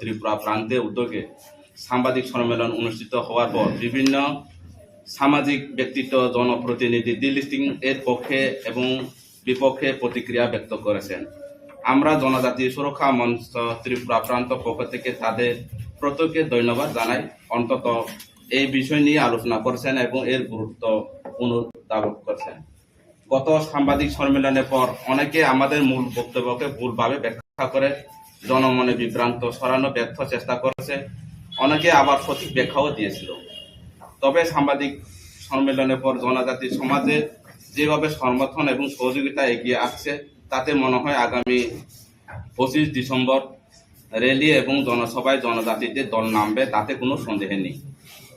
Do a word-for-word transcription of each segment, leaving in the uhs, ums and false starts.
ত্রিপুরা প্রান্তে উদ্যোগে সাংবাদিক সম্মেলন অনুষ্ঠিত হওয়ার পর বিভিন্ন সামাজিক ব্যক্তিত্ব, জনপ্রতিনিধি ডিলিস্টিং এর পক্ষে এবং বিপক্ষে প্রতিক্রিয়া ব্যক্ত করেছেন। আমরা জনজাতি সুরক্ষা মঞ্চ ত্রিপুরা প্রান্ত পক্ষ থেকে তাদের প্রত্যেককে ধন্যবাদ জানাই। অন্তত এই বিষয় নিয়ে আলোচনা করছেন এবং এর গুরুত্ব পুনরুদ্ধাবন করছেন। গত সাংবাদিক সম্মেলনের পর অনেকে আমাদের মূল বক্তব্যকে ভুলভাবে ব্যাখ্যা করে জনমনে বিভ্রান্ত ছড়ানো ব্যর্থ চেষ্টা করেছে, অনেকে আবার সঠিক ব্যাখ্যাও দিয়েছিল। তবে সাংবাদিক সম্মেলনের পর জনজাতি সমাজে যেভাবে সমর্থন এবং সহযোগিতা এগিয়ে আসছে, তাতে মনে হয় আগামী পঁচিশ ডিসেম্বর র‍্যালি এবং জনসভায় জনজাতিদের দল নামবে, তাতে কোনো সন্দেহ নেই।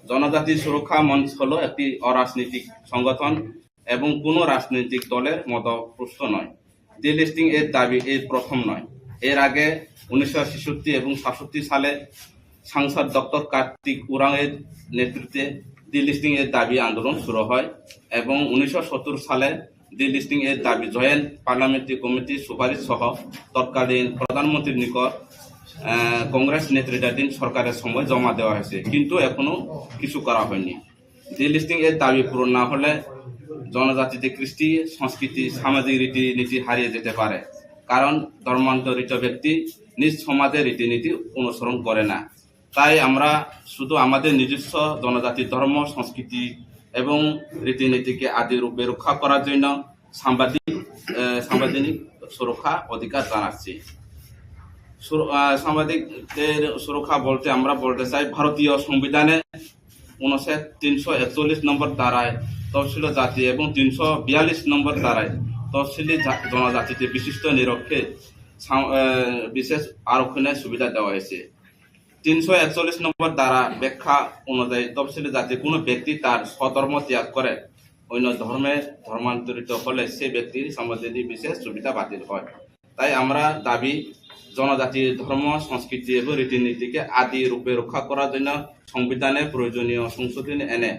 জনজাতি সুরক্ষা মঞ্চ হলো একটি অরাজনৈতিক সংগঠন এবং কোনো রাজনৈতিক দলের মদতপুষ্ট নয়। ডিলিস্টিং এর দাবি এই প্রথম নয়। এর আগে উনিশশো ছেষট্টি এবং সাতষট্টি সালে সাংসদ ডক্টর কার্তিক উরাং এর নেতৃত্বে ডিলিস্টিং এর দাবি আন্দোলন শুরু হয় এবং উনিশশো সত্তর সালে ডিলিস্টিং এর দাবি জয়েন্ট পার্লামেন্টারি কমিটির সুপারিশ সহ তৎকালীন প্রধানমন্ত্রীর নিকট, আহ, কংগ্রেস নেতৃত্বাধীন সরকারের সময় জমা দেওয়া হয়েছে, কিন্তু এখনো কিছু করা হয়নি। ডিলিস্টিং এর দাবি পূরণ না হলে জনজাতিতে কৃষ্টি, সংস্কৃতি, সামাজিক রীতিনীতি হারিয়ে যেতে পারে, কারণ ধর্মান্তরিত ব্যক্তি নিজ সমাজের রীতিনীতি অনুসরণ করে না। তাই আমরা শুধু আমাদের নিজস্ব জনজাতি ধর্ম, সংস্কৃতি এবং রীতিনীতিকে আদি রূপে রক্ষা করার জন্য সাংবাদিক, আহ, সাংবিধানিক সুরক্ষা অধিকার জানাচ্ছি। সুর-, আহ, সাংবাদিকদের সুরক্ষা বলতে আমরা বলতে চাই, ভারতীয় সংবিধানে অনুচ্ছেদ তিনশো একচল্লিশ নম্বর ধারায় তফসিলি জাতি এবং তিনশো বিয়াল্লিশ নম্বর ধারায় তফসিলি জা-, জনজাতিতে বিশিষ্ট নিরক্ষে সাং-, আহ, বিশেষ আরক্ষণের সুবিধা দেওয়া হয়েছে। তিনশো একচল্লিশ নম্বর ধারা ব্যাখ্যা অনুযায়ী তফসিলি জাতি কোনো ব্যক্তি তার স্বধর্ম ত্যাগ করে অন্য ধর্মে ধর্মান্তরিত হলে সে ব্যক্তির সাংবিধানিক বিশেষ সুবিধা বাতিল হয়। তাই আমরা দাবি, জনজাতির ধর্ম, সংস্কৃতি এবং রীতিনীতিকে আদি রূপে রক্ষা করার জন্য সংবিধানে প্রয়োজনীয় সংশোধনী এনে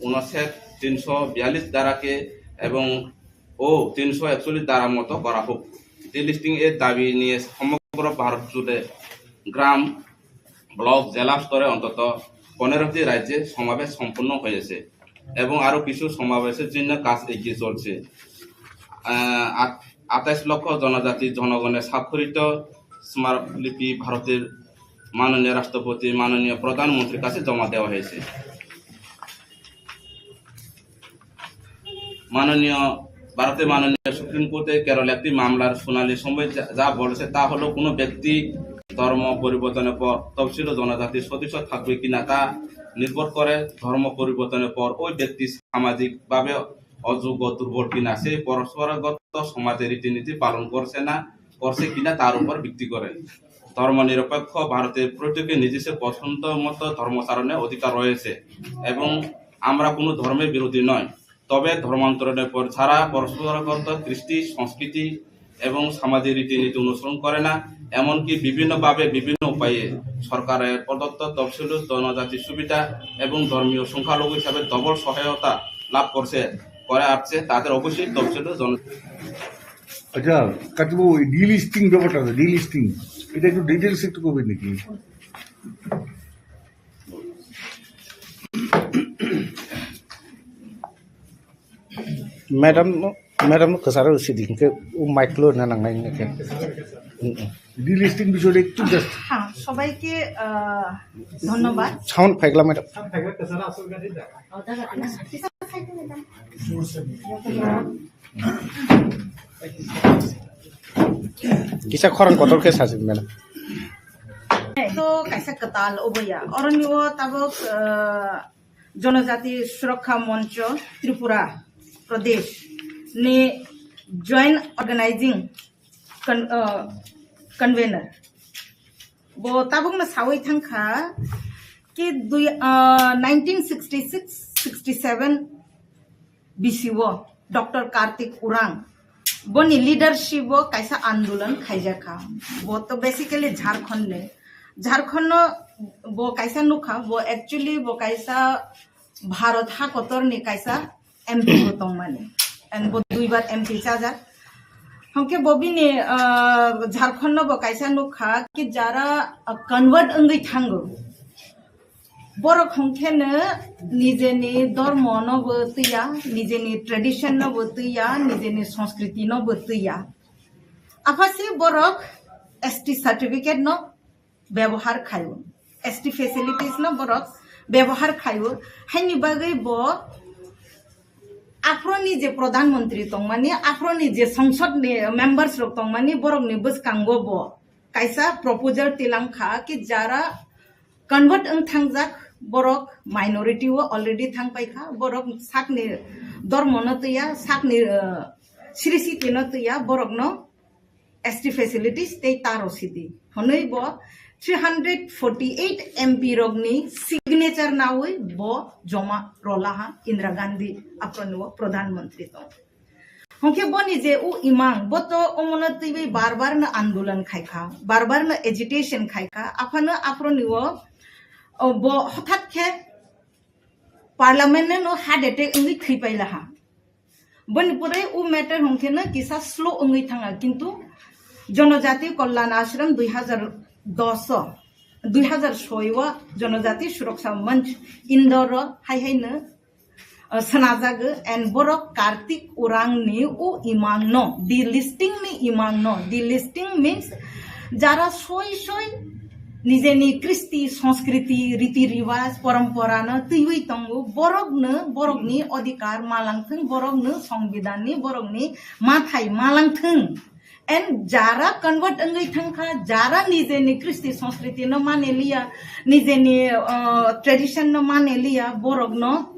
অনুচ্ছেদ তিনশো বিয়াল্লিশ ধারাকে এবং ও তিনশো একচল্লিশ ধারা মতো করা হোক। ডিলিস্টিং এর দাবি নিয়ে সমগ্র ভারত জুড়ে গ্রাম, ব্লক, জেলা স্তরে অন্তত পনেরোটি রাজ্যে সমাবেশ সম্পন্ন হয়েছে এবং আরও কিছু সমাবেশের জন্য কাজ এগিয়ে চলছে। আহ, আট-, আঠাশ লক্ষ জনজাতি জনগণের স্বাক্ষরিত স্মারকলিপি ভারতের মাননীয় রাষ্ট্রপতি, মাননীয় প্রধানমন্ত্রীর কাছে জমা দেওয়া হয়েছে। মাননীয়, ভারতের মাননীয় সুপ্রিম কোর্টে কেরল একটি মামলার শুনানির সময় যা, যা বলেছে তা হলো কোনো ব্যক্তি ধর্ম পরিবর্তনের পর তফসিল জনজাতির সদস্য থাকবে কিনা তা নির্ভর করে ধর্ম পরিবর্তনের পর ওই ব্যক্তি সামাজিকভাবে অযোগ্য, দুর্বল কিনা, সেই পরম্পরাগত সমাজের রীতিনীতি পালন করছে না, করছে কিনা তার উপর ভিত্তি করে। ধর্মনিরপেক্ষ ভারতের প্রত্যেকের নিজস্ব পছন্দ মতো ধর্মাচরণের অধিকার রয়েছে এবং আমরা কোনো ধর্মের বিরোধী নয়। তবে ধর্মান্তরণের পর ছাড়া পরম্পরাগত কৃষ্টি, সংস্কৃতি এবং সামাজিক রীতিনীতি অনুসরণ করে না, এমনকি বিভিন্নভাবে বিভিন্ন উপায়ে সরকারের প্রদত্ত তফসিলি জনজাতি সুবিধা এবং ধর্মীয় সংখ্যালঘু হিসাবে ডবল সহায়তা লাভ করছে, করে আসছে, তাদের অবশ্যই তফসিলি জন- আচ্ছা, কাটিবো, ওই ডিলিস্টিং ব্যাপারটা আছে, ডিলিস্টিং, এটা একটু ডিটেলস একটু করবেন নাকি? Madam, madam, kasaro sidi ke, o mic lo na nangnai ne ke. Delisting বিষয়টা একটু জাস্ট। হ্যাঁ, সবাইকে, আহ, ধন্যবাদ। সাউন্ড ফাইকলা madam. Kisa khorang kotor khe sasi, madam. To kaisa kwtal oboya. Oroni o tabuk, ah, Jonojati Surakha Moncho Tripura Pradesh ni joint organizing con-, ah, convener. Bo tabuk no sawi thangkha ki dui, ah, nineteen sixty-six sixty-seven bisio Doctor Kartik Urang boni leadership o kaisa andolon khaijakha. Bo to basically Jharkhand ni. Jharkhand no bo kaisa nukha, bo actually bo kaisa Bharat ha kotor ni kaisa M P bo tongmani. And bo duibar M P chajak. Hwnkhe bo bini, ah, Jharkhand no bo kaisa nukha ki jara, ah, convert wngwi thango. Borok hwnkhe no nijeni dormo no bo twiya, nijeni tradition no bo twiya, nijeni sanskriti no bo twiya. Aphasi borok S T certificate no bebohar khaio, S T facilities no borok bebohar khaio. Haini bagwi bo aphro ni je Pradhan Mantri tongmani, aphro ni je Sangsad ni members rok tongmani, borok ni bwskango bo kaisa proposal tilang kha ki jara convert wng thangjak borok minority o already thang pai kha, borok sakni dormo no twiya, sakni, uh, srisiti no twiya, borok no S T facilities tei taro sidi. Hwnwi bo three hundred forty eight M P rokni signature nawi bo joma rolaha Indira Gandhi aphro ni o Pradhan Mantri tong. Hwnkhe boni je u imang, bo to omono twiwi bar bar no andolan khaikha, bar bar no agitation khaikha, aphano aphro ni o, o bo hothat khe parliament no heart attack wngwi thwi pailaha. Boni pore u matter hwnkhe no kisa slow wngwi thanga, kintu Jonojati Kalyan Ashram dui hazar dos o, dui hazar soi o Jonojati Suraksha Manch Indore o hai hai no, uh, sanajago, and borok Kartik Urang ni u imang no delisting ni imang no, delisting means jara soi soi nijeni kristi, sanskriti, riti riwaj, porompora no twiwi tongo, borok no, borok ni odhikar malang thung, borok no songbidan ni, borok ni mathai malang thung. And jara convert wngwi thangkha, jara nijeni kristi sanskriti no mane liya, nijeni, uh, tradition no mane liya, borok no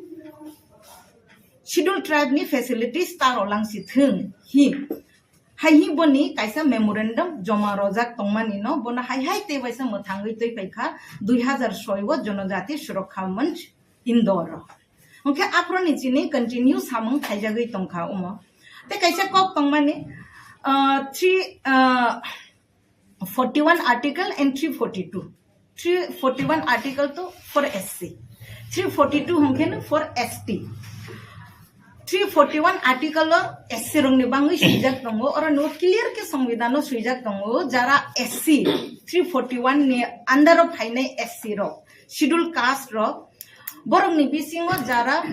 Scheduled Tribe ni facilities taro langsi thung hi. Hai hi boni kaisa memorandum joma rojak tongmani no, bono hai hai tei waisa mwthangwi twi paikha dui hazar soi o Jonojati Suraksha Manch Indore o. Hwnkhe aphro ni chini continue samung khaijagwi tongkha omo. Tei kaisa kok tongmani, ah, three, ah, forty one article and three forty two. Three forty one article to for S C. Three forty two hwnkhe no for S T. Three forty one article o S C rokni bangwi swijak tongo, oro no clear khe songbidan o swijak tongo, jara S C, three forty one ni under o phainai S C rok, schedule caste rok, borokni bisingo jara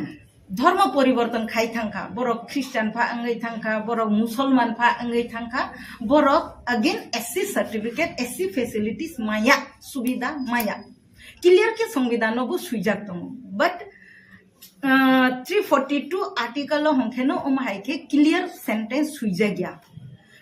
dhormo poriborton khai thangkha, borok Christian pha wngwi thangkha, borok Musolman pha wngwi thangkha, borok again S C certificate, S C facilities maya, subida maya. Clear khe songbidan o bo swijak tongo, but, ah, three forty two article o hwnkhe no omo hai khe clear sentence swijak ya.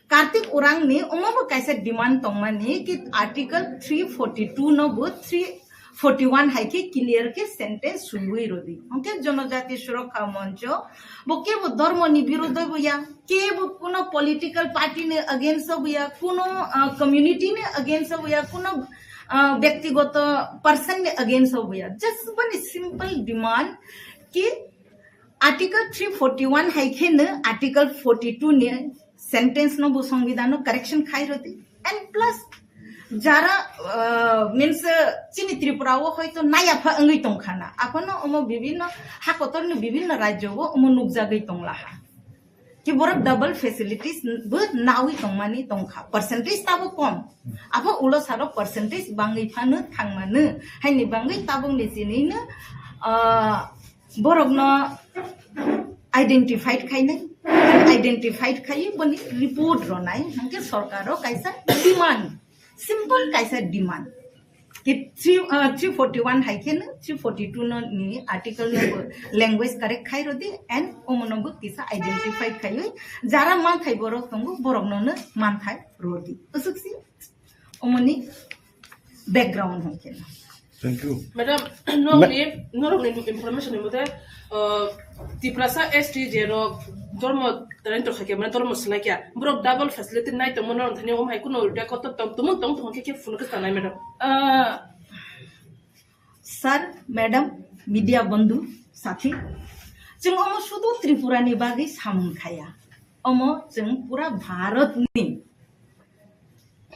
Kartik Urang ni omo bo kaisa demand tongmani ki article three forty two no bo three forty one hai khe clear khe sentence swiwi rodi. Hwnkhe Jonojati Suraksha Mancho bo kebo dhormo ni birodho bo ya, kebo kuno political party ni against o bo ya, kuno, ah, community ni against o bo ya, kuno, ah, byaktigoto person ni against o bo ya. Just boni simple demand ki article three forty one hai khe no article forty two ni sentence no bo songbidan no correction khai rodi. And plus jara, uh, means, uh, chini Tripura o hoito naya pha wngwi tongkha na. Aphano omo bibinno ha kotor ni bibinno rajyo o omo nukjagwi tonglaha. Ki borok double facilities bo nawi tongmani tongkha. Percentage tabo kom. Apha ulo saro percentage bangwi phano thangmano. Haini bangwi tabuk ni chini no, uh, borokno identified khainai, identified khaiwi boni report ronai, hwnkhe sorkaro kaisa demand, simple kaisa demand. Ki three, uh, three forty one hai khe no, three forty two no ni article no bo language correct khai rodi and omono bo kisa identified khaiwi jara manthai borok tongo, borokno no manthai rodi. Usuk si omoni background hwnkhe no. Thank you. Madam, norokni, norokni information ni mote, uh, Tiprasa S T je rok dormo rento khaikya, mane dormo swlaikya, borok double facility nai tongmo norok thani om hai kuno record tong, tumung tong tong khe khe phunuk khe sanai, madam. Uh, sir, madam, media bandhu, sathi, chwng omo sudu Tripura ni bagwi samung khaya. Omo chwng pura Bharat ni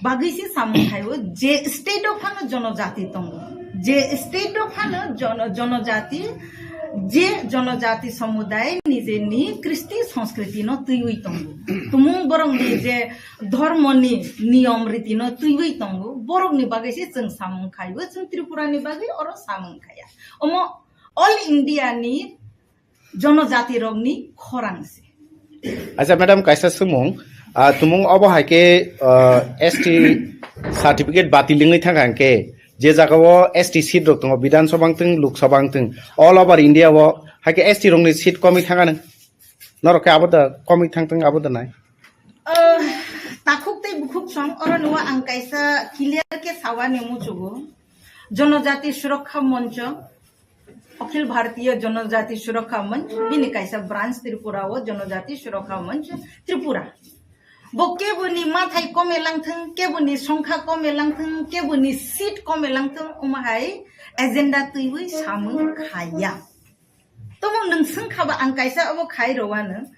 bagwi se samung khaio, je state o phano jonojati tongo, je state o phano jono-, jonojati Je jonojati somuday nijeni kristi sanskriti no twiwi tongo. Tumung borokni je dhormoni niyom riti no twiwi tongo. Borokni bagwi se chwng samung khaibo, chwng Tripura ni bagwi oro samung khaiya. Omo all India ni jonojati rokni khorang se. Acha madam, kaisa swngmung, ah, tumung obo hai khe, ah, S T certificate batil wngwi thang kha hwnkhe, je jaga o S T seat rok tongo, Bidhan Sabha wngthung, Lok Sabha wngthung, all over India o hai khe S T rokni seat komwi thang anw. Norok khe abo da komwi thang thung, abo da nai. Ah, takhuk tei bukhuk song oro nw ang kaisa clear khe sawani muchugo. Jonojati Surakha Moncho, Akhil Bharatiya Janajati Surakha Manch, bini kaisa branch Tripura o Janajati Surakha Manch Tripura. Bo keboni mathai kome langthung, keboni songkha kome langthung, keboni seat kome langthung, omo hai agenda twiwi samung khaiya. Tomo nwng swngkha ba ang kaisa obo khai rwano.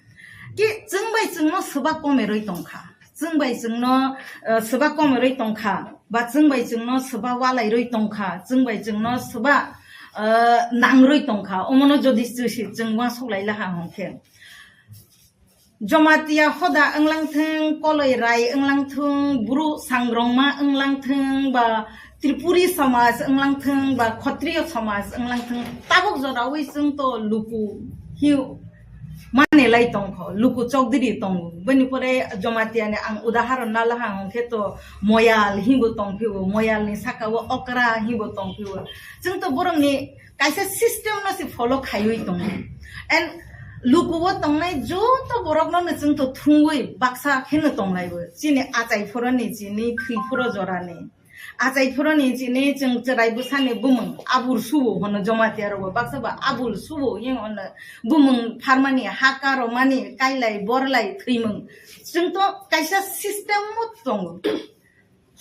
Ki chwng bai chwngno swba kome rwi tongkha. Chwng bai chwngno, eh, swba kome rwi tongkha. Ba chwng bai chwngno swba walai rwi tongkha. Chwng bai chwngno swba, eh, nang rwi tongkha. Omono jodi chwsi chwng uansuk lai laha hwnkhe. Jamatia hoda wnglang thung, koloi rai wnglang thung, bru sangrongma wnglang thung, ba Tripuri samaj wnglang thung, ba Khotriyo samaj wnglang thung, tabuk jorawi chwng to luku hiu mane lai tongkho, luku chokdiri tongo. Bini pore Jamatia ni ang udaharon nalaha hwnkhe to Moyal hinbo tongphio, Moyal ni saka o Okra hinbo tongphio. Chwng to borok ni kaisa system no se follow khaiwi tongo. And luku o tongnai joto borok no chwng to thungwi baksa kheno tonglaibo. Chini achai phoro ni chini thwi phoro jora ni. Achai phoro ni chini chwng chwrai bwsa ni bumung abul subo hono Jamatia rok bo baksa ba abul subo yeng hono bumung pharmani haka romani kailai borlai thwimung. Chwng to kaisa system o tongo.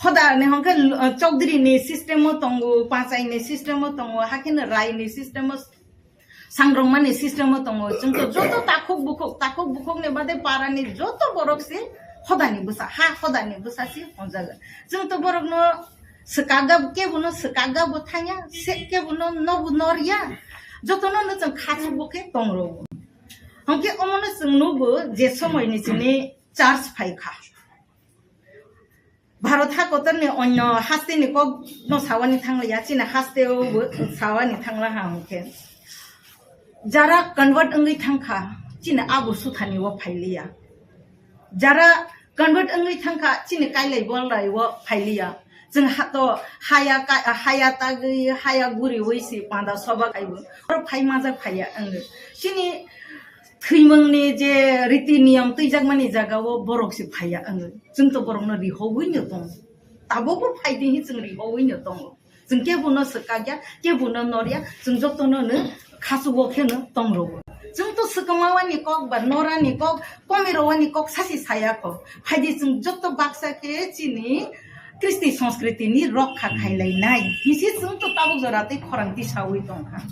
Hoda ni hwnkhe, uh, chokdiri ni system o tongo, pachai ni system o tongo, hakhe no rai ni system o, sangrongma ni system o tongo. Chwng to joto takhuk bukhuk, takhuk bukhuk ni bade para ni joto borok se hoda ni bwsa, ha hoda ni bwsa se honjago. Chwng to borok no swkakga, kebo no swkakga bo thangya, se kebo no nobo norya. Joto no no chwng khasu bo khe tong rwo. Hwnkhe omo no chwng nugo je somoi ni chini church phai kha. Bharat hakotor ni onyo haste ni kok no sawani thangla ya, chini haste o bo sawani thangla ha hwnkhe. Jara convert wngwi thangkha, chini abo suthani o phailiya. Jara convert wngwi thangkha, chini kailai bolai o phailiya. Chwng ha to haya ka, haya tagwi, haya guriwi si panda soba kaibo. Oro phai majak phaiya wngwi. Chini thwimungni je riti niyam twijakmani jagao borok se phaiya wngwi. Chwng to borokno rihogwi no tongo. Tabukbo phai di hi chwng rihogwi no tongo. Chwng kebono swkakya, kebono norya, chwng jotono no khachugo kheno tongrwo. Chwng to swkangmawani kok ba norani kok, komirowani kok sasi saya kho. Phai di chwng joto baksa khe chini kristi sanskriti ni rokha khailainai. Hisi chwng to tabuk jora tei khorang tisawi tongkha.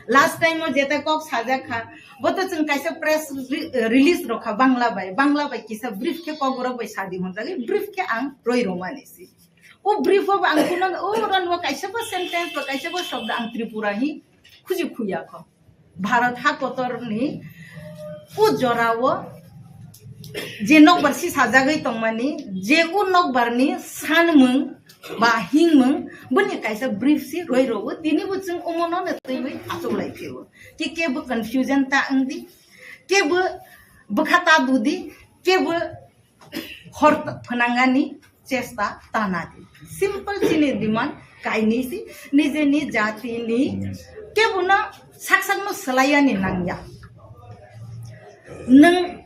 Last time o jeta kok sajak kha, bo to chwng kaisa press re-, release rokha Bangla bai. Bangla bai kisa brief khe kokborok bai sadi honjagwi, brief khe ang roi romani si. O brief o ang kuno, o ron o kaisa bo sentence ba kaisa bo shobdo ang Tripura hi khuji khuya kho. Bharat hakotor ni o jora o je nokbar si sajagwi tongmani, je o nokbar ni sanmung ba hingmung, boni kaisa brief si roi rogo, tini bo chwng omono no twiwi achuk lai phio. Ki kebo confusion ta wngdi, kebo bwkha ta dudi, kebo hor phnangani chesta ta nadi. Simple chini demand kainwi si, nijeni jatini kebono sak sakno swlaiyani nangya. Nwng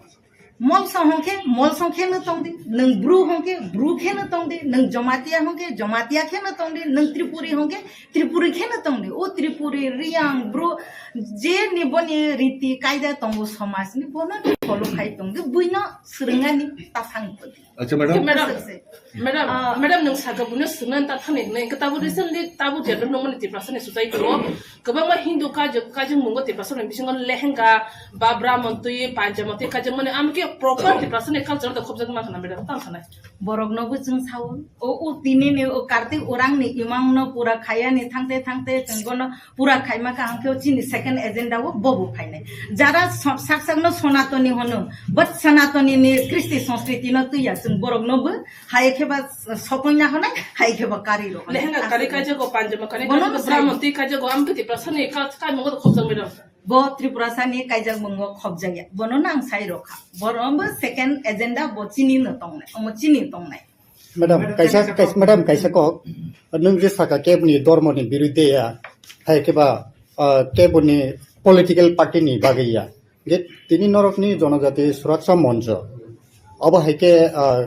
molsa hwnkhe molsa kheno tongdi, nwng bru hwnkhe bru kheno tongdi, nwng jomatia hwnkhe jomatia kheno tongdi, nwng tripuri hwnkhe tripuri kheno tongdi. O tripuri, riyang, bru, je ni boni riti kaida tongo somajni, bono follow khai tongdi, buino swrwngani ta thang kodi. Acha, madam. Madam, Aswk se. Madam, Ah. Madam, nwng saka buino swrwngna ta thani hwnwi, hwnkhe tabuk recently tabuk je nwng mani Tiprasa ni society o kwbangma Hindu kajak, kajak mungo Tiprasa ni bisingo lehenga, babra montwi, panja montwi kajak mani, amki proper Tiprasani culture da khobjak ma khna madam, tang sanai. Borok no bo chwng sao. O, o tini ni o Kartik orang ni imang no pura khaya ni thangte thangte chwng bono pura khaima ka hangke o chini second agenda o bo bo phainai. Jara so-, sak sak no Sanatani hono, but Sanatani ni Kristi Sanskriti no tuya chwng borok no bo hai khe ba sokoi na honai, hai khe ba kari ro honai. Lehenga kari kaijak o panjama kani bono kaijak o sai. Brahman twi kaijak o amke Tiprasani ka-, kaimung o khobjak madam. Bo Tripurasani kaijak mungo khobjakya. Bono nang sai rokha. Bono bo second agenda bo chini no tongnai. Omo chini tongnai. Madam, kaisa, kaisa, madam, kaisa kok. Nwng je saka kebni dormo ni birudhe ya, hai khe ba, ah, kebni political party ni bagwi ya. Ge tini norok ni Jonojati Suraksha Moncho. Abo hai khe, ah,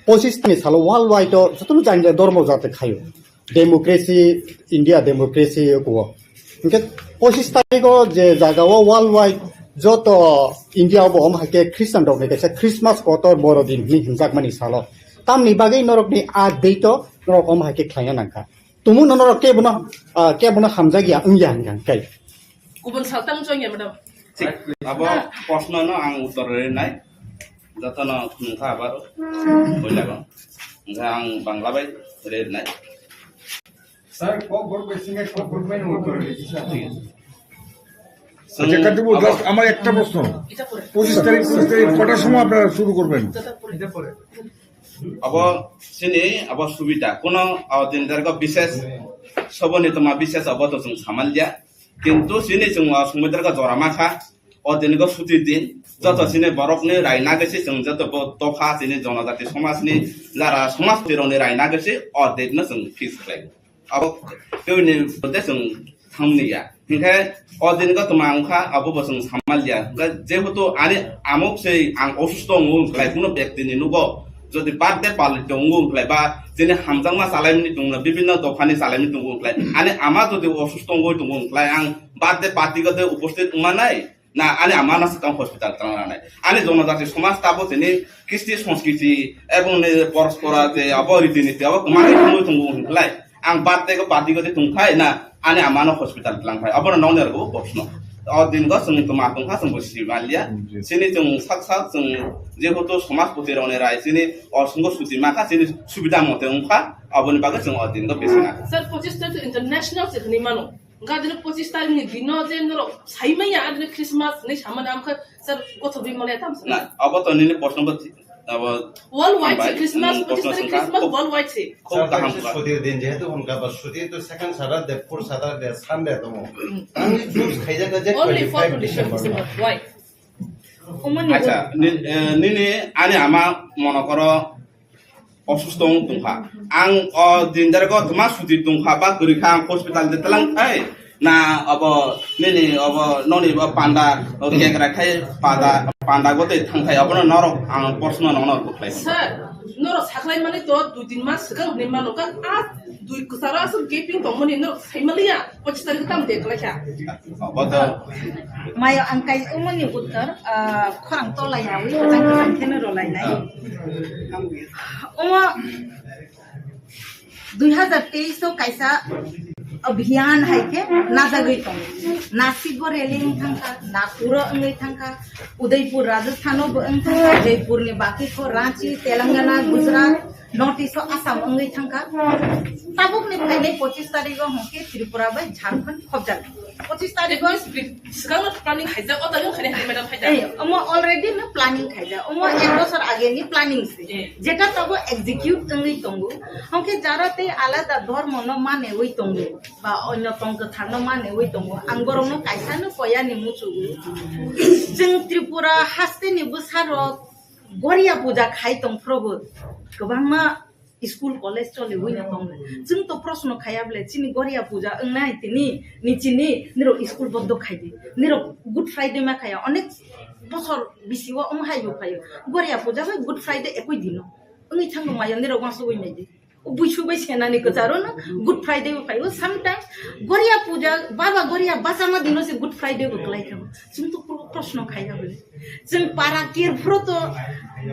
pochis ni salo world wide o jotono jani jani dormo jati khayo. Democracy, India democracy kuo. Hingke pochis tarikh o je jaga o world wide joto India o bo om hai khe Christian rok ni kaisa Christmas kotor boro din hinwi hinjakmani salo. Tamni bagwi norok ni a date o norok om hai khe khlaina nangkha. Tumu no norok kebono, ah, kebono hamjakya wngya hingkha kai. Kubun saltang chongya madam. Thik, abo proshno no ang uttor rinai. Jotono nungkha abaro. Boilago. Hingkha ang Bangla bai rinai. Sir, ক group basin এ ক group main work করে দিচ্ছি, স্যার। আচ্ছা, কাটিবো, just আমার একটা প্রশ্ন। পঁচিশ তারিখ, পঁচিশ তারিখ কটার সময় আপনারা শুরু করবেন? Abo sini abo subida. Kono, ah, din dargo bises, soboni toma bises abo to chwng samalya. Kintu sini chwng o sumui dargo jora makha. O din go suti din. Joto sini borok ni rai nagwi se chwng joto bo dopha sini jonojati somaj ni jara somaj tirok ni rai nagwi se o date no chwng fix khlai. Abo tei ni bwtwi chwng thangni ya. Hinkhe o din go tuma wngkha, abo bo chwng samal ya. Hinkhe jehetu ani amok se ang osusto wngo wngkhlai, kuno byakti ni nugo jodi birthday palito wngo wngkhlai ba chini hamjakma chalaimani tongno bibinno dophani chalaimani tongo wngkhlai, ani ama jodi osusto wngwi tongo wngkhlai, ang birthday party go tei uposthit wngmanai. Na, ani ama no swkang hospital twlang ranai. Ani jonojati somaj tabo tini kristi sanskriti ebong ni porospora je abo riti niti abo kwmani thangwi tongo hwnklai. Ang birthday go party go tongkhai na ani ama no hospital twlang phai. Abo no nokni rwgo box no. O din go chwng toma tongkha chwng bo sibalia. Sini chwng sak sak chwng jehetu somajpoti rok ni rai chini o sungo suti makha chini subida mote wngkha aboni bagwi chwng o din go bisina. Sir, pochis tarik international se hwnwi mano. Gadino pochis tarik ni dino je norok saimaya adino Christmas ni samani amkha sir kothok ri mole tam sir. Na, abo to nini proshno bo thi-, abo world wide hambai, se Christmas, nwng pochis proshno tarik songkha, Christmas khub, world wide se. Khub kaham kha. Sir, sutir din jehetu honka ba sutir to second Saturday, fourth Saturday, Sunday tongo. Ani choose khaijak na je only for twenty-five December. December. Why? Omoni acha, ni-, eh, nini ani ama mono koro osusto wng tongkha. Ang o din dare go tma suti tongkha ba kwrwi kha ang hospital de tlang thai. Na abo nini abo noni bo panda o kekra khai panda panda go tei thang thai abono norok ang proshno nono rwkhlai. Sir, norok saklai mani to dui tin mas swkang hwnwi mano ka a dui kwcharo aswk gaping tongmani norok saimaliya pochis tarik tam de kwlai kha. Abo to mayo ang kai umoni uttor, ah, khorang tola yawi kwchang kwchang kheno rolai nai. Omo dui hazar teis o kaisa abhiyan hai khe najagwi tongo. Nasik o rally wng thangkha, Nagpur o wngwi thangkha, Udaipur Rajasthan o bo wng thangkha, Jaipur ni bagwi kho Ranchi, Telangana, Gujarat, North East o Assam wngwi thangkha. Tabuk ni phainai pochis tarik o hwnkhe Tripura bai Jharkhand khobjak. Pochis tarik o swkang no planning khaijak, o tarik o khainai hai madam khaijak. Ei, omo already no planning khaijak. Omo ek bosor age ni planning se. Eh. Jeta tabo execute wngwi tongo. Hwnkhe jara tei alada dhormo no manewi tongo. Ba onyo tong kwthar no manewi tongo. Ang borok no kaisa no koya ni muchugo. Chwng Tripura haste ni bwsa rok Goria puja khai tong phrobo. Kwbangma school college choli ui no tong le. Chwng to proshno khaya bole, chini Goria puja wngnai tini, ni chini, nirok school bondo khai di. Nirok Good Friday ma khaya, onek bosor bisi o omo hai bo phaio. Goria puja bai Good Friday ekoi dino. Wngwi thang no mayo, nirok uansuk ui nai di. O buisu bai senani kwcharo no Good Friday bo phaio. Sometimes Goria puja, Baba Goria bachama dino se Good Friday bo kwlai kha. Chwng to pro-, proshno khaya bole. Chwng para kir phuru to,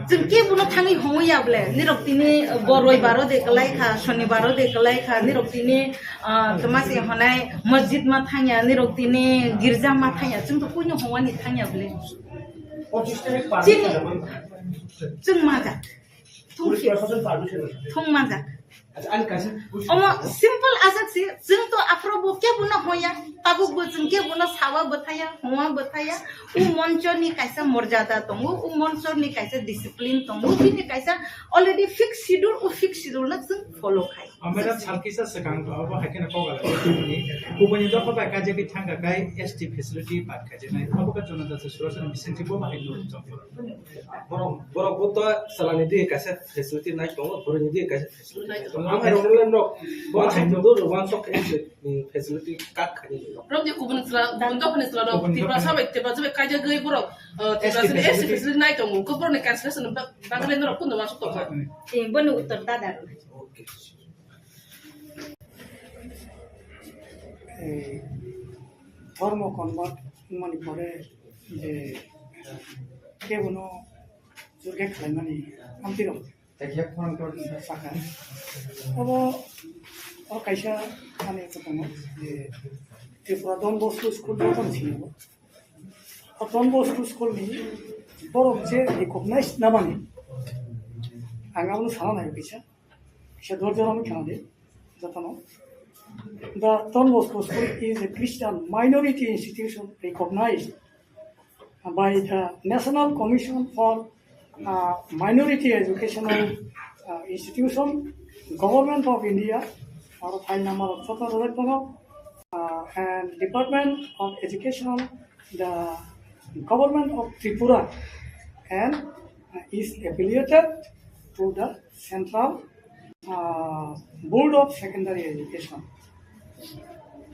chwng kebono thangwi hongwi ya bole. Nirok tini bo roibaro de kwlai kha, sonibaro de kwlai kha, nirok tini, ah, tma se honai masjid ma thangya, nirok tini girja ma thangya, chwng to puino hongwani thangya bole. Chini, chwng majak. Thung si. Thung majak. Omo simple aswk si, chwng to aphuru bo kebo no hoya, tabuk bo chwng kebo no sawa bwthaya, hongwa bwthaya. U moncho ni kaisa morjada tongo, u moncho ni kaisa discipline tongo, bini kaisa already fixed schedule, u fixed schedule no chwng follow khai. Ameda salkisa swkang to abo hai kheno kok ala. Kubuni dopha bai kaje bi thangka kai S T facility pat kaje nai. Abo ka jona jasa surasana bisingti bo bahai nuru jokto. Borok, borok bo to salani di kaisa facility nai tongo, borok ni di kaisa facility nai tongo. Ang hai rong len rok, bo hai dur wan sok facility kat khani. Rok je kubun sala, kubun dopha ni sala rok, Tipra sabai, Tipra sabai kaje gei borok, eh, Tipra sabai S T facility nai tongo. Ko borok ni cancellation ba, ba len rok kun do wan sok tongo. Eh, boni uttor dada. Okay. এই ধর্ম কনভার্ট মানে পরে যে কেবনো জুরকে খাইমানি আমতিরম sakha. Obo o kaisa ani tongo je Tripura Don Bosco School joton sini o Don Bosco School ni borok je recognize namani ang abono sana nai kisa. Kisa dor dor ami khana de, jotono. The Don Bosco School is a Christian minority institution recognized by the National Commission for, uh, Minority Educational, uh, Institution, Government of India, or file number of joto rwjak tongo, uh, and Department of Education, the Government of Tripura, and, uh, is affiliated to the Central, uh, Board of Secondary Education.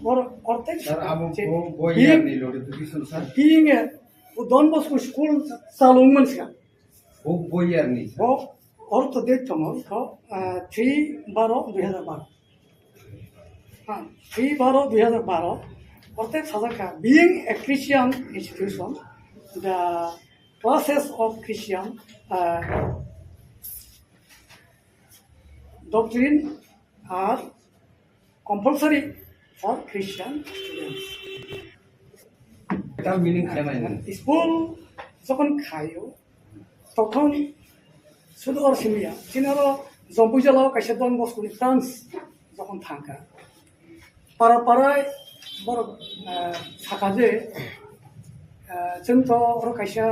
Or, or text, Sir, amo je, bo, bo being, year ni notification, sir? Being a Don Bosco school chalung manska. Bo, bo year ni, sir? Bo, or to date tongo, ko, uh, three baro dui hazar baro. Ha, three baro dui hazar baro, ortek sajak kha, being a Christian institution, the classes of Christian, uh, doctrine are compulsory for Christian students. Eta meaning khe nai nai. School jokhon khaio, Tokon sudu or simiya, chini oro Jompuijala o kaisa Don Bosco ni branch jokhon thangkha. Para para borok, eh, sakha je, eh, chwng to oro kaisa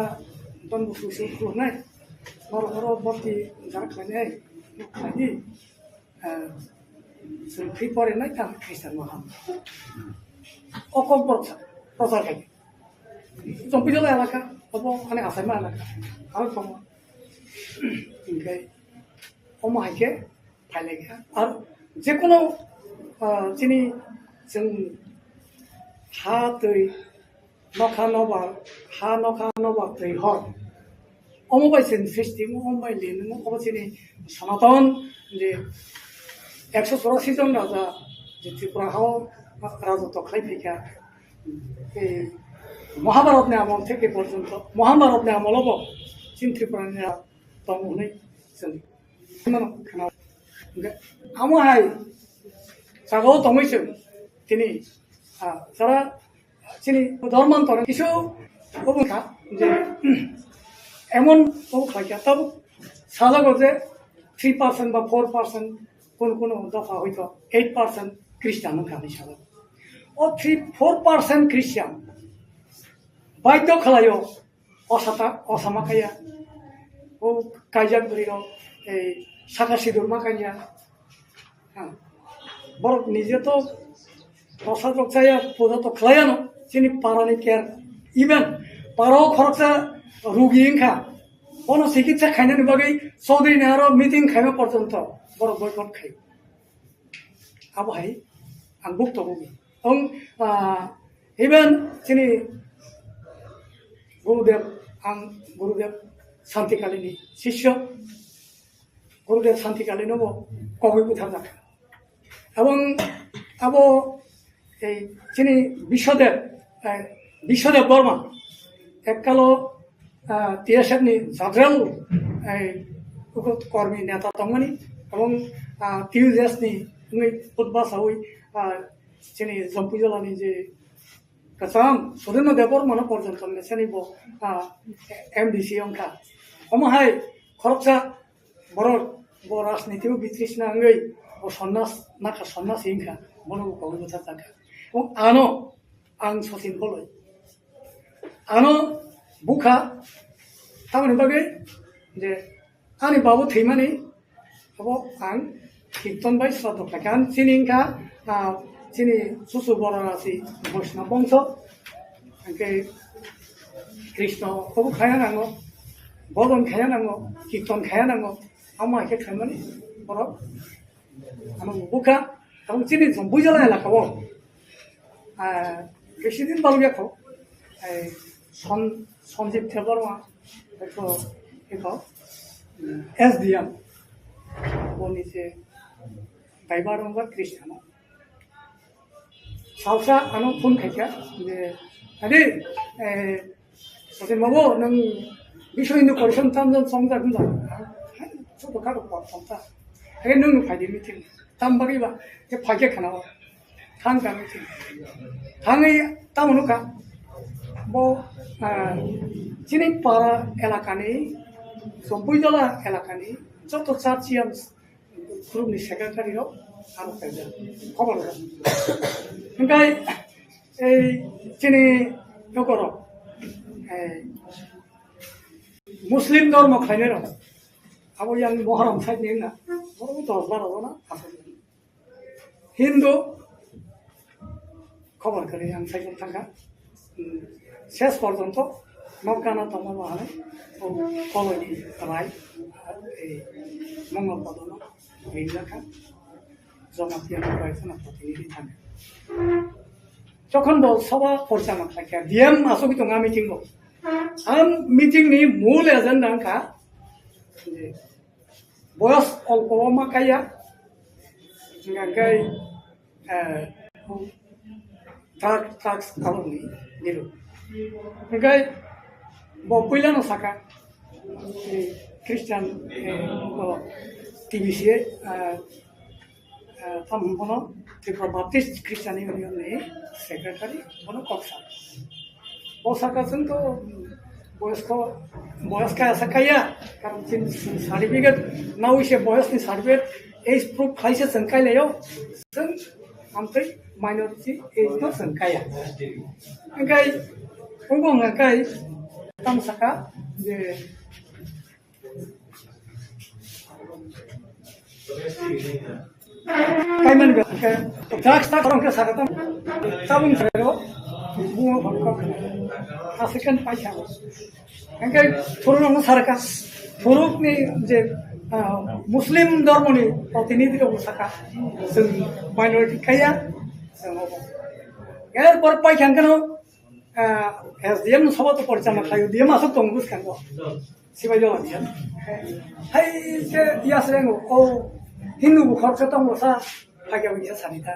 Don Bosco school khuluknai, borok oro bhorti jara khlainai, khlaidi. Ah, chwng thwi pore nai ta Christian no ham. O kok borok sa, prochar khai. Jompuijala elaka, obo ani achaima elaka. Aro tongo. Hinkhe omo hai khe phailai kha. Ar jekono, ah, chini chwng ha twi nokha nobar, ha nokha nobar twi hor. Omo bai chwng srishti, omo bai lin, omo chini Sanatan je ekso chorasi jon raja je Tripura hao rajotw khlai phaikha. Ei Mahabharat ni amol theke porjonto, Mahabharat ni amol bo chini Tripura ni tong hwnwi chwng mano khna. Amo hai sagao tongwi chwng tini, ah, sara Chini Dharmantor kisu obo kha je emon obo khlai kha, tabuk sajago je three percent ba four percent, kono kono dopha hoito eight percent Christian wngkha hinwi sajago. O three, four percent Christian baidhyo khlaio, o sata, o sama kaya, o kaijak bwrwi rok, ei saka sidur ma kanya, Ha. Borok nije to prasad rok chaya, puja to khlaiya no, chini para ni care. Even para o khoroksa rugi wngkha, bono chikitsa khainani bagwi Chaudhary ni aro meeting khaima porjonto borok boycott khai. Abo hai ang buk to rugi. Ong, ah, even chini Gurudev, ang Gurudev Santikali ni sisyo, Gurudev Santikali no bo kogwi butharjak. Abang abo ei chini Biswadev, eh, Biswadev Borma, ekkalo, ah, T S F ni general, ei, uko kormi neta tongmani, abang, ah, T U J S ni wngwi putba sawi, ah, chini Jompuijala ni je Kacham, Sudendra Debbarmano porjonto mesani bo, ah, M D C wngkha. Omo hai khoroksa borok bo rajniti o bitrisna wngwi bo sonnas nakha, sonnasi wngkha, bono bo kogwi bwthar jakha. Bo ano ang Sachin Koloi. Ano bukha, tamoni bagwi je ani babu thwimani abo ang Kirtan bai sroddha khlaikha. Ang chini wngkha, ah, chini Chuchu Borarasi Vaishnava bongso, hwnkhe Krishna obo khaya nango, bhojon khaya nango, Kirtan khaya nango, amo hai khe khlaimani borok ano bukha. Tabuk chini Jombui Jala elaka o, ah, besi din balgya kho, eh, Son-, Sanjib Debbarma, ekho, ekho, S D M, boni je driver wngkha Krishna. Salsa ano phone khaikha je, "Adi, eh, Sachin babu, nwng Biswa Hindu Parishad tamjani chongjak wngkha?" "Hai, soto kha rok por chongkha." "Hai nwng phaidi meeting." "Tam bagwi ba?" "Khe phaikhe khana o." Thang kha meeting. Thangwi tamo nukha. Bo, ah, chini para elakani, Jombui Jala elakani joto church yam Group ni secretary rok aro kaijak, khobor rok. Hingkai ei chini nokorok, ei Muslim dhormo khlainai rok, abo yang Mohorom side ni na, oro dos baro jona aswk. Hindu khobor kwrwi ang saichung thangkha. Hmm, ses porjonto nok gana tongma bo hai, o Koloni rai, ei Mongol Padono ringjak kha, Jamatia ni bai kheno protinidhi thangkha. Jokhon bo sabha porichalona khlaikha, D M asugwi tongo a meeting o. Ang meeting ni mul agenda wngkha je boyos olpo o ma kaiya, hingkha khe, eh, drug, drugs alogni niru. Hingkhe bo puilano saka, eh, Christian, eh, bo T B C, eh, eh, tamo bono Tripura Baptist Christian Union ni secretary, bono kok sa. Bo saka chwng to boyos ko, boyos kaya sa kaya, karon chini certificate nawi se boyos ni certificate age proof khai se chwng kai laio, chwng amtwi minority age no chwng kaya. Hingkai, ungbo hingkai, tam saka je Kaiman be ke drugs ta korong ke saka tam tabung sero bungo hokko asik kan paisa. Engke thuruk no sarka, thuruk ni je, ah, Muslim dhormo ni protinidhi rok saka, chwng minority kaya, chwng obo. Er por pai khang kano, ah, S D M no sobo to porichalona khlaio, D M aswk tongo bwskango. Sibai jawab ya. Hai se ya se ngo, o Hindu bu khoroksa tongo sa, phagya wngya sani ta.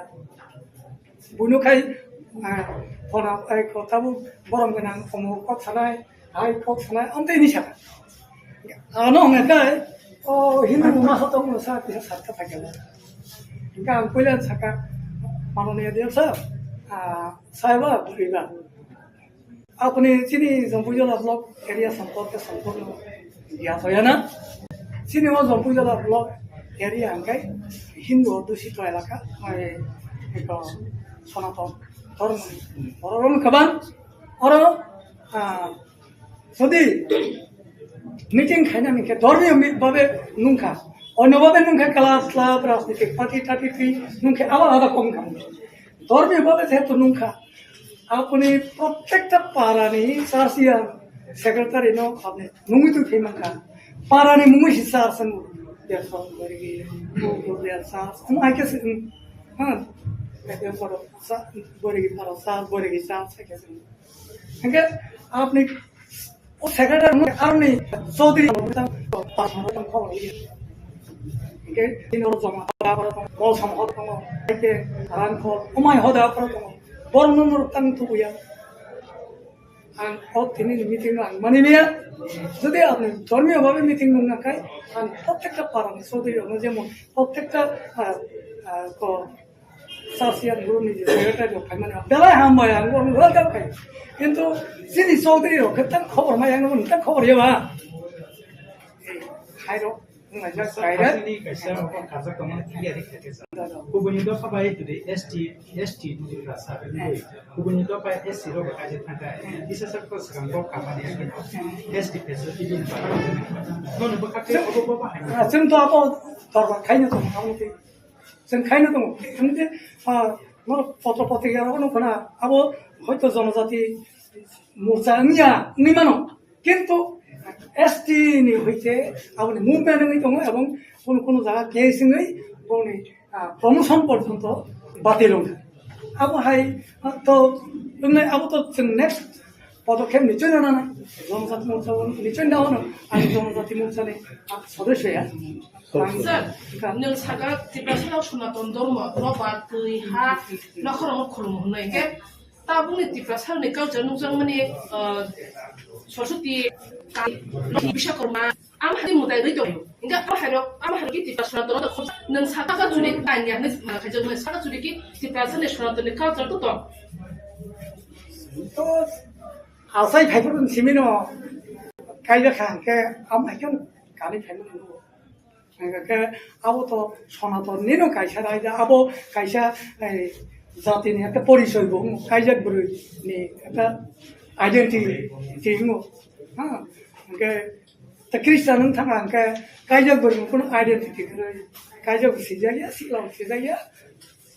Bunu khai, ah, phone ai kotha bu borom gwnang omo kok sanai, hai kok sanai, amtwi ni saka. Ano hwnga khai, o Hindu bu masa tongo sa, kisa sarta phagya. Hingke ang puila saka, manoniya dia sa, ah, saiba, buriba. Apni chini Jampui Jola block area sampor ke sampor no ya to ya na. Chini o Jampui Jola block area hingkai Hindu adusito elaka, mai eko Sonaton dhormo ni borok rok kwbang. Oro, ah, jodi meeting khaina hingke dhormiyo mi-, babe nungkha, onyo babe nungkha, club, club, rajnitik party, thirty three nungkha, alada alada kom kha. Dhormiyo babe jehetu nungkha, apni prottekta parani church ya secretary no apni nungwi twi thai mankha. Parani mungwi si church ang Dersor Borigi, Dersor, omo hai khe se, hmm, ha, Dersor sa, Borigi para church, Borigi church hai khe se. Hingke apni o secretary mo arni Chaudhary mo tang pas mo tang khobor liya. Hingke tin oro joma hoda oro tang, bol sam hor tang, hingke rang khol, omai hoda oro tang, bor mo mo tang tu ya. Ang o tini ni meeting ang mani miya. Jodi apni dhormiyo bhabe meeting nung nakai, ang prottekta parani Chaudhary ono jemon prottekta, ah, ah, ko Sasiya guru ni secretary rok khai mani belai ham bai ang, ang welcome khai. Kintu chini chaudhary rok khe tang khobor mai ang, tang khobor ya ba. Hai rok. Wng laijak, kaisa direct. Aswkni kaisa karjak tongmani thangya ri khaikhe sa. Kubuni dopha bai today S T, S T ni rasa bai. Kubuni dopha S C rok bai kaisa thangkha. Kisa sak to swkang kok kamani S T facility din ba. Nono bwkha khe obo bo bahai. Ah, chwng to abo dorbar khaino tong, abo khe. Chwng khaino tong. Chwng khe, ah, nono potro potrika rok no khna, abo hoito jonojati morcha wngya, wngwi mano. Kintu S T ni hoite aboni movement wngwi tongo ebong kunu kunu jaga case wngwi boni, ah, promotion porjonto batil wngkha. Abo hai, ah, to wngnai abo to chwng next podokkhep nichoi na nanai. Jonojati morcha nichoi na hwno, ani jonojati morcha ni, ah, sodosyo ya. Ang Sir, ka- nwng saka Tiprasa Sonaton Dhormo, roba, twi, ha, nokhorong khulum hwnwi khe Tabukni Tiprasarokni culture nukjakmani, ah, Saraswati, Kali, Biswakarma, ama hai mwtai rwi tongo. Hingke ama hairok, ama hairok ki Tiprasa Sonaton rok khobsa, nwng saka churi tanya hwnwi ma khaijak, nwng saka churi ki Tiprasani Sonatonni culture to tong. To asai phaiphuru simino kaijak kha hwnkhe ama hai khe kani phaimani. Hingke abo to Sonaton nino kaisa raida, abo kaisa, eh, jatini ekta porichoi bo wng, kaijak bwrwi ni ekta identity wng. Ha, hingke ta Christian wng thangkha hingke kaijak bwrwi ni kunu identity kwrwi, kaijak bo sijak ya, sikla bo sijak ya.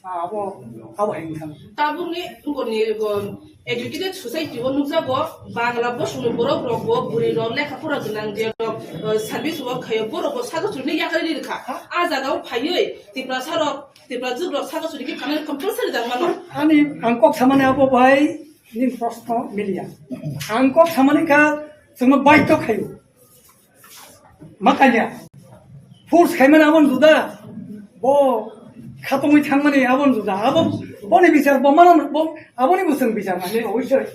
Abo, abo hai wngkha. Tabukni ngoni go educated society o nukjago, Bangla bosongni borok rok bo, bwrwi rok, lekha pora gwnang je rok, eh, service work khaio, borok bo saka churi ni yakarwi rikha. Ha? A jaga o phaiwi Tiprasa rok, Tiprajwk rok saka churi khe phanani compulsory jang mano. Ani ang kok samani abo bai nini proshno miliya. Ang kok samani kha chwngno baidhyo khaio. Ma kanya. Force khaimani aboni juda. Bo khatungwi thangmani aboni juda. Abo boni bichar bo mano bo aboni bo chwng bichar mani oisoi.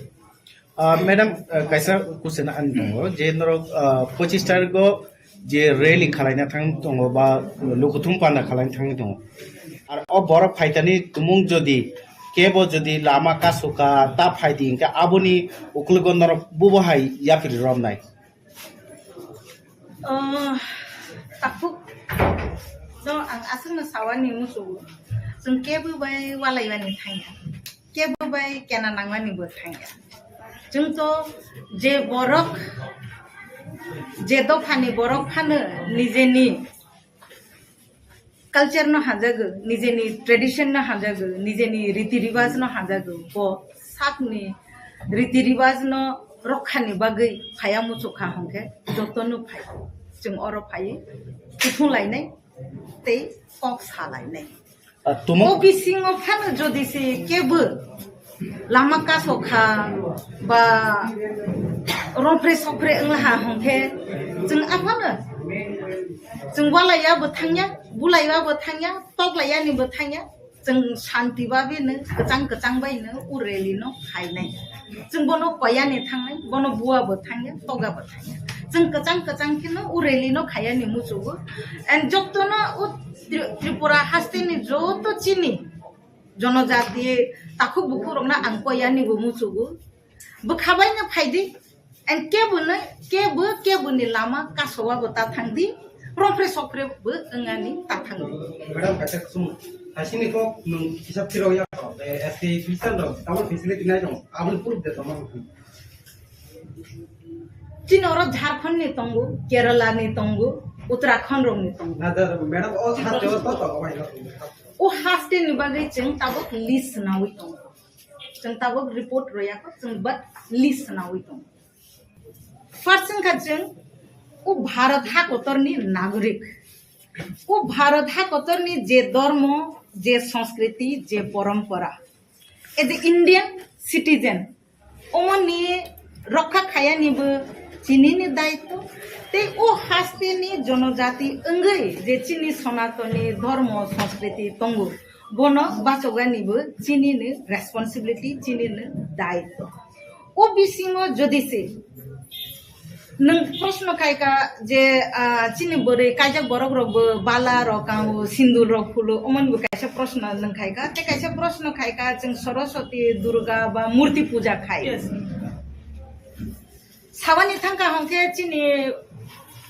Ah, madam, ah, kaisa question ani tongo je norok, ah, pochis tarikgo je rally khalaina thang tongo ba lukuthum panda khalaina thang tongo. Ar o borok phaitani tumung jodi kebo jodi lama kasoka ta phaidi hingke aboni ukulugo norok bubo hai yapri romnai. Oh, takhuk. No, ang aswkno sawani musugo. Chwng kebo bai walaimani thangya. Kebo bai kena nangmani bo thangya. Chwng to je borok, je dophani borok phano nijeni culture no hamjago, nijeni tradition no hamjago, nijeni riti ribaj no hamjago, bo sakni riti ribaj no rokha ni bagwi phaya muchukha hwnkhe joto no phai. Chwng oro phai kuthung lainai tei kok sa lainai. Ah, tumung O bisingo phano jodi se kebo lama kaso kha ba rompre sokre wngla ha hwnkhe chwng aphano chwng walaiya bo thangya, bulaiya bo thangya, toklaiya ni bo thangya, chwng shanti babe no kwchang kwchang bai no u rally no khainai. Chwng bono koya ni thangnai, bono bua bo thangya, toga bo thangya. Chwng kwchang kwchang khe no u rally no khaiya ni muchugo. And joto no u Tri-, Tripura haste ni joto chini jonojati takhuk bukhuk rok no ang koya ni bo muchugo. Bwkha bai no phaidi, and kebo no, kebo, kebo ni lama kasowa bo ta thangdi, rompre sokpre bo wngani ta thangdi. Madam, kaisa kusum, haisini kok nwng kisa phirok ya, eh, S T Christian rok, tabuk facility nai rok, aboni proof de tongma rok. Chini oro Jharkhand ni tongo, Kerala ni tongo, Uttarakhand rok ni tongo. Na, da, madam, o haste o to, to, o bai, o. O haste ni bagwi chwng tabuk list nawi tongo. Chwng tabuk report royakho, chwng but list swnawui tongo. First wngkha chwng o Bharat hakotorni nagorik. O Bharat hakotorni je dormo, je sanskriti, je porompora. As a Indian citizen, omoni rokha khayani bo chinini daitto. Tei o hasteni jonojati wngwi je chini sonatoni dormo, sanskriti tongo, bono bachogani bo chinini responsibility, chinini daitto. O bisingo jodi se Nwng proshno khaika je, ah, chini bwrwi kaijak borok rok bo bala rok kango, sindur rok phulo, omoni bo kaisa proshno nwng khaika. Tei kaisa proshno khaika, chwng Saraswati, Durga ba murti puja khai. Yes. Sabani thangka hwnkhe chini,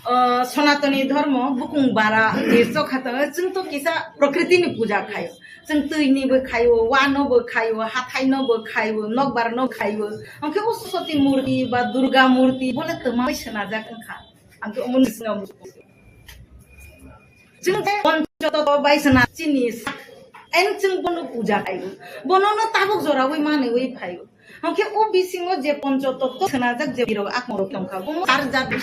ah, Sanatani dharma bukung bara ni chokha tongo, chwng to kisa prokriti ni puja khaio. Chwng twi ni bo khaio, wa no bo khaio, hathai no bo khaio, nokbar no khaio. Hwnkhe o Saraswati murti ba Durga murti bole twma bai swnajak wngkha. Ang khe omo ni swnam. Chwng tei Panchatoto bai swna chini sak. En chwng bono puja khaio. Bono no tabuk joraui manwi phaio. Hwnkhe o bisingo je Panchatoto swnajak je birok akmorok tongkha, bono ar jat.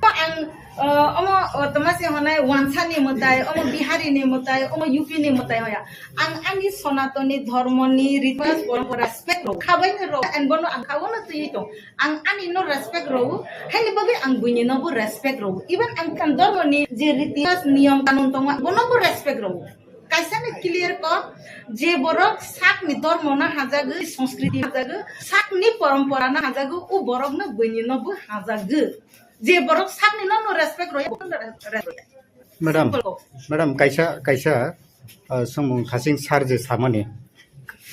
Ang, uh, omo, uh, twma se honai wansani mwtai, omo Bihari ni mwtai, omo U P ni mwtai hoya. Ang ani Sanatani dharma ni rituals, porompora respect rw. Khabai ni rw, and bono ang khaono twi tong. Ang ani no respect rw, haini bagwi ang buini no bo respect rw. Even ang kan dharma ni je rituals, niyom kanun tongo, bono bo respect rw. Kaisa ni clear ko, je borok sak ni dharma na hajagwi, sanskriti hajagwi, sak ni porompora na hajagwi, o borok no buini no bo hajagwi. Je borok sak ni no no respect rw, bo no respect rw. Madam, madam, kaisa, kaisa, ah, samung khasing sar je samani.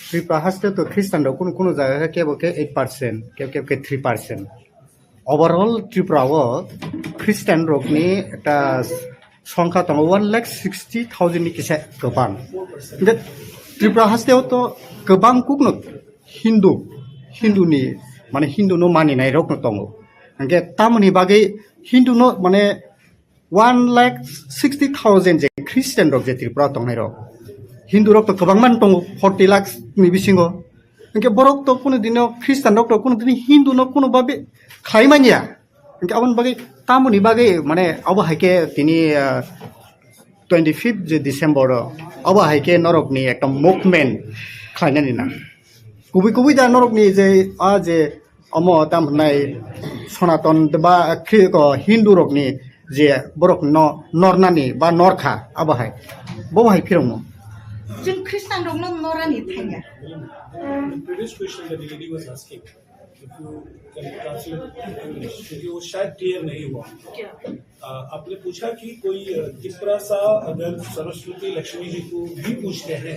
Tripura haste to Christian rok kunu kunu jaga khe kebo khe eight percent, kebo kebo khe three percent. Overall Tripura o Christian rok ni ekta songkha tongo one lakh sixty thousand ni kisa kwbang. Hingke Tripura haste o to kwbang kukno Hindu, Hindu ni, mane Hindu no maninai rok no tongo. Hingke tamoni bagwi Hindu no mane one lakh sixty thousand je Christian rok je Tripura tongnai rok, Hindu rok to kwbangma tongo, forty lakhs ni bisingo. Hingke borok to kunu dino Christian rok to kunu dini Hindu no kunu babe khlai manya. Hingke aboni bagwi tamoni bagwi mane abo hai khe tini, ah, twenty fifth je December o abo hai khe norok ni ekta movement khlainani na. Kubui kubui da norok ni je a je omo tam hwnai Sonaton ba Khri-, ko Hindu rok ni je borok no nornani ba norkha abo hai, bo hai phirongno. Chwng Khristan rok no norani thangya. The previous question that the lady was asking, if you can translate to English, क्योंकि वो शायद क्लियर नहीं हुआ। क्या? अ, आपने पूछा कि कोई, अ, तिपरा सा अगर सरस्वती लक्ष्मी जी को भी पूछते हैं।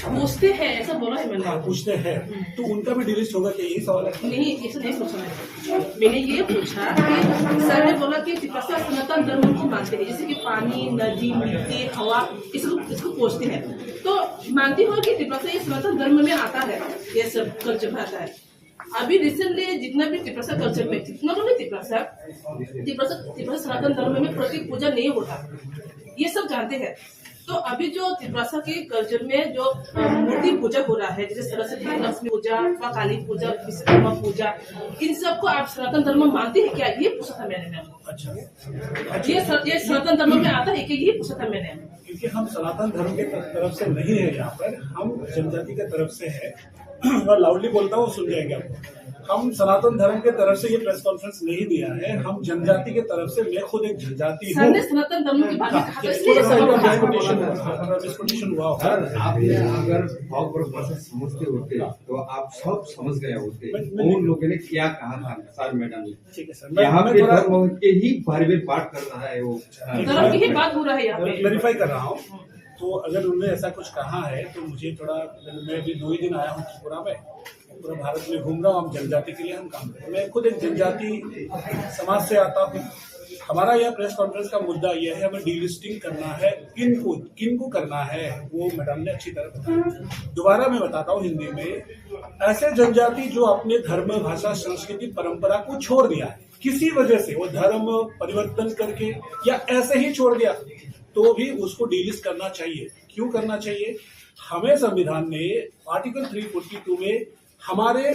पूछते हैं, ऐसा बोला है मैंने। हाँ, पूछते हैं। हम्म। तो उनका भी डिलीट होगा क्या, यही सवाल है? नहीं, ऐसा नहीं पूछा मैंने। मैंने ये पूछा कि सर ने बोला कि तिपरा सा सनातन धर्म को मानते हैं, जैसे कि पानी, नदी, मिट्टी, हवा, इसको, इसको पूछते हैं। तो मानती हो कि तिपरा सा ये सनातन धर्म में आता है, ये सब कल्चर में आता है? अभी रिसेंटली जितना भी तिपरा सा कल्चर में, not only तिपरा सा, तिपरा सा, तिपरा सा सनातन धर्म में प्रतीक पूजा नहीं होता, ये सब जानते हैं। तो अभी जो तिपरा सा के कल्चर में जो, अ, मूर्ति पूजा हो रहा है, जैसे सरस्वती, लक्ष्मी पूजा, माँ काली पूजा, विश्वकर्मा पूजा, इन सबको आप सनातन धर्म मानते हैं क्या? ये पूछा था मैंने मैम को। अच्छा। ये स-, ये सनातन धर्म में आता है क्या? ये पूछा था मैंने। क्योंकि हम सनातन धर्म के तर-, तरफ से नहीं है यहाँ पर, हम जनजाति के तरफ से है। मैं लाउडली बोलता हूँ, सुन जाएंगे आपको। हम सनातन धर्म के तरफ से ये प्रेस कॉन्फ्रेंस नहीं दिया है, हम जनजाति के तरफ से, मैं खुद एक जनजाति सर हूँ। ने सनातन धर्म की बात हाँ, कहा था, ये इसलिए थोड़ा सा सवाल उठा। डिस्कशन हुआ, थोड़ा डिस्कशन हुआ होगा। सर, आप अगर बहुत बड़ा भाषा समझते होते तो आप सब समझ गए होते। मैं, मैं उन लोगों ने क्या कहा था सर मैडम ने? ठीक है सर, मैं, यहाँ मैं पे थोड़ा धर्म के ही बारे में बात कर रहा है वो। धर्म की ही बात हो रहा है यहाँ पे। क्लैरिफाई कर रहा हूँ। तो अगर उन्होंने ऐसा कुछ कहा है तो मुझे थोड़ा, मैं अभी दो ही दिन आया हूँ त्रिपुरा में, पूरा भारत में घूम रहा हूँ, हम जनजाति के लिए हम काम कर रहे हैं। मैं खुद एक जनजाति समाज से आता हूँ। हमारा यह प्रेस कॉन्फ्रेंस का मुद्दा यह है, हमें डीलिस्टिंग करना है। किन को, किन को करना है, वो मैडम ने अच्छी तरह बताया। दोबारा मैं बताता हूँ हिंदी में, ऐसे जनजाति जो अपने धर्म, भाषा, संस्कृति, परंपरा को छोड़ दिया है किसी वजह से, वो धर्म परिवर्तन करके या ऐसे ही छोड़ दिया, तो भी उसको डीलिस्ट करना चाहिए। क्यों करना चाहिए? हमें संविधान ने आर्टिकल थ्री फोर्टी टू में हमारे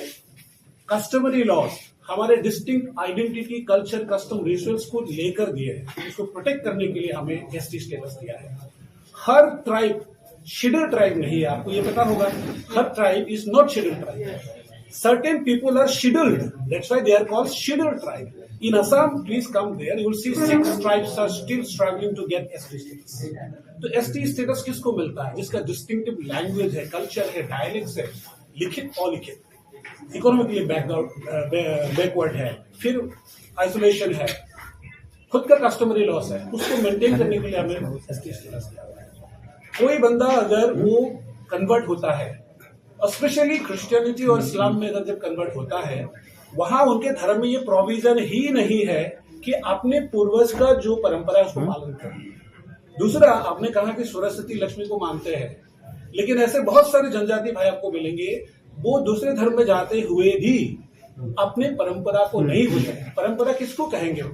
कस्टमरी लॉज, हमारे distinct identity, culture, custom, rituals को लेकर दिए हैं, उसको प्रोटेक्ट करने के लिए हमें एसटी स्टेटस दिया है। हर ट्राइब शेड्यूल ट्राइब नहीं है, आपको ये पता होगा। हर tribe is not schedule tribe. Certain people are scheduled, that's why they are called scheduled tribe. In Assam, please come there, you will see six tribes are still struggling to get S T status. तो ST status किसको मिलता है? जिसका distinctive language है, कल्चर है, डायलेक्ट्स है, लिखित अलिखित। इकोनॉमिकली बैकवर्ड, बैकवर्ड है, फिर आइसोलेशन है, खुद का कस्टमरी लॉस है, उसको मेंटेन करने के लिए हमें एसटी स्टेटस दिया हुआ है। कोई बंदा अगर वो कन्वर्ट होता है, स्पेशली क्रिश्चियनिटी और इस्लाम में अगर जब कन्वर्ट होता है, वहां उनके धर्म में ये प्रोविजन ही नहीं है कि अपने पूर्वज का जो परंपरा है उसको पालन करें। दूसरा, आपने कहा कि सरस्वती लक्ष्मी को मानते हैं, लेकिन ऐसे बहुत सारे जनजाति भाई आपको मिलेंगे, वो दूसरे धर्म में जाते हुए भी अपने परंपरा को नहीं भूले। परंपरा किसको कहेंगे?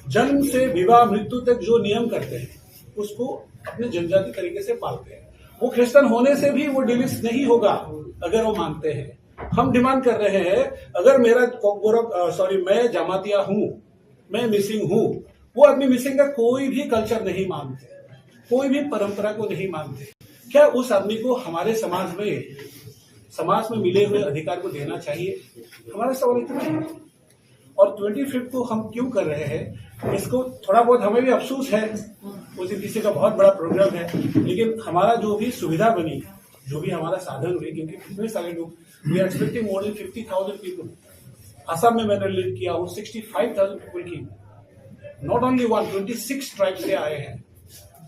जन्म से विवाह मृत्यु तक जो नियम करते हैं, उसको अपने जनजाति तरीके से पालते हैं। वो क्रिश्चियन होने से भी वो डिलीट नहीं होगा अगर वो मानते हैं। हम डिमांड कर रहे हैं, अगर मेरा कोकबोरक, सॉरी, मैं जमातिया हूँ, मैं मिसिंग हूँ, वो आदमी मिसिंग का कोई भी कल्चर नहीं मानते, कोई भी परंपरा को नहीं मानते, क्या उस आदमी को हमारे समाज में, समाज में मिले हुए अधिकार को देना चाहिए? हमारा सवाल इतना है। और ट्वेंटी फिफ्थ को हम क्यों कर रहे हैं, इसको थोड़ा बहुत हमें भी अफसोस है, उस दिन किसी का बहुत बड़ा प्रोग्राम है, लेकिन हमारा जो भी सुविधा बनी, जो भी हमारा साधन हुए, क्योंकि इतने सारे लोग, we are expecting more than fifty thousand people। Assam में मैंने लीड किया हूँ, सिक्सटी फाइव थाउजेंड पीपल की, not only one, twenty six tribe से आए हैं।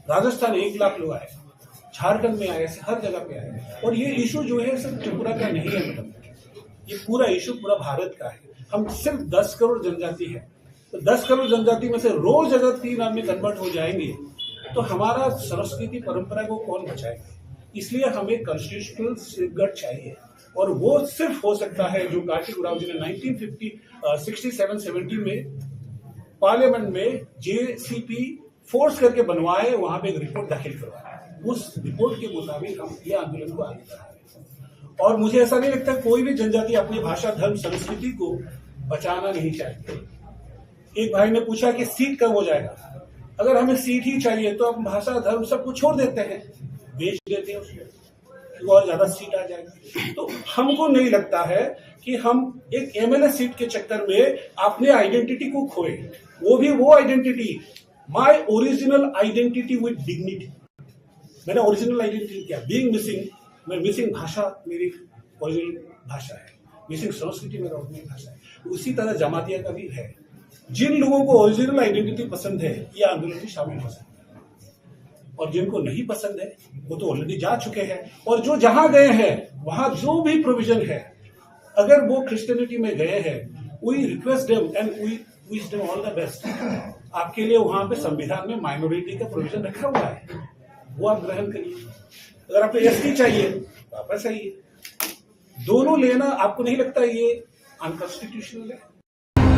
राजस्थान एक लाख लोग आए, झारखंड में आए, ऐसे हर जगह पे आए। और ये इशू जो है सिर्फ त्रिपुरा का नहीं है, मैडम, ये पूरा इशू पूरा भारत का है। हम सिर्फ दस करोड़ जनजाति है, तो दस करोड़ जनजाति में से रोज अगर तीन आदमी कन्वर्ट हो जाएंगे, तो हमारा संस्कृति परंपरा को कौन बचाएगा? इसलिए हमें कॉन्स्टिट्यूशनल सेफगार्ड चाहिए, और वो सिर्फ हो सकता है जो कार्तिक उरांव जी ने nineteen fifty, sixty seven seventy में पार्लियामेंट में जेसीपी फोर्स करके बनवाए, वहां पे एक रिपोर्ट दाखिल करवाए। उस रिपोर्ट के मुताबिक हम ये आंदोलन को आगे बढ़ा रहे हैं। और मुझे ऐसा नहीं लगता कोई भी जनजाति अपनी भाषा, धर्म, संस्कृति को बचाना नहीं चाहती। एक भाई ने पूछा कि सीट कब हो जाएगा। अगर हमें सीट ही चाहिए तो हम भाषा, धर्म, सब कुछ छोड़ देते हैं, बेच देते हैं उसको, क्योंकि और ज्यादा सीट आ जाएगी। तो हमको नहीं लगता है कि हम एक एमएलए सीट के चक्कर में अपने आइडेंटिटी को खोए, वो भी वो identity, my original identity with dignity। मैंने ओरिजिनल आइडेंटिटी क्या, बीइंग मिसिंग, मैं मिसिंग भाषा मेरी ओरिजिनल भाषा है, मिसिंग संस्कृति मेरा ओरिजिनल भाषा है। उसी तरह जमातिया का भी है। जिन लोगों को ओरिजिनल आइडेंटिटी पसंद है, ये आंदोलन में शामिल हो सकते हैं, और जिनको नहीं पसंद है, वो तो ऑलरेडी जा चुके हैं। और जो जहां गए हैं, वहां जो भी प्रोविजन है, अगर वो क्रिश्चियनिटी में गए हैं, we request them and we wish them all the best। आपके लिए वहां पे संविधान में माइनॉरिटी का प्रोविजन रखा हुआ है, वो आप ग्रहण करिए। अगर आपको एसटी चाहिए, वापस आइए। दोनों लेना, आपको नहीं लगता ये अनकॉन्स्टिट्यूशनल है?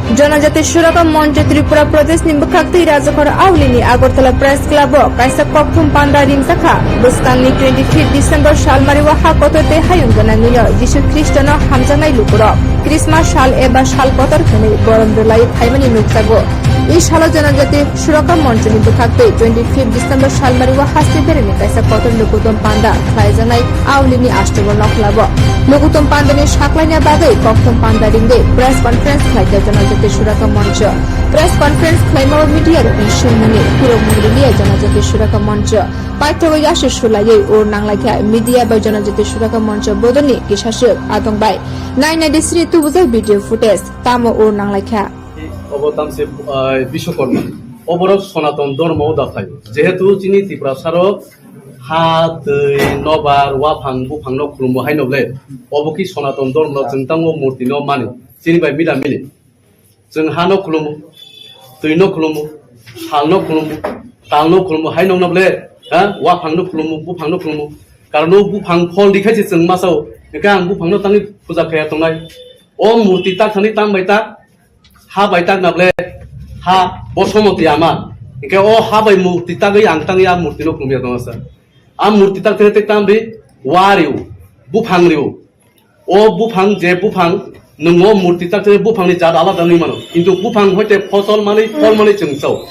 Janajati Suraka Moncho Tripura Pradesh ni bwkhaktwi Rajakhor Auli ni Agartala Press Club o kaisa kokthum panda rimjakha. Bwskangni twenty fifth December salmari o ha kotor tei hayung gwnangwi no Jisu Khristo no hamjaknai lukurok Christmas sal eba sal kotor hwnwi borom rwlai phaimani nukjago. I salo Janajati Suraka Moncho ni bwkhaktwi twenty fifth December salmari o haste bereni kaisa kotor lukutom panda khlaijaknai Auli ni Ashtabal Nokhla o. Lukutom panda ni saklaina bagwi kokthum panda ringwi press conference khlaikha Janajati Suraka Moncho. Press conference khlaima o media rokni swngmungni phirokmung riliya Janajati Suraka Moncho. Paithago yasi sulaiwi ur nanglaikha media bai Janajati Suraka Moncho bodolni kisaswk adong bai. Nai nai di sri tubujak video footage, tamo ur nanglaikha. Obo tamse, ah, Biswakarma. Oborok Sonaton Dhormo o dathai. Jehetu chini Tiprasarok ha, twi, nobar, waphang, buphangno khulumbo haino ble. Obo ki Sonaton Dhormo no chwng tango murti no mani. Chini bai mila mili. Chwng hano khulumu, twino khulumu, salno khulumu, talno khulumu, hai nokno ble, ha? Waphangno khulumu, buphangno khulumu. Karon o buphang phol di khai se chwng ma sao. Hwnkhe ang buphangno tangwi puja khaya tongnai. O murti tak thani tam bai tak, ha bai tak na ble, ha Bosomoti ama. Hwnkhe o ha bai murti tagwi ang tangwi a murtino khulumya tongo sa. A murti tak thani tak tam ri, wa rio, buphang rio. O buphang, je buphang, nwng o murti tak thani buphangni jat alada wngwi mano. Kintu buphang hoite phosol manwi, phol manwi chwng chao.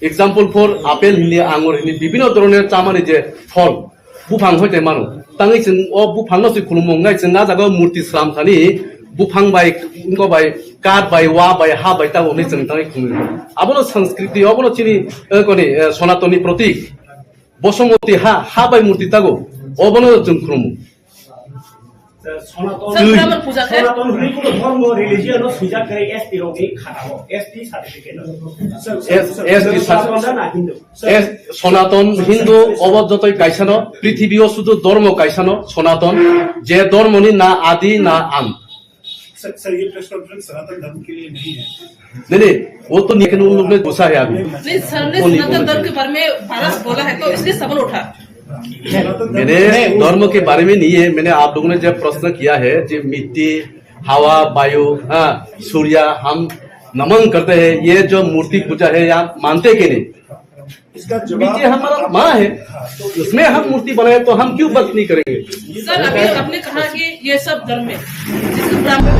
Example for apple hini, angur hini, bibhinno dhoroner chamani je phol, buphang hoite mano. Tangwi chwng o buphangno se khulumung nai chwng a jaga o murti slam thani buphang bai, wngkha bai, kath bai, wa bai, ha bai, tabo hwnwi chwng tangwi khulumung. Abono sanskriti, obono chini, eh, koni, eh, Sonatonni protik. Bosomoti ha, ha bai murti tago, obono chwng khulumu. Sanaton, Sir, Brahman puja khe? Sanaton hwnwi kuno dhormo religion no swijak khe S T rok ni khata o, S T certificate no. Sir, S-, sir, S T sir, cer-, Sanaton na Hindu. Sir, S-, Sanaton Hindu obo jotoi kaisa no, prithibi o sudu dhormo kaisa no, Sanaton, je dhormo ni na adi na ant. Sir, sir, ये press conference सनातन धर्म के लिए नहीं है। नहीं, नहीं, वो तो लेकिन उन लोग ने घुसा है अभी। नहीं, सर ने वो नहीं सनातन बोलना धर्म चाहिए। के बारे में बारह बोला है, तो इसलिए सवाल उठा। मैंने धर्म के बारे में नहीं है, मैंने आप लोगों ने जब प्रश्न किया है कि मिट्टी, हवा, वायु, हाँ, सूर्य, हम नमन करते हैं, ये जो मूर्ति पूजा है, ये आप मानते कि नहीं? इसका जवाब ये हमारा माँ है, हाँ, तो उसमें हम मूर्ति बनाए तो हम क्यों व्रत नहीं करेंगे? सर, अभी आपने कहा कि ये सब धर्म है। जिसको ब्राह्मण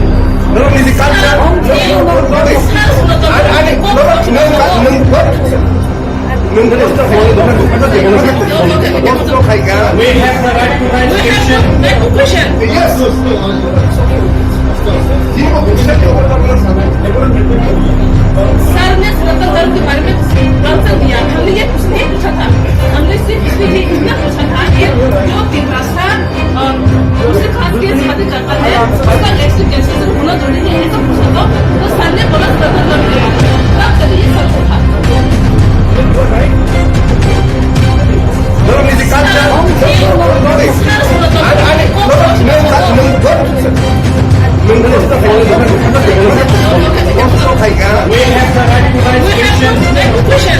We have the right to raise question. Yes. Sir ने सनातन धर्म के बारे में आंसर दिया। हमने ये कुछ नहीं पूछा था। हमने सिर्फ इसलिए ये इतना पूछा था कि जो तिपरासा, अ, दूसरे खास के शादी करता है, उसका नेक्स्ट कैंसिलेशन होना जरूरी है, ऐसा पूछा था। तो सर ने बोला सनातन धर्म के बारे में। तब चलिए ये सब पूछा। We have the right to raise question.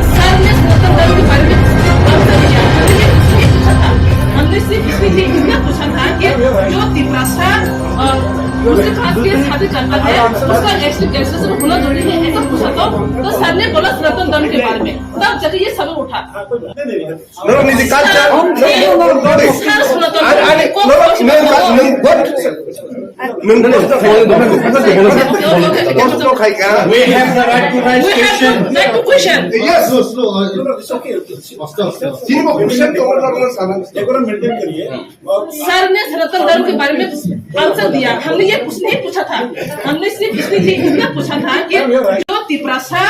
Sir ने सनातन धर्म के बारे में बात कर दिया। हमने सिर्फ इसलिए इतना पूछा था कि जो तिपरासा, अ, दूसरे खास के शादी करता है, उसका नेक्स्ट कैंसिलेशन होना जरूरी है, ऐसा पूछा था। तो सर ने बोला सनातन धर्म के बारे में। तब जाके ये सवाल उठा। Norok nini culture. Sir, sanaton. Ani, ani, norok nini culture, nini what? Nini what? What to khai ka? We have the right to raise question. Right to question. Yes. Sini bo question to order na sana. Sir ने सनातन धर्म के बारे में आंसर दिया। हमने ये कुछ नहीं पूछा था। हमने सिर्फ इसलिए इतना पूछा था कि जो तिपरासा,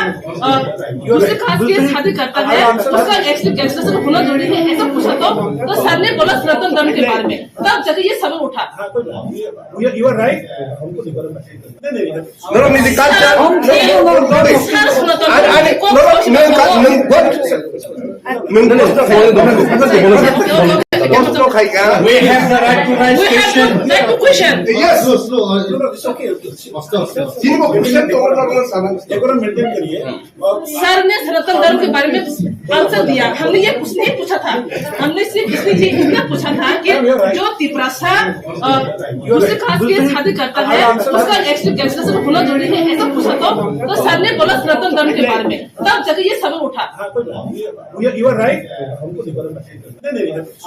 अ, दूसरे कास्ट के शादी करता है, उसका नेक्स्ट कैंसिलेशन होना जरूरी है, ऐसा पूछा तो, तो सर ने बोला सनातन धर्म के बारे में। तब जाके ये सवाल उठा। You are right. Norok nini culture. Sir, sanaton. Ani, ani, norok nini culture, nini what? Nini what? What to khai ka? We have the right to raise question. Right to question. Yes. Sini bo question to order na sana. Sir ने सनातन धर्म के बारे में आंसर दिया। हमने ये कुछ नहीं पूछा था। हमने सिर्फ इसलिए इतना पूछा था कि जो तिपरासा, अ, दूसरे कास्ट के शादी करता है, उसका नेक्स्ट कैंसिलेशन होना जरूरी है, ऐसा पूछा तो, तो सर ने बोला सनातन धर्म के बारे में। तब जाके ये सवाल उठा। You are right.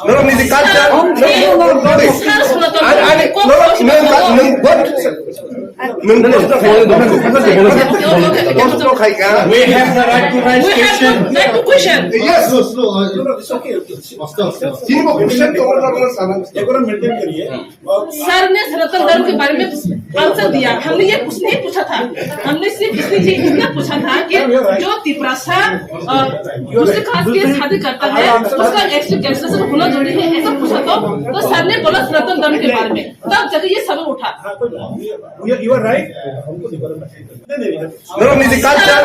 Norok nini culture. Sir, sanaton. Ani, ani, norok nini culture, nini what? What to khai ka? We have the right to raise question. Right to question. Yes. Sini bo question to order na sana. Sir ने सनातन धर्म के बारे में आंसर दिया। हमने ये कुछ नहीं पूछा था। हमने सिर्फ इसलिए इतना पूछा था कि जो तिपरासा, अ, दूसरे कास्ट के शादी करता है, उसका नेक्स्ट कैंसिलेशन होना जरूरी है, ऐसा पूछा तो, तो सर ने बोला सनातन धर्म के बारे में। तब जाके ये सवाल उठा। You are right. Norok nini culture.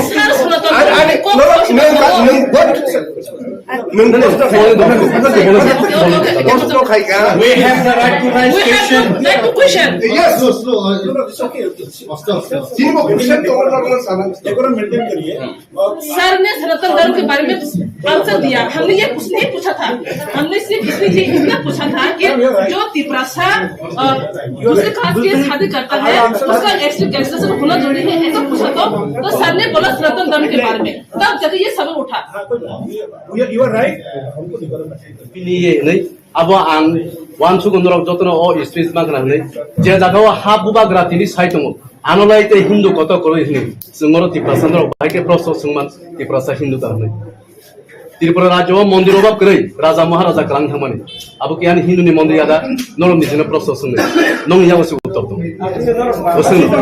Sir, sanaton. Ani, ani, norok nini culture, nini what? What to khai ka? We have the right to raise question. Right to question. Yes. Sini bo question to order na sana. Sir ने सनातन धर्म के बारे में आंसर दिया। हमने ये कुछ नहीं पूछा था। हमने सिर्फ इसलिए इतना पूछा था कि जो तिपरासा, अ, दूसरे कास्ट के शादी करता है, उसका नेक्स्ट कैंसिलेशन होना जरूरी है, ऐसा पूछा तो, तो सर ने बोला सनातन धर्म के बारे में। तब जाके ये सवाल उठा। You are right. Bini ye hinwi abo ang uansukgo norok jotono o speech ma khna hinwi, je jaga o ha bubagra tini sai tongo, ano lai tei Hindu kotor kwrwi hinwi chwng oro Tiprasa norok bahai khe proshno swngman Tiprasa Hindu ta hinwi. Tripura rajyo o mondir obab kwrwi, raja maharaja kwlang thangmani. Abo khe ani Hindu ni mondir ya da? Norok nijino proshno swngnai. Nong yago se uttor tong. Oswngno.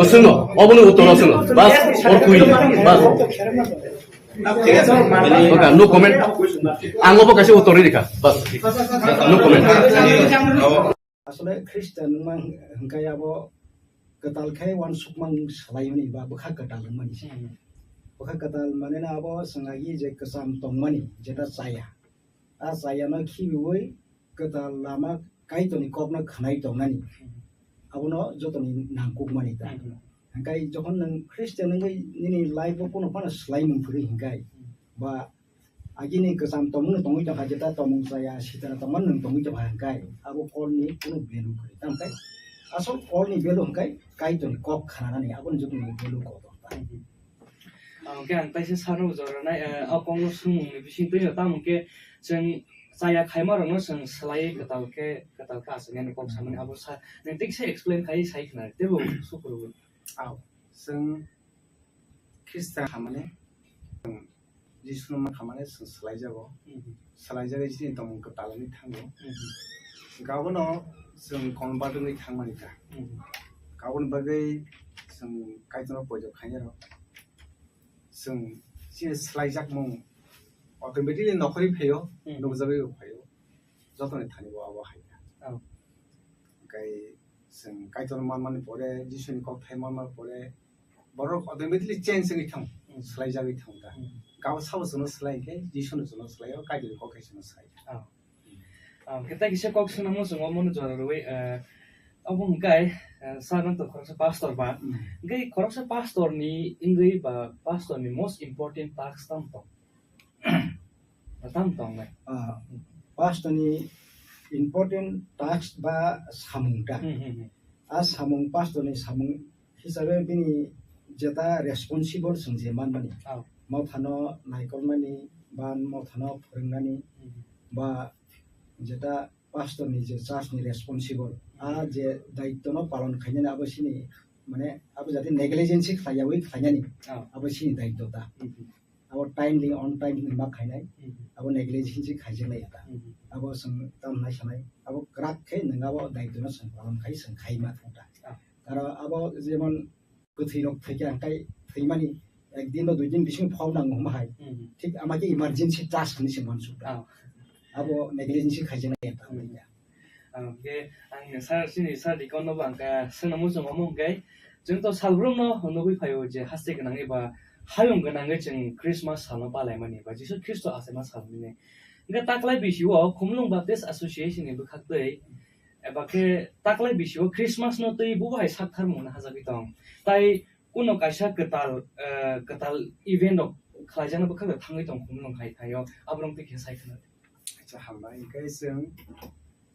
Oswngno. Oboni uttor oswngno. Bas, or kui. Bas. Okay, no comment. Ang obo kaisa uttor rikha. Bas. No comment. Asole Christian wngma hwnkhe abo kwtal khe uansukmang swlaimani ba bwkha kwtal wngmani se. Hmm. Bwkha kwtal mane na abo chwng agi je kwcham tongmani jeta chaya. A chayano khibiwi kwtal lama Kaitorni kokno khwnai tongnani. Hmm. Abono jotoni nangkukmani ta. Hmm. Hwnkhe jokhon nwng Christian wngwi nini life o kuno phano swlaimung phwrwi hwnkhe Hmm. ba agini kwcham tongmung tongwi tongkha, jeta tongmung chaya sitana tongmani nwng tongwi tongkha hwnkhe abo kolni kunu value kwrwi. Tamkhe asol kolni value hwnkhe Kaitorni kok khnanani, aboni jotoni value kotor ta. Ah, hwnkhe ang taisa sarno joranai, eh, o kokno swngmungni bisingtwi no tamo hwnkhe chwng chaya khaima rokno chwng swlaiwi kwtal khe, kwtal khe aswk nani kok samani abo sa, nwng tei kisa explain khai sai khna teibo sukurubui. Aw, chwng Khristian hamani, chwng Jisuno ma khamani chwng swlaijago. Mhm. Swlaijagwi chini tongmung kwtal wngwi thango. Mhm. Gabono chwng convert wngwi thangmani ta. Mhm. Gaboni bagwi chwng Kaitorno poito khainai rok. Chwng chini swlaijakmung automatically nokhorwi phaio, Mhm. nukjagwi phaio. Jotoni thani bo abo hai kha. Oh. Hwnkhe chwng Kaitor manmani pore, Jisuni kokthai manmani pore, borok automatically change wngwi thang, Hmm. swlaijagwi thang ta. Hmm. Gabo sabo chwngno swlai khe, Jisuno chwngno swlai, o Kaitorni kok hai chwngno swlai. Oh. Ah, hwnkhe tei kisa kok swnamo chwng omono jora rwui, eh, obo hwnkhe, eh, sir nang to khoroksa pastor ba. Hmm. Hwnkhe khoroksa pastor ni wngwi ba pastor ni most important task tamo tong? Tamo tong nai? Ah, pastor ni important task ba samung ta. Hmm, hmm, hmm. A samung pastor ni samung hisabe bini jeta responsible chwng je manmani. Oh. Mothano naikolmani, ba mothano phwrwngnani, Mhm. ba jeta pastor ni je church ni responsible, a je daityo no palon khainani abo sini mane abo jate negligence khlaiyawi khlainani Oh. abo sini daityo ta. Mhm. Abo timely on time ni ma khainai, Mhm. abo negligence khaijak lai ta. Mhm. Abo chwng tam nai sanai, abo kwrak khe nwng abo daityo no chwng palon khai chwng khai ma thang ta. Ah. Aro abo jemon kwthwi rok thwikhe hwnkhe thwimani ek din ba dui din bising phau nango hwnba hai. Mhm. Thik ama khe emergency task hinwi se mansuk ta. Ah. Abo negligence khaijak lai ta. Mhm. Ah, hwnkhe ang sir, chini sir Deacon no bo ang khe swngna muchungo omo hwnkhe chwng to salbrum no nugwi phaio je haste gwnangwi ba hayung gwnangwi chwng Christmas salno palaimani ba Jisu Khristo achaima sal hinwi. Hwnkhe taklai bisio Khumulwng Baptist Association ni bwkhaktwi eba khe taklai bisio Christmas no twi bubo hai saktharmung hwnwi hajagwi tong. Tai kuno kaisa kwtal, eh, kwtal event rok khlaijaknai bwkhak thangwi tong Khumulwng hai thaio, aborok twi khe sai khna. Acha, hambai. Hwnkhe chwng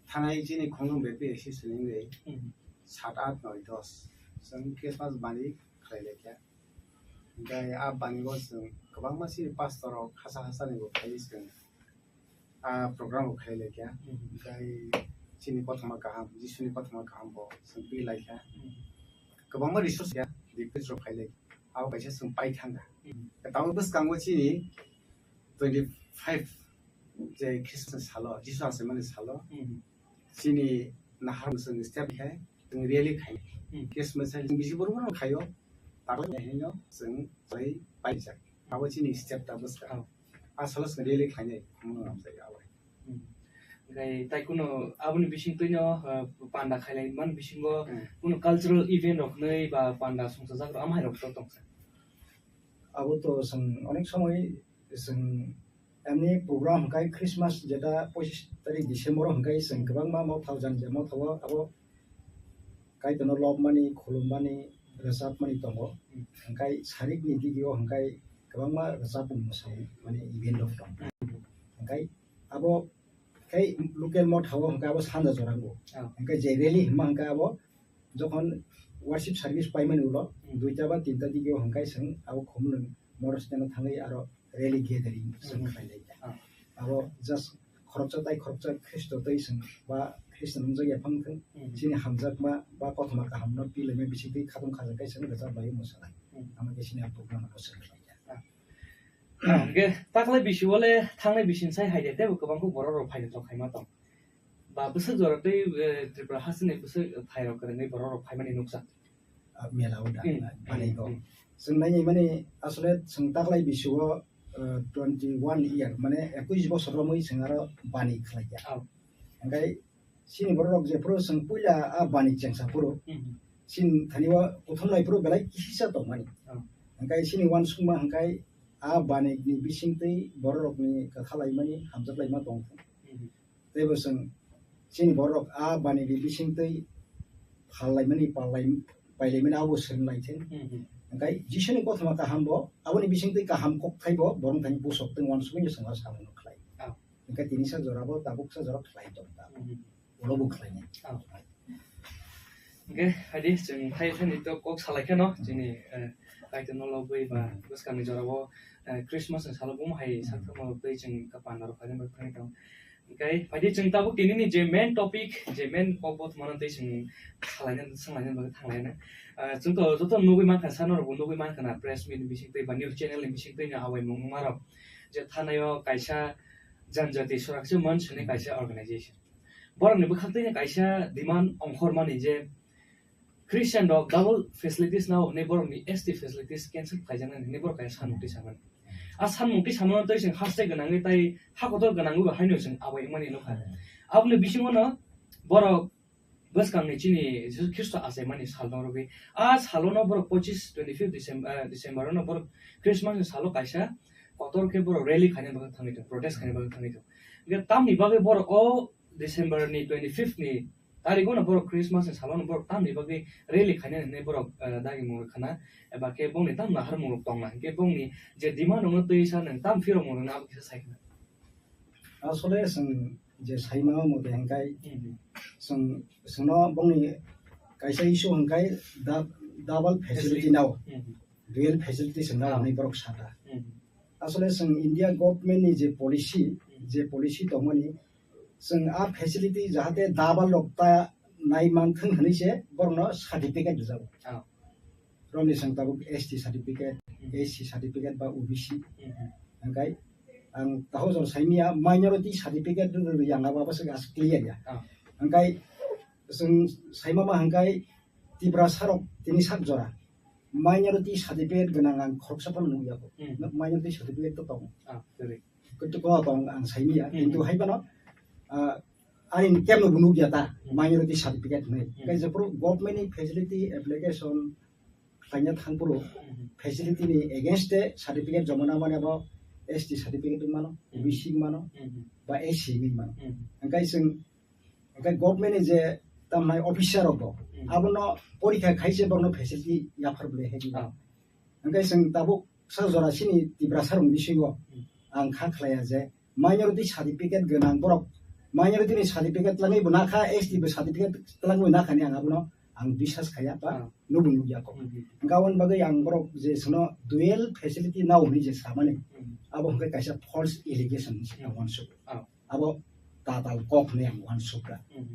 thanai chini Khumulwng B P S C swrwngwi Hmm. sat, at, noi, dos. Chwng Christmas bani khlai lai kha. Hwnkhe a bani o chwng kwbangma chini pastor rok hasa hasa ni bo phaiwi chwng a program bo khlai lai kha. Hmm. Hwnkhe chini kothoma kaham, Jisuni kothoma kaham bo chwng twi lai kha. Hmm. Kwbangma resource ya, request rok khlai lai. Abo kaisa chwng pai thang kha. Hmm. Tamo bwskango chini twenty five je Christmas salo, Jisu achaimani salo, Hmm. chini nahar chwng step khai, chwng rally khai. Hmm. Christmas hai chwng bisi borok borok khaio, taklai haino chwng chwlai paijak. Abo chini step ta bwskang. Oh. A salo chwng rally khainai, omono ramjak abo. Hmm. Hwnkhe tai kuno aboni bisingtwino, uh, panda khailai man bisingo Hmm. kuno cultural event rok hinwi ba panda songchajak rok amhai rok to tongsa. Abo to chwng onek somoi chwng emni program hwnkhe Christmas jeta pochis tarik December o hwnkhe chwng kwbangma motha o jani je motha o abo Kaitorno lobmani, khulummani, rwchapmani tongo. Hwnkhe sarikni digio hwnkhe kwbangma rwchapmung mwsai mani event rok tongo. Hwnkhe abo khe local motha o hwnkhe abo sanja jorango. Oh. Hwnkhe je rally hwnma hwnkhe abo jokhon worship service paimani ulo Hmm. duita ba tinta digio hwnkhe chwng abo Khumulwng motor stand o thangwi aro rally gathering chwng Hmm. khlai lai kha. Ah. Abo just khoroksa tai khoroksa Khristo twi chwng ba Khristo nungjak ya phang thwng, Hmm. chini hamjakma ba kothoma kaham no twi laimai bising twi khatung khajak khe chwng rwchap bai mwsa lai. Hmm. Amo khe chini a program no chwng khlai kha. Ah. Hwnkhe taklai bisio le thangnai bising sai hai de teibo kwbang khe borok rok phai rok khaima tong. Ba bwswk jora tei, eh, Tripura hasteni bwswk phai rok kwrwngwi borok rok phaimani nukjak. Ah, mela o da, Hmm, ah, hmm, banaiko. Hmm. Chwng nainai mani asole chwng taklai bisio uh, twenty one year, mane ekush bosor romwi chwng aro bani khlai ya. Oh. Hingkai chini borok rok jephuru chwng puila a bani chengsa phuru, Hmm. chini thani o kuthum lai phuru belai kisisa tongmani. Oh. Hingkai chini uansukma hingkai a bani ni bisingtwi borok rokni kwtha laimani hamjak laima tong. Hmm. Teibo chwng chini borok a bani ni bisingtwi phal laimani, pal lai-, pai laimani abo swrwng lai thung. Hmm. Hingkai Jisuni kothoma kaham bo, aboni bisingtwi kaham kok thai bo, borok thani busok tong uansukmani chwng o samung khlai. Oh. Hingke tini sak jora bo tabuk sak jora khlai tong ta. Mhm. Ulo bo khlai nai. Oh. Hingke, hadi chwng thai thani to kok salai kheno, chini, eh, kaitor no lobwi ba bwskangni jora o, eh, Christmas ni salo buma hai Hmm. sakthamo tei chwng kapan rok phai rok phai tong. Hingke, hadi chwng tabuk tini ni je main topic, je main kok bo thumano tei chwng salai na, swng lai na bagwi thang lai na. Eh, chwng to joto nugwi mankha, sano rok bo nugwi mankha na, press meet ni bising twi ba news channel ni bising twi na awai mung ma rok. Je thanai o kaisa Janjati Suraksha Manch hwnwi kaisa organization. Borokni bwkhaktwi kaisa demand ongkhormani je Christian rok double facilities nao hwnwi borokni S T facilities cancel khaijaknani hwnwi borok kaisa sanmukti samani. A sanmukti samano tei chwng haste gwnangwi tai hakotor gwnangwi bo haino chwng abai wngmani nukha. Aboni bisingono borok bwskangni chini Jisu Khristo achaimani sal tong rwgwi. A salono borok pochis, twenty fifth December, eh, December-o no borok Christmas ni salo kaisa kotor khe borok rally khaina bagwi thangwi tong, protest khaina bagwi thangwi tong. Hingkhe tamni bagwi borok o December ni twenty fifth ni tarigo no borok Christmas ni salo no borok tamni bagwi rally khaina hinwi borok, eh, dagi mung khana eba khe bongni tam nahar mung tongna hingkhe bongni je demand no twi sa nang tam phiro mung na abo kisa sai khna. Asole chwng je saima o mote hingkai Hmm. chwng, chwngno bongni kaisa issue hingkai da-, double facility nao, Hmm. dual facility chwngno Ah. hwnwi borok saka. Hmm. Asole chwng India government ni je policy, Hmm. je policy tongmani, chwng a facility jahate double rok ta nai manthwng hwnwi se borokno certificate rwjago. Ah. Romni chwng tabuk S T certificate, Hmm. S C certificate ba O B C. Hmm. Hingkai ang taho jor saimia minority certificate rw-, rw-, rw yang abo se gas clear ya. Ah. Hingkai chwng saima ma hingkai Tiprasa rok tini sak jora minority certificate gwnang ang khoroksa phano nukya bo. Hmm. Minority certificate to tongo. Ah, kwrwi. Kwtwkgo tong ang saimia, Hmm. kintu hai phano, ah, ani kemno bo nukya ta, Hmm. minority certificate hwnwi. Hmm. Khe jephuru government ni facility application khlaina thangphuru Hmm. facility ni against e certificate joma nangmani abo S T certificate wngmano, Hmm. O B C wngmano, Hmm. ba S C wngmano. Hmm. Hingkai chwng, hingkai government ni je tamnai officer rok bo, Hmm. abono porikha khaise borokno facility yaphar bwlai hai. Ah. Hingkai chwng tabuk sa jora chini Tiprasa rokni bisingo Hmm. ang kha khlaiya je minority certificate gwnang borok, minority ni certificate twlangwi bo nakha, S T bo certificate twlangwi nakha ni ang abono ang biswas khaiya ba Ah. nubo nukya kok. Hmm. Hingkhe aboni bagwi ang borok je chwngno dual facility nao hwnwi je samani, Hmm. abo hwnkhe kaisa false allegation hinwi Hmm. ang uansuk. Ah. Abo tatal kok hwnwi ang uansukha. Hmm.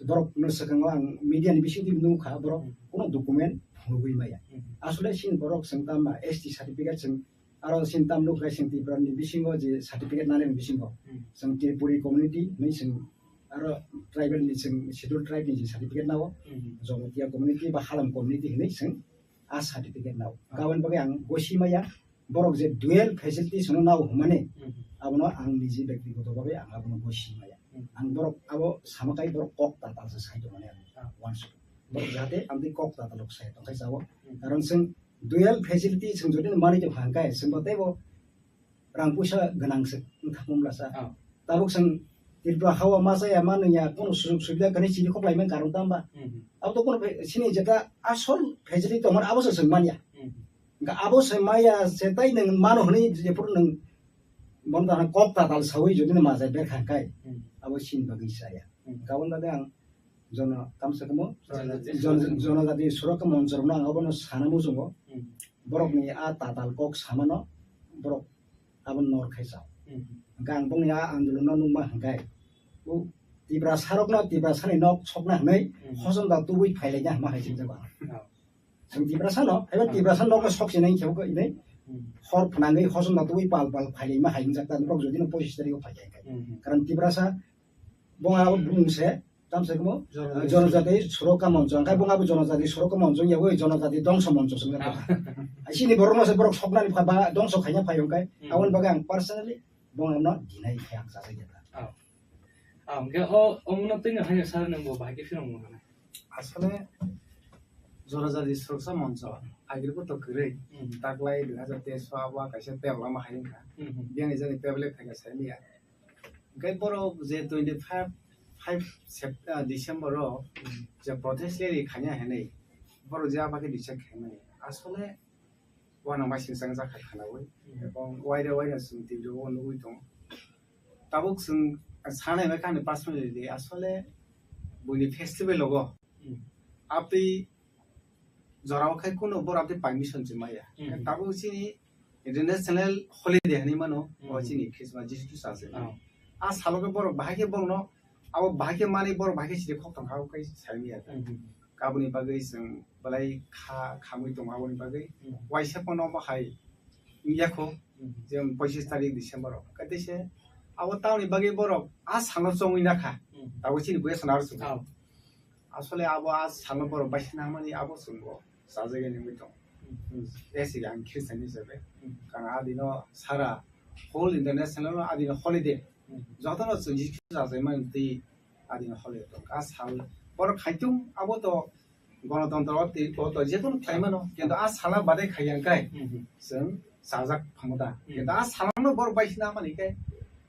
Borok no swkango ang media ni bisingtwi nukha, borok Hmm. kuno document phunugwi maya. Hmm. Asole chini borok chwng tama S T certificate chwng aro chini tam nukha chwng Tripura ni bisingo je certificate nani bisingo Hmm. chwng Tripuri community hinwi chwng aro tribal ni chwng schedule tribe ni je certificate nao Hmm. Jamatia community ba Halam community hinwi chwng a certificate nao. Ah. Aboni bagwi ang gosi maya borok je dual facilities no nao hwnmani Hmm. abono ang niji bektigoto bagwi ang abono gosi maya. Hmm. Ang borok abo sama kai borok kok tatal se sai tongmani ang Ah. uansuk. Borok jahate amtwi kok tatal rok sai tongkhai chao. Hmm. Karon chwng dual facility chwng jodi no manwi tongkha hwnkhe chwngbo teibo rang puisa gwnang se wngkha mumlasa. Ah. Tabuk chwng Tripura hao ma chaya ma nungya kono sujog subida kani chini kok laimani karon tamba. Hmm. Abo to kono fe-, chini jeta asol facility tongmani abo se chwng manya. Hmm. Hwnkhe abo se maya se tai nwng mano hwnwi jephuru nwng bono tana kok tatal sawi jodi no majai berkha hwnkhe Hmm. abo chini bagwi chaya. Hmm. Hwnkhe aboni bagwi ang jono kamsa kamo Jonojati jon-, Surakha. Jonojati Surakha Monchorokno ang abono sana muchungo. Hmm. Borokni a tatal kok samano borok abo nor khai chao. Hmm. Hwnkhe ang bongni a andolonno nukma hwnkhe, o Tiprasarokno Tiprasani nok sokna hwnwi Hmm. hosom da tubui phailaina hwnma hai Hmm. singjak ang. Oh. Chwng Tiprasano, haiba Hmm. Tiprasa nokno sok sinai khe bo hinwi Hmm. hor phnangwi hosom da tubui pal pal phailaima hai wngjak ta, borok jodi no pochis tarikh o phai khe. Hmm. Karon Tiprasa bo abo bumung se Tamo se kamo, Jonojati. Jonojati Surakha Moncho. Ang khe bo abo Jonojati Surakha Moncho ya, oi Jonojati Dongso Moncho se wngkha. Ah. Chini borok no se borok soknani pha ba dongso khaina phai hwnkhe. Hmm. Aboni bagwi ang personally bo no deny khe ang chajak ya. Ah. Ah, hwnkhe o, o mano twi no haino sir nwng bo bahai khe phirong mano. Asole Jonojati Surakha Moncho agir bo to kwrwi. Hmm. Taklai dui hazar teis o abo kaisa tablet lama hai wngkha. Hmm, hmm. Biyang ni jani tablet phaikha sai miya. Hwnkhe borok je twenty five, five Sep-, ah, December o Hmm. je protest rally khaina hinwi borok je abo khe decide khaimani. Asole uanang bai singchang jakha khanaui. Hmm. Ebong waida waida chwng T V o nugui tongo. Tabuk chwng sanai bai kani personally asole buini festival logo. Hmm. Abtwi jorao khai kuno borok tei permission se maya. Hmm. Tabuk chini international holiday hinwi mano, o Hmm. chini Christmas, Jisu Khristo se. Oh. A salo khe borok bahai khe borokno, abo bahai khe manwi borok bahai khe siri khok tong kha, o khai sai maya. Hmm. Aboni bagwi chwng belai kha, khamwi tongo aboni bagwi. Hmm. Waisa pono bo hai wngya kho, Hmm. je pochish tarik December o. Kaitwi se abo tamoni bagwi borok a salo chongwi nakha. Hmm. Tabuk chini buya sana aro chwng. Oh. Asole abo a salo borok baisina mani abo chwngbo chajagwi nungwi tong. Hmm. Esi ang Christian hisabe. Hmm. Karon adino sara whole international no adino holiday. Hmm. Jotono chwng Jisu Khristo chajakmani twi adino holiday tong. A sal borok khaitung abo to Ganatantro o twi koto je kono khlai mano, kintu a sala badai khai yang kai Hmm. chwng chajak phamu da. Hmm. Kintu a sala no borok baisina mani kai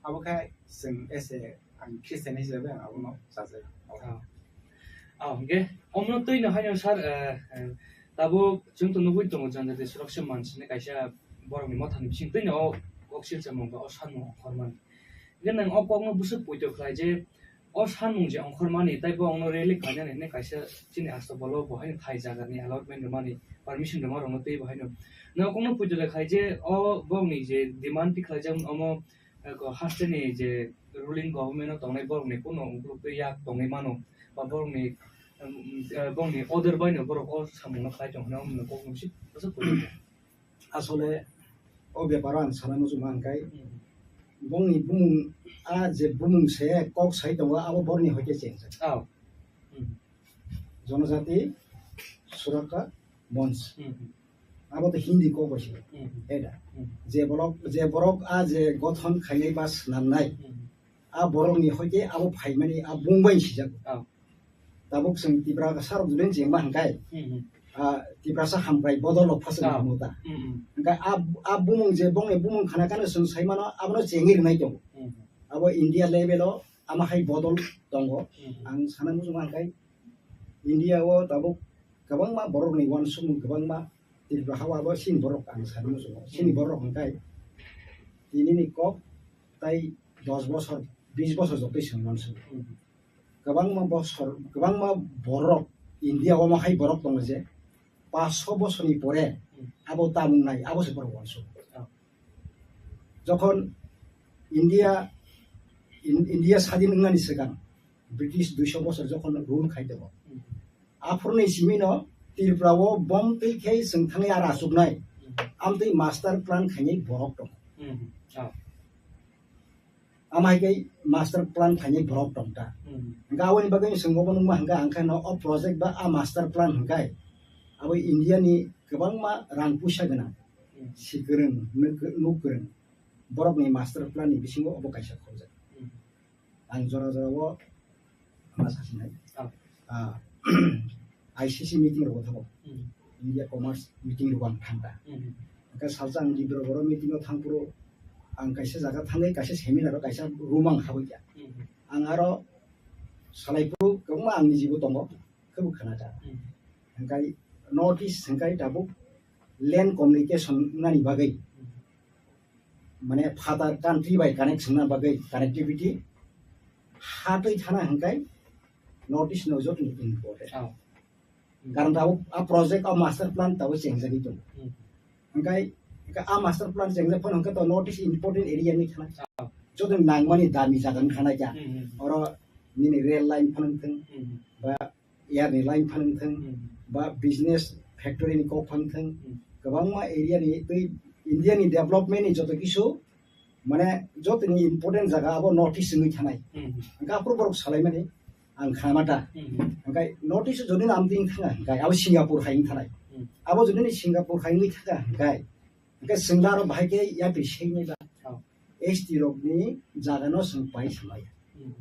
abo khai chwng ese ang Christian hisabe ang abono chajak. Ah. Ah, hwnkhe omono twi no haino sir, eh, eh, tabuk chwng to nugui tongo Janjati Surakha Manch ni kaisa borok ni motha ni bising twi no o kok silsa mung o sanmung ongkhormani. Hwnkhe nwng o kok no bwswk poito khlai je o sanmung je ongkhormani tei bo ongno rally khlainani hinwi kaisa chini hasteo bolo bo haino thai jaga ni allotment rwmani permission rwma rokno tei bo haino. Nwng o kok no poito khlai je o bokni je demand twi khlaijak omo Eko hasteni je ruling government o tongnai borokni kuno ukuluk twi yak tongwi mano, ba borokni, um, eh, borokni order bai no borok o samung no khlai tong hwnwi omo no kok no bisi bwswk kwrwi. Asole o beparo ang sana muchung ma hwnkhe Hmm. bongni bumung, a je bumung se kok sai tongo abo borokni hoite chengjak. Oh. Hmm. Jonojati Surakha Monch. Hmm. Abo to Hindi kok bai se. Hmm. Eta. Hmm. Je borok, je borok a je gothon khainai ba swnamnai. Hmm. A borok ni hoite abo phaimani a bung bai sijak. Oh. Tabuk chwng Tiprasa rok julen jengma hwnkhe. Hmm. A Tiprasa hamkrai bodol rok phasok Oh. Muta. Hmm. Hwnkhe a, a bumung je bongni bumung khana kano chwng sai mano abono chengwi rwnai tongo. Hmm. Abo India level o ama hai bodol tongo. Hmm. Ang sana muchung ma hwnkhe India o tabuk kwbangma borokni uansukmung kwbangma Tripura ha o abo chini borok ang sani muchungo. Chini Hmm. borok hwnkhe tinini kok tai dos bosor, bis bosor jotoi chwng uansukgo. Hmm. Kwbangma bosor, kwbangma borok India o ma hai borok tongo je paanch bosorni pore Hmm. abo tamung nai abo se borok uansukgo. Oh. Jokhon India, In-, India sadin wngnani swkang British duiso bosor jokhon rule khai tongo, Hmm. aphuruni simino Tripura o bom twi khe chwng thangwi ara achuknai, Hmm. amtwi master plan khainai borok tongo. Hmm. Oh. Ama hai khe master plan khainai borok tong ta. Hmm. Hwnkhe aboni bagwi chwng obo nukma hwnkhe ang khe no o project ba a master plan hwnkhe abo India ni kwbangma rang puisa gwnang, Hmm. si kwrwng, nuk, nuk kwrwng. Borokni master plan ni bisingo obo kaisa khorjak. Hmm. Ang jora jora o ma sasinai. Ah. Ah, I C C meeting rogo thango. Hmm. India Commerce meeting rogo ang thangta. Hmm. Hwnkhe salsa ang Dibrugarh o meeting o thangphuru ang kaisa jaga thangwi kaisa seminar o kaisa room ang habwi kha. Hmm. Ang aro salaiphuru kwbangma ang nijibo tongo, khebo khwnakha. Hmm. Hwnkhe North East hwnkhe tabuk land communication nani bagwi. Hmm. Mane father country bai connection na bagwi connectivity hatwi thana hwnkhe North East no jotoni important. Oh. Karon tabuk a project o master plan tabuk chengjagwi tongo. Hmm. Hwnkhe, hwnkhe a master plan chengjak phano hwnkhe to North East important area ni thana. Oh. Jotoni nangmani dami jaga ni thana kya. Hmm, hmm. Oro nini rail line phano thung, Hmm. ba air ni line phano thung, Hmm. ba business factory ni kok phano thung, Hmm. kwbangma area ni tei India ni development ni joto kisu mane jotoni important jaga abo North East wngwi thanai. Hmm. Hwnkhe aphuru borok salaimani ang khnamata. Hmm. Hwnkhe notice jodi nam ding thanga hwnkhe abo Singapore hai wng thanai. Hmm. Abo jodi ni Singapore hai wngwi thanga hwnkhe, hwnkhe swngla aro bahai khe yapri sengwi ba. Oh. S T rok ni jaga no swng pai samaya. Hmm.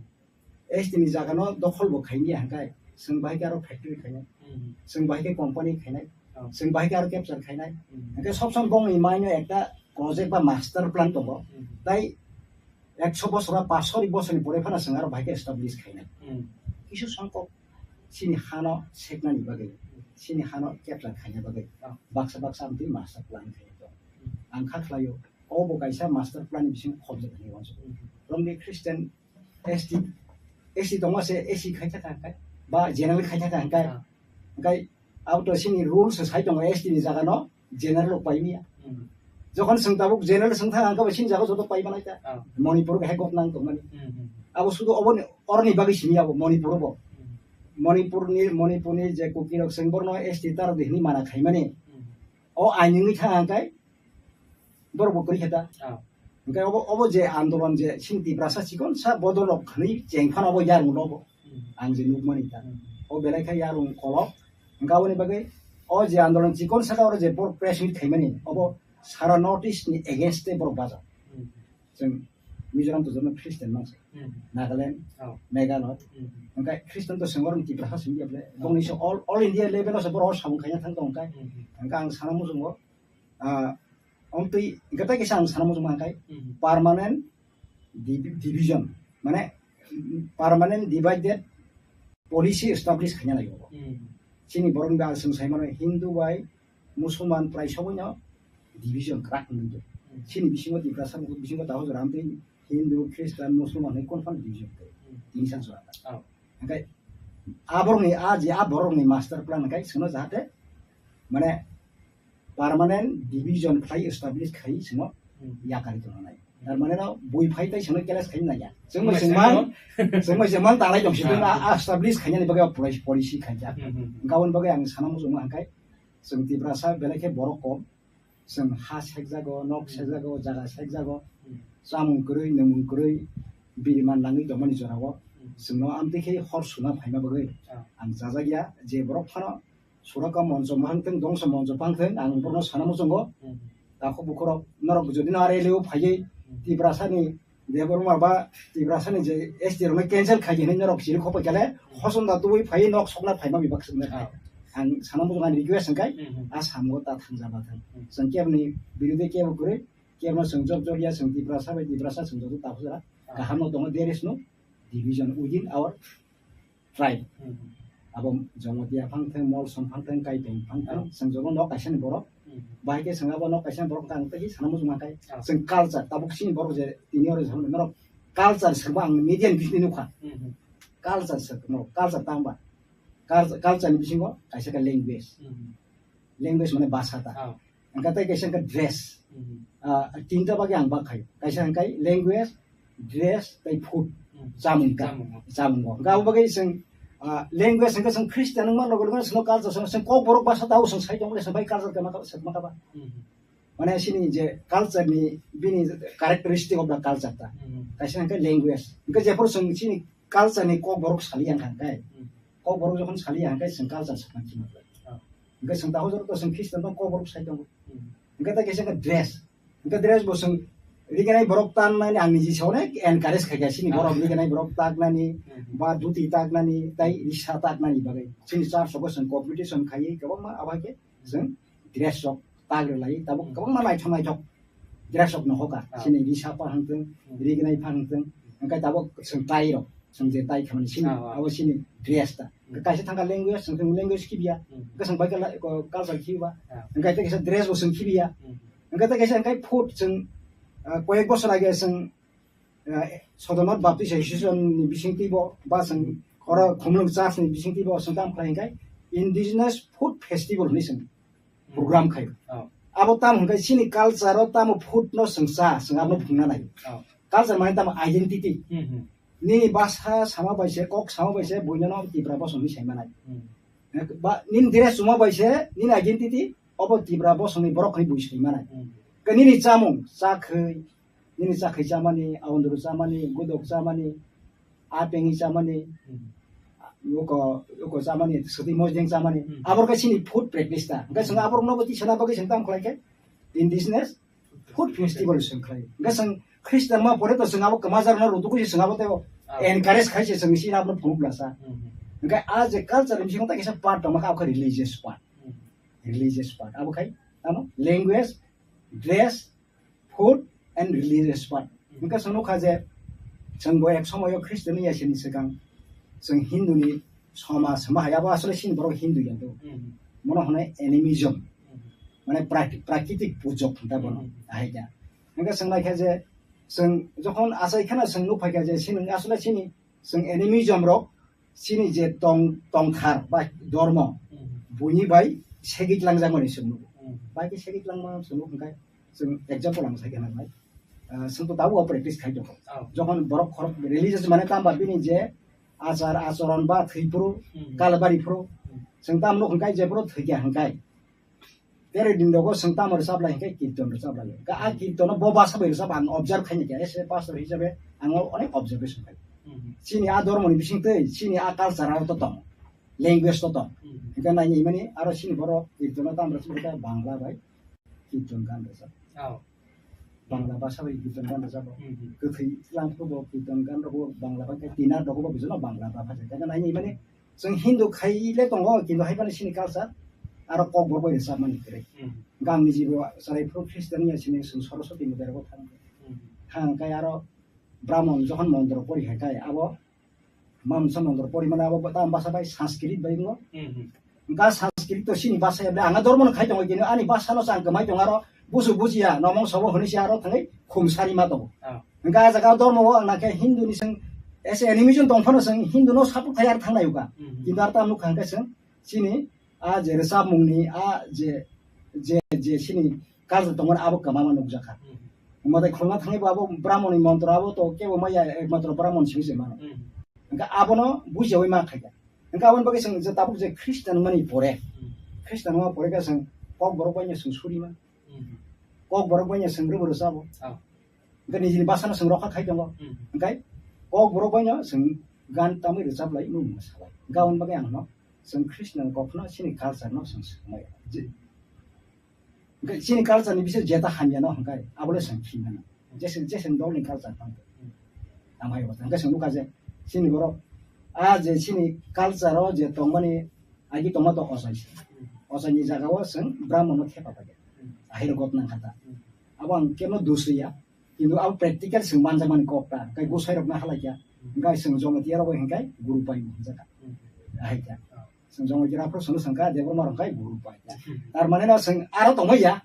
S T ni jaga no dokhol bo khaimya hwnkhe swng bahai khe aro factory khainai. Hmm. Swng bahai khe company khainai. Oh. Swng bahai khe aro capture khainai. Hmm. Hwnkhe sob sob bongni mind o ekta project ba master plan tongo. Hmm. Tai ekso bosor ba paanch sori bosor ni pore phano chwng aro bahai khe establish khainai. Hmm. Kisu songkok chini hano seknani bagwi, chini hano capture khaina bagwi, ah, baksa baksa amtwi master plan khainai to. Hmm. Ang kha khlaio, obo kaisa master plan ni bisingo khobjak hinwi uansuk. Hmm. Romni Christian S T, S T tongma se S C khai thaka hwnkhe, ba general khai thaka hwnkhe, ah, hwnkhe abo to chini rules sai tongo S T ni jaga no general rok pai manya. Hmm. Jokhon chwng tabuk general chwng thang ang khe chini jaga joto pai manai ta. Ah. Manipur hai gok nang tongmani. Hmm, hmm, hmm. Abo sudu obo ni, oroni bagwi simi abo Manipur bo. Hmm. Manipur ni, Manipur ni je Kuki rok chwng borno S T tar di hini mana khaimani. Hmm. O ain wngwi thang ang khe borok bo kwrwi khe ta. Ah. Hwnkhe obo, obo je andolon je chini Tiprasa chikon sa bodol rok hwnwi cheng phano obo yarung no bo. Hmm. Ang je nukmani ta. Hmm. O belai khe yarung kolok. Hwnkhe aboni bagwi o je andolon chikon saka oro je borok press meet khaimani, obo sara North East ni against tei borok baja. Hmm. Chwng Mizoram to jono Christian mangsa. Hmm. Nagaland, oh, Meghalaya. Hmm. Hwnkhe Christian to chwng oro Tiprasa simi ya ble. Oh. Bongni se all, all India level o se borok samung khaina thang tong khe. Hmm. Hwnkhe ang sana muchungo, ah, omtwi hwnkhe tei kisa ang sana muchung mangkha, hmm, permanent divi-, division, mane, mm, permanent divided policy establish khaina nai. Hmm. Chini borok ni bai chwng sai mano Hindu bai Musulman prai sogwi no division kwrak wngwi tong. Hmm. Chini bisingo Tiprasa bisingo taho jora amtwi Hindu, Christian, Musulman hai kon phano division tong. Hmm. Tini san jora. Oh. Hwnkhe a borokni, a je a borokni master plan hwnkhe chwngno jahate mane permanent division khlai establish khai chwngno, hmm, yakari tongna nai. Tar mane no bui phai tai chwngno case khai nai ya. Chwngno chwngman, chwngno chwngman talai tong sidi, ah, a, a establish khainani bagwi policy, policy khaijak. Hmm, hmm, hmm. Hwnkhe aboni bagwi ang sana muchungma hwnkhe chwng Tiprasa belai khe borok kom. Chwng ha sekjago, nok, hmm, sekjago, jaga sekjago, hmm, chamung kwrwi, nwngmung kwrwi, biri man nangwi tongmani jorao, hmm, chwngno amtwi khe hor suna phaima bagwi, ah, ang chajakya, je borok phano suraka moncho mohang thwng, dongso moncho phang thwng, ang borokno sana muchungo, hmm, takhuk bukhurok, norok jodi no R L A o phaiwi, hmm, Tiprasani Debbarma ba Tiprasani je S T rokno cancel khai hinwi norok chiri khopai kale, hosom da tubui phai nok sokna phaima bibak swngnai. Ah. Ang sana muchung ani request hwnkhe, mhm, a samgo ta thangja ba thang. Mhm. Chwng keboni birodhi kebo kwrwi, kebno chwng jok jok ya, chwng Tiprasa bai Tiprasa chwng joto takhuk jora. Ah. Kaham no tongo, there is no division within our tribe. Hmm. Abo Jamatia phang thang, Molsom phang thang, Kaipeng phang thang, oh, chwng joto nok kaisa ni borok. Hmm. Bahai khe chwng abo nok kaisa ni borok tang tei sana muchung mankhai. Oh. Chwng culture, tabuk chini borok je tini oro je norok culture swkba ang media ni bisingtwi nukha. Hmm. Culture swk, norok culture tang ba? Culture, culture ni bisingo kaisa khe language. Hmm. Language mane bhasha ta. Oh. Hwnkhe tei kaisa hwnkhe dress. Mhm. Ah, tinta bagwi ang bak khaio. Kaisa hwnkhe language, dress, tei food. Mhm. Chamung ta. Chamung. Chamung o. Hwnkhe abo bagwi chwng, ah, language hwnkhe chwng Christian wngma logo logo chwngno culture chwng, chwng Kokborok bhasha ta o chwng sai tongo, chwng bai culture khe ma kha, ma kha ba. Mhm. Mane chini je culture ni bini characteristic of the culture ta. Mhm. Kaisa hwnkhe language. Hwnkhe jephuru chwng chini culture ni Kokborok saliya hwnkhe. Mhm. Kokborok jokhon saliya hwnkhe chwng culture sakna khima. Ah. Hwnkhe chwng takhuk jora to chwng Christian no Kokborok sai tongo. Hmm. Hwnkhe tei kaisa khe dress. Hwnkhe dress bo chwng riganai borok tannani ang niji se onek encourage khai kha chini, ah, borok riganai borok taknani, hmm, ba dhuti taknani, tei risa taknani bagwi. Chini church rogo chwng competition khaiwi kwbangma abo hai khe chwng dress rok tak rwlai, tabuk, hmm, kwbangma naithok naithok dress rok no hoka. Ah. Chini risa pha hangtwng, hmm, rignai pha hangtwng, hwnkhe tabuk chwng tai rok, chwng je tai khamani chini, ah, ah, abo chini dress ta. Hmm. Kaisa thangkha language, chwng, chwng language khibiya, hmm, hwnkhe chwng bai khe la-, ko-, culture khibiba. Ah. Hwnkhe tei kaisa dress bo chwng khibiya. Hmm. Hwnkhe tei kaisa hwnkhe food chwng, ah, koyek bosor age chwng, ah, Sodomor Baptist Association ni bisingtwi bo ba chwng oro Khumulwng Church ni bisingtwi bo chwng tamo khlai hwnkhe Indigenous Food Festival hinwi chwng program khai. Oh. Abo tamo hwnkhe chini culture o tamo food no chwng cha, chwng abono phunukna nai. Oh. Culture mane tamo identity. Hmm, hmm. Nini bhasha sama bai se, kok sama bai se, buino no Tipra bosong ni sai manai. Hmm. Ba, nini dress chuma bai se, nini identity, obo Tipra bosong ni borok ni bui sai manai. Hmm. Ke nini chamung, chakhwi, nini chakhwi chamani, aundru chamani, gudok chamani, apengwi chamani, hmm, uko, uko chamani, swtwi moideng chamani. Hmm. Abor khe chini food practice ta. Hwnkhe chwng aborokno bo tisana bagwi chwng tamo khlai khe indigenous food festival chwng khlai. Hwnkhe chwng Christian ma pore to chwng abo kwmajarno rwtugwi chwng abo tei Ah. encourage khai se chwng chini abono phunuk lasa. Hmm. Hwnkhe a je culture ni bisingo ta kisa part tongma kha, abokhe religious part. Hmm. Religious part. Abo khai tamo language, dress, food and religious part. Hmm. Hwnkhe chwng nukha je chwng bo ek somoyo Christian ya sini swkang chwng Hindu ni somaj hwnba hai abo asole chini borok Hindu ya do. Hmm. Mono hwnwi animism. Hmm. Mane praki-, prakitik pujok hwnta bono. Hmm. Ahai da. Hwnkhe chwng naikha je chwng jokhon achai kheno chwng nukphaikha je chini asole chini chwng animism rok chini je tong, tongthar ba dormo, hmm, buini bai segik langjakmani chwng nugo. Hmm. Bai khe segik langma chwng nugo hwnkhe chwng example ang sai khna nai. Ah, chwng to tabuk practice khai tongo. Oh. Jokhon borok khorok religious mane tamba bini je achar acharon ba thwi phuru, hmm, kalbari phuru, hmm, chwng tamo nugo hwnkhe je phuru thwikya hwnkhe Tere din rogo chwng tamo rwchap lai hwnkhe kirton rwchap lai. Ka a kirtono bo basa bai rwchap ang observe khaini kha, as a pastor hisabe ang onek observation khai. Hmm. Chini a dormoni bising tei chini a culture aro to tong, language to tong. Hmm. Hwnkhe naini himani aro chini borok kirtono tamo rwchap kha Bangla bai kirton gan rwchap. Oh. Bangla basa bai kirton gan rwchap. Hmm. Kwthwi lang khe bo kirton gan rogo Bangla bai khe tina rogo bo bijono Bangla ba phaja. Hwnkhe naini himani Chwng Hindu khai le tongo, kintu hai phano chini culture aro Kokborok bai rwchapmani kwrwi. Hmm. Hwnkhe ang niji bo chwrai phuru Christian ya sini chwng Saraswati ni berbo thang. Hmm. Thang khe aro Brahmon jokhon montro pori hai khai abo mamsa montro pori mane abo ta basa bai Sanskrit bai wngkha. Hmm, hmm. Hwnkhe Sanskrit to chini basa ya, ang dormo no khai tongo, kintu ani basa no chang kwmai tongo aro busu bujiya, nomong sobo hwnwi se aro thangwi khum sari ma tongo. Ah. Hwnkhe a jaga dormo o ang nakhe Hindu ni chwng as a animism tong phano chwng Hindu no support khai ar thangnai uka. Mhm. Kintu ar tam nukha hwnkhe chwng chini a je rwchapmung ni a je, je, je chini culture tongmani abo kwbangma nukjakha. Mhm. Hwnkhe khulna thangwi bo abo Brahmon ni montro abo to kebo maya ekmatro Brahmon simi se mano. Mhm. Hwnkhe abono bujiyawi ma khaikha. Hwnkhe aboni bagwi chwng je tabuk je Christian mani pore, Mhm. Christian ma pore khe chwng Kokborok bai no chwng suri ma. Mhm. Kokborok bai no chwng rwbo rwchabo. Ah. Hwnkhe nijini basa no chwng rokha khai tongo. Mhm. Hwnkhe Kokborok bai no chwng gan tamwi rwchap lai, mung masa lai. Hwnkhe aboni bagwi ang no chwng Christian kok no chini culture no chwng swkmai. Je, hwnkhe chini culture ni bising jeta hamya no hwnkhe abo le chwng khinmano. Jesen, jesen dol ni culture tamo. Mhm. Tamo hai bwsa. Hwnkhe chwng nukha je chini borok a je chini culture o je tongmani agi tongma to ochai se. Mhm. Ochai ni jaga o chwng Brahmon no thepa pai. Mhm. Ahai rok gotna kha ta. Mhm. Abo ang kebo dusriya. Kintu abo practical chwng manjakmani kok ta, hwnkhe gosai rokno halai kha, hwnkhe chwng Jamatia rok bai hwnkhe guru pai hwnjak kha. Ahai kha. Chwng Jamatia rok phano chwngno swngkha, Debbarma rok hwnkhe guru pai kha. Tar mane no chwng aro tongmai ya,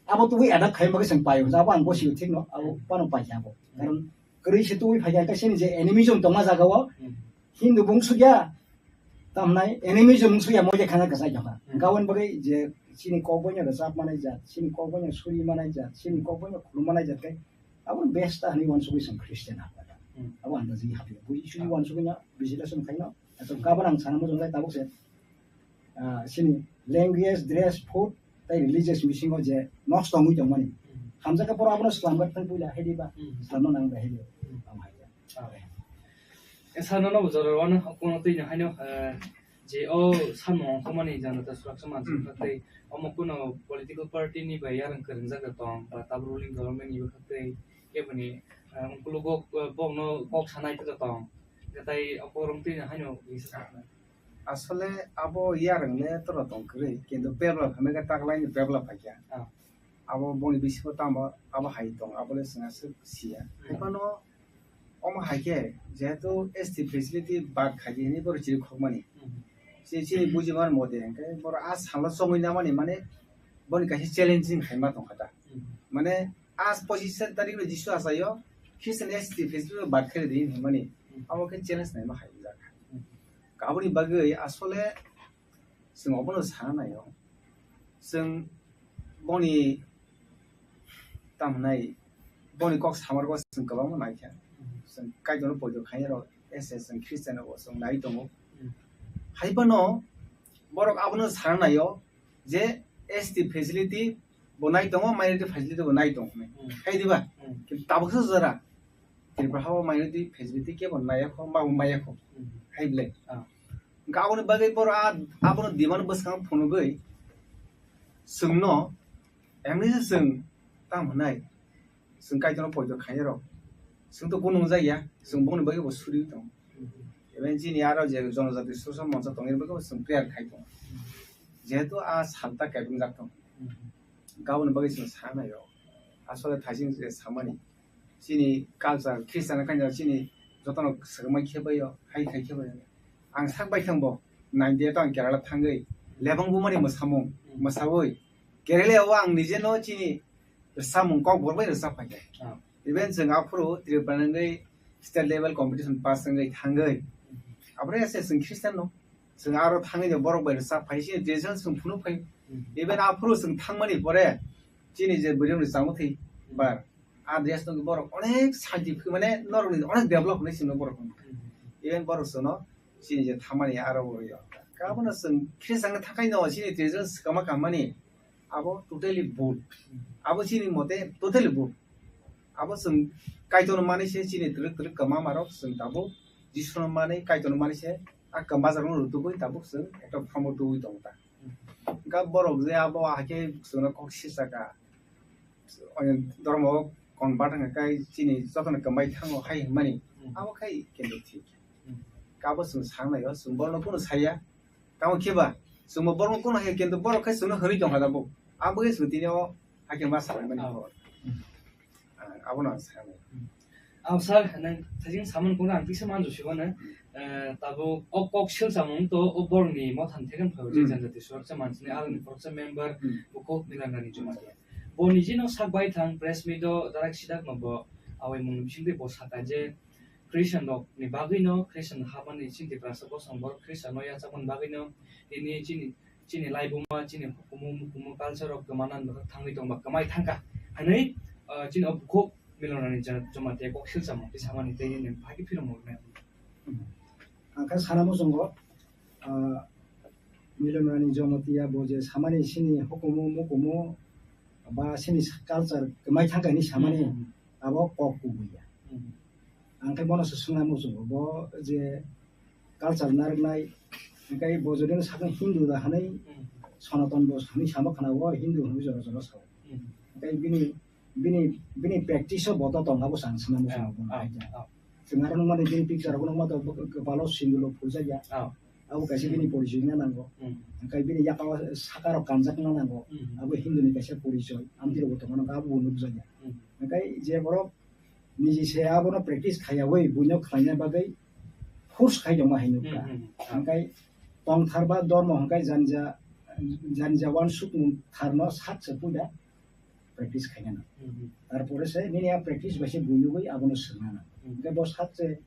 abo tubui adapt khai bagwi chwng pai hwnjak, abo ang gosio thik no, abo phano pai kha abo. Karon kwrwi se tubui phai kha, hwnkhe chini je animism tongma jaga o, Hindu bung sukya, Tamnai animism wngsuya moide khana kwchai jokha. Hmm. Hwnkhe aboni bagwi je chini kok boino rwchap manai jat, chini kok boino suri manai jat, chini kok boino khulum manai jat khe abo besta hwnwi uansugwi chwng Christian hapkha. Hmm. Abo andaji hapya. Bui suri Ah. uansugwi no visitation khaino. Ato kabon ang sana mujung lai tabuk se, ah, chini language, dress, food, tei religious bisingo je nosto wngwi tongmani. Hmm. Hamjakhe poro abono swlamgwi thang puila, hai diba? Hmm. Swlamna nang da, hai diba? Hmm. Tamo hai ya. Ah. E sano no bujaro wano kono twi no haino, eh, je o samung ongkhormani jana ta suraksa mansi Hmm. kha tei omo kuno political party ni bai yarang kwrwngjak da tong ba tabuk ruling government ni bwkhak tei keboni, eh, ungkulugo, eh, bokno kok sanai tong. Tei o kokrwng twi no haino kisa sakna. Asole abo yarang le toro tong kwrwi, kintu bebla phaimai khe taklai ni bebla phaikha. Ah. Abo boni bisingo tamo abo hai tong, abo le chwng aswk siya. Hmm. Haibano omo hai khe jehetu S T facility bad khaidi hinwi borok chiri khokmani. Hmm. Chini, chini bujiman mode hwnkhe borok a salo chongwi namani mane boni kaisa challenging khaima tongkha ta. Hmm. Mane a pochis tarik no Jisu achaio Christian S T facility bad khaidi hinmani Hmm. abo khe challenge naima hai wngjak. Hmm. Aboni bagwi asole chwng obono sana naio. Chwng boni tamo hwnai boni kok samar o chwng kwbangma naikha. Chwng Kaitorno poito khainai rok S S chwng Christian rok chwng nai tongo. Hmm. Hai phano borok abono sana naio je S T facility bo nai tongo, minority facility bo nai tongo hwnwi. Hmm. Hai diba? Hmm. Kintu tabuksa jora Tripura hao minority facility kebo naiya kho, ma bo maiya kho. Hmm. Hai belai. Ah. Hwnkhe aboni bagwi borok a, abono demand bwskang phunugwi chwngno, emni se chwng tamo hwnai, chwng Kaitorno poito khainai rok, chwng to kunung jak ya, chwng bongni bagwi bo suri tongo. Even chini aro je jonojati social moncha tongwi bagwi bo chwng prayer khai tongo, jehetu a salta kaibrumjak tongo. Gaboni bagwi chwng sa naio. Asole thaising je samani. Chini culture, Christian kanya chini jotono swkangma khe baio, hai khai khe baio. Ang sak bai thangbo, nine day to ang Kerala thangwi, lebang bumani mwsamung, mwsawi. Kerala o ang nije no chini samung kok borok bai rwchap phaikha. Ah. Even chwng aphuru Tripura nangwi state level competition pass wngwi thangwi. Abore ase chwng Christian no. Chwng aro thangwi de borok bai rwchap phai, chini tradition chwng phunuk phai. Even aphuru chwng thangmani pore chini je bwrwi rok changma thwi bar. A dress no borok onek scientific mane norok ni onek develop hinwi chwngno borok. Even borok chwngno chini je thangmani aro bo yo. Abono chwng khe changna thakai no chini tradition swkangma kammani abo totally bhul. Abo chini mote totally bhul. Abo chwng Kaitorno mani se chini twrwk twrwk kwma marok chwng tabuk Jisuno mani Kaitorno mani se a kwma jarokno rutugwi tabuk chwng ekta phramo tubui tongo ta. Hwnkhe borok je abo hakhe chwngno kok sisaka, dhormo convert wngkha khe chini jotono kwmai thango hai hwnmani abo khai kendo thik. Kabo chwng sangnai o chwng borokno kunu saya. Tamo khe ba, chwngbo borokno kunu hai khe, kintu borok khe chwngno hwnwi tongkha tabuk. Abo khe chwng tini o hakhe ma salai mani kok. Ah, abono ang sanai. Ang sir, nang thajing samung kono ang kisa manju sigo na. Eh, tabuk o kok sil samung to o borokni mothani thekeng phai je janjati soroksa mansini alani khoroksa member bukhuk Milan Rani Jamatia. Bo nijino sak bai thang press meet o darak sidak no bo awai mung bisingtwi bo saka je Christian rok ni bagwi no, Christian habani chini Tiprasa bosong borok Christian no yachakmani bagwi no, tini chini, chini laibuma, chini hukumu, mukumu, culture rok kwmana thangwi tongba kwmai thangkha. Hanwi, ah, chini o bukhuk Milan Rani Ja-, Jamatia kok silsa mung twi samani tei nini phagi phirong mung nai. Ang khe sana muchungo, ah, Milan Rani Jamatia bo je samani chini hukumu, mukumu, ba chini culture kwmai thangkha hinwi samani abo kok kubui ya. Ang khe bono se swngna muchungo, bo je culture narwknai, hwnkhe bo jodi no sakno Hindu da hwnwi, Sonaton bo hwnwi samo khna, o Hindu hwnwi jora jora sao. Hwnkhe bini, bini, bini practice o bo to tong, abo se ang swngna muchungo bono. Chwng aro nukmani bini picture rok nukma to kwpalo sindulo phuljakya. Abo kaisa bini porichoi wngna nango. Hwnkhe bini yakao saka rok kanjakna nango. Abo Hindu ni kaisa porichoi. Amtwi rokbo tongmano abo bo nukjakya. Hwnkhe je borok niji se abono practice khaiyawi buino khlaina bagwi force khai tongma hai nukha. Hwnkhe tongthar ba dormo hwnkhe janja, janja wansuk mung tharno sak se puida practice khaina nang. Tarpore se nini a practice bai se buinugwi abono swngna nang. Hwnkhe bo sak se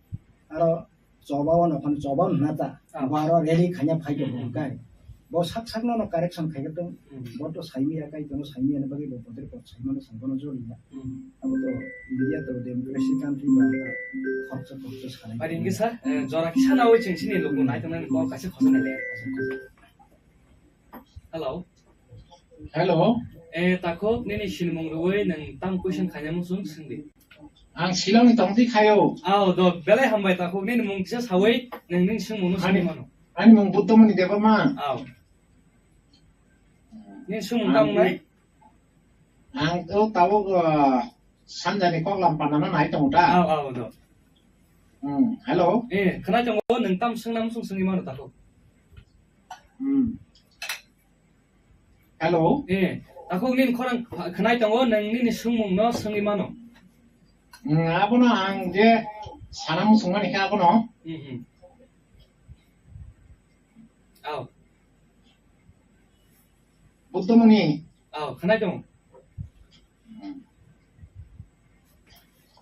aro choba o nokhani choba hwnna ta, bo aro rally khaina phai tongo hwnkhe. Bo sak sakno no correction khai tong, bo to saimi ya kai tono, saimi ya bagwi bo bodre kok saimano sangbono jori ya. Abo to India to democracy country ba khoroksa khoroksa salai. Bai ringkisa, eh, jora kisa na oi cheng sini luku nai tongna ko kaisa khosa nai le. Hello. Hello. Eh, takhuk nini sinimung rwui nwng tamo question khaina muchung swngdi. Ang Shillong ni tongtwi khaio. Ao, do, belai hambai takhuk nini mung kisa sawi nwng nini swngmung no swngwi mano. Ani mung Buddhamoni Debbarma. Ao. Nini swngmung tamo nai? Ang to tabuk, ah, sanjani koklam pandano nai tongo ta. Ao, ao, do. Hmm, hello. Eh, khwnai tongo, nwng tamo swngna muchung swngwi mano takhuk. Hmm. Hello. Eh, takhuk nini khorang kha-, khwnai tongo, nwng nini swngmung no swngwi mano. Hmm, abono ang je sana muchung mani khe abono. Hmm, hmm. Ao. Buddhamoni. Ao, khwnai tongo. Hmm.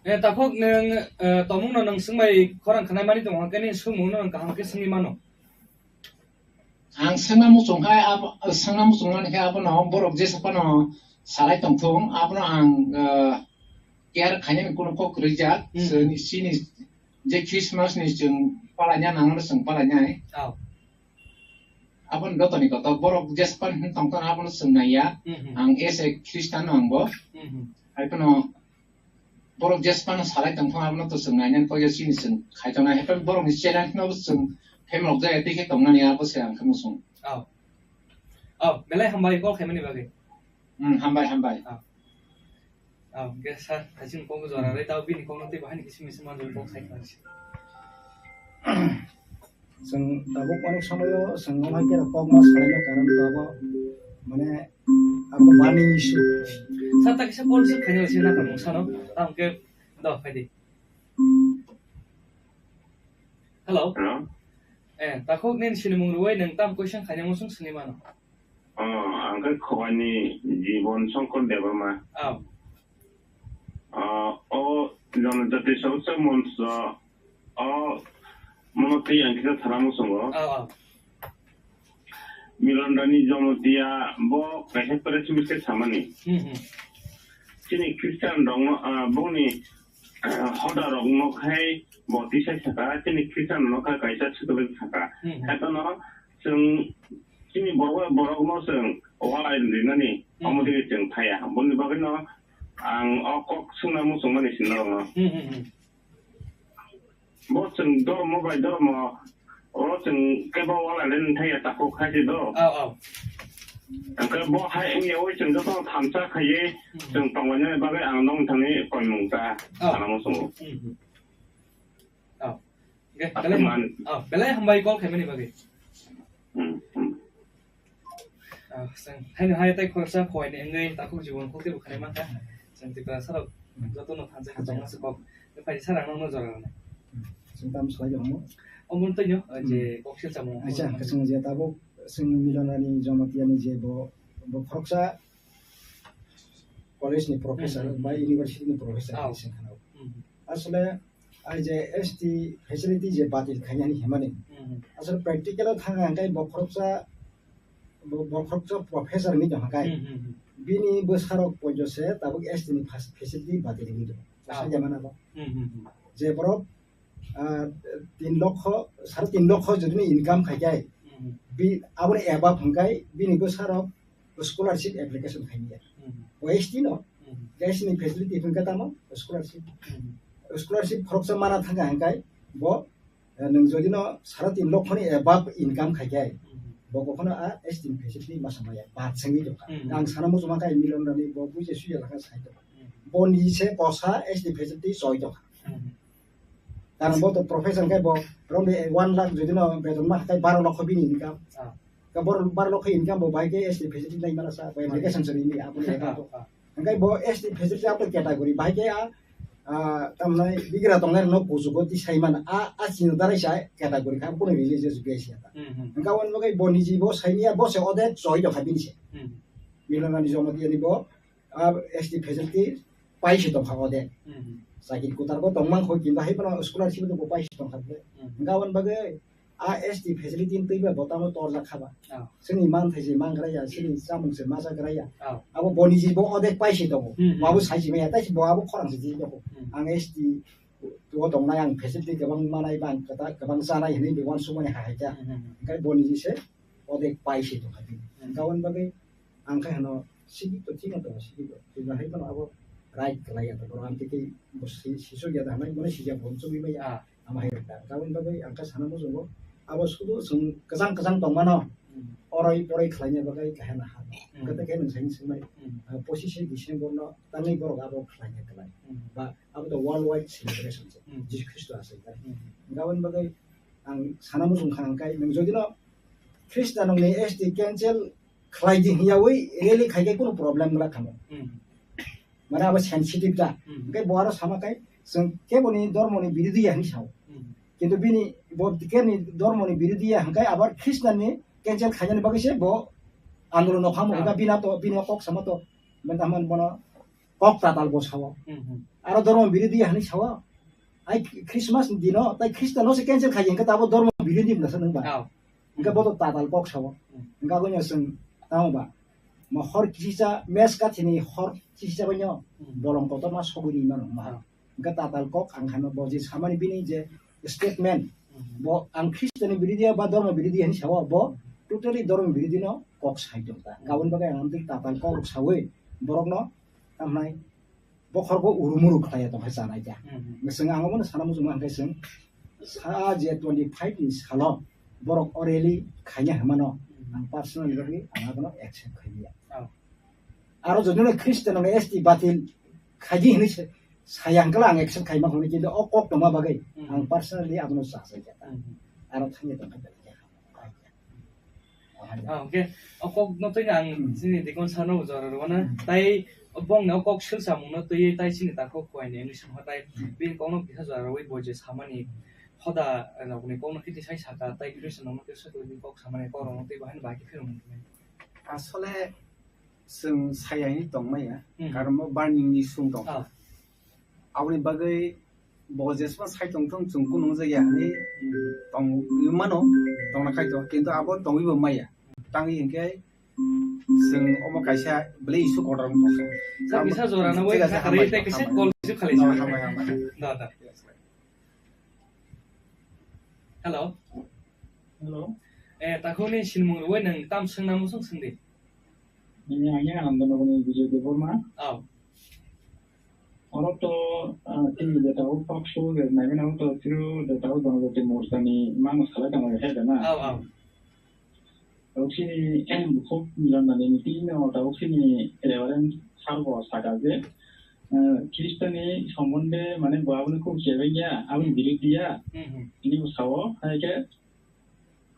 Eh, takhuk nwng, eh, tongmung no nwng swngbai khorang khwnai mani tongo, hwnkhe nini swngmung no nwng kaham khe swngwi mano. Ang swngna muchung khai abo, swngna muchung mani khe abono borok jesa phano salai tongthung, abono ang, ah, care khainani kunu kok kwrwijak. Hmm. Chini, chini je Christmas ni chwng palaina nangmano chwng palainai. Ao. Abono jotoni kotor borok jesa phano tongthung abono chwng naiya. Hmm, hmm. Ang as a Christian no angbo. Hmm, hmm. Hai phano borok jesa phano salai tongthung abono to chwng nainani kok ya chini chwng khai tongnai. Hai phano borokni challenge no chwng Hemlok jaya tei khe tongnani abo se ang khe muchung. Oh. Oh, belai hambai call khaimani bagwi. Hmm, hambai, hambai. Oh. Oh, ge sir, haising kok jora rai tao bini kok no tei bahani kisim kisim manjol kok sai kha. Chwng tabuk onek somoyo chwng omo hai khe kok ma salaina karon to abo mane abo bani issue. Sir, ta kisa call receive khaina sina kamo sano. Tamo khe do phaidi. Hello. Hello. Eh, takhuk nini sinimung rwui nwng tam question khaina muchung swngwi mano. Oh, ang khe Khowani Jibon Shankar Debbarma. Oh. Ah, o Janajati Soroksa Moncho, o mono twi ang kisa sana muchungo. Oh, oh. Milon Rani Jamatia bo kaisa press meet khe samani. Hmm, hmm. Chini Christian rokno, ah, bongni, ah, hoda rokno khai bo tisai saka, chini Christian rokno khai kaisa swtwlwi saka. Hmm, hmm. Haiphano chwng chini borok, borokno chwng walai rinani, hmm, omo digi chwng thaya. Boni bagwino ang o kok swngna muchungmani sinna rokno. Hmm, hmm, hmm. Bo chwng dormo bai dormo, oro chwng kebo walai len thaya takhuk khai se do. Oh, oh. Hwnkhe bo hai wngya oi chwng joto thansa khaiwi, hmm, chwng tonglainani bagwi ang nong thangni koimung ta, oh, sana muchungo. Hmm, hmm. Oh. Ge, belai, oh, belai hambai call khaimani bagwi. Hmm, hmm. Ah, chwng haino hai tei khoroksa Khowani wngwi takhuk Jibon kok teibo khaimani mankha. Chwng Tripura sarok jotono thansa khe tongma se kok. Phai sir ang nokno jora rwnai. Chwng tam swlai tongo. Omo twi no, ah, je, hmm, kok se chamung. Acha, chwng je tabuk chwng Milon Rani Jamatiani je bo, bo khoroksa college ni professor, hmm, ba university ni professor, oh, hinwi se khna. Hmm. Asole, ai je S T facility je batil khainani himani. Hmm. Asole practical o thang ang kai bo khoroksa, bo, bo khoroksa professor ni tong kai. Hmm, hmm, hmm. Bini bwsarok poito se tabuk S T ni fas-, facility batil ni tong. Ah. Sa jamana bo. Hmm, hmm, hmm. Je borok, ah, tin lokho, sare tin lokho jodi ni income khai kai. Hmm. Bi, aboni above hwng kai, bini bwsarok scholarship application khaimya. Hmm. O S T no, hmm, S T ni facility hwnkha tamo scholarship. Hmm. Scholarship khoroksa mana thangkha hwnkhe bo, eh, nwng jodi no sara tin lokho ni above income khaikhe, hmm, bo kokhno a S T ni facility masa maya, bad sengwi tongkha. Hmm. Ang sana muchungma khe Milon Rani bo buji suya lakha sai tongkha. Hmm. Bo ni se kosa S T facility choi tongkha. Hmm. Karon bo to professor khe bo romni one lakh jodi no beton ma khe baro lokho bini income. Ah. Ka bor-, baro lokho income bo bai khe S T facility nai mana sa, bai application sori ni abo ni account. Ah. Hingkai bo S T facility abo category bai khe a, a, tamnai bigra tongnai no kuchugo ti sai mana a, a chini darai sa category kha bo ni religious base ya ta. Hmm, hmm. Hingka wan bo kai bo ni ji bo sai ni ya bo se ode choi do kha bini se. Hmm. Milon Rani Jamatia ni bo, a, S T facility pai se tongkha ode. Hmm. Sakiri kutar bo tongmang kho kintu hai bono scholarship bo pai se tongkha ode. Hmm. Hingka wan bagwi a S T facility ni twi ba bo tamo torjak kha ba. Ah. Chini manthai se mangra ya, chini chamung se majagra ya. Ah. Abo bo ni ji bo ode pai se tongo. Hmm, hmm. Bo abo sai se maya, tai se bo abo khorang se ji tongo. Hmm. Ang S T o tongnai, ang facility kwbang manai, bang kwta-, kwbang chanai hinwi bo uansukmani hai hai kha. Hmm, hmm, hmm. Hingkai bo ni ji se ode pai se tongkha bini. Hmm. Hingka wan bagwi ang khe hano sigi to thik no tongo, sigi to. Tei bahai bono abo right kwlai ya to, borok amtwi tei bo si-, sisok ya da hinwi bono sijak bo chugui bai ya. Ah. Amo hai rok da. Aboni bagwi ang khe sana muchungo, abo sudu chwng kwchang kwchang tongmano, hmm, oroi poroi khlaina bagwi kaham ha. Hmm. Hwnkhe tei nwng saini swngmani, hmm, ah, pochishe December no tangwi borok abo khlaina kwlai. Hmm. Ba abo to world wide celebration se. Hmm. Jisu Khristo aswk da. Hmm. Aboni bagwi ang sana muchung kha, hwnkhe nwng jodi no Khristanokni S T cancel khlai di hwnyawi rally khai khe kunu problem wngla kha mo. Hmm. Mane abo sensitive da. Hmm. Hwnkhe bo aro sama khai chwng keboni dormoni birodhi ya hinwi sao. Hmm. Kintu bini bo keboni dormoni birodhi ya hwnkhe abo Khristanni cancel khainani bagwi se bo andolon no kha mo. Ah. Hwnkhe bini to, bini kok sama to, mane tamo bono kok tatal bo sao. Hmm, hmm. Aro dormo birodhi ya hinwi sao. Ai Christmas ni dino tai Khristanno se cancel khai hwnkhe tabo dormo birodhi wngna sa nang ba. Oh. Hingke bo to tatal kok sao. Hmm. Hingke aboni chwng tamo ba? Ma hor kisa mes kathini hor kisa bai no, hmm, bolong kotorma sogwi ri mano ma. Ah. Hingke tatal kok ang khaino bo je samani bini je statement, hmm, bo ang Khristiani birodhi ba dormo birodhi hinwi sao, bo totally dormo birodhi no kok sai tong ta. Hmm. Aboni bagwi ang amtwi tatal kok sawi borokno tamnai bokhorgo urumuru khlaiya tongkha chanai kha. Hmm, hmm. Chwng ang obono sana muchungma hwnkhe chwng sa je twenty five ni salo borok o rally khaina hwnmano ang personally bagwi ang abono accept khailiya. Oh. Aro jodi no Christian no S T batil khaidi hinwi sa-, saya hwnkhe ang accept khaima hwnwi, kintu o kok tongma bagwi Hmm. ang personally abono sajakya. Hmm. Aro thangya tongkha belai khe. Ah, okay. O kok no twi ang Hmm. chini Dikon sir no jora rwna. Hmm. Tai bongni o kok swlsamung no twi tai chini takhuk koini wngwi songkha tai Hmm. bini kok no kisa jora rwui bo je samani hoda rokni kok no kiti sai saka tai Christian rok no kisa twi kok samani kok rok no twi bahai no bahai khe phirung. Asole chwng saya hinwi tongmaya, Hmm. karon bo burning ni sung tong. Ah. Aboni bagwi bo jesma sai tong thung chwng kunu wngjakya hinwi Hmm. tong mano, tongna khai tong, kintu abo tongwi bo maya. Tangwi hinkhe chwng omo kaisa belai issue kotor wng tong. Sa Abo bisa jora na wai jaga na se kare hambai, tai kisa hambai. Call receive khalai No, si. Hambai, hambai. Da, da. Hello. Hello. Eh, takhuni sinmung rwui nang tam swngna musung swngdi. Ini hanya Anandanagar ni Vijay Debbarma. Oh. Oro to, ah, tini data o paksu de naimena to tiru data o dono de morsa ni mano salai tamo he da na. Oh, oh. Tabuk sini, em, bukhuk Milan Dani ni tini no tabuk sini Reverend Sir bo saka je, eh, Khristo ni sombonde mane bo aboni khub chebeng ya, aboni biruddhi ya, Hmm, hmm. Ini bo sao, hai khe,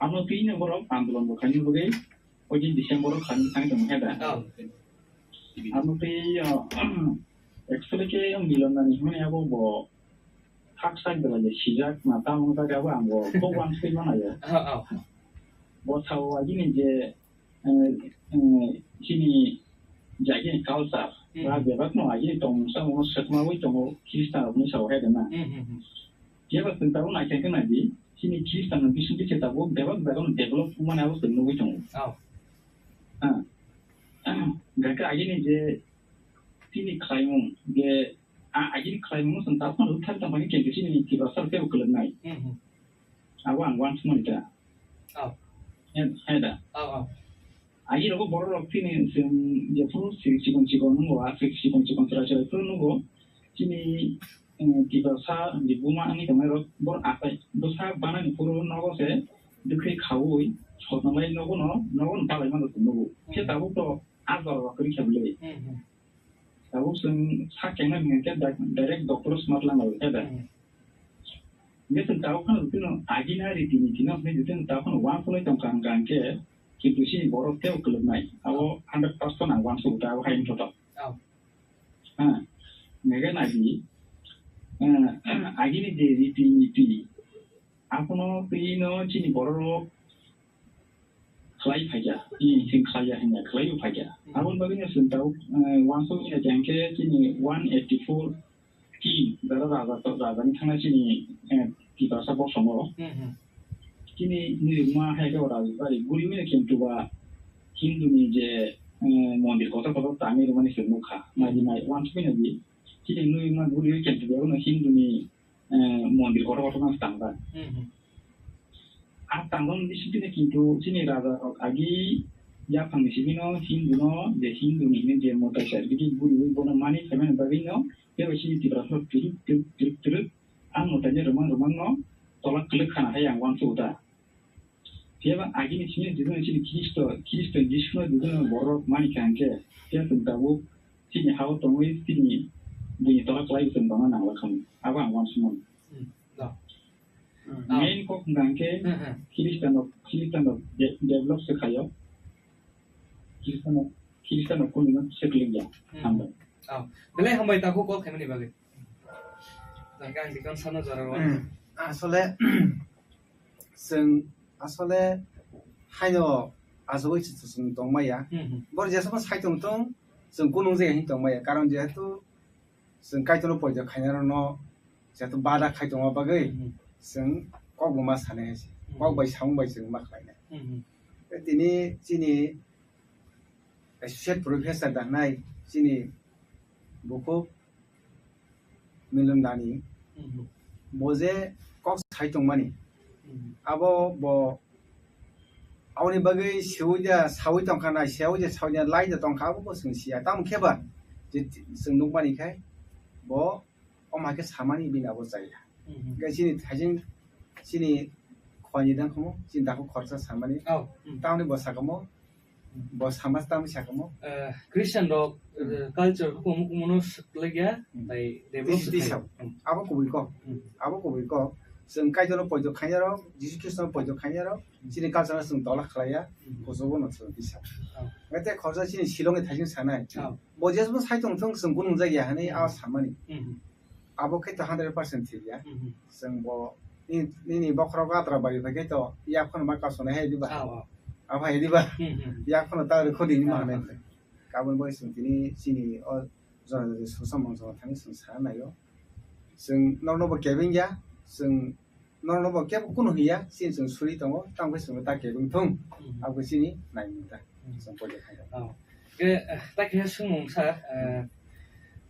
ano tini borok andolon bo khaini bagwi, oji December o khaini thang tong he da. Oh. Ano tei, ah, actually khe Milan Dani hwnmani abo bo, Haksa belai je sijak na tamo jaga bo ang bo kok wansui mano ya. Oh, oh. Bo sao agini je, eh, eh, chini je agini culture, Hmm. ba bebak no agini tongmung samung no sekma wi tongo Khristan rok ni sao hai de na. Hmm, hmm, hmm. Jeba chwng tabuk naikha khe nai di, chini Khristan rok bising khe tabuk bebak bebak no develop wngmani abo chwng nugwi tongo. Oh. Ah. Gakhe agini je chini khlaimung je a agini khlaimung chwng tabuk phano thak tongmani khe chini Tiprasa rok teibo kwlwknai. Hmm, hmm. Abo ang wansukmani da. Oh. He, he da. Oh, oh. Agi rogo borok rok chini chwng jephuru si-, chikon chikon nungo, a si-, chikon chikon chwrai chwrai phuru nungo. Chini, eh, Tiprasa ni buma wngwi tongnai rok bor atai bwsa banani phuru nogo se dukhe khaui sotnalai nogo no, nogo no palai mano chwng nugo. Khe Hmm. tabuk to a jora rok kwrwi khe bwlwi. Hmm, hmm. Tabuk chwng sak kengna hwnkhe di-, direct doctor o smart lama rwkhe da. Hmm. Hwnkhe chwng tabuk phano chwng agina riti niti no hwnkhe chwng tabuk phano wansugwi tongkha hwnkha hwnkhe kintu chini borok teibo kwlwknai. Abo hundred percent ang wansugo ta abo hai wngthotok. Oh. Ha. Hwnkhe nai di, eh, agini je riti niti abono twi no chini borok rok khlai phaikha, chini sing khlaiya hwnwi khlaiwi phaikha. Hmm. Aboni bagwino chwng tabuk, eh, wansukya khe chini one eighty four king, jara raja, rajani thangna chini, eh, Tiprasa bosongo. Hmm, hmm. Chini nirima hai khe o rajbari guriwi no kintu ba Hindu ni je, eh, mondir kotor kotor tangwi rwmani chwng nukha. Hmm. Naidi nai wansukya di chini nirima guriwi kintu ba Hindu ni eh, mondir kotor kotor no tangba. Hmm, hmm. A tangma ni bising twi kintu chini raja rok agi yaphang ni simi no Hindu no je Hindu ni hwnwi je mwtai sa bidi guriwi bono mani phaimani bagwi no teibo chini Tiprasa rok twrwk twrwk twrwk twrwk a mwtai ni rwmang rwmang no tola kwlwk khana hai ang uansukgo da. Phiya ba agini simi dudu chini Khristo, Khristo Jisu no dudu borok mani kha hwnkhe, phiya chwng tabuk chini hao tongwi chini bini tola kwlai chwng bangma nangla khamu. Abo ang uansukmani. Hmm, da. Hmm. Main kok hwnkha hwnkhe Hmm, hmm. Khristian rok, Khristian rok de-, develop se khaio. Khristian rok, Khristian rok kunu no se kwlwkya. Hmm. Hambai. Oh. Belai hambai takhuk call khaimani bagwi. Tangkhe ang dikon sano jora rw. Hmm. Asole, chwng asole haino asugwi chwng tongmaya. Hmm, hmm. Bor jesabo sai tong tong, chwng kunung je hin tongmaya. Karon jehetu chwng Kaitorno poito khainai rokno jehetu bada khai tongma bagwi Hmm. chwng kok bo ma sanai se. Hmm. Kok bai samung bai chwng ma khlainai. Hmm, hmm. Tei tini chini Associate Professor da hwnai chini bukhuk Milan Dani, Mhm. bo je kok sai tongmani, Mhm. abo bo aboni bagwi seui da saui tongkha nai, seui da saui da lai da tongkha, abo bo chwng siya. Tamo khe ba je chwng nukmani khai bo omo hai khe samani bini abo chaya. Mhm. Hwnkhe chini thaijing, chini Phaini dang khumu, chini dakhuk khoroksa samani. Oh, hmm. Tamni bo sakamo, hmm, bo sama tamni sakamo. Eh, Christian rok, hmm, eh, culture khumu kumuno swklegya, hmm, tai develop. This is swkha. This. Hmm. Abo kubui kok. Hmm. Abo kubui kok. Chwng Kaitor no poito khainai rok, Jisu Khristo no poito khainai rok, hmm, chini culture no chwng tola khlaiya, hmm, kuchugo no chwng tisa. Oh. Ete khoroksa chini Shillong ni thaising sanai. Oh. Bo jesbo sai tong thung chwng kunung jagya hinwi, hmm, a samani. Hmm. Abo khe to hundred percent thik ya. Mhm. Chwng bo ni, nini bokhorok atra bari bai khe to yak phano ma kasonai hai diba? Ah, oh. Abo hai diba? Mhm. Yak phano ta rwkho di ni ma, ah, hanai. Kabun bo chwng tini chini o jora jora susa mangsa thani chwng sa naio. Chwng norno bo kebeng ya, chwng norno bo kebo kunu hiya, chini chwng suri tongo, tang khe chwng ta kebeng thung. Mhm. Abo chini naimung ta. Hmm. Chwng poito khainai. Oh. Ke, eh, ta khe swngmung sa, eh,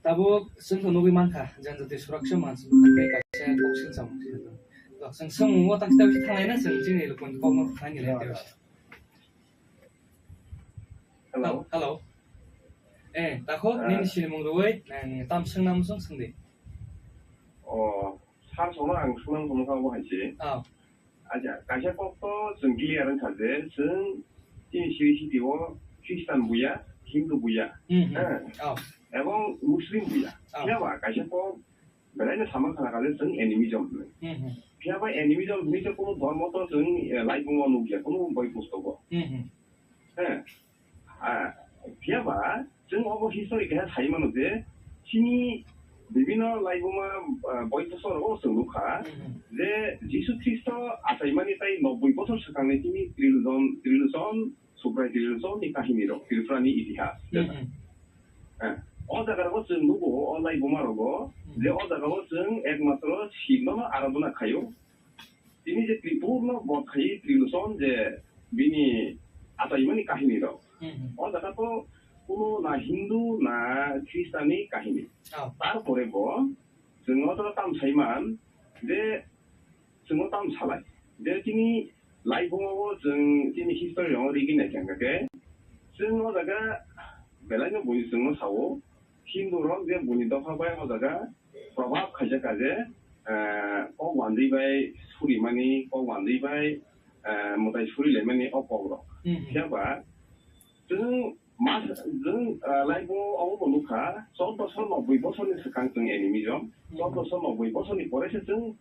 tabuk chwng to nugwi mankha, Janjati Suraksha Manch, hmm, tei kaisa kok silsamung se. To chwng swngmung o ta khe ta khe thanglai na chwng chini lukun kok no thani lai. Yeah. Hello. Hello. Eh, takhuk, ah, nini sinimung rwui, nang tam swngnam swng swngdi. Oh, sir, sono ang swngnam sono kha bo hai se. Oh. Acha, kaisa kok to chwng clear wngkha je, chwng chini siri siti o Christian buya, Hindu buya, hmm, hmm, eh, oh, ebong Muslim buya. Oh. Phiya ba kaisa kok belai no sama khana kha je chwng animism hinwi. Hmm, hmm. Phiya ba animism hinwi je kono dhormo to chwng, eh, laibung o nukya, kono boi pustogo. Hmm, hmm. Eh, ah, phiya ba, chwng obo history keha sai mano je, chini bibhinno laibuma, ah, boi bosor o chwng nukha, mhm, je Jisu Khristo achaimani tai nobboi bosor swkangni chini Trilochon, Trilochon, Subrai Trilochon ni kahini rok, Tripura ni itihas. Mhm. Eh, o jaga rogo chwng nugo, o laibuma rogo, mhm, je o jaga o chwng ekmatro Shiv no aradhona khaio. Tini je Tripur no bot khai Trilochon je bini achaimani kahini rok. Hmm, hmm. O jaga to kuno na Hindu na Christian ni kahini. Oh. Tarpore bo chwng o jaga tam saiman je chwng o tam salai. Je tini laibuma o chwng tini history rok rigi nai khe hwnkha khe chwng o jaga belai no bui chwng o sao Hindu rok je buni dopha bai o jaga probab khaijak kha je, eh, kok wandwi bai surimani, kok wandwi bai, eh, mwtai surilaimani o kok rok. Hmm, hmm. Phiya ba chwng mas, chwng, eh, laibo obo bo nukha, chordoso nobboi bosorni swkang chwng animism, hmm, chordoso nobboi bosorni pore se chwng,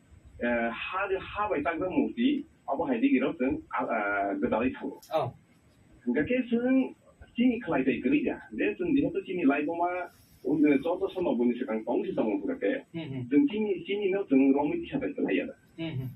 eh, ha, ha bai takjak murti, obo hai digi rok chwng, ah, ah, gwdalwi thango. Oh. Hingkha khe chwng chini khlai tai kwrwi ya. Je chwng jehetu chini laibuma, um, chordoso nobboi ni swkang tong si tongo hingkha khe. Hmm, hmm. Chwng chini, chini no chwng romwi tisa tai kwlai ya da. Hmm, hmm.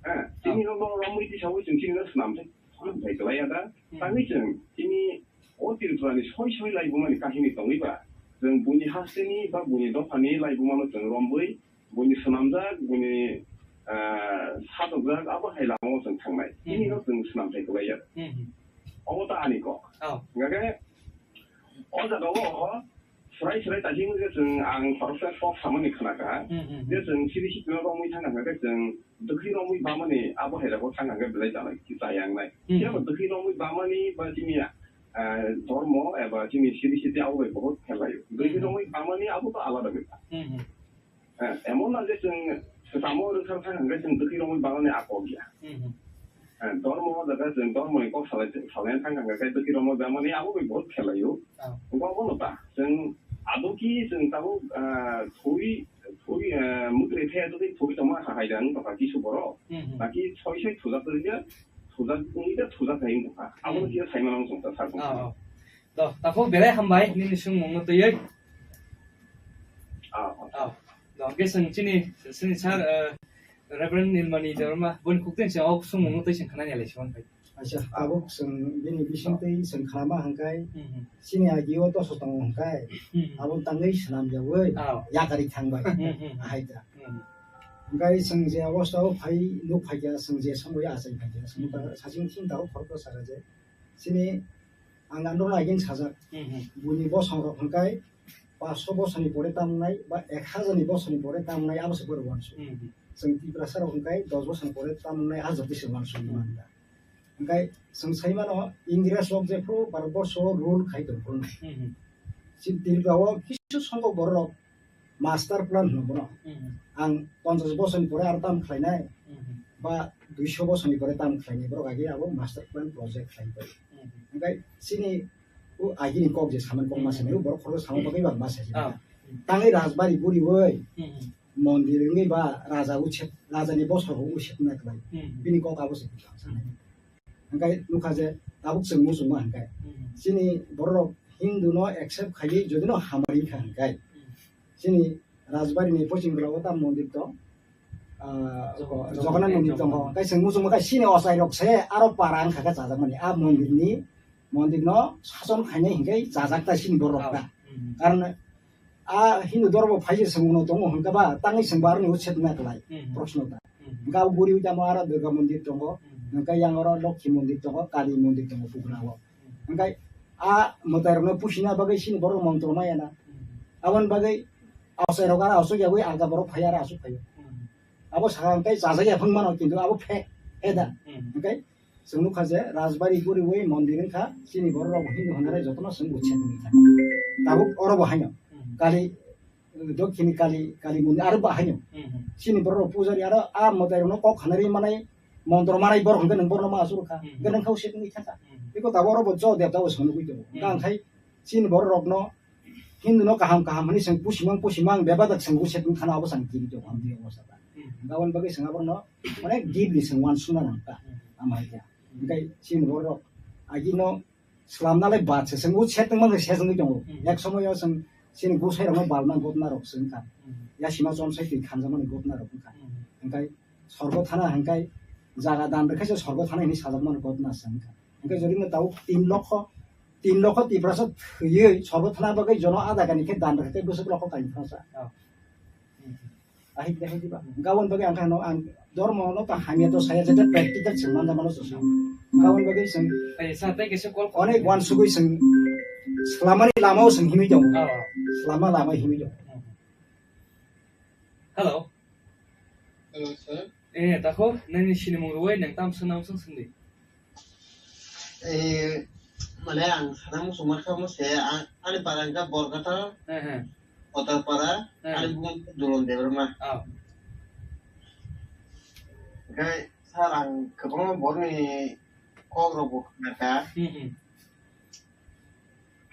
Ha, chini, ah, no romwi tisawi chwng chini no swnam tai, swnam tai kwlai ya da. Hmm. Tangwi chwng chini o Tripura ni soi soi laibuma ni kahini tongwi ba. Chwng buini hasteni ba buini dopha ni laibuma no chwng romwi buini swnamjak, buini, ah, satokjak, abo hai lamao chwng thangnai. Hmm. Bini no chwng swnamthai kwlaiya. Hmm. Obo ta ani kok. Oh. Hingkha khe, o jaga o swrai swrai taising je chwng ang khoroksa kok samani khna kha. Hmm, hmm, hmm. Je chwng siri sitino romwi thang kha, hingkha khe chwng dwkhwi romwi bamani abo hai rok thang kha khe belai chaya wngnai. Hmm. Phiya bo dwkhwi romwi bamani ba chini, ah, dhormo eba chini siri siti abo bai bohot phelaio. Dwkhwi, hmm, romwi bamani abo to alada bepar. Hmm, hmm. Eh, emon na je chwng swkamo rwkha thang hwnkhe chwng dwkhwi romwi bamani a kok ya. Hmm, hmm. Eh, dhormo o jaga chwng dhormoni kok salai, salai thang hwnkhe dwkhwi romwi bamani abo bai bohot phelaio. Ah. Hwnkhe obono ta chwng adokhi chwng tabuk, ah, thwi, thwi, ah, mwtwrwi thaya jodi thwi tongma ha hai da wng tongkha kisu borok. Hmm, hmm. Naki soi soi thujak rwya, thujak wngwi da thujak hai wng tongkha. Abono, hmm, kisa sai mano wng tongkha sir. Ah, ah. To, takhuk belai hambai, nini swngmungno twiwi. Ah, ah. Ah, to, hwnkhe chwng chini, chini sir, eh, Reverend Nilmani Debbarma, boni khuktwini chwng o swngmungno twi chwng khnani alai se manpai. Acha, tabuk chwng bini bisingtwi chwng khnama hwnkhe, hmm, hmm, chini agio doso tongo hwnkhe, hmm, hmm, abo tangwi swnamjawi, ah, yakari thangbai. Hmm, hmm. Ahai da. Hmm. Hwnkhe chwng je obostao phai, nuk phaikha, chwng je somoi achai phaikha, chwng, hmm, ta saching thing tabuk khoroksa sara je. Chini ang andro naigen sajak. Hmm, hmm. Buini bosong rok hwnkhe paanch sho bosoni pore tamnai ba ek hajar ni bosoni pore tamnai abo se borok uansuk. Hmm, hmm. Chwng Tiprasa rok hwnkhe dos bosoni pore tamnai a jotoi se uansuk, hmm, mani da. Hwnkhe chwng sai mano Ingres rok jephru Bharat borsho o rule khai tong phuru. Hmm, hmm. Chini Tripura o kisu songkok borok rok master plan hwno bono. Hmm. Ang ponchash bosoni pore aro tam khlainai. Hmm. Ba duiso bosor ni pore tam khlainai borok agi abo master plan project khlai bai. Hmm. Hingkai chini o agini kok je samani kok ma sanai, o borok khoroksa samani bagwi ba ma sai. Ah. Tangwi rajbari guriwi Hmm. mondir wngwi ba raja uchet, raja ni bosor bo uchet na khlai. Hmm. Bini kok abo se sanai. Hingkai nukha je tabuk chwng muchungma hingkai. Hmm. Chini borok Hindu no accept khaiwi jodi no hamari kha hingkai. Hmm. Chini Rajbari ni poching bwla o ta mondir tong, ah, Jagannath Jagannath mondir tongo. Tei chwng muchungma khe chini ochai rok se aro para wngkha khe chajakmani. A mondir ni, mondir no sason khainai hinkhe chajak ta chini borok ta. Hmm. Karon a Hindu dormo phai se chwng uno tongo hinkhe ba tangwi chwng bo aroni uchet na klai Hmm. proshno ta. Hmm. Hinkhe abo guri tamo aro Durga mondir tongo. Hmm. Hinkhe yang oro Lokhi mondir tongo, Kali mondir tongo Bugra o. Hingkai a mwtai rokno pusina bagwi chini borok montro maya na. Aboni bagwi auchai rok aro auchuk yagwi alga borok phai aro aswk phaio. Abo sakha hingkai chajak ya phang mano kintu abo fake he da. Hingkai chwng nukha je rajbari guriwi mondir wngkha chini borok rok Hindu hwnare jotono chwng uchet wngkha. Tabuk oro bo haino Kali Dokkini Kali, Kali mondir aro bo haino. Hmm, hmm. Chini borok pujari aro a mwtai rokno kok khanari manai, montro manai borok hwnkhe nwng borokno ma asuk kha. Hmm, hmm. Hwnkhe nwng kha usik wngwi thangkha. Hmm. Eko tabuk oro bo jo debda bo swnwi nugwi tongo. Hmm. Hwnkhe ang khai chini borok rokno Hindu no kaham kaham hwnwi chwng pusimang pusimang bebadak chwng usik wng khana abo chwng kiri tongo hamdi obo saka. Hmm. Hwnkhe aboni bagwi chwng aborokno onek deeply chwng uansukna nang kha. Hmm. Ama hai khe. Hwnkhe chini borok agino Slamna lai bad se, chwng o set wngma se, se wngwi tongo. Hmm. Ek somoyo chwng chini gusai rokno balna gotna rok se wngkha. Hmm. Yasima chomsai twi khanjakmani gotna rok wngkha. Hmm. Hwnkhe sorgo thana hwnkhe jaga dan rwkhe se sorgo thana hinwi sajakmani gotna se wngkha. Hwnkhe jodi no tabuk tin lokho, tin lokho Tiprasa thwiwi sorgo thana bagwi jono ada gani khe dan rwkhe tei bwswk lokho kainwi thangsa. Oh. Hmm. Ahik dehai diba. Gabon bagwi ang khano ang dormo no ta hamya to saya jete practical sing manda mano sosa. Gabon bagwi sing Ai, sa tei kisa call onek wan sugui sing slamani lama o sing himi jong. Oh. Slama lama himi jong. Hello. Hello, sir. Eh, tako, nani sini mung ruwai nang tam sung nam sung sung di. Eh, mane ang sana muchung mankha mo se, ang, ani para wngkha Borkathar, He, he. Kotarpara, He. Ani bumung Dulon Debbarma. Ah. Hingke sir ang kwbangma borokni kok rok bo khna kha. Hmm, hmm.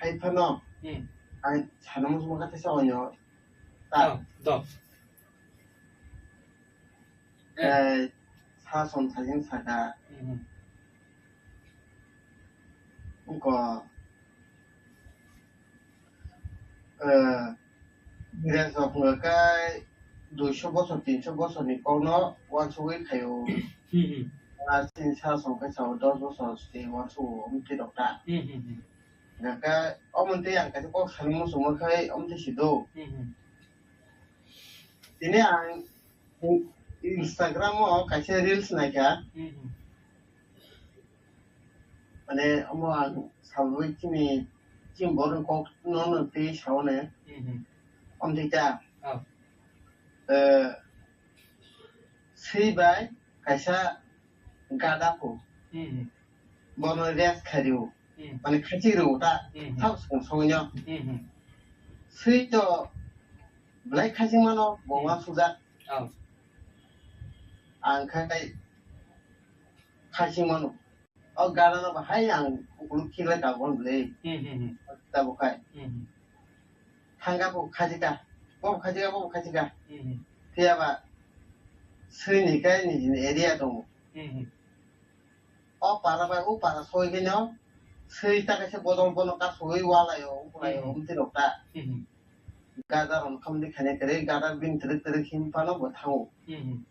Hai phano, Hmm. ang sana muchung mankha teisa onyo. Ta. Ah, do. Eh, sa som sajing saka. Mhm. Wngkha, eh, Ingres rok wngkha kai duiso bosor, tinso bosor ni kokno uansugwi khaio. Mhm. Ah, chini sa som khe sao dos bosor se uansugo, omo twi rok ta. Mhm. Hingkha omo twi ang kaisa kok sani muchungma khai omo twi si do. Mhm. Tini ang Instagram o kaisa reels naikha. Mhm. Mane omo ang salwi chini, chini borok kok no no twi sao ne. Mhm. Omo twi ta. Ah. Eh, swi bai kaisa gada pho. Mhm. Bono rest khario. Hmm. Mane khachik rw ta, Hmm. thao swkang songwi no. Hmm, hmm. Swi to belai khachik mano, bo Hmm. uansukjak. Oh. Ang khai khachik mano. O gada no bahai ang ukuluk khiklai ka bon bwlai. Hmm, hmm, hmm. Tabuk khai. Hmm, hmm. Thangka bo khachika, bo bo khachika, bo bo khachika. Hmm, hmm. Phiya ba swi ni kai nijini area tongo. Hmm, hmm. O para bai o para soi khe no swi ta kaisa bodol bono kasugwi walaio, ukulai Hmm. omtwi rok ta. Hmm. Gada rok khamdi khani kwrwi, gada bini twrwk twrwk him phano bo thango. Hmm.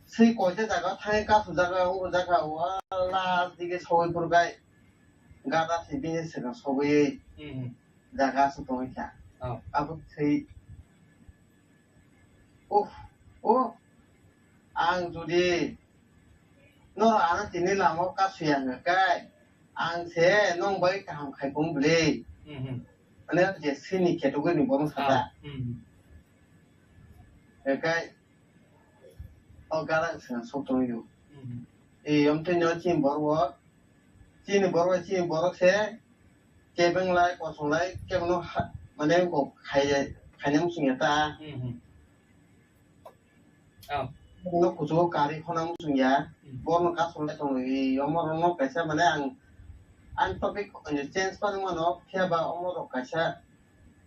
Swi koita jaga thangwi kasu jaga, o jaga o last dige soi phurbai gada se bini swkang sogwi Hmm. jaga aswk tongwi kha. Oh. Abo swi Oh, oh, ang jodi norok ano tini lama o kasuya hwnka khe, ang se nong bai kaham khai tong bwle. Mhm. Mane je sini category ni borok saka. Ah, mhm. Hwnkhe o gana swkang sok tongwi o. Mhm. E, omtwi no chini borok o, chini borok, chini borok se, Kebeng lai, kosong lai, kebono ha-, mane kok khai, khainai muchung ya ta. Hmm, hmm. Oh. Nok kuchugo karwi khona muchung ya. Hmm. Borno kasom le tong i omo rok no kaisa mane ang, ang topic change pani mano phiya ba omo rok kaisa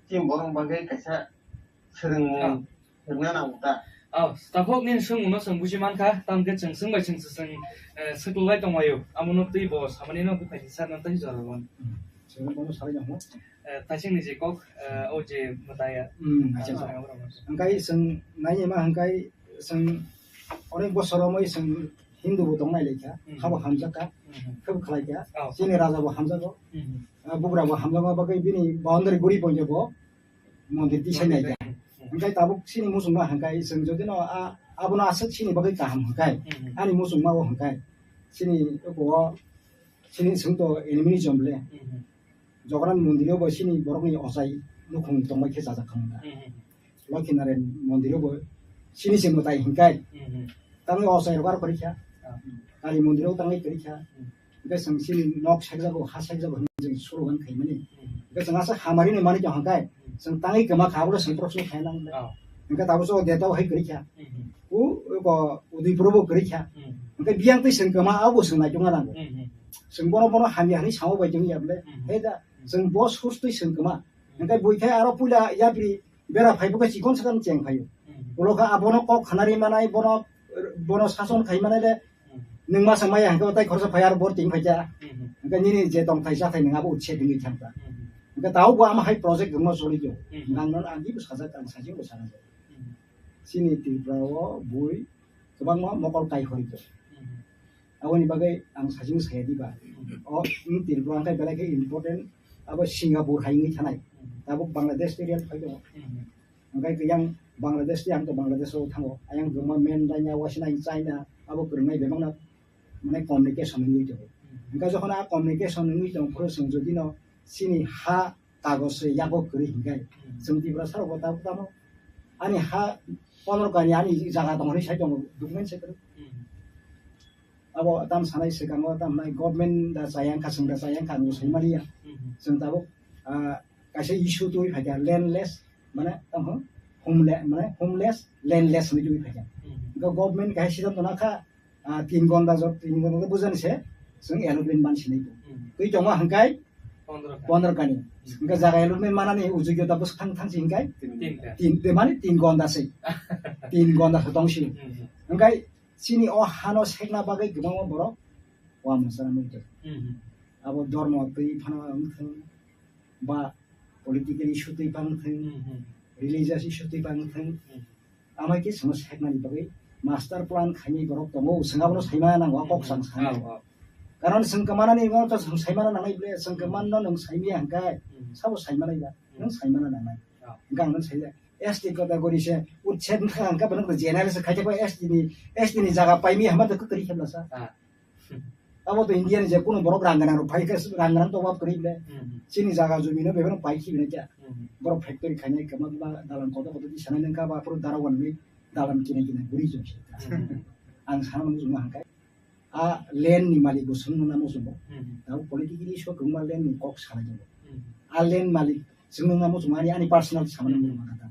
team borok bagwi kaisa swrwngmung. Ah. Swrwngna nango ta. Ah, takhok nini swngmungno chwng buji mankha, tamo khe chwng swngbai chwng swng, eh, swklwlai tonglaio. Amono twi bo samani no buphai ni sarno tei jora ron. Hmm. Chwng bono salai nango. Eh, thaising ni je kok, eh, o je mwtai ya. Hmm, acha, acha. Ah, oro, oro. Hwnkhe chwng nai ma hwnkhe chwng onek bosor romwi chwng Hindu bo tong nai lai kha, hmm, habo hamjak kha, hmm, khe bo khlai kha. Oh. Chini raja bo hamjago. Hmm. Ah, bugra bo hamjakma bagwi bini boundary guri poinjo bo mondir tisai nai kha. Hmm. Hwnkhe tabuk chini muchungma hwnkhe chwng jodi no a, abono aswk chini bagwi kaham hwnkhe, hmm, ani muchungma o hwnkhe chini oko o chini chwng to enemy ni jom le. Hmm. Jagannath mondir o bo chini borok ni ochai nukhung tongbai khe chajak kha mungkha. Hmm. Lokhinarayan mondir o bo chini se mwtai hwnkhe, hmm, tangwi ochai rok aro kwrwi kha. Ah. Kali mondir o tangwi kwrwi kha. Hmm. Hwnkhe chwng chini nok sekjago, ha sekjago hwnwi chwng slogan khaimani. Hmm. Hwnkhe chwng aswk hamari ni manwi tong hwnkhe, hmm, chwng tangwi kwma kha, abo chwng proshno khaina nango. Oh. Hwnkhe tabuk o deta o hai kwrwi kha. Hmm. U, uko Udaipur o bo kwrwi kha. Hmm. Hwnkhe biyang twi chwng kwma, abo chwng naitukna nango. Hmm. Chwng bono, bono hamya hwnwi samo bai tong ya bwle. Hmm. He da, hmm, chwng bo source twi chwng kwma. Hmm. Hwnkhe bui khe aro puila yapri bera phai bwkhe chikon sakan cheng phaio. Hmm. Ulo khe abono kok khanari manai, bono, bono sason khai manai le, hmm, nwng masa maya hwnkhe tai khoroksa phai aro bor ting phai kha. Hmm. Hwnkhe nini je tongthai chathai nwng abo uchhe dingwi thang kha. Hmm. Hwnkhe tabuk bo ama hai project wngma choli kho. Hmm. Nang non ang ibo sajak, ang sajak bo sana jak. Hmm. Chini Tripura o bui kwbangma mokol kai hori kho. Hmm. Aboni bagwi ang sajak saya diba. Hmm. O, wng Tripura hwnkhe belai khe important, abo Singapore hai wngwi thanai. Hmm. Tabuk Bangladesh tei real phai tongo. Hmm. Hwnkhe yang Bangladesh tei ang to Bangladesh o thango. Ayang kwbangma men laina wasina China abo kwrwngnai bebakno mane communication wngwi tongo. Hmm. Hwnkhe jokhon a communication wngwi tong phuru chwng jodi no chini ha kagoj se yago kwrwi hwnkhe, hmm, chwng Tiprasa rok bo tabuk tamo ani ha pondro kani ani jaga tong hwnwi sai tongo, document se kwrwi. Hmm. Abo tam sanai swkango tam nai government da chayang kha, chwng da chayang kha, ang bo sai maliya. Hmm. Chwng tabuk, ah, kaisa issue twi phaikha, landless, mane tamo homeless, mane homeless, landless hwnwi twi phaikha. Hmm. Hwnkhe government kaisa siddhanto nakha, ah, tin gonda jot, tin gonda bujani se, chwng allotment man sinai bo. Hmm. Twi tongma hwnkhe pondro kani. Pondro kani. Hmm. Hwnkhe jaga allotment manani ujugiyota bwswk thang thang si hwnkhe? Tin kani. Tin, te mani tin gonda se. Tin gonda se tong si. Hmm. Hwnkhe chini o hano sekna bagwi kwbangma borok uamuchara nukjak. Hmm. Abo dormo twi phano wng thung, ba political issue twi phano wng thung, hmm, religious issue twi phano wng thung. Hmm. Ama khe chwngno seknani bagwi master plan khainai borok tongo, chwng abono saimana nango, a kok chwng sanai. Oh, oh. Karon chwng kwmanani abo to chwng saimana nangnai ble, chwng kwmanno nwng saimaya hwnkhe, hmm, sabo saimanai ba, hmm, nwng saimana nangnai. Oh. Hwnkhe ang nwng saimaya. S T category se utset wngkha hwnkhe bono general se khaijak bai S T ni, S T ni jaga paimaya hwnba to kwrwi khe bwlasa. Ah. Abo to India ni je kunu borok rang gwnang rok phai khe rang gwnang to wab kwrwi ble. Hmm. Chini jaga jumi no bebak no pai khibi na kya. Hmm. Borok factory khainai kwma kwma dalan kotor kotor di sanai nang ka ba phuru dara wan ni dalan kina kina guri jom se. Hmm. Ang sana mung juma hangkai. A land ni malik bo sung nang mo jumbo. Hmm. Tao politically so kwma land ni kok sana jumbo. Hmm. A land malik sung nang mo juma ani, ani personal sama nang mo juma kata.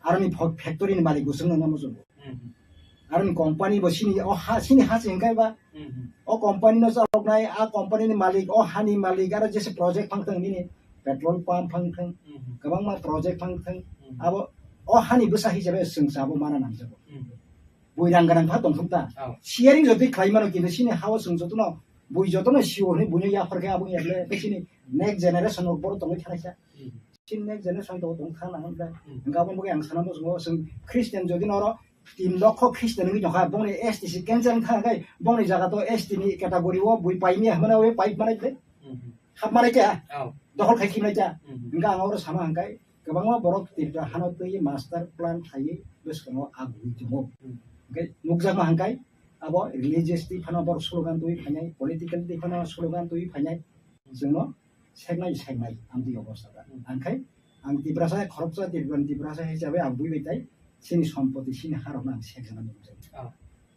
Aroni fa-, factory ni malik bo sung nang mo jumbo. Hmm. Aroni company bo sini, o ha, sini ha se hingkai ba. Hmm. O company no chaloknai, a company ni malik, o hani malik, aro jese project phang thang nini, petrol pump phang thang, hmm, kwbangma project phang thang, hmm, abo o hani bwsa hisabe chwng sabo mana nangjago. Hmm. Bui rang gwnang pha tong thung ta. Oh. Sharing jotoi khlai mano, kintu sini ha o chwng jotono, bui jotono sio hwnwi buino yaphar khe abo yagle, tei sini next generation rok bohrok tongwi thanaisa. Hmm. Chini next generation to tong thang nang hwnba. Hmm. Hwnkhe aboni bagwi ang sana muchungo, chwng Christian jodi no oro tin lokho Christian wngwi tongkha, bongni S T C cancel wngkha, hwnkhe bongni jaga to S T ni category o bui paimya hwnmano, ui pipe manai ble. Hmm. Hap manai kya? Oh. Dokhol khai khimnai kya? Hmm. Hwnkhe ang oro sama hwnkhe kwbangma borok Tripura hano twi master plan khaiwi bwskango agwi tongo. Hmm. Hwnkhe nukjakma hwnkhe abo religious twi phano borok slogan twi phainai, political twi phano slogan twi phainai. Chwngno seknai seknai amtwi obostha da. Hmm. Angkhai ang Tiprasa khoroksa, Tripura ni Tiprasa hisabe ang buibai tai chini sompoti, chini harokno ang sekjana nukjai. Ah.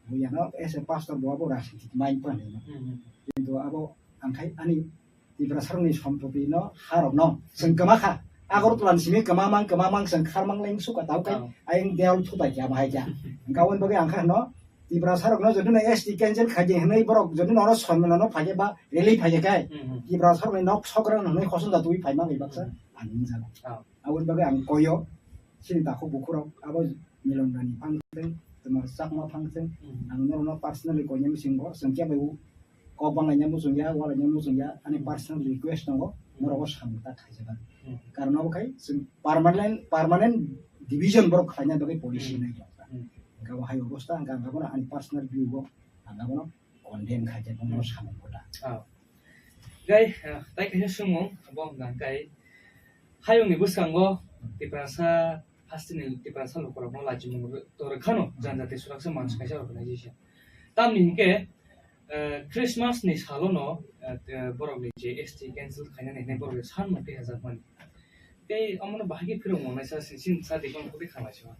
Buiyano as a pastor bo abo rajniti mind pan hino. Hmm, hmm. Kintu abo angkhai ani Tiprasa rokni sompoti no harokno chwng kwma kha. Agartala ni simi kwma mang, kwma mang chwng khar mang leng suka tau kai. Ah. Ayang deol thutai kya bahai kya. Hwnkhe aboni bagwi angkha hino Tiprasa rokno jodi no S T cancel khaidi hwnwi borok jodi no oro sonmilano phaikhe ba rally phaikhe kai, Hmm, hmm. Tiprasa rokni nok sokra hwnwi khosong da twi phaima bai baksa Hmm. ang nukjago. Ah. Aboni bagwi ang koyo, chini takhuk bukhurok abo Milon Rani phang thung, tuma Chakma phang thung, Hmm. ang norokno personally koinani bisingo chwng kebo kok banglaina muchungya, walaina muchungya, ani personal request tongo, Hmm. norok o samung ta khaijak. Hmm. Karon abo khai chwng permanent, permanent division borok khlaina bagwi policy Hmm. nai rok. Hmm. Hingke abo hai obosta hingke ang abono ani personal view o ang abono condemn khaijak, bono Hmm. samung kota. Ah. Gai, ah, tai kaisa swngmung, abo hingka hingkai hayungni bwskango Tiprasa hasteni Tiprasa lukurokno lachimung tor khano, Hmm. janjati suraksa mansi Hmm. kaisa organization. Tamni hingke, eh, Christmas ni salono, eh, te-, borokni je S T cancel khainani hinwi borokni sanmung twi hajak mani. Tei omono bahai khe phirok mongnai sa sing sing sa di kono kutui khanglai sima.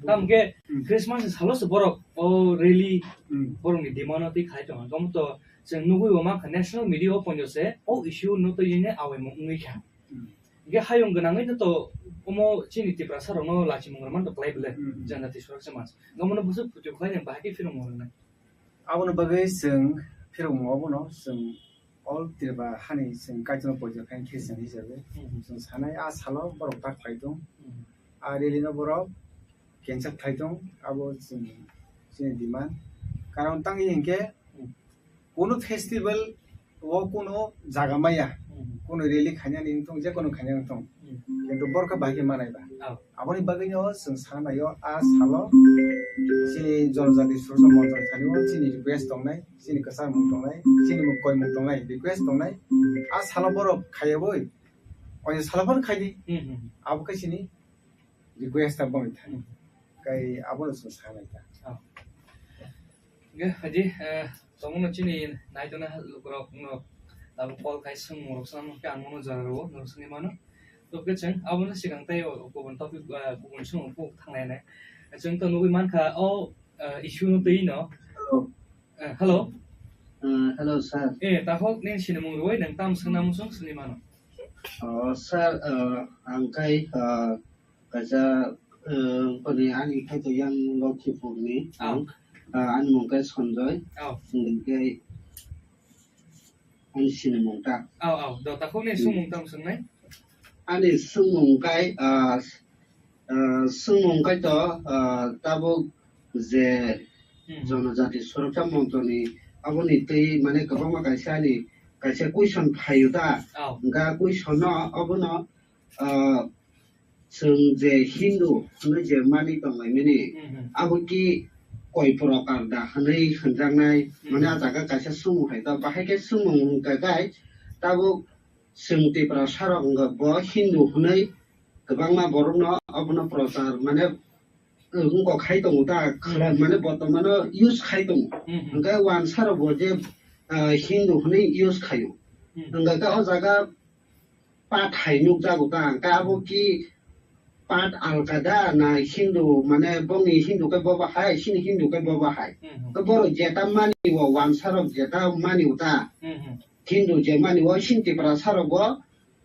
Tamo khe Hmm. Christmas ni salo se borok o rally Hmm. borokni demand o twi khai tongo. Omo to chwng nugui bo mankha national media o poino se o issue no twi ne awaimung wngwi kha. Hmm. Hingke hayung gwnangwi no to omo chini Tiprasa rokno lachimung rwmani to klai bwle Hmm. janjati surak se mas. Omono bwswk phutu khlai nang bahai khe phirok mongnai. Aboni bagwi chwng phirokmungo abono chwng all Tripura hani chwng Kaitorno poito khaini Christian hisabe Hmm. chwng sanai a salo borok ta khlai tong, Hmm. a rally no borok cancel khlai tong, abo chwng chini demand. Karon tangwi hinkhe Hmm. kunu festival o kunu jaga maya, Hmm. kunu rally khainani wngthong, je kunu khainani wngthong, Hmm. kintu borok khe bahai khe manai ba. Oh. Aboni bagwino chwng sana naio, a salo chini Jonojati Suroksha Monchni thani o chini request tongnai, chini kwchangmung tongnai, chini koimung tongnai, request tongnai. A salo borok khaiyawi, oya salo phano khaidi. Hmm, hmm. Abo khe chini request ta boni thani. Hmm. Kai abono chwng sanai ta. Oh. Hingke, haji, eh, tongmano chini naitona lukurok no tabuk call khai swngmung rok swnam khe ang mano jora rwo, norok swngwi mano. Tobokhe chwng abono swkang tei o kubun topic, eh, kubun swngmung kuk thanglai nai. Chwng to nugwi mankha o, eh, issue no twi no. Hello. Eh, hello. Eh, hello, sir. Eh, takhok nini sinimung rwui nwng tam swngna muchung swngwi mano. Oh, sir, eh, ang khai, eh, kaisa, eh, boni ani khai to yang Lokhipurni, Ah. ang, eh, ani mung khai Sanjoy. Oh. Hingke Ani sinimung ta. Aw, aw, do takhuk ni Hmm. swngmung tamo swngnai? Ani swngmung kai, ah, ah, swngmung kai to, ah, tabuk je Hmm. Jonojati Suroksha Monchoni aboni twi mane kwbangma kaisa ani kaisa question phaio ta. Aw. Hwnkha question no abono, ah, Chwng je Hindu hwnwi je mani tonglaimani, Mhm. abo ki koi prokar da hwnwi hwnjaknai, Mhm. mane a jaga kaisa swngmung hai ta, bahai khe swngmung wngkha kai, tabuk chwng Tiprasa rok wngkha bo Hindu hwnwi kwbangma borokno abono prochar mane wngkok khai tongo ta, khwlai Mhm. mane botomano use khai tongo. Mhm. Hwnkhe wansa rok bo je, ah, Hindu hwnwi use khaio. Mhm. Hwnkhe o jaga Path hai nukjago ta, hwnkhe abo ki path alkada na Hindu, mane bongni Hindu khe bobo hai, chini Hindu khe bobo hai. Hmm, hmm. Khe borok jeta mani o, wansa rok jeta mani o ta. Hmm, hmm. Hindu je mani o, chini Tiprasa rok bo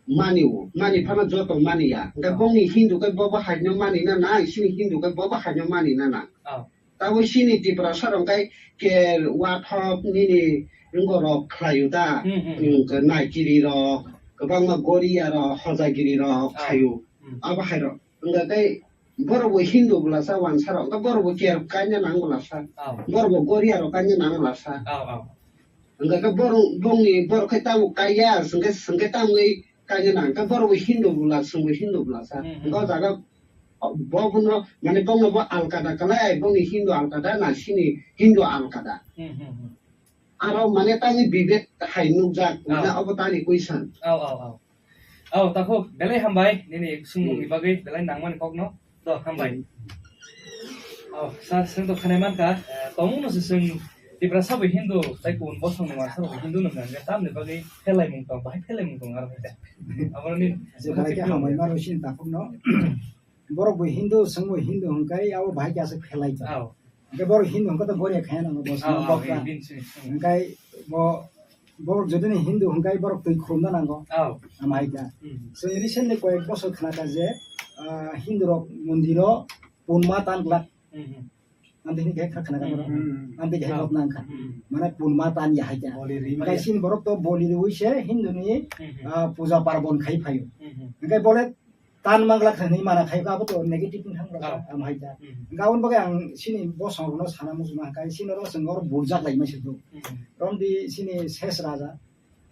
mani o, mani phano joto mani ya. Hwnkhe Oh. bongni Hindu khe bobo hai no mani na na, chini Hindu khe bobo hai no mani na na. Oh. Tabuk chini Tiprasa rok khe ker wathok nini wngorok khlaio ta, Hmm, hmm. wngkha naikiri rok, kwbangma goria rok, hojagiri rok Ah. khaio. Hmm. Abo hai rok wngkha khe borok bo Hindu bwlasa wansa rok, wngkha borok bo ker kaina nang bwlasa, Ah. borok bo goria rok kaina nang bwlasa. Ah, ah. Wngkha khe borok bongni borok khe tabuk kaiya, hwnkhe, hwnkhe tamni kaina nang khe borok bo Hindu bwla, chwng bo Hindu bwlasa. Hmm, hmm. Wngkha o jaga Bo bono, mane, bono bo alkada kalai, boni Hindu alkada na chini Hindu alkada. Hmm, hmm, hmm. Aro, mane, tangwi bibek hai nukjak, mane, Ah. obo tani question. Aw, aw, aw. Aw, takhuk, belai hambai, nini swngmungni Hmm. bagwi, belai nangmani kokno. To, hambai. Hmm. Aw, sir, swng to khanai mankha, eh, tongmungno se swng Tiprasa bo Hindu, tai kubun bosongni wansa bo Hindu nung nang, tamni bagwi phelai mung tong, bahai phelai mung tong aro hai da. Abono ni Je bahai khe hambai maro chini takhukno. Borok bo Hindu, chwng bo Hindu hwnkhe abo bahai khe aswk phelai tong. Aw. Hwnkhe borok Hindu hwnkhe to goria khaina nango, bo Aw, chwngno aw, bokra. Hindu, Hindu, Hindu. Hwnkhe bo, borok jodi ni Hindu hwnkhe borok twi khulumna nango. Aw. Amai kha. Hmm. Chwng recently koyek bosor khna kha je, ah, Hindu rok mondir o punma tan glak. Hmm, hmm. Amtwi hini khe kha khna kha borok. Hmm. Amtwi khe kok nang kha. Hmm. Mane punma tan ya hai kha. Boli ri maya. Hingke sini borok to boli riwi se Hindu ni, Hmm, hmm. ah, puja parbon khai phaio. Hmm, hmm. Hingke bole tan mangla kha hinwi mana khai kha, abo to negative wng thang rok. Ah. Am hai kha. Hmm. Hingke aboni bagwi ang sini bosong rok no sana muchung ma kha, sini oro chwng oro burjak lai ma se do. Hmm. Romdi sini ses raja.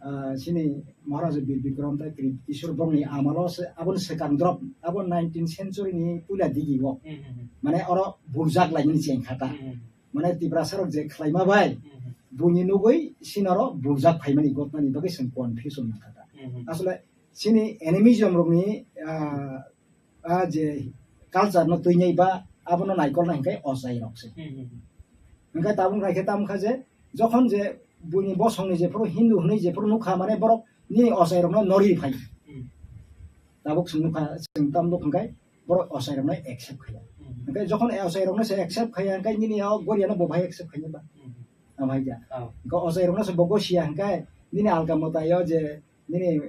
Ah, sini Maharaja Bir Bikram tei Kri-, Kishore bongni amalo se, aboni swkang drop, abo nineteenth century ni puila digi o. Hmm, hmm, hmm. Mane oro burjak laimani cheng kha ta. Hmm, hmm. Mane Tiprasa rok je khlaima bai, Hmm, hmm. buini nugwi sinaro burjak phaimani gotmani bagwi chwng confusion nang kha ta. Hmm, hmm. Asole sini animism rokni, ah, ah, je culture no twinai ba abono naikolna hinkhe ochai rok se. Hmm, hmm, hmm. Hinkhe tabuk naikhe tamo kha je, jokhon je buini bosongni jephuru Hindu hwnwi jephuru nukha, mane borok nini ochai rokno nori phai. Hmm. Tabuk chwng nukha, chwng tam nuk hinkhe borok ochai rokno accept khaiya. Hmm. Hinkhe jokhon ochai rokno se accept khaiya hinkhe nini o goriano bo bahai accept khainai ba? Hmm. Am hai ja. Oh. Hinkhe ochai rokno se bo gosiya hinkhe nini alka mwtai o je nini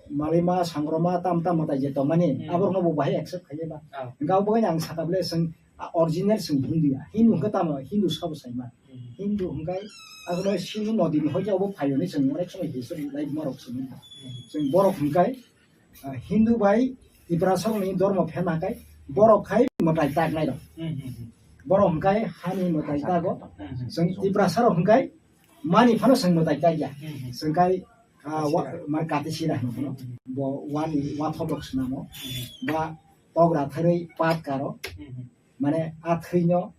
malima, sangroma, tam tam mwtai je tongmani, Hmm. aborokno bo bahai accept khaiya ba? Ah. Hingke abo bagwi ang sakha bole chwng, ah, original chwng Hindu ya. Hindu hingke tamo, Hindu sabo saima. Hmm. Hindu hingke asole Sindhu nodi ni hoite abo phaio hinwi chwng onek somoi history lai borok simi. Hmm. Chwng borok hingke, ah, Hindu bai Tiprasa rokni dormo phema hingke borok khai mwtai tak nai rok. Hmm, hmm, hmm. Borok hingke hani mwtai tago. Hmm, hmm. Chwng Tiprasa rok hingke mani phano chwng mwtai tak ya. Hmm, hmm. Chwng kai Ah, wa-, Katisira. Mai Katisira hino bono. Hmm. Bo wani wathop rok swnamo. Hmm. Ba togra thwrwi pat karo. Hmm. Mane a thwino,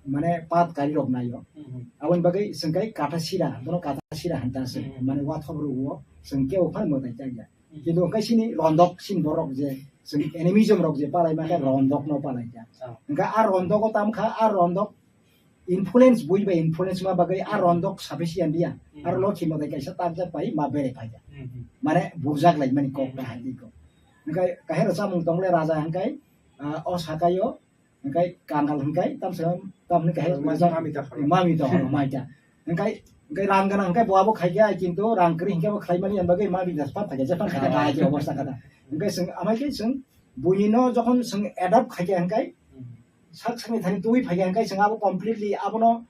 mane pat kari rok naio. Hmm. Aboni bagwi chwng kai Katasira, bono Katasira hanta se. Hmm. Mane wathop rok o chwng kebo phano mwtai chaya. Hmm. Kintu hwnkhe sini rondok, sini borok je chwng animism rok je palai ma khe Hmm. rondok no palai kha. Oh. Hwnkhe a rondok o tam kha, a rondok influence, bui bai influence ma bagwi a rondok sufficient ya. Hmm. Aro lokhi mwtai kaisa takjak pai ma bere phaikha. Hmm, hmm. Mane burjak lai mani kok Hmm. da hai di kok. Hingkai kahero chamung tongle raja hingkai, ah, o sakayo, hingkai kangal hingkai, tam se, tam hingkai kahero Mami burjak ta horo. Mami ta horo, mai ta. Hingkai, hingkai rang gana hingkai bo abo khaikha, kintu rang kwrwi hingkai bo khlai mani yang bagwi mami da span khaikha, jepan khaikha, Ah. da hai je obostha kha da. Hingkai chwng, amai khe chwng, buini no jokhon chwng adopt khaikha hingkai, Hmm. sak sakni thani twi phaikha hingkai chwng abo completely abono,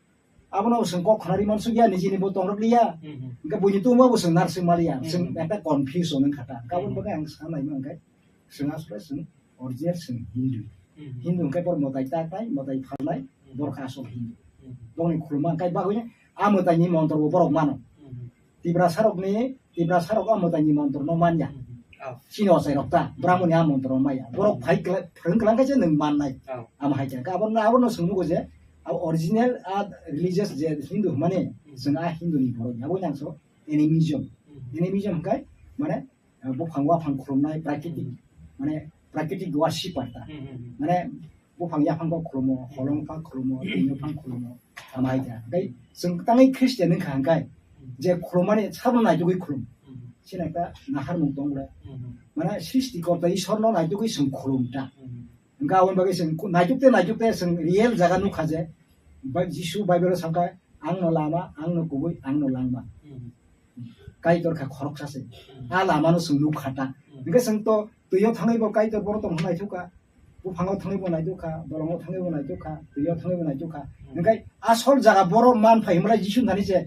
abono chwng kok khwnari mansukya, nijini bo tongrok liya. Hmm, hmm. Hingke buini tongma bo chwng narsing maliya, Hmm, chwng hmm. ekta confusion wngkha ta. Hingke aboni Hmm. bagwi ang sana naima hingke chwng asole chwng original chwng Hindu. Hmm. Hindu hingke borok mwtai tak nai, mwtai phalnai, Hmm. borok asol Hindu. Hmm. Bongni khuluma hingke bagwi a mwtaini montro bo borok mano. Hmm. Tiprasa rokni, Tiprasa rok o mwtaini montro no manya. Hmm. Oh. Chini ochai rok ta, Brahmoni a montro no maya. Borok phai kla-, phwrwng klang khe se nwng mannai. Oh. Amo hai khe, abo, abo no swng nugo je, abo original a religious je Hindu hwnmani, Hmm. chwng a Hindu ni borok, abo yang so animism. Hmm. Animism hwnkhe, mane, eh, buphang waphang khulumnai, prakitik, Hmm. mane, prakitik worshipper ta. Hmm, hmm, hmm. Mane, buphang yaphang kok khulumo, holong phang khulumo, tino phang khulumo, amai ta. Hingkai chwng tangwi Christian wngkha hingkai, je khulumani sabno naitugwi khulum. Chini ekta naharmung tong le. Mane Srishti Korta Ishwarno naitugwi chwng khulum ta. Hingka aboni bagwi chwng khu-, naituk te, naituk te chwng real jaga nukha je, ba Jisu Bible o sakha, "Ang no lama, ang no kubui, ang no langma." Kaitor kha khoroksa se. A lama no chwng nukha ta. Hingke chwng to twi o thangwi bo Kaitor boro tong hwnwi thukha. Buphango thangwi bo naitukha, bolongo thangwi bo naitukha, twi o thangwi bo naitukha. Hingke asol jaga boro man phai hwnmale Jisu thani se,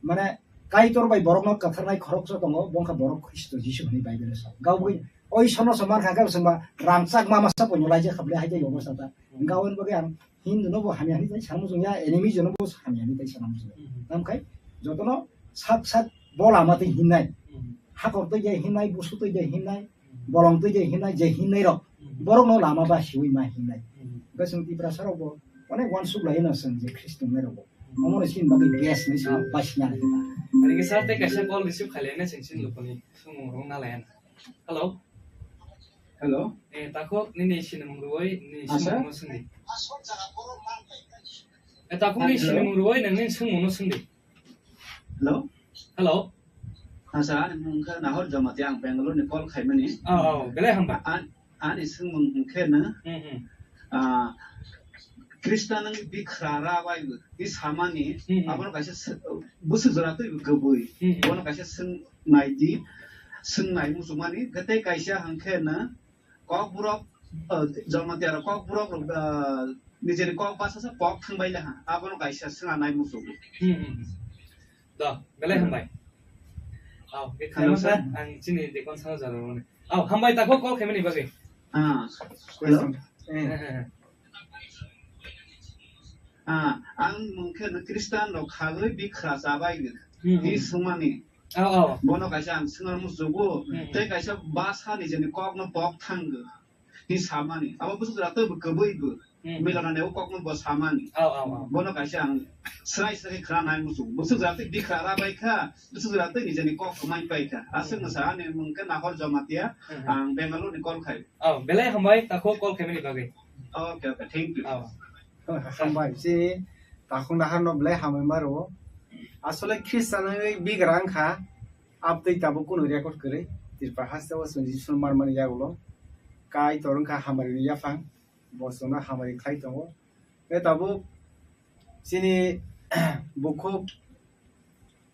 mane Kaitor bai borokno kwtharnai khoroksa tongo, bo wngkha borok Khristo Jisu hwnwi Bible o sa. Gabwi o Ishwarno se man kha khe chwngba rangchak ma masa poino laijak kha bwle hai tei obo sa ta. Hingke aboni bagwi ang Hindu no bo hamya hwnwi tai sana muchung ya, animism no bo hamya hwnwi tai sana muchung ya. Tamkhai jotono sak sak bo lama twi hinnai. Hakor twi je hinnai, busu twi je hinnai, bolong twi je hinnai, je hinnai rok. Borok no lama ba siwi ma hinnai. Hingke chwng Tiprasa rok bo onek wansuk lai no chwng je Khristo wngnai rok bo. Omo no chini bagwi best ni chwng ba sina. Ani ke sir tei kaisa call receive khailai na chwng chini lukuni sumung rok na lai na. Hello. Hello. Eh, takhuk nini sinimung rwui nini Asa? Sinimung no swngdi. Eh, takhuk nini Hello. Sinimung rwui nang nini swngmung no swngdi. Hello. Hello. Asa, ani mung khe Nahor Jamatia, ang Bangalore ni call khaimani. Oh, oh, belai hamba. An-, ani swngmung hwnkhe no, Hmm, hmm. ah, Krishna nang bikhra ra bai i samani, Hmm, hmm. Abono kaisa s-, busu jora twi kubui. Hmm, hmm. Bono kaisa swng naidi, swng nai muchungmani, tei kaisa hwnkhe no, Kokborok, ah, Jamatia rok Kokborok rok, ah, Nijeni kok basa sa pok thangbai laha, abono kaisa swnamnai muchungo. Hmm, hmm, hmm. Do, belai hambai. Au, bini Hello, khlaima sir. Kha, ang chini dekon sana jora rwmani. Au, hambai takhuk call khaimani bagwi. Ah, hello. Eh. Eh, eh, eh. Ah, ang mungkhe no Christian rok khagwi bikha chabai gwi. Hmm, hmm. Ni swngmani. Au, au. Bono kaisa ang swnam muchungo. Hmm, hmm. Tei kaisa basa nijeni kokno pok thangwi. Ni samani. Abo bwswk jora tei bo kwbwi bo. Hmm. Milona ni o kokno bo samani. Au, au, au. Bono kaisa ang srai srai khna nai muchung. Bwswk jora tei bikha ra bai kha, bwswk jora tei nijeni kok kwmai pai kha. Aswk Hmm. no sa ani mung khe Nahor Jamatia, Hmm. ang Bangalore ni call khai. Au, belai hambai, takhuk call khaimani bagwi. Okay, okay, thank you. Au. Hambai, si takhuk Nahor no belai hambai maro. Asole Christian ni bigra wngkha. Abtwi tabuk kunu record kwrwi. Tripura haste o chwng Jisu marmani yagulo. Kaitor wngkha hamari ni yaphang. Bo chwngno hamari khlai tongo. Tei tabuk chini bukhuk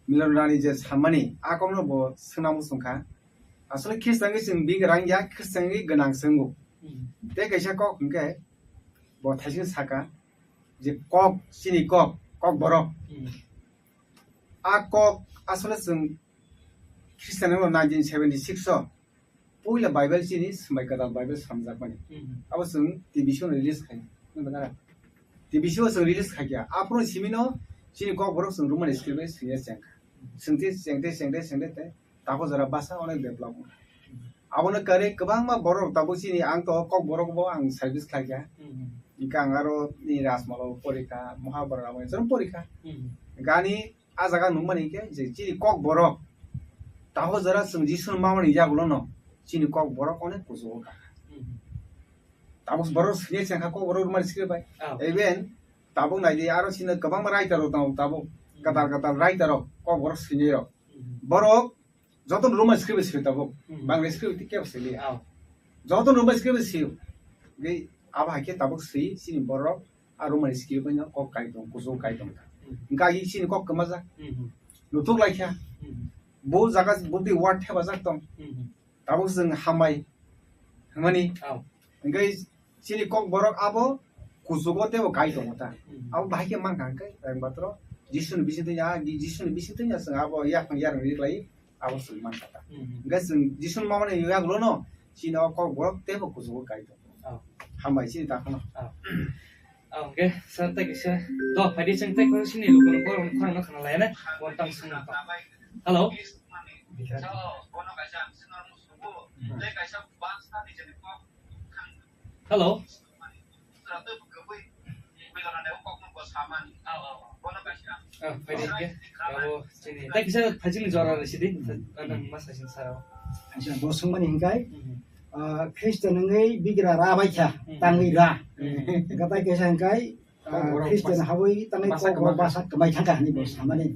Milon Rani je samani, a kokno bo swnam wng kha. Asole Christian ni chwng bigra wngya, Christian ni gwnang se wngo. Hmm. Tei kaisa kok hwnkhe bo thaising saka je kok, chini kok, kok borok. Hmm. A kok asole chwng Christian no nineteen seventy six o puila Bible chini swmai kwtal Bible samjakmani. Mhm. Abo chwng T V C o release khai. Nukha na? T V C o chwng release khai kha. Aphuru simi no chini kok borok chwng Roman script bai swngya chengkha. Swngte, chengte, chengte, chengte te takhuk jora basa onek develop wngkha. Abono kwrwi kwbangma borok tabuk chini ang to kok borok bo ang service khlai kha. Mhm. Hwnkhe ang aro ni Rajmala o porikha, Mahabharata o chwng porikha. Mhm. Gani a jaga nukmani hinkhe je chini kok borok takhuk jora chwng Jisu mamani yagulo no chini kok borok onek kuchugo kha. Mhm. Tabuk borok swngya chengkha kok borok Roman script bai. Oh. Even tabuk naidi aro chini kwbangma writer rok tongo tabuk. Mhm. Kwtal kwtal writer rok kok borok swngya rok. Mhm. Borok joto no Roman script bai swi tabuk. Mhm. Bangla script bai kebo swi liya. Oh. Joto no Roman script bai swi. Gai abo hai khe tabuk swi chini borok a Roman script bai no kok kai tong, kuchugo kai tong kha. Mhm. Hwnkhe agi chini kok kwmajak. Mhm. Nuthuk lai kha. Mhm. Bo jaga budi word thepajak tong. Mhm. Tabuk chwng hambai hwnmani. Oh. Hwnkhe chini kok borok abo kuchugo teibo kai tongo ta. Mhm. Abo bahai khe mankha hwnkhe rang batro Jisuni bisingtwi ya, Jisuni bisingtwi ya chwng abo yaphang yarwng riklai abo chwng mankha ta. Mhm. Hwnkhe chwng Jisuni mamani yagulo no chini o kok borok teibo kuchugo kai tongo. Oh. Hambai chini takhukno. Oh. Oh, hwnkhe sir tei kisa do phaidi chwng tei kisa chini lukurok borok khorang no khna lai ne. Bo tang sung. Hello. Hello. Ah, phaidi hwnkhe. Abo chini. Tei kisa phaisingni jora rw sidi. Ano ma saisin sir o. Acha, bo swngmani hwnkhe, Mhm. ah, Christian wngwi bigra ra bai kha, Mhm. tangwi ra. Mhm. Hwnkhe tei kisa hwnkhe, ah, Borok Christian basa-, habwi tangwi basa kok borok kwma kha. Basa kwmai thang kha hwnwi bo Mhm. samani.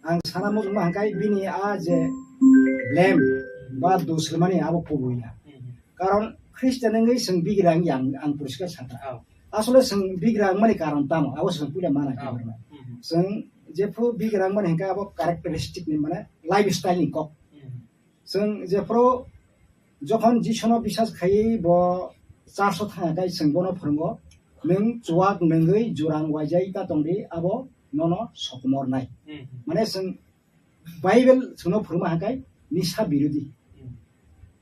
Ang sana muchungma hwnkhe bini a je blame ba dos rwmani abo kubui ya. Mhm. Karon Christian wngwi chwng bigra wngya ang, ang poriskar sakha. Oh. Asole chwng bigra wngmani karon tamo? Abo chwng puila mana Oh. khe. Mhm. Chwng jephru bigra wngmani hwnkhe abo characteristic ni mane lifestyle ni kok. Mhm. Chwng jephru jokhon Jisuno bisas khaiwi bo church o thangya khe chwng bono phwrwngo, "Nwng chuwak nwngwi jurang waijai ta tongdi, abo nono sokomornai." Mhm. Mane chwng Bible chwngno phwrwngma hwnkhe nisa birodi. Mhm.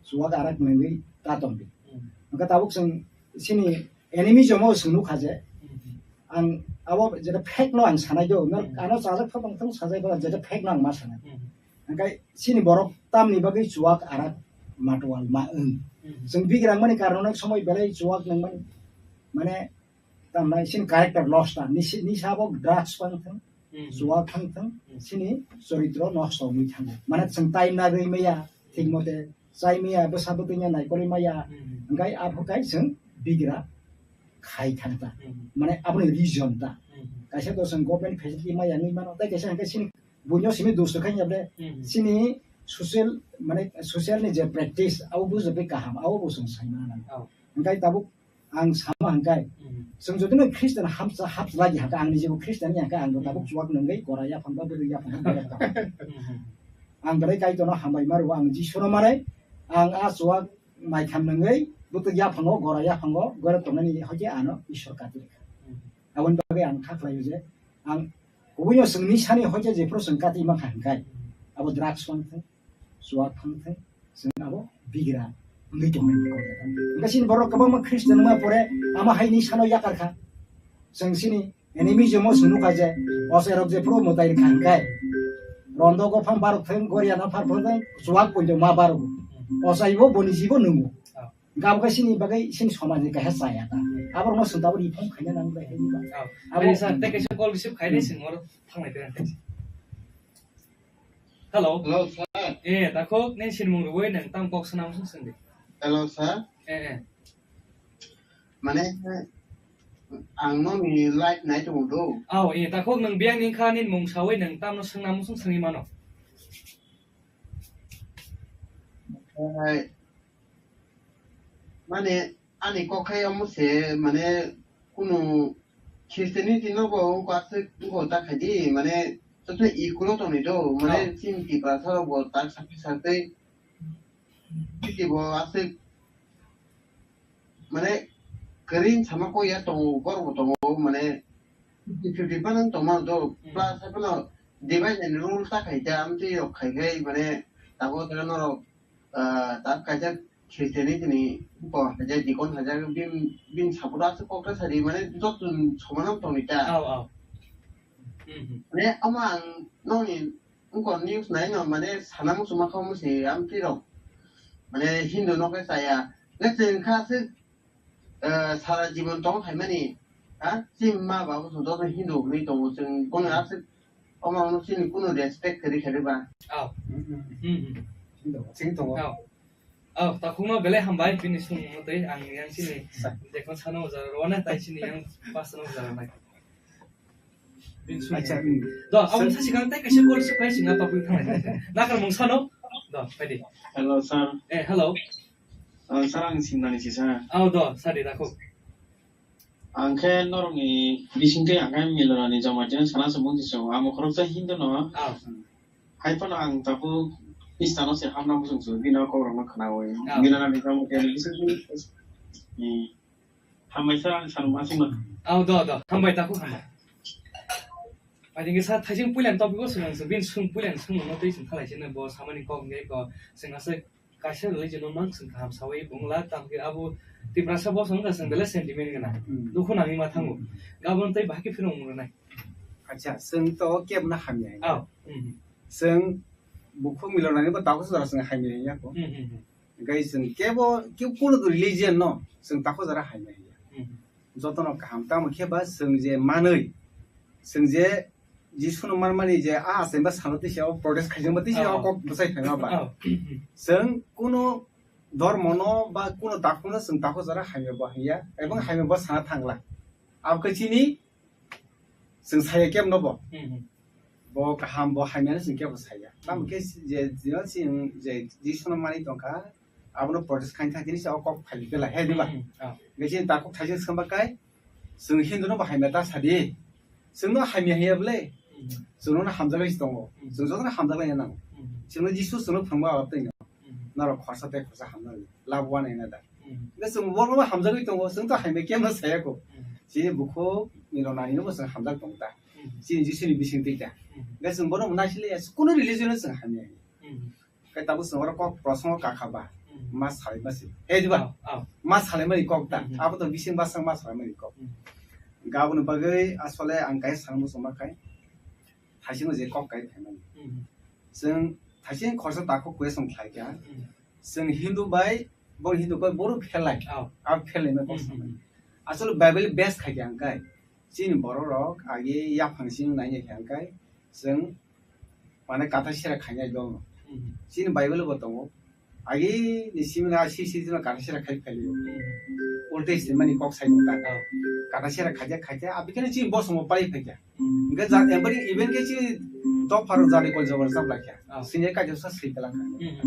Chuwak arak nwngwi ta tongdi. Mhm. Hwnkhe tabuk chwng chini enemy jomo chwng nukha je. Mhm. Ang abo jeta fact no ang sanai do. No, Mhm. ano chajak pha tong thung sajai do, jeta fact no ang ma sanai. Mhm. Hwnkhe chini borok tamni bagwi chuwak arak matwal ma wng. Mhm. Chwng bigra wngmani karon onek somoi belai chuwak nangmani. Mane tamnai chini character loss ta. Nisi, nisa bo drugs pang thung, Mhm. chuwak thang thung, Mhm. chini choritro nosto wngwi thango. Mane chwng time na rwi maya, thik mote chai maya, bwsa bwtwi no naikolwi maya. Mhm. Hwnkhe abo khe chwng bigra khai thang ta. Mhm. Mane aboni reason ta. Mhm. Kaisa to chwng government facility maya wngwi mano, tei kaisa hwnkhe chini buino simi dos rwkha ya ble, Mhm. chini social, mane social ni je practice, abo bujagwi kaham, abo bo chwng sai mano. Oh. Hwnkhe tabuk ang sama hwnkhe, Mhm. chwng jodi no Christian hamsa, hapsa lagi hwnkhe, ang ni jebo Christian ya hwnkhe, ang bo tabuk Mhm. chuwak nungwi gora yaphang ba bwrwi yaphang ba bwrwi yaphang. Mhm. Ang belai Kaitorno hambai ma rwo, ang Jisuno manai, ang a chuwak naitham nungwi bwtwi yaphango, gora yaphango, gora tongnani hwnkhe ano Ishwar kati rwkha. Aboni bagwi ang kha khlaio je ang kubuino chwng nisani hoite jephuru chwng kati mankha hinkhai abo drugs wngthung, chuwak thangthung, chwng abo bigra wngwi tongnai. Hwnkhe chini borok kwbangma Christian wngma pore ama hai nisano yakar kha. Chwng chini enemy je mo chwng nukha je ochairok jephuru mwtai rwkha hinkhai rondo gophang barok thung, goria naphar phang thung, chuwak poito ma barok. Ochaibo boni jibo nungo. Gabga sini bagwi sini somajni kaisa chaya ta. Aborokno chwng tabuk reform khaina nang bai hai ba. Oh, abo ani sir, tei kaisa call receive khainai, hmm, chwng oro thanglai khe. Hello. Hello, sir. Eh, takhuk, nini sinimung rwui nwng tamo kok swnam sung sung di. Hello, sir. Eh, eh. Mane, ang nokni live nai tongo do. Oh, eh, takhuk nwng biyang ni kha nini mung saui nwng tamno swngnam sung sungwi mano. Eh, Mane, ani kok khai omo se, mane, kunu Christianity no bo wngkha aswk wngkha ta khai di, mane, joto equal o tongni do, mane, oh, chini Tiprasa rok bo tak sakhe sakhe, tei bo aswk, mane, kwrwi sama kok ya tongo, borok bo tongo, mane, fifty fifty phano tongma do, hmm, plus hai phano divide and rule ta khai ta, amtwi rok khai khai, mane, tabuk norok, ah, tak kaisa Christianity ni bo haja, deacon haja, bin, bin support aswk kok ta sadi, mane, joto soman tongni ta. Oh, oh. Hmm, hmm. Mane, omo ang nokni wngkor news nai no, mane, sana muchungma kha omo se, amtwi rok, mane, Hindu no khe chaya. Nge chwng kha aswk, eh, sara jibon tong phaimani, ha? Chini ma babu chwng joto Hindu hwnwi tongo, chwng bono aswk omo ano chini kunu respect kwrwi khe ba. Oh. Hmm, hmm. Hindu, chini tongo. Oh. Oh, takhukno belai hambai, bini swngmung twi ang yang chini sa-, dekhon sano ujar rwna, tai chini yang pasano ujar rwnai. Bini swngmung. Acha, hmm. Do, aboni sir, sasikang tai kaisa call receive khai singa topic thanglai. Nakar mung sano? Do, phaidi. Hello, sir. Eh, hello. Oh, sir, ang Simnani si, sir. Oh, do, sadi takhuk. Ang khe norokni bisingtwi ang khe Milonani Jamatia sana se mungsi se, amo khoroksa Hindu no. Oh. Hai phano ang tabuk Kristano se hamna muchung su, bini kokrokno khnaui. Ah. Milonani Jamatia ni bisingtwi, eh, hambai sa ang sano ma sima. Ah, do, do, hambai takhuk hambai. Ai, hingke sa thaising puilani topic o swng ang se, bini swng puilani swngmung no tei swng thalai se, bo samani kok hingke ko, swng aswk kaisa religion no mang swng kaham saui bung la, tamo khe abo Tiprasa bosong wngkha, swng belai sentiment gwnang. Hmm. Dukhu nangwi ma thango. Hmm. Gabon tei bahai khe phirong rwnai. Acha, swng to kebo no hamya. Oh. Hmm. Swng bukhuk Milonani bo tabuk jora swng hamya ya ko. Hmm, hmm, hmm. Hingke swng kebo, kebo kunu religion no swng tabuk jora hamya ya. Hmm. Jotono kaham tamo khe ba swng je manwi, swng je Jisu no manmani je a achaima salo tisa o protest khaijak ba tisa o kok bwsai khaima ba. Oh. Chwng kunu dormo no ba kunu takhuk no chwng takhuk jora hamya bo hamya ebong hamya bo sana thangla. Abo khe chini chwng saya kebo no bo. Hmm, hmm. Bo kaham bo hamya no chwng kebo saya. Tamo khe je, je, je, je Jisu no manwi tongkha, abono protest khaina thang tini sa o kok phai bela he diba. Hmm, hmm. Oh. Hingke chini takhuk thaising swkang ba kai, chwng Hindu no bo hamya ta sadi. Chwng no hamya hiya bole. Hmm. Chwng no hamjaklai si tongo. Hmm. Chwng jotono hamjaklai nango. Hmm. Chwng no Jisu chwng no phwrwngma abab tei no. Hmm. Norok khorsa tei khorsa hamna lab one another. Hmm. Hingke chwng bo no hamjagwi tongo. Chwng to hamya kebo no saya ko. Hmm. Chini bukhuk Milonani no bo chwng hamjak tongo ta. Hmm. Chini Jisu ni bising twi ta. Hmm. Hingke chwng bono bo naisile ya, kunu religion no chwng hamya. Hmm. Khe tabuk chwng oro kok prosongo kakha ba, hmm, ma salai ma se. He diba? Oh, oh. Ma salai mani kok ta. Hmm. Abo to bising basang ma salai mani kok. Hmm. Gaboni bagwi asole ang kaisa sana muchungma khai. Thaising je kok kai phaimani. Hmm. Chwng thaising khorsa takhuk question khlai kha. Hmm. Chwng Hindu bai, bo Hindu bai boru phelai. Oh. Abo phelai ma kok hmm, hmm, sanai. Hmm. Asole Bible base khai kha ang kai. Chini borok rok agi yaphang sing nai kha ang kai. Chwng mane kata sera khainai dol no. Hmm. Chini Bible bo tongo. Agi ni simi na si si jino kata sera khai khai. Hmm. Old Testament ni kok sai ta. Oh. Kata sera khaja khaja abikene chini bosongo pai phaikha. Hmm. Hingke ja, even ke chini dophar jari kol jabar sab laikha. Oh. Sini kaisa sa sui kala kha. Hmm.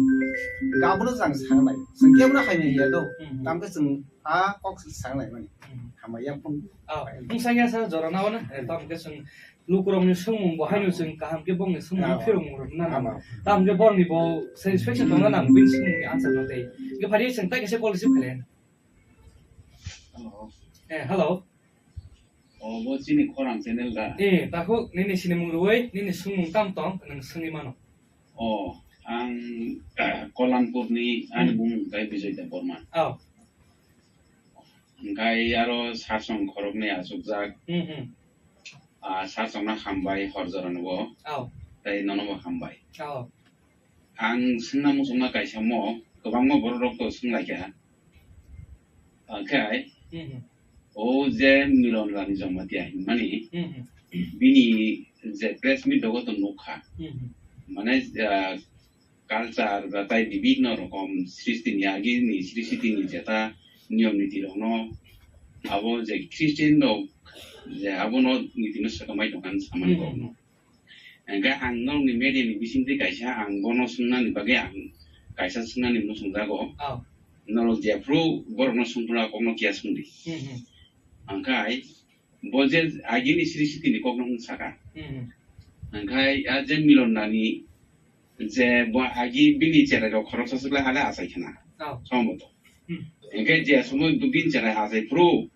Gabuno jang sangnai. Sengke muna haini ya do. Hmm. Tamke seng a kok sangnai mani. Hmm. Hamaya pun. Oh. Mung sangya sa jora na wana. Eh, tamke seng Lukurokni swngmung bo haino chwng kaham khe bongni swngmung phirongmung rwna nango. Tamo khe borokni bo satisfaction tongna nango bini swngmungni answer no tei. Hwnkhe phari chwng tai kaisa call receive khlai. Hello. Eh, hello. O, bo chini khorang channel da? Eh, takhuk, nini sinimung rwui, nini swngmung tam tong, nwng swngwi mano. O, ang, Kolanpurni, ani Hmm. bumung khe Bijoy Debbarma. Oh. Hwnkhe aro sarsong khoroknwi achukjak. Hmm, hmm. Ah, sarsongno hambai hor jorano bo. Oh. Tei nono bo hambai. Oh. Ang swngna muchungma kaisa mo, kwbangma borok rok to swnglaikha. Hwnkhe Mhm. o je Miron Rani Jamatia hinmani, Mhm. bini je press meet dogo to nukha. Mhm. Mane, ah, culture ba tai bibinno rokom srishti ni agi ni srishti ni jeta niyom niti rokno abo je Christian rok je abono niti no swkamai tongkha hinwi samani Mhm. borokno. Hwnkhe ang norokni media ni bisingtwi kaisa ang bono swngnani bagwi ang kaisa swngnani muchungjago. Oh. Norok jephru borokno swngphru a kokno kiya swngdi. Hmm, hmm. Hwnkhe bo je agini srishti ni kokno wng saka. Hmm, hmm. Hwnkhe a je Miron Rani je bo agi bini cherai rok khoroksa swkle hale achai khna. Oh. Somboto. Hmm. Hwnkhe je somoi bini cherai achai phru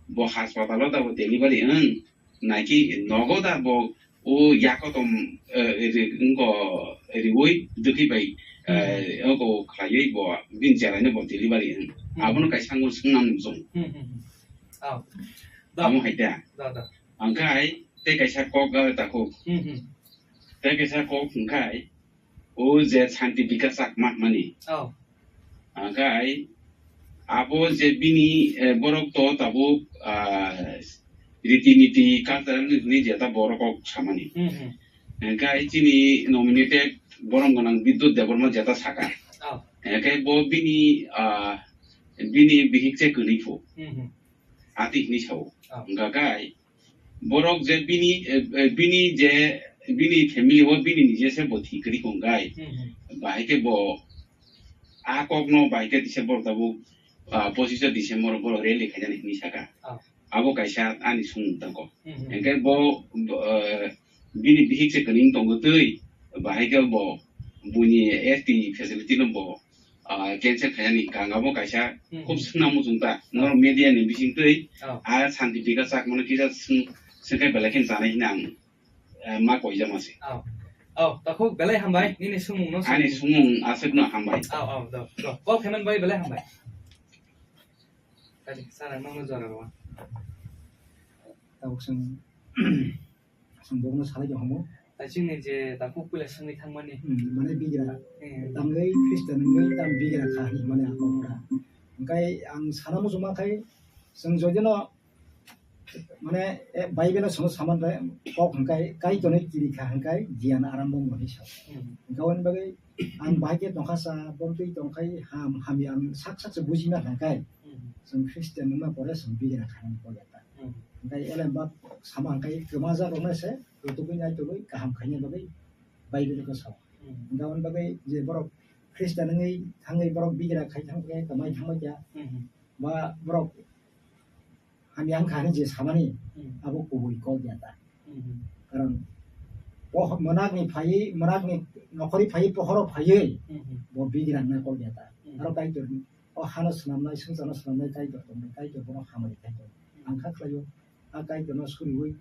bo haspatalo da bo delivery wng. Naiki nogo da bo o yakotom, eh, ri, wngko riwi dwkhi bai, Hmm. eh, wngko khlaiwi bo bini cheraino bo delivery wng. Hmm. Abono kaisa angbo swngnang nung chwng. Hmm, hmm, hmm. Oh. Da. Amo hai da. Da, da. Hwnkhe tei kaisa kok, eh, takhuk. Hmm, hmm. Tei kaisa kok hwnkhe o je Santi Bikas Chakma hinmani. Oh. Hwnkhe abo je bini, eh, borok to tabuk, ah, riti niti cultural ni jeta borok kok samani. Hmm, hmm. Hwnkhe chini nominated borom gwnang Bidyut Debbarma jeta saka. Oh. Hwnkhe bo bini, ah, bini bihik se kwrwi phu. Hmm, hmm. Ati hinwi sao. Oh. Hwnkhe borok je bini, eh, eh, bini je, bini family o bini nije se bo thwi kwrwi kong gai. Hmm, hmm. Bahai khe bo a kokno bahai khe December tabuk, ah, pochisho December borok rally khainani hinwi saka. Oh. Abo kaisa ani sung tangko. Hmm, hmm. Hwnkhe bo, bo, eh, bini bihik se kwrwi tongo twi, bahai khe bo buini S T facility no bo ah, cancel khainani kangabo kaisa Hmm. khub swngna muchung ta. Norok media ni bisingtwi Oh. a Santi Bikas Chakmano kisa swng-, swngkhe belai khe chanai hwnwi ang, eh, ma koijama se. Oh. Oh, takhuk belai hambai, nini swngmung no Ani swngmung. Swngmung aswkno hambai. Oh, oh, do, do. Call khaimani bai belai hambai. Kali, sana nangno jora rwa. Tabuk swng Chwng bono salai tong hamo. Tai chini je takhuk puila swngwi thangmani. Hmm, mane bigra. Hmm. Tamgwi Christian wngwi tam bigra kha hinwi mane ang kok kha. Hwnkhe ang sana muchungma khai chwng joidino mane, eh, Bible-o chwngno saman bai kok hwnkhe Kaitorni kiri kha hwnkhe giyan arambo wngwi sa. Hmm. Hwnkhe aboni bagwi ang bahai khe tongkha sa, bontwi tongkhai ham, hamya ang sak sak se bujima hwnkhe Hmm. chwng Christian wngma pore chwng bigra kha hinwi kok ya ta. Hmm. Hwnkhe elem ba sama hwnkhe kwmajak rokno se rwtugwi naitugwi kaham khaina bagwi Bible-o sao. Hmm. Hwnkhe aboni bagwi je borok Christian wngwi thangwi borok bigra khai thang khe kwmai thangbai kha. Hmm. Ba borok hamya wngkha hinwi je samani Hmm. abo kubui kok ya ta. Hmm. Karon po-, mwnakni phaiwi, mwnakni nokhorwi phaiwi, pohoro phaiwi Hmm. bo bigra wngna kok ya ta. Hmm. Aro Kaitor O hano swnamnai, swngcharno swnamnai Kaitor tongnai, Kaitor bono hamari khai tongo. Ang kha khlaio, a Kaitorno suriui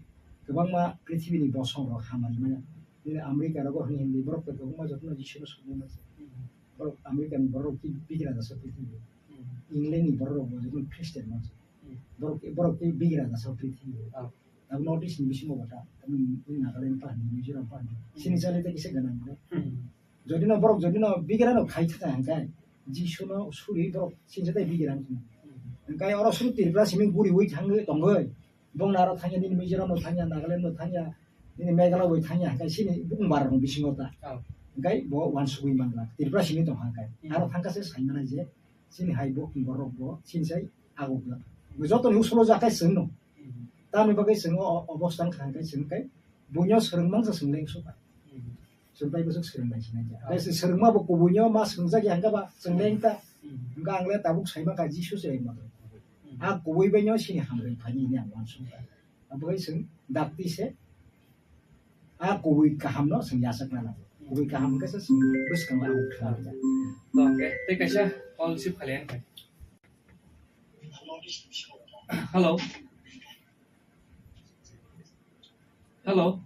kwbangma prithibini bosongrok hamari manya. Nini America rogo hwnwi hwnwi borok bai kwbangma jotono Jisuno suri manya. Borok America ni borok ki bigra jasa prithibi. England ni borok rok bo jotono Christian manya. Borok, borok ki bigra jasa prithibi. Abo North East ni bisingo bata, tamo Nagaland pahar ni, Mizoram pahar ni. Sini chali ta kisa gana ni. Jodi no borok, jodi no bigra no khai thaka hwnkhe, Jisu no suri borok sinsa tai bigra wngkha. Hwnkhe oro suru Tripura simi guriui thangwi tongwi. Bongni aro thangya, nini Mizoram no thangya, Nagaland no thangya, nini Meghalaya bai thangya, hwnkhe sini bumbar rok bisingo ta. Hwnkhe bo wansugui mangla, Tripura simi tongkha hwnkhe. Aro thangkha se sai mano je, sini hai bo borok bo sini sai agukla. Jotoni usulo jakai chwng no. Tamni bagwi chwng o obostha wngkha hwnkhe chwng khe buino swrwng mangsa chwng leng suka. Chwng tai bwswk swrwng bai sinai kha. Tei se swrwngma bo kubuino ma swrwngjak ya hwnkhe ba chwng leng ta. Hwnkhe ang le tabuk sai mankha Jisu se ma. A kubui baino sini hamrwng phaini hwnwi ang uansukha. Aboni chwng dakti se a kubui kahamno chwng yachakna nango. Kubui kaham hwnkhe se chwng bwskango ang khlai rwkha. To hwnkhe tei kaisa call receive khailai ang. Hello. Hello.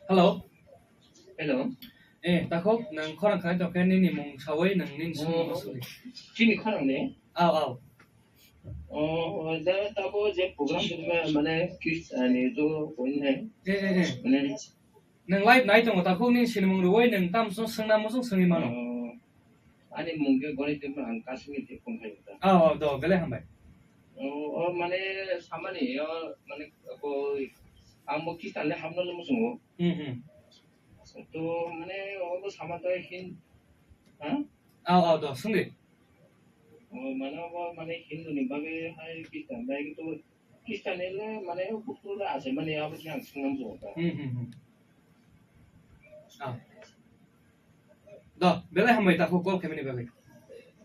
Hello. Hello. Eh, takhuk, nwng khorang khnai tongkhe nini mung sawi nwng nini simi Oh, mung sudi. Chini khorang de? Aw, aw. Oh, da tabo je program tongma mane kis ani jo koine. Eh, eh, eh. Mane Nwng live nai tongo, takhuk nini sinimung rwui nwng tamo song swngna muchung swngwi mano. Oh, ani mung khe Gonitema, ang Kasmir tei Kongkhai ta. Oh, oh, do, belai hambai. Oh, oh, mane samani, oh, mane ko ang bo Khristan le hamno le muchungo. Hmm, hmm. To mane obo sama to hin, ha? Aw, aw, do, swngdi. Oh, mane obo mane Hindu ni bagwi hai Khristan bai to Khristanile mane bukhuk le achaimani abo khe ang swngna muchungo ta. Hmm, hmm, hmm. Ah. Do, belai hambai takhuk call khaimani bagwi.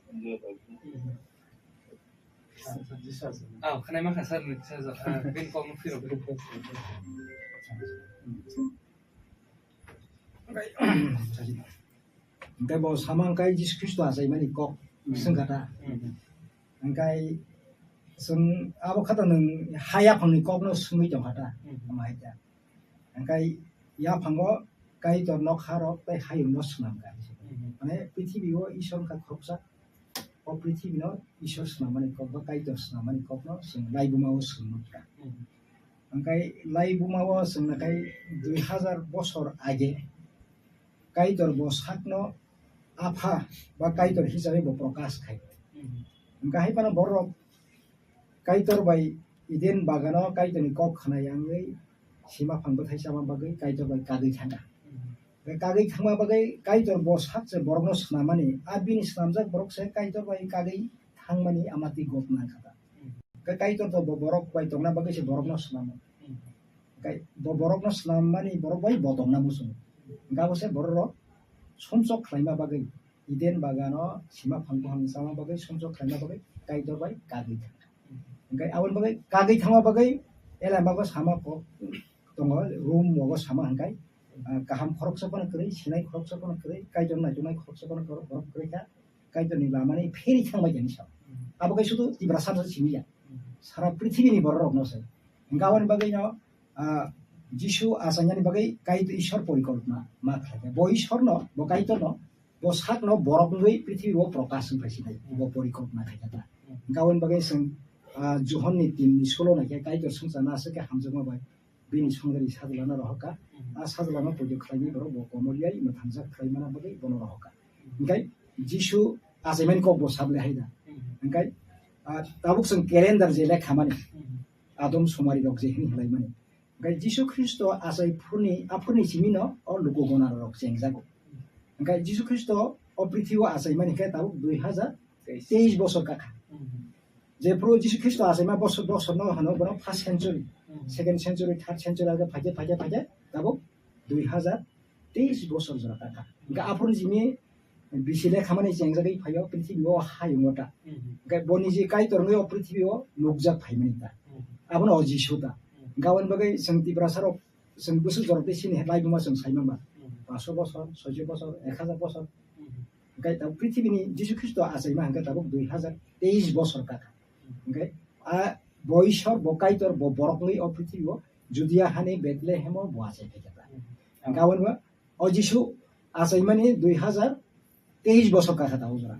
Hmm, hmm. Ah, khwnai ma kha sir, sir, ah, bini call no phirok. Hwnkhe bo sama hwnkhe Jisu Khristo achaimani kok Hmm. swngkha ta. Hmm. Hwnkhe chwng abo khato nwng ha yaphangni kokno swngwi tongkha ta. Hmm. Ama hai ta. Hwnkhe yaphango Kaitor nokha rok tei hayungno swnamkha. Hmm. Mane prithibi o Isor wngkha khoroksa. O prithibi no Isor swnamani kok ba Kaitor swnamani kokno chwng laibuma o swngmani kha. Hmm. Hwnkhe laibuma o chwng nakhai dui hazar bosor age Kaitor bo sakno Apha ba Kaitor hisabe bo prokash khai. Hmm. Hwnkhe hai phano borok Kaitor bai Eden bagano Kaitorni kok khna yangwi sima phang bwthai chama bagwi Kaitor bai kagwi thangkha. Hmm. Tei kagwi thangma bagwi Kaitor bo sak se borokno swnamani, a bini swnamjak borok se Kaitor bai kagwi thangmani amati gotna kha ta. Hmm. Tei Kaitor to bo borok bai tongna bagwi se borokno swnamo. Hmm. Tei bo borokno swnammani borok bai bo tongna muchungo. Hwnkhe abo se borok rok sumsok khlaima bagwi, Eden bagano sima phang buphang chama bagwi sumsok khlaima bagwi Kaitor bai kagwi thangkha. Hwnkhe aboni bagwi kagwi thangma bagwi elama bo sama kok tongo, room rogo sama hwnkhe, ah, kaham khoroksa phano kwrwi, sinai khoroksa phano kwrwi, Kaitor naituknai khoroksa phano kwrwi, borok kwrwi kha, Kaitorni lamani pheri thangbai tani sa. Abo khe sudu Tiprasa no simi ya. Sara prithibini borok rokno se. Hwnkhe aboni bagwi no, ah, Jisu achainani bagwi Kaitor Ishwar porikolpona ma khlai kha. Bo Ishwarno, bo Kaitorno, bo sakno borok wngwi prithibi o prokash wng phai sinai, bo porikolpona khai kha ta. Hwnkhe aboni bagwi chwng, ah, Johonni tin ni solo naikhe Kaitor swngcharno aswk khe hamjakma bai bini songdari sajlano rohor kha. A sajlano poito khlainai borok bo komor yai mwthangjak khlai mana bagwi bono rohor kha. Hwnkhe Jisu achaimani kok bo sable hai da. Hwnkhe, ah, tabuk chwng calendar je lekhamani, Adom sumari rok je hwnwi hwlaimani. Hwnkhe Jisu Khristo achai phuruni, aphuruni simino o luku gona rok chengjago. Hwnkhe Jisu Khristo o prithibi o achaimani khe tabuk dui hazar teis bosor kakha. Jephuru Jisu Khristo achaima bosor, bosor no hwno bono first century, second century, third century age phaikhe, phaikhe, phaikhe tabuk dui hazar teis bosor jora kakha. Hwnkhe aphuru jini bisi lekhamani chengjagwi phaio prithibi o hayungo ta. Hwnkhe boni je Kaitor wngwi o prithibi o nukjak phaimani ta. Abono o Jisu ta. Hwnkhe aboni bagwi chwng Tiprasa rok chwng bwswk jorok tei sini hai laibuma chwng sai mangba. Paso bosor, soiso bosor, ek hazar bosor. Hwnkhe tabuk prithibini Jisu Khristo achaima hwnkhe tabuk dui hazar teis bosor kakha. Hwnkhe a bo Ishwar, bo Kaitor, bo borok wngwi o prithibi o Judia hani Bethlehem o bo achai phaikha ta. Hwnkhe aboni bo o Jisu achaimani dui hazar teis bosor kakha tabuk jora.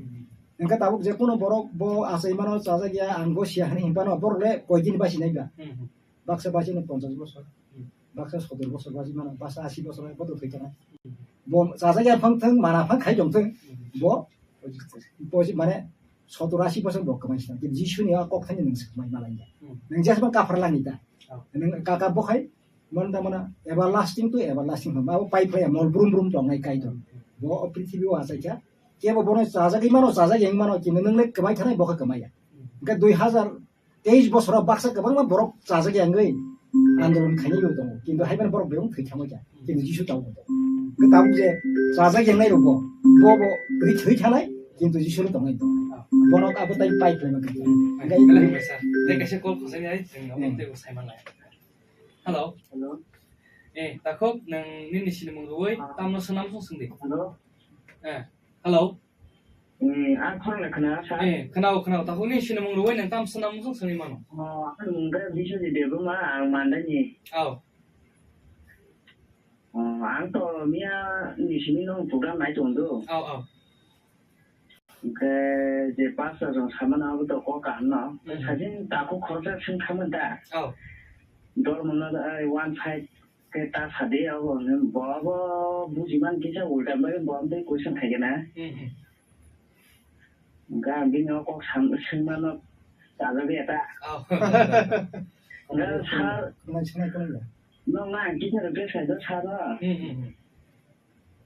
Hwnkhe tabuk je kono borok bo achaimano chajak ya, ang gosiya hwnwi hinphano borok le koi din basi nai ba? Baksa basi no ponchas bosor, baksa sotor bosor basi mano, baksa asi bosor bai boto thwi thanai. Bo chajak ya phang thang, mana phang khai tong thang, bo posi mane sotor asi bosor bo kwmai sina. Jisu ni a kok thani nang swkmai malai ya. Nang jas ma kaphar lani ta. Nang kaka bo khai Mano ta mano everlasting to everlasting hwnba abo pipe ya mol brum brum tongnai Kaitor. Bo o prithibi o achaikha. Kebo bono chajagwi mano, chajak yang mano, kintu nwng le kwmai thanai bo khe kwmai ya. Hwnkhe dui hazar teis bosoro baksa kwbangma borok chajak yangwi andolon khainai bo tongo. Kintu hai mani borok bebak thwi thangbai kha. Kintu Jisu tabuk bo tongo. Hwnkhe tabuk je chajak yangnai rok bo, bo bo thwi thwi thanai, kintu Jisu le tongwi tongo. Bono abo tai pipe le mano. Hwnkhe belai hambai sir. Tei kaisa call khosai nai, chwng abo tei bo sai manlai. Hello. Hello. Eh, takhuk, nwng nini sinimung rwui tamno swnam song swngdi. Hello. Eh, hello. Hmm, ang khorang khna sa. Eh, khna o, khna o. Takhuk ni sinimung rwui nang tam swnam mung swngwi mano. Oh, ang mung khe Biswajit Debbarma, ang Mandai ni. Aw. Oh, ang to miya ni simi no program nai tong do. Aw, aw. Hwnkhe je pastor rok samano abo to kok kaham no. Hmm. Sajin takhuk khoroksa swng khamani da. Aw. Dormo no, ai, one side khe ta sadi abo hwnwi bo abo bujiman kisa ulta bai bo amtwi question khaikhe na. Hmm, hmm. Hwnkhe ang bini o kok sam-, swngmano chajabi eta. Oh. Hwnkhe sir, Khwnai, khwnai, khwnai. Nwng na ang kisa rwkhe saida sir no. Hmm, hmm,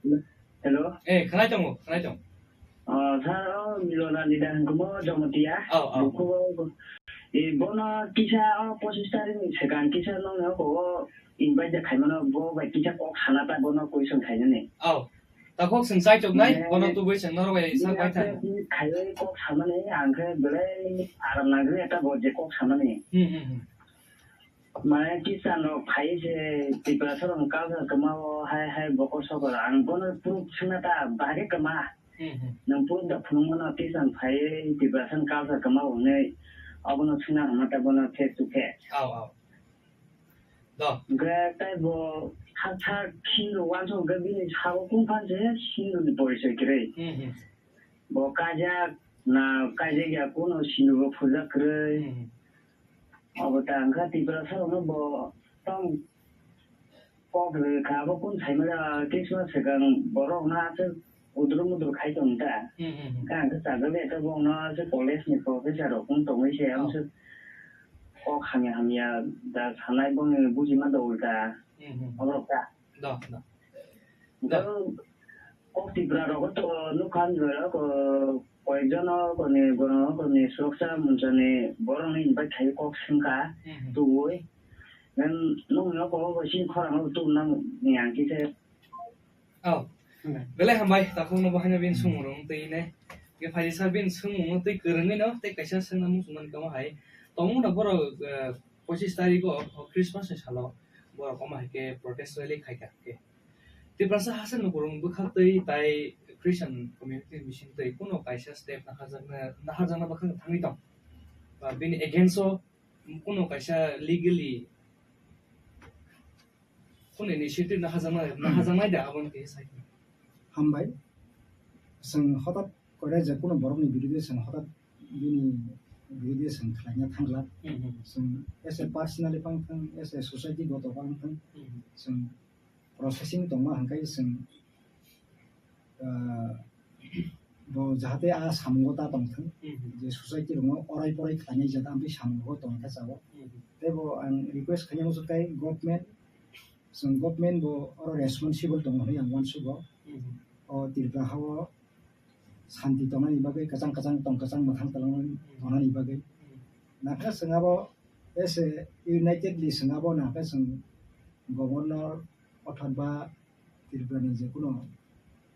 hmm. Hello? Eh, khwnai tongo, khwnai tong. Oh, sir, oh, Milona ni da hwnkhe mo Jamatia. Oh, oh. Buku, eh, bono kisa, oh, pochis tarikh ni swkang kisa nwng no ko invite da khaimano bo bai kisa kok sana ta bono question khainani. Oh. Takhuk swng chaichuknai, eh, bono tubui swng norok bai sak bai thang. Khaiwi kok samani, ang khe belai aram nangri eta bo je kok samani. Hmm, hmm, hmm. Mane Christian rok phai se Tiprasa rok culture kwma o hai hai bokol sokol ang bono proof swngna ta bahai khe kwma. Hmm, hmm. Nwng proof da phunukmano Christian phai Tiprasa culture kwma o hwnwi abono swngna hwnma ta bono face to face. Aw, aw. Do. Hwnkhe tei bo sak sak Hindu uansuk hwnkhe bini sabo kung phan se Hindu ni porichoi kwrwi. Hmm, hmm. Bo kaijak na kaijak ya kuno Hindu bo phurjak kwrwi. Hmm, hmm. Obo ta wngkha Tiprasa rokno bo tong kok rwkha kha abo kung saimaya Christmas swkang borok no aswk udru mudru khai tong ta. Hmm, hmm, hmm. Khe ang khe chajagwi khe bo no aswk college ni professor rok wng tongwi se. Oh. Amswk kok hamya hamya da sanai boni bujima da ulta. Hmm, hmm. Oborok ta. Do, do. Do. Kok Tipra rok to nukha ni rok, koyek jon rok ni borok rok ni suroksha moncho ni borok ni invite khai kok swngkha. Hmm, hmm. Tubui. Nwng, nwng no kok bo sini khorang o tubuna ni ang kisa. Oh. Hmm. Belai hambai, takhuk no bo haino bini, hmm, swngmung rok twi ne. Ge phaidi sir bini swngmung no twi kwrwngwi no, tei kaisa swngna muchungmani kamo hai. Tongmung no borok, eh, pochis tarikh o, o Christmas ni salo borok omo hai khe protest rally khai kha khe. Tiprasa haste ni borok bwkha twi tai Christian community ni bising twi kuno kaisa step naharjakna, naharjakna bwkha thangwi tong. Ba bini against o kuno kaisa legally kuno initiative naharjakna, hmm, naharjaknai da aboni khe sai. Hambai. Chwng hotat kore je kuno borokni birude chwng hotat bini birude chwng khlaina thangla. Hmm, hmm. Chwng as a personally phang thang, as a society goto phang thang, hmm, chwng processing tongma hwnkhe chwng, ah, bo jahate a samungo ta tongthwng, hmm, hmm, je society rokno orai porai khlainai jat amtwi samungo tongkha chao. Hmm, hmm. Tei bo ang request khaina muchungkha government, chwng government bo oro responsible tongo hinwi ang uansugo. Hmm. O Tripura hao santi tongnani bagwi, kwchang kwchang tong kwchang mwthang twlang tongnani bagwi. Hmm. Nakha chwng abo as a unitedly chwng abo nakha chwng governor othot ba Tripura ni je kuno,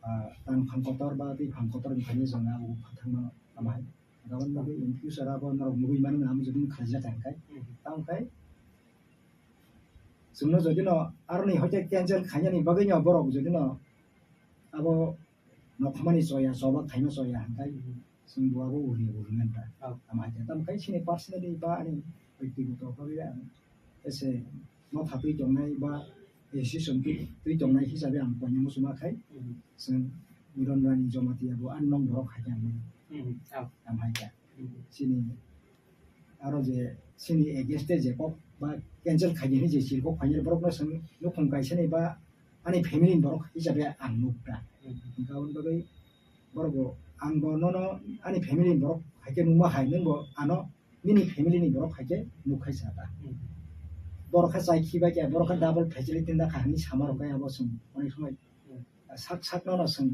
ah, tang phang kotor ba twi phang kotor ni thani chwng abo phathangma amai. Gabon bagwi in future abo norok nugwi mano na amo jodi khaijak kha khe. Hmm. Tamo khe chwngno jodi no aroni hoite cancel khainani bagwi no borok jodi no abo nokhamani choya, choba khaima choya hwnkhe, hmm, chwng bo abo uri uri ngan ta. Oh. Tamo hai khe, tamo khe chini personally ba ani byaktigoto bhabe ang ese nokha twi tongnai ba association twi, twi tongnai hisabe ang koinai muchungma khai, hmm, chwng Miron Rani Jamatia bo ani nong borok hai khe ang mano. Hmm. Oh. Tamo hai khe. Hmm. Chini aro je chini against je kok ba cancel khaidi hinwi je chirkok phainai borokno chwng nukhung kaisani ba ani family ni borok hisabe ang nukha. Hmm. Hwnkhe aboni bagwi borok bo ang bo nono ani family ni borok hai khe nukma hai nwng bo ano nini family ni borok hai khe nuk khai sa ta. Hmm. Borok kha chai khi bai khe borok kha double facility da kha hinwi sama rok khe abo chwng onek somoi, hmm, sak sak nono chwng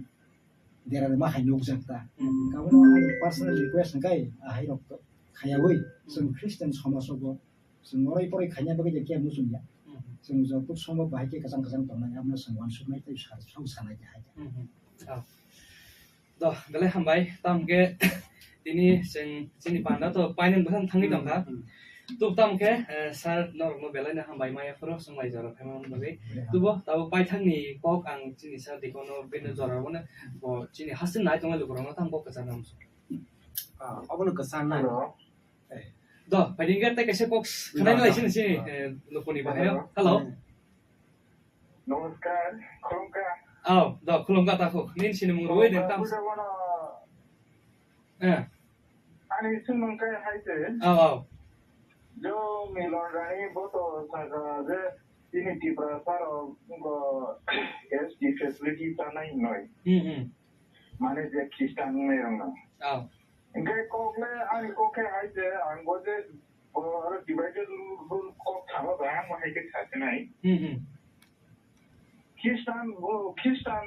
dera ma hai nukjak ta. Hmm. Kabono ani personal request hwnkhe ahai rok to khayawi chwng, hmm, Christian somaj o bo chwng orai porai khaina bagwi je khe muchung ya. Hmm. Chwng joto sombo bahai khe kwchang kwchang tongnai abono chwng uansuknai tei sa-, sok sanai khe hai. Hmm. Oh. To, belai hambai, tamo khe tini chwng chini panda to painang bwkhang thangwi tongkha. Hmm. Tub tam khe, eh, sir, norokno belai no hambai maya phuru, swngbai jora phaima bagwi. Tubo, tabo paithakni kok ang chini sir dikono bini jora rwmani, bo chini haste nai tongnai lukurokno tamo kok kwchar nang. Ah, obono kwchar nai. Hello. Eh. Do, phaidi hwnkhe tei kaisa kok khwnai lai sini sini, eh, lukuni bahai o. Hello. Hello. Hmm. Namaskar, khulumkha. Aw, do, khulumkha takhuk. Nini sinimung rwui de tam. Khulumkha, buja bono. Eh. Ani sinimung khe hai se. Aw, aw. Jo Milon Rani bo to saka je chini Tiprasa rok bo S T facility chanai hinoi. Hmm, hmm. Mane je Christian wngnai rok no. Aw. Hingke kok le ani kok khe hai je ang bo je bo aro divided rule kok thangma bai ang bo hai khe sa se nai. Hmm, hmm. Christian bo Christian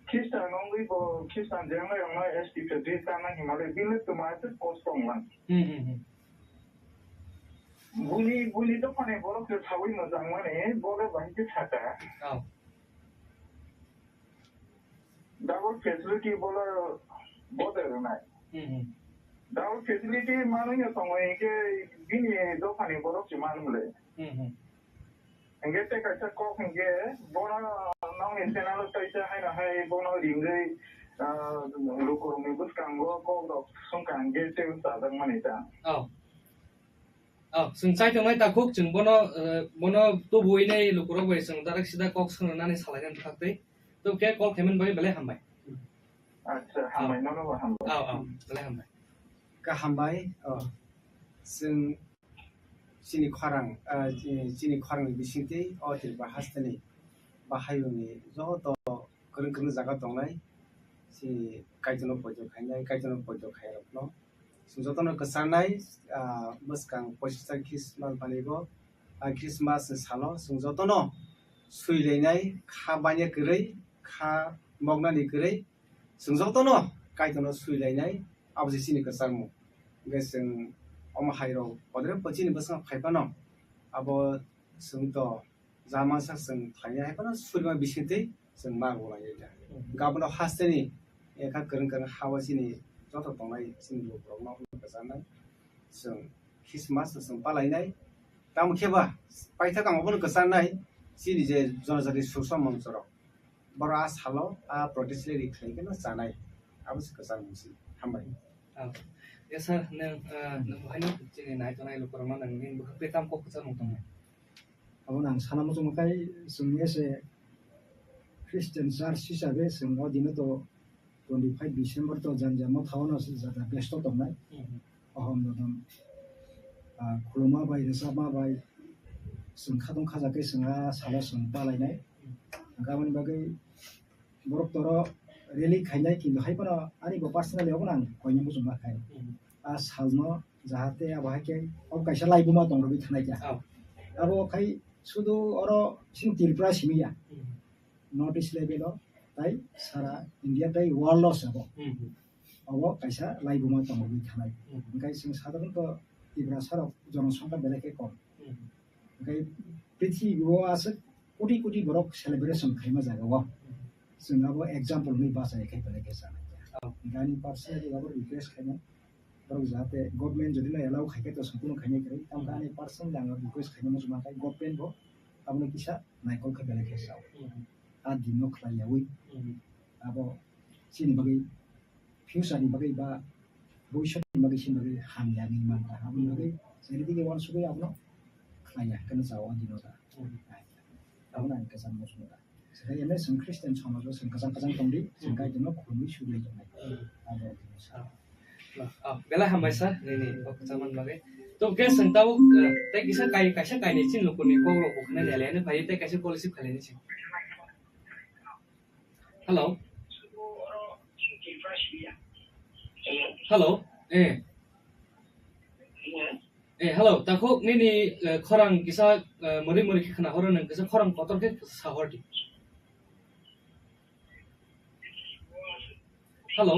Christian wngwi bo Christian je wngnai rok no S T facility chanai hinmale bini twma se kos tong lang. Hmm, hmm, hmm. Buni buni dophani borok se sawi mojang mani bo le bai khe sa ta. Oh. Double facility bola bodai rwnai. Hmm, hmm. Double facility manwi no tongo hinkhe bini dophani borok se manwle. Hmm, hmm. Hinkhe tei kaisa kok hinkhe bono nokni channel o kaisa haino hai bono ringwi, ah, lukurokni bwskango kok rok swngkha hinkhe tei chajak mani ta. Oh. Oh, chwng chai tongnai takhuk, chwng bono, eh, bono tubuwi nai lukurok bai chwng direct sida kok swngnani salainani bwkhaktwi. Tubukhe call khaimani bagwi belai hambai. Acha, hambai, nono bo hambai. Aw, aw, belai hambai. Kaham bai, oh. Chwng chini khorang, ah, chi-, chini khorangni bisingtwi o Tripura hasteni bahayungni joto kwrwng kwrwng jaga tongnai, chini Kaitorno poito khainai, Kaitorno poito khairokno. Chwng jotono kwcharnai, ah, bwskang poichisa Christmas banigo, ah, Christmas ni salo chwng jotono swilainai, kha banya kwrwi, kha moknani kwrwi, chwng jotono Kaitorno swilainai, abo se chini kwcharmung. Hwnkhe chwng omo hairok kodre bo chini bwskango phaiphano, abo chwng to ja mansa chwng phainai hai phano surima bisingtwi chwng ma bo lai ta. Hmm. Gabno hasteni ekha kwrwng kwrwng ha o chini joto tongnai chini lukurokno kwcharnai chwng Christmas chwng palainai. Tamo khe ba paithak ang obono kwcharnai chini je jonojati sursok mongsorok. Borok a salo a protest rally khlai kheno chanai. Abo se kwchar mungsi. Hambai. Ah, yes, sir. Nang, ah, nang bahai no chini nai tongnai lukurokno nang nini bwkhak tei tam kok kwchar mung tongnai. Abo nang sana muchung kai chwng ese Christian church hisabe chwng o dino to twenty five December to janja motha ono se jata besto tongnai. Mhm. Ohom dodom, ah, khuluma bai, rwchapma bai, chwng khatong khaja khe chwng a salo chwng palainai. Hwnkhe aboni bagwi borok toro rally khainai, kintu hai phano ani bo personally obo ang koina muchungma khai. Mhm. A salno jahate abo hai khe obo kaisa laibuma tongrogwi thanai kha. Oh. Abo khai sudu oro chini Tripura simi ya. Mhm. North East level o, tai sara India tai world o se bo. Mhm. Obo kaisa laibuma tongwi thanai. Mhm. Hwnkhe chwng sadharanto Tiprasa rok jonosongkha belai khe kom. Mhm. Hwnkhe prithibi o aswk koti koti borok celebration khaima jaga o. Mhm. Chwng abo example wngwi bachai khe belai khe chanai. Oh. Hwnkhe ani personally abo request khainai. Borok jahate government jodi no allow khai khe to chwng kunu khainai kwrwi. Tamkhe ani personally ang request khainai muchung mankhai government bo abono kisa naikol khe belai khe sao. Mhm. A dino khlai yaui. Mhm. Abo chini bagwi future ni bagwi ba bhobishyot ni bagwi chini bagwi hamya wngwi mankha. Aboni bagwi chini dige uansugwi abono khlai ya, keno chao a dino da. Mhm. Abono ang kwchang muchungo da. Saka ene chwng Christian somaj o chwng kwchang kwchang tongdi, chwng Kaitorno khulumwi sugwi tongnai. Abo. Ah, belai hambai sir, nini kok kwchangmani bagwi. To khe chwng tabuk, eh, tei kisa kai, kaisa kainwi chini lukurokni kokrok bo khwnani aliani phai tei kaisa policy phalini se. Hello. Hello. Eh. Eh, hello, takhuk nini, eh, khorang kisa, eh, mwrwi mwrwi khe khna horo, nwng kisa khorang kotor khe sa hor di. Hello.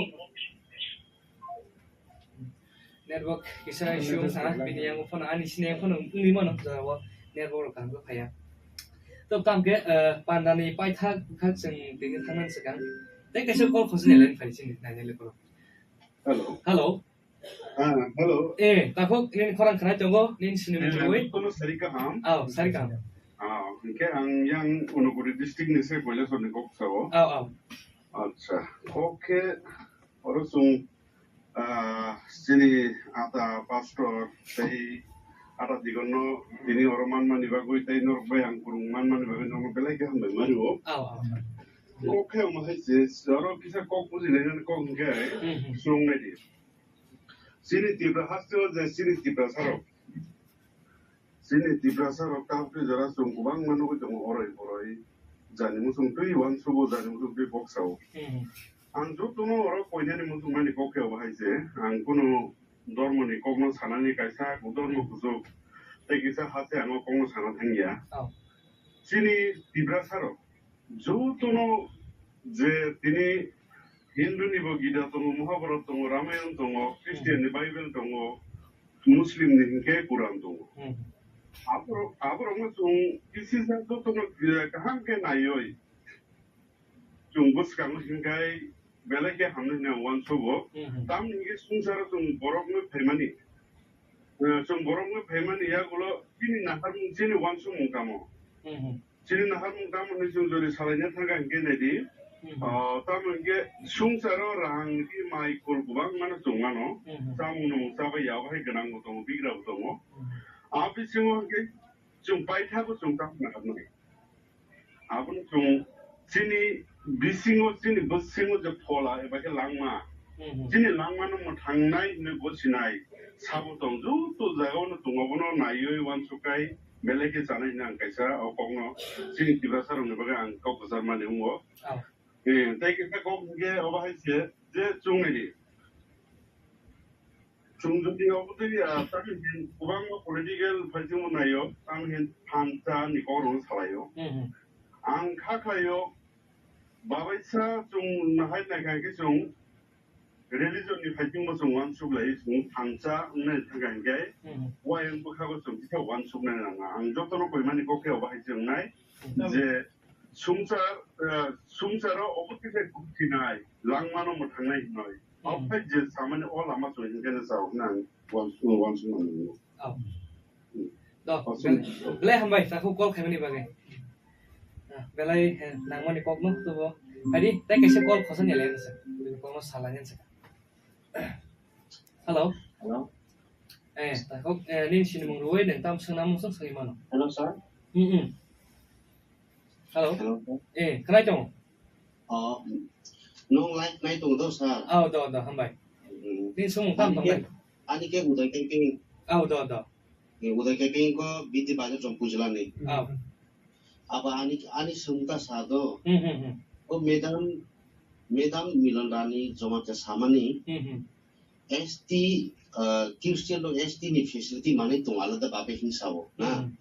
Network kisa issue wngkha, bini yango phone, ani sini phone wngwi mano, jora o network rok kaham khe phaiya. To tamo khe, eh, pandani paithak kha chwng tini thangna swkang. Tei kaisa call khosni line phai chini nainai le call. Hello. Hello. Ah, hello. Eh, takhuk, nini khorang khwnai tongo, nini sinimung rwui. Kono sari kaham. Aw, sari kaham. Ah, hingke ang yang Unakoti district ni se Koilasor ni kok sao. Aw, aw. Acha, kok khe oro chwng, ah, chini ata pastor tei ata digon no tini oro manmani bagwi tei norok bai ang kwrwng manmani bagwi norokno belai khe hambai mani o. Aw, aw. Kok khe omo hai se, oro kisa kok bujinai nani kok hingke Hmm, hmm. Chwng nai di. Chini Tripura haste o je chini Tiprasa rok. Chini Tiprasa rok ta twi jora chwng kwbangma nugwi tongo oroi poroi. Jani muchung twi uansugo, jani muchung twi kok sao. Hmm. Ang jotono oro koinani muchung mani kok khe obo hai se. Ang kunu dormoni kokno sanani kaisa dormo kuchuk. Tei kisa haste ang o kokno sana thangya. Oh. Chini Tiprasa rok jotono je tini Hindu ni bo Gita tongo, Mahabharat tongo, Ramayan tongo, Christian ni Bible tongo, Muslim ni hinkhe Quran tongo. Hmm. Aborok, aborokno chwng kisisa jotono kaham khe naiwi chwng bwskango hinkhai belai khe hamnai hwnwi ang uansugo. Hmm. Tamni hinkhe swngcharo chwng borokno phaimani, eh, chwng borokno phaimani yagulo chini naharmung, chini uansukmung tamo. Hmm. Chini naharmung tamo hinwi chwng jodi salaina thangkha hinkhe naidi. Hmm. Ah, tamo hinkhe swngcharo rang ri mai kol kwbangmano chwng mano. Hmm. Chamung nwng chabai ya, obo hai gwnangbo tongo, bigrabo tongo. Hmm. A bisingo hinkhe chwng paithago chwng tamo naharnai. Abono chwng chini bisingo, chini bwsingo je phola eba khe langma, Hmm. Chini langmano mwthangnai hinwi bo sinai sabo tong, joto jagao no tongo, abono naiwi uansuknai belai khe chanai hwnwi ang kaisa o kokno chini Tiprasa rokni bagwi ang kok kwchar mani wngo. Oh. Eh, tei kisa kok hinkhe obo hai se je chwng naidi. Chwng jodi obo twi, ah, tamni hin kwbangma political phaisingmo naio, tamni hin thansa ni kokrokno salaio. Hmm, hmm. Ang kha khlaio, babaisa chwng nahai naikha khe chwng religion ni phaisingmo chwng uansuk lai, chwng thansa wngnai thangkha hinkhe, Hmm. Wayang bwkhago chwng kisa uansuknai nangma. Ang jotono koimani kok khe obo hai se wngnai, Hmm. Je swngchar, eh, swngcharo obo kisa kukhinai, langmano mwthangnai hinoi. Hmm. Ophai je samani o lama chwng hinkhe no chao hwnwi ang uansuk, uansukmani. Oh. Hmm. Do, Awesome. Belai, belai hambai, takhuk call khaimani bagwi. Ah, belai, eh, nangmani kokno tubo. Adi, tei kaisa call khosani le nasa. Bini kokno salani nasa. Hello. Hello. Eh, takhuk, eh, nini sinimung rwui nang tam swngnamung swng swngwi mano. Hello, sir. Hmm, hmm. Hello. Hello, sir. Eh, khwnai tongo? Oh, nwng live nai tongo do, sir? Oh, do, do, hambai. Hmm. Nini swngmung tam tong bai? Ani ke Uday Keping. Oh, do, do. Eh, Uday Keping ko B D Bajar Chongpujla ni. Oh. Abo ani, ani swngmung ta sa do. Hmm, hmm, hmm. O madam, madam Milan Rani Jamatia samani. Hmm, hmm. S T, ah, Christian rok S T ni facility manwi tongo alada babe hinsa o, na? Hmm.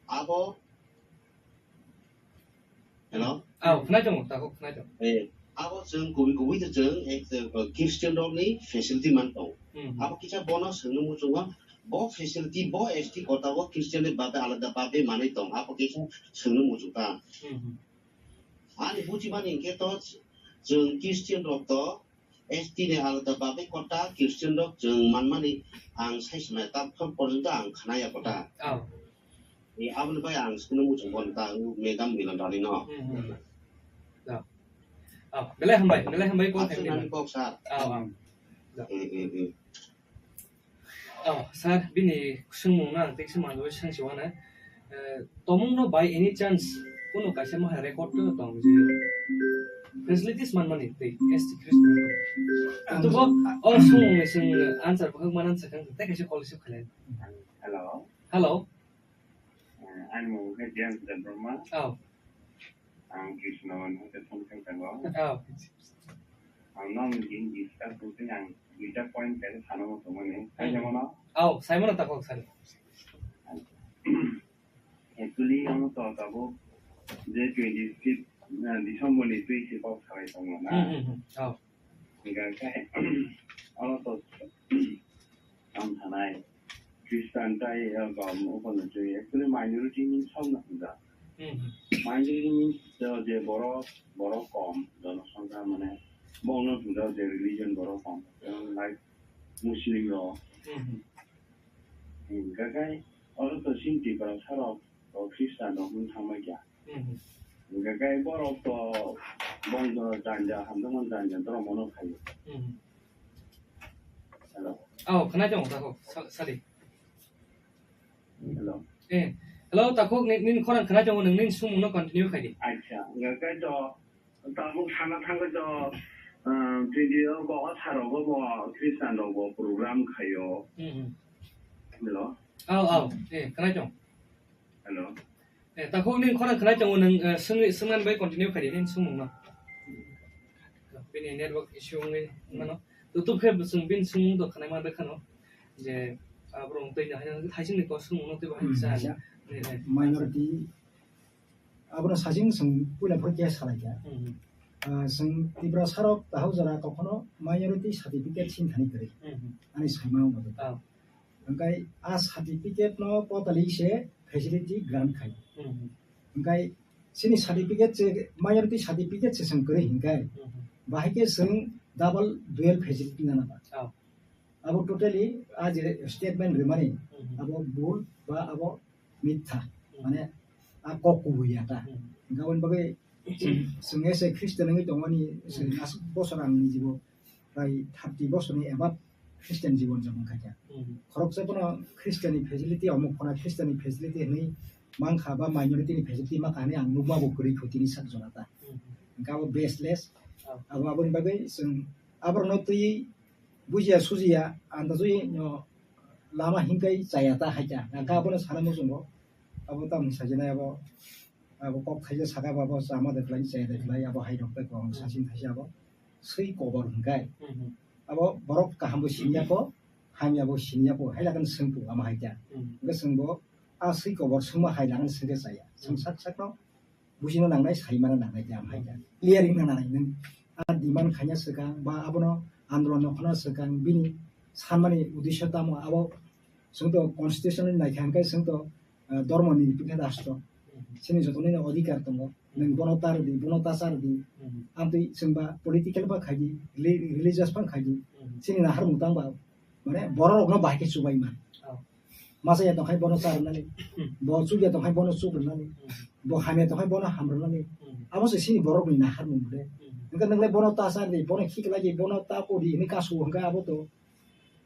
Abo, hello? Oh, khwnai tongo, takhuk khwnai tongo. Eh, abo chwng kubui kubui de chwng ek, eh, Christian rok ni facility man tongo. Hmm. Abo kisa bono swngno muchungo, bo facility, bo S T kota bo Christian ni babe alada babe manwi tong, abo kisa swngno muchung ta. Hmm. Ani buji mani hinkhe to chwng Christian rok to S T ni alada babe kota Christian rok chwng manmani ang sai sinai ta phor porjonto ang khnaya kota. Oh. E, aboni bai ang sini muchung bon ta, u, madam Milan Rani no. Hmm, hmm. Oh. Oh, belai hambai, belai hambai kok Absent khaimani. Nani kok sir. Oh, oh. Hmm, hmm, hmm. Oh, sir, bini swngmung no ang tei swngmung no swngsi wana. Eh, tomung no by any chance kuno kaisa maha record to tong je facilities manmani tei S T Christian. To bo, oh, swngmung ni swng answer bwkhak manan sakang tei kaisa call receive khalai. Hello. Hello. Eh, ani mung khe James Debbarma. Oh. Ang Krishna Mohan khe thung thang tango. Oh. Ang nong din discuss tong thang ang duita point khe sana mo tong mani. Hmm. Sai jamo no? Oh, sai mo no ta kok sai. Actually, ang to tabuk je twenty fifth, eh, December ni twi se kok salai tongo na. Hmm, hmm, hmm. Oh. Hingkha khe, ano to, ang thanai, Christian tai, eh, ba, obo no twi, actually minority means song no hwnjak. Hmm. Minority means, eh, je borok, borok kom, jonosongkha mane, bo no hwnjak je religion borok kom. Jemon like, Muslim rok. Hmm. Hingkha khe oro to chini Tiprasa rok, o Christian rok wng thangbai kha. Hmm. Hingkha khe borok to bondho janja, hamjakma janja, dhormo no khaio. Hmm. Hello. Oh, khwnai tongo, takhuk, sa-, sadi. Hello. Eh, hello, takhuk, ni, nini khorang khwnai tongo, nwng nini sumung no continue khai di. Acha, hingkha khe to, tabuk sana thangwi to, ah, video bo, o sa rok bo, Christian rok bo program khaio. Hmm, hmm. Hello. Oh, oh, eh, khwnai tong. Hello. Eh, takhuk nini khorang khwnai tongo nwng, eh, swngwi, swngmani bai continue khai di, nini swngmung no. Bini network issue wngwi mano. To tubkhe chwng bini swngmung to khwnai ma rwkha no. Je, ah, borok twi hai, hai sini ko swngmung no twi bahai Hmm, sa. Acha. Eh, eh. Minority, abono sajing chwng puila phor khe salai kha. Hmm, hmm. Ah, chwng Tiprasa rok tahok jora kokhono minority certificate sin thani kwrwi. Hmm, hmm. Ani saimano motwi. Ah. Hingkhe a certificate no totally se facility grant khai. Hmm. Hingkhe chini certificate se, minority certificate se chwng kwrwi hingkhe, Hmm. bahai khe chwng double dual facility nana ba. Oh. Abo totally a je statement rimani, Hmm. abo bul ba abo mitha, Hmm. mane a kok kubui ya ta. Hmm. Hingkhe aboni bagwi chwng, chwng ese Christian wngwi tongmani, chwng Hmm. aswk bosor ang nijibo prai thirty bosorni above Christian jibon japon khaikha. Hmm. Khoroksa bono Christian ni facility, omo khona Christian ni facility hinwi mankha ba minority ni facility mankha hinwi ang nukma bo kwrwi pho tini sak jora ta. Hmm. Hingkhe abo baseless. Oh. Abo aboni bagwi chwng aborokno twi bujiya sujiya andajwi no lama hinkai chaya ta haikha. Hingkhe abono sana muchungo abo tamni sajinai abo, abo kok thaisa saka bo abo chama de khlai chaya de khlai abo hai rok bai kwbang Hmm. sasin thaisa abo. Swi kobor hwnkhe, Hmm, hmm. abo borok kaham bo siniya kho, hamya bo siniya kho, hai lagan swngtu ama hai khe. Hmm. Hwnkhe chwng bo a swi kobor swngma hai lagan swngkhe chaya. Chwng Hmm. sak sakno bujina nangnai, saimana nangnai khe ama hai khe. Hmm. Clear wngna nangnai nwng. A demand khaina swkang ba abono andolon no khna swkang bini sanmani uddesho tamo abo chwng to constitution ni naikha hwnkhe chwng to, ah, dhormo nirbikheta rashtra. Hmm. Chini joto nini adhikar tongo. Nwng bono ta rwdi, bono ta cha rwdi. Hmm. Amtwi chwng ba political ba khai di, reli-, religious ba khai di. Hmm. Chini naharmung tang ba, mane borok rokno bahai khe chubai man. Oh. Masa ya tong khai bono cha rwnani. Hmm. Bo chuk ya tong khai bono chuk rwnani. Hmm. Bo ham ya tong khai bono ham rwnani. Hmm. Abo se chini borok ni naharmung le. Hmm. Hwnkhe nwng le bono ta cha rwdi, bono khiklai di, bono ta kori, hwnwi kasu hwnkhe abo to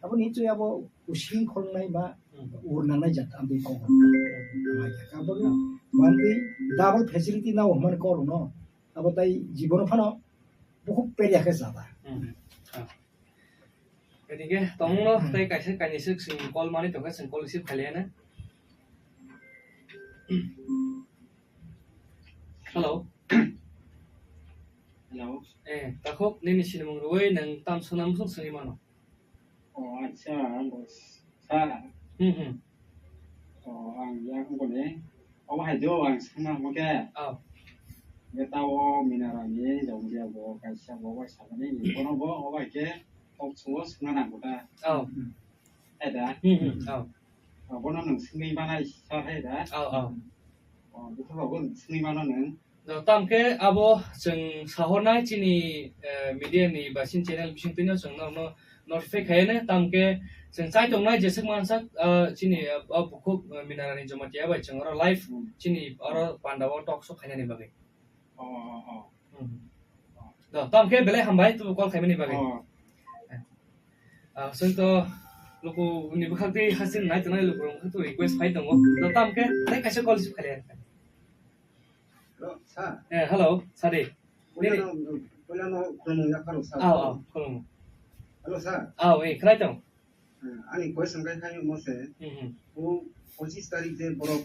Abo ni twi abo using khornai ba Hmm. ur nangnai jat ang twi kok. Hmm. Abo ni Hmm. man twi double facility nao hwnmani kok no. Abo tai jibono phano bukhuk peria khe jata. Hmm. Ah. Edike tongno Hmm. tai kaisa kainwi swk swng call mani tongkha, swng call receive khailaiya na. Hello. Hello. Eh, takhuk nini sinimung rwui nwng tam swnam swng swngwi mano. Oh, acha, bo sa. Hmm, hmm. Oh, ang yang kone. Obo hai do ang sana mo ke. Oh. Ge ta o minarani jong dia bo kaisa bo bai sabani. Kono bo obo hai ke kok suo suna nang kota. Oh. Hai da. Hmm, hmm. Oh. Oh, bono nung singwi mana sa hai da. Oh, oh. Oh, buku bo nung singwi mana nung. Do, tam khe abo chwng sahornai chini, eh, media ni ba chini channel bising twino chwng norokno notify khaiyano, tam khe chwng chai tongnai jeswk mansak, ah, chini, ah, ah, bukhuk, ah, Minarani Jamatia bai chwng oro live Hmm. chini oro panda o talk show khainani bagwi. Oh, oh, oh. Hmm. Do, tam khe belai hambai tubu call khaimani bagwi. Oh. Eh. Ah, chwng to luku ni bwkhak twi hasin nai tongnai luku rok to request phai tongo. Do tam khe tei kaisa call receive khailaiya. Hello, sir. Eh, hello, sadi. Puila no, puila no khulumung yapharo, sir. Aw, aw, khulumung. Hello, sir. Aw, eh, khwlai tong. Eh, ani question kai khai mo se. Hmm, hmm. O pochis tarik je borok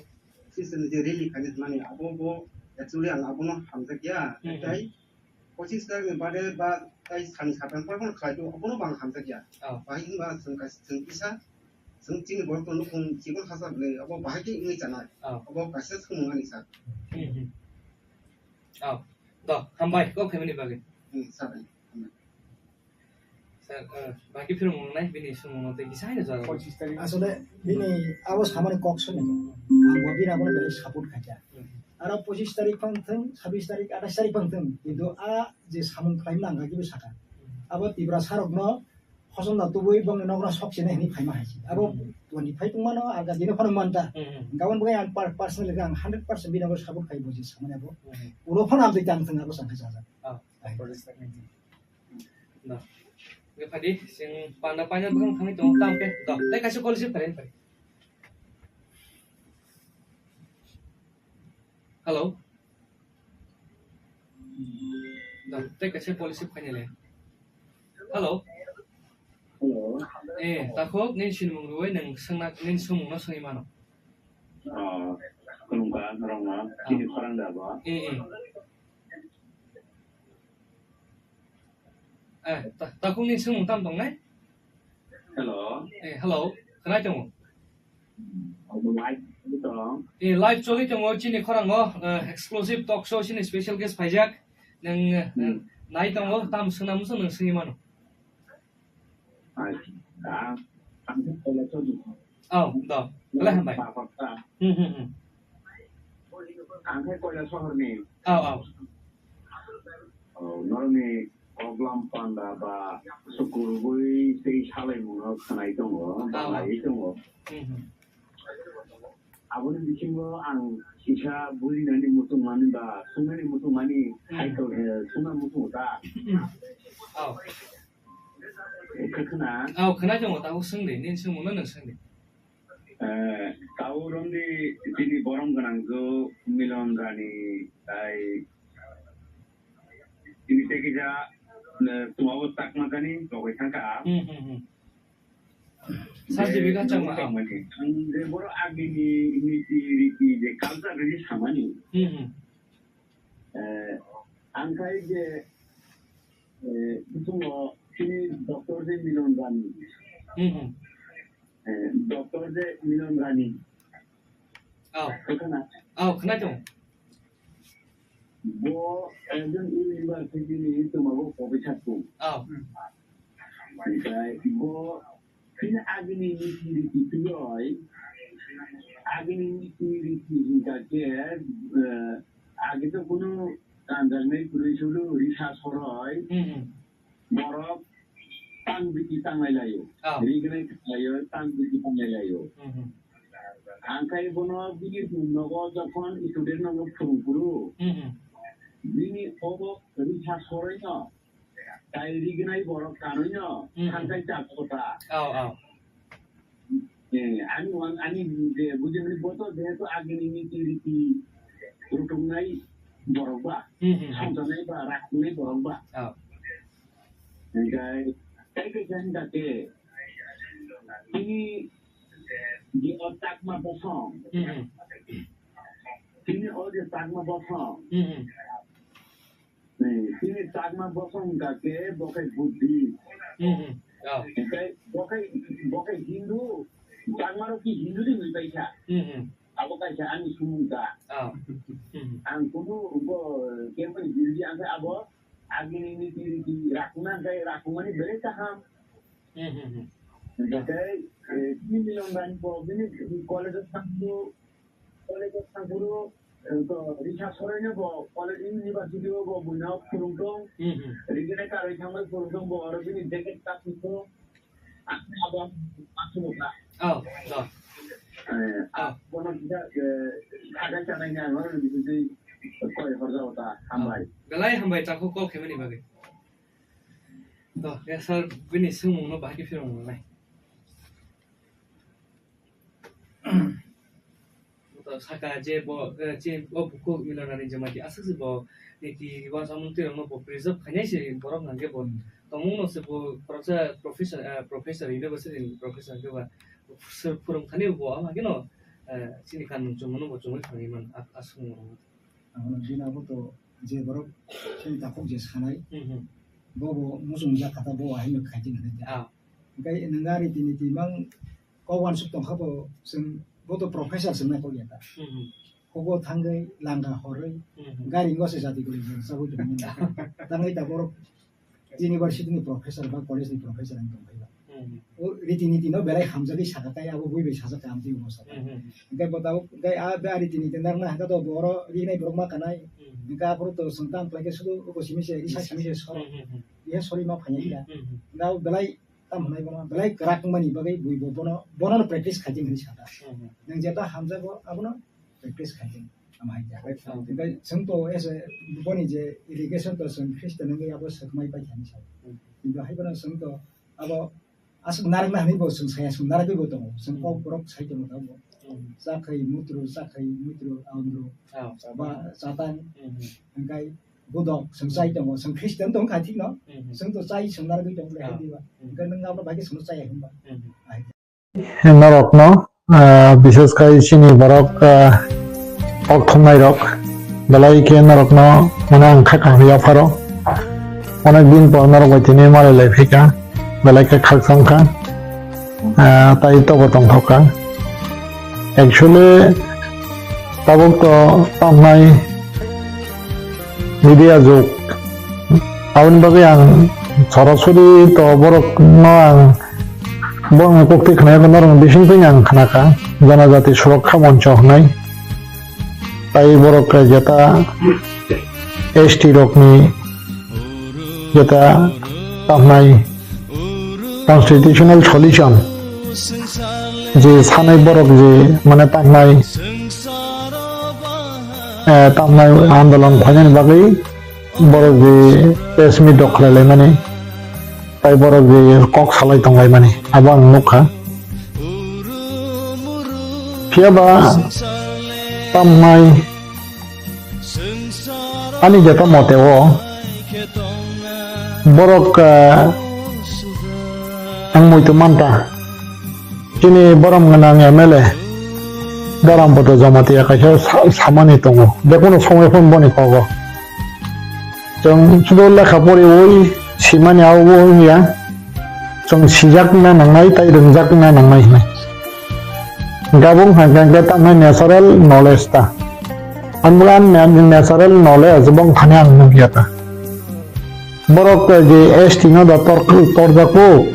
system je rally khaini mani abo bo actually ang abono hamjakya. Hmm, hmm. Tai pochis tarik ni bade ba tai sani satam por bono khlai to abono bang hamjakya. Oh. Bahai hwnba chwng kaisa, chwng kisa, chwng chini borok to nukhung chibon hasa bwlai abo bahai khe wngwi chanai. Oh. Abo kaisa swngmung ani sir. Hmm, hmm. Oh. Do, hambai, kok khaimani bagwi. Hmm, sir, hambai. Sir, eh, baki phirung nai bini sumung no tei kisa haino jora. Asole bini abo samani kok soni. Ang bo bini abono belai support khaikha. Hmm. Aro pochis tarik phang thung, sabis tarik, atais tarik phang thung. Kintu a je samung khlaimani ang khe bo sakha. Hmm. Abo Tiprasa rokno Kosom da tubui bang nok na sok sini hini phaima hai si. Abo Hmm. twenty five tong mano, aga dino phano manta. Hmm. Gawan bwkha ang per-, personally ang hundred percent bini abo support khai buji samani abo. Hmm. Ulo phano ang tang tang abo sangkha jaja. Ah, Hai. Protest ni. Da. Ge phadi, sing panda panya bwkha thangwi tong tam ke. Da, tai kaisa call si phare phare. Hello. Da, tei kaisa policy phainai le. Hello. Hello. Eh, takhuk, nini sinimung rwui nwng swngna, nini swngmungno swngwi mano. Ah, khulumkha norokno, chini khorang da bo? Eh, eh. Eh, ta-, takhuk nini swngmung tamo tongnai? Hello. Eh, hello. Khwnai tongo? Obo live choli tong. Eh, live choli tongo, chini khorango, eh, exclusive talk show, chini special guest phaijak. Nwng, eh, Hmm. nai tongo, tam swngna muchung nwng swngwi mano. Acha, ang, ang khe Kailashahar ni. Oh, do. Belai hambai. Ba, ba, ba. Hmm, hmm, hmm. Ang khe Kailashahar ni. Oh, oh. Oh, norokni koklam panda ba sukurubui tei salaimungno khwnai tongo, ba Oh. naiwi tongo. Hmm, hmm. Aboni bisingo ang kisa bujinani muchungmani ba swngnani muchungmani Hmm. hai to, eh, swngna muchungo ta. Oh. Khe khna? Oh, khna tongo, tabuk swng di, nini swngmungno nwng swng di. Eh, tabuk romdi chini borom gwnang jo Milon Rani tai chini tei kisa, eh, tumabo Chakma jani bogoi thangkha. Hmm, hmm, hmm. Sir, je je bega bega Chakma, ah. Chakma ni. Ang je boro agini niti riti je culture riti samani. Hmm, hmm. Eh, ang khai je, eh, bisingo chini doctor je Milon Rani. Hmm, hmm. Eh, doctor je Milon Rani. Oh. Khna? Oh, khna tongo. Bo ekjon university ni tumabo professor tong. Oh. Onkhe bo chini agini niti riti twiwi, agini niti riti hinkha khe, eh, age to kunu kanjaknai kwrwi sulu risa soroi. Hmm, hmm. Borok tang biti tanglai laio. Oh. Rignai tanglai laio, tang biti tanglai laio. Hmm, hmm. Ang khai bono bini nogo jokhon student nogo phwrwng phuru, Hmm, hmm. bini obo risa soroi no, tai rignai borok kanwi no, Hmm, hmm. thangkai chak kota. Oh, oh. Eh, ani wan, ani je bujimani boto jehetu agini niti riti rutungnai borok ba, Hmm, hmm, hmm. Songjanai ba, rakungnai borok ba. Oh. Hinkhe, tei kaisa hinkha khe, tini je o Chakma bosong, Hmm, hmm. tini o je Chakma bosong, Hmm, hmm. Eh, chini Chakma bosong hinkha khe bo khe Buddhist. Hmm, hmm. Oh. Tei bo khe, bo khe Hindu, Chakma rok ki Hindu ni hwnwi paikha. Hmm, hmm. Abo kaisa ani sumung ta. Oh. Hmm, hmm. Ang kunu bo kemani birothi ang khe abo agini niti riti rakungna hinkhe rakungmani belai kaham. Hmm, hmm, hmm. Hinkhe, eh, tini Milon Rani bo bini college o thangkhu, college o thangphuru, eh, to risa soroi no bo college university o bo buino phwrwng tong. Hmm, hmm. Rignai karwi thangbai phwrwng tong bo oro bini jacket ta thwngkhu. Ang abo ang thwngkha. Oh, oh. Eh, Oh. Bono kisa, eh, sagai chanai ni ang oro ni bisingtwi koi horjao ta hambai. Oh. Belai hambai takhuk call khaimani bagwi. To, ya sir, bini swngmung no bahai khe phirong nai. To saka je bo, eh, je bo bukhuk Milon Rani Jamatia aswk se bo niti wansukmung twi rok no bo preserve khainai se borok hwnkhe bo tongmung no se bo professor, professor, eh, professor, university ni professor hwnkhe ba phwrwng thani bo ama khe no, eh, chini kanmung chumung no bo chumui thangwi man a, a swngmung rok. Ang no bini abo to je borok chini takhuk je sanai, Hmm, hmm. Bo bo muchung jak kha ta bo ahai no khai di hinwi. Ah. Hinkhe nwng gari tini twi mang kok wansuk tong kha bo chwng bo to professor chwng nai kok ya ta. Hmm, hmm. Kok o thangwi langa horwi Hmm, hmm. Gari ngo se jati guri jang sabui tong. Tangwi ta borok university ni professor ba college ni professor ang tong kha. Hmm. O riti niti no belai hamjagwi saka tai abo bui bai sajak kha amtwi obo saka. Hmm, hmm. Hinkhe bo tabuk hinkhe a ba riti niti narwkna hinkhe to boro rinai borok ma kanai. Hmm. Hinkhe aphuru to chwng tang khlai khe sudu obo simi se risa simi se soro. Hmm, hmm, hmm. Iya sori ma phaiya ila. Hmm, hmm. Hinkhe abo belai Tamo hwnwi bono belai kwrak wngmani bagwi bui bo bono, bono practice khaidi hwnwi sa da. Hmm. Nwng jeta hamjago abono practice khaidi. Tamo hai khe. Hmm. Hwnkhe chwng to as a boni je irrigation to chwng Christian wngwi abo swkmai pai thani sa. Hmm. Kintu hai bono chwng to abo aswk narwkna hwnwi bo chwng saya, chwng narwgwi bo tongo. Chwng kok borok sai tongo abo. Hmm. Chakhai mutru, chakhai mutru, aundru. Oh. Ba chatang. Hmm. Hwnkhe budok, chwng chai tongo, chwng Christian tong kha thik no? Mhm. Chwng to chai, chwng narwgwi tong le Ah. hai diba. Mhm. Hwnkhe nwng abo bai khe chwngno chaya hwnba? Mhm. Hai. Norokno, ah, bises khai chini borok, ah, kok thumnai rok, belai khe norokno mane ang kha kahwi yapharo. Onek din por norok bai tini malai lai phaikha, belai khe khakchang kha. Ah, tai tobo tongthok kha. Actually, tabuk to tamnai media jug. Aboni bagwi ang sorasori to borokno ang, borokni kokti khwnaya norokni bisingtwi ang khnakha, Janajati Surokha Moncho hwnwi. Tai borok jeta S T rokni jeta tamnai constitutional solution je sanai borok je mane tamnai, eh, tamnai andolon khlainani bagwi borok je press meet rok khlai laimani, tai borok je kok salai tong laimani, abo ang nukha. Phiya ba tamnai ani jeta mote o borok, eh, ang muitu manta. Chini borom gwnang M L A Garam Poto Jamatia kaisa sa-, samani tongo. Jekono somoi phano boni kogo. Chwng sudu lekha poriwi simani abo wngya. Chwng sijakna nangnai tai rwngjakna nangnai hinwi. Gabung hwnkhe tamnai natural knowledge ta. Ang bwla na-, natural knowledge bong thani ang nukya ta. Borok je S T no da tor-, torjago.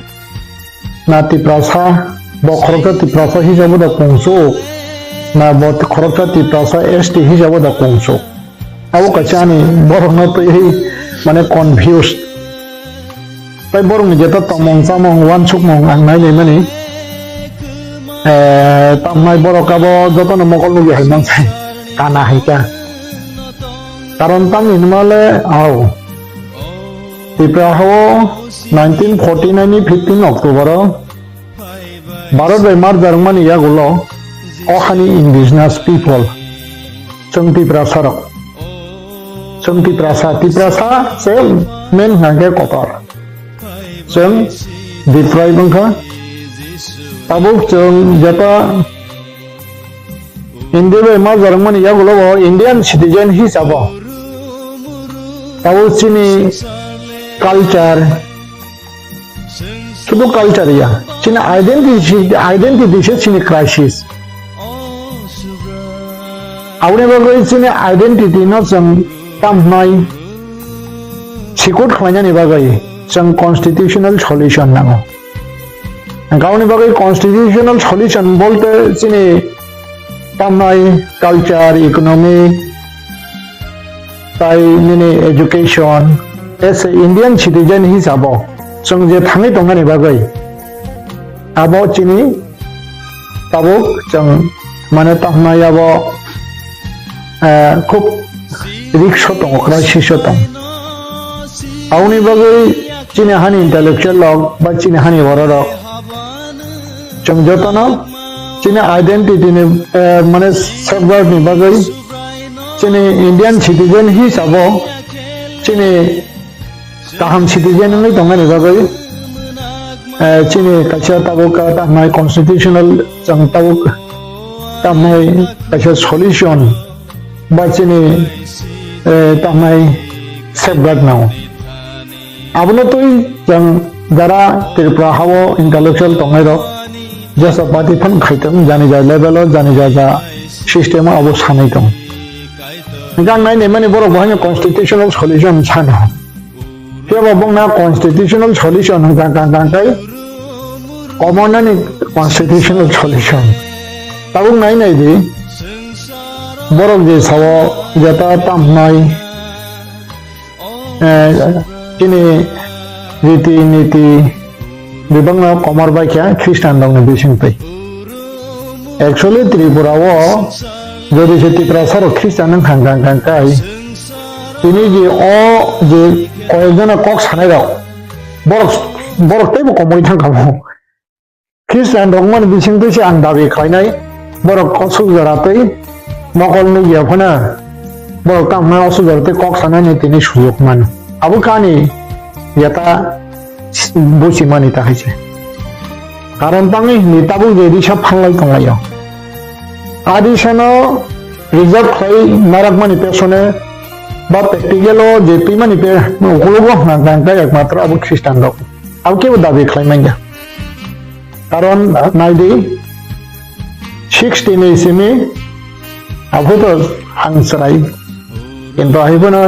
Na Tiprasa, bo khoroksa Tiprasa hisabo da kungsuk, na bo khoroksa Tiprasa S T hisabo da kungsuk. Abo kaisa ani borokno twiwi mane confused. Tai borokni jeta tongmung chamung uansukmung ang nai naimani, eh, tamnai borok abo jotono mokol nugwi hai mansai kana hai kha. Karon tamni hwnmale, au. Tripura hao nineteen forty nine ni fifteen October o Bharat bai marjar wngmani yagulo o hani indigenous people, chwng Tiprasa rok, chwng Tiprasa, Tiprasa se main hwnkhe kotor, chwng deprive wngkha. Tabuk chwng jeta India bai marjar wngmani yagulo bo Indian citizen hisabo tabuk chini culture, sudu culture ya, chini identity, identity se chini crisis. Aboni bagwi chini identity no chwng tamhnai sikut khlainani bagwi chwng constitutional solution nango. Aboni bagwi constitutional solution bolte chini tamnai culture, economic, tai nini education, as a Indian citizen hisabo chwng je thangwi tongnani bagwi abo chini tabuk chwng mane tamnai abo, eh, khub risk o tongo, crisis o tongo. Aboni bagwi chini hani intellectual rok ba chini hani borok rok chwng jotono chini identity ni, eh, mane safeguard ni bagwi chini Indian citizen hisabo chini kaham citizen wngwi tongmani bagwi, eh, chini kaisa tabuk, eh, tamnai constitutional chwng tabuk tamnai kaisa solution ba chini, eh, tamnai safeguard nango. Abono twi chwng jara Tripura hao intellectual tongnai rok jesa party phano khaitong, jani ja level o, jani ja ja system o abo sanai tong. Hingke ang nai naimani borok bo haino constitutional solution sano. Phiya bo bongna constitutional solution hwnkha kang kang kai omonani constitutional solution. Tabuk nai nai di borok je sao jeta tamhnai, eh, chini riti niti bebakno komor bai kha Christian rokni bisingtwi. Actually, Tripura o jodi se Tiprasa rok Christian wng kha, kha, kha, kha, tini je o je koyekjona kok sanai rok, borok, borok teibo komoi thang kha bo. Christian rok mani bisingtwi se ang dabi khlainai, borok osuk jora tei mokol nukya phano, borok tamo osuk jora tei kok sanani tini sujok mano. Abo kani yata buchimani ta hai se. Karon tangwi hwnwi tabuk je risa phanglai tonglaio. A risano reserve khlai narakmani pesone ba practical o je twimani pe ukulugo hwnka hwnka ekmatro abo Christian rok. Abo kebo dabi khlai manya. Karon naidi sixty ni simi abo to ang chwrai. Kintu hai phano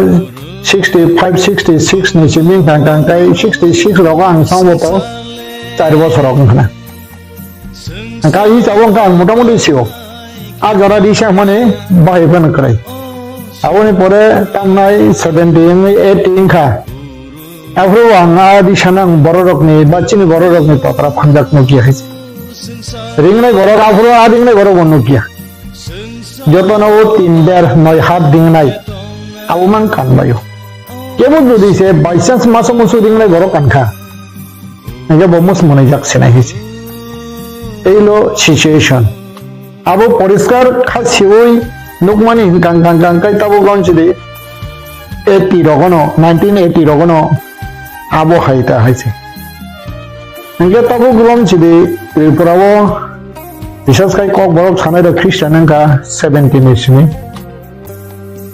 sixty five, sixty six ni simi hwnka hwnka hwnkai sixty six rogo ang songbo to char bosor rok wngkha na. Hwnka hi chabo hwnka ang motamuti sio. A jora risa hwnmani bahai phano kwrai. Aboni pore tamnai seventy wngwi eighty wngkha. Aphuru ang a risano ang bororokni ba chini bororokni totra phanjak nukya hai se. Ringnai borok aphuru a ringnai borok bo nukya. Jotono o tin der noi hat ringnai. Abo mang kanbaio. Kebo jodi se by chance masa musu ringnai borok kankha. Hingke bo mus monai jak sinai hai se. Eilo situation. Abo poriskar kha siwi nukmani hingkang kang kang kai tabuk ron sidi eighty rogono, nineteen eighty rogono abo hai ta hai se. Hingke tabuk ron sidi Tripura o bisas kai kok borok sanai rok Christian wngkha seventy ni simi.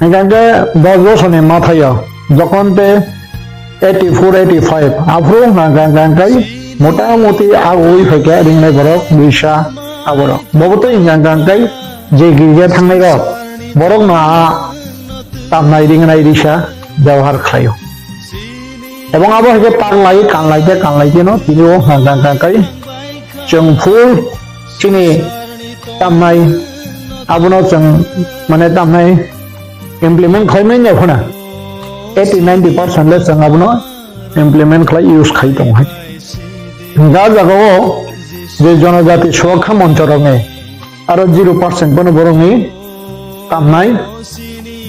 Hingkha hingke dos bosorni mathaio jokhon te eighty four, eighty five aphuru hingkha hingkha hingkha hingkai motamuti agoi phaikha ringnai borok duisa aborok. Bobo tei hingkha hingkha hingkai je girja thangnai rok borokno a tamnai ringnai risa bebohar khlaio. Ebong abo hai khe tak lai, kan lai khe, kan lai khe no tini o hwnka hwnka hwnka hwnkai chwng full chini tamnai abono chwng mane tamnai implement khlai manya phano eighty ninety percent le chwng abono implement khlai use khai tongo hai. Hwnka o jaga o je jonojati suakha moncho rokni aro zero percent bono borokni tamnai,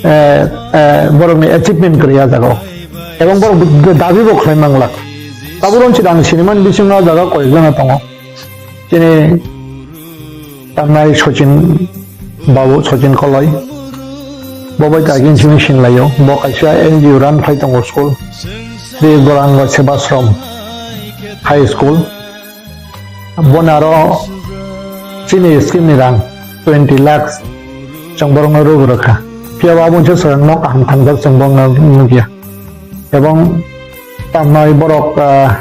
eh, eh, borokni achievement kwrwi ah jaga o. Ebong borok dabi bo khlai manglak. Tabuk rong chida ang sinimani bisingo ah jaga koyekjana tongo. Chini tamnai Sachin Babu, Sachin Koloi. Bo bai kagin simi sinlaio. Bo kaisa N G O run khai tongo school. Sri Gauranga Sevashram High School. Boni aro chini scheme ni rang twenty lakhs chwng borokno rw rwkha. Phiya bo abo se chwng nok kaham thangjak chwng borokno nukya. Ebong tamnai borok, ah,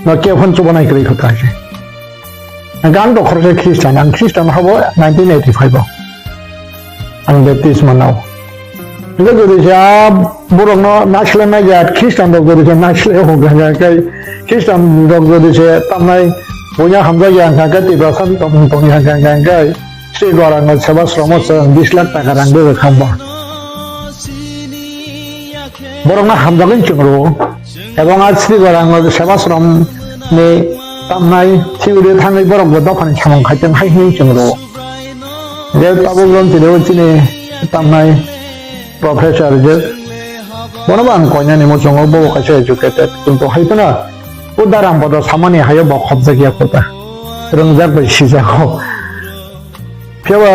no kefon chubanai kwrwi kho ta se. Ang to khoroksa Christian, ang Christian habo nineteen eighty five o. Ang baptisma nao. Hingke jodi se a borokno naisle nai ya, Christian rok jodi se naisle ho, hingke Christian rok jodi se tamnai buya hamjak ya, hingke Tiprasa ni tongmung tong ya, hingke, hingke Sri Gauranga Sevashram o chwng bis lakh taka rang rw kha ba. Borokno hamjagwi chwng rwo. Ebong a Sri Gauranga Sevashram ni tamnai theory thangwi borok bo dophani samung khai tong hai hwnwi chwng rwo. Je tabuk rom chini o chini tamnai professor je bono bo ang koinani muchungo bo kaisa educated, kintu hai phano o Daram Bodo samani hayo bo khopjak ya kota. Rwngjak bai sijago. Phiya ba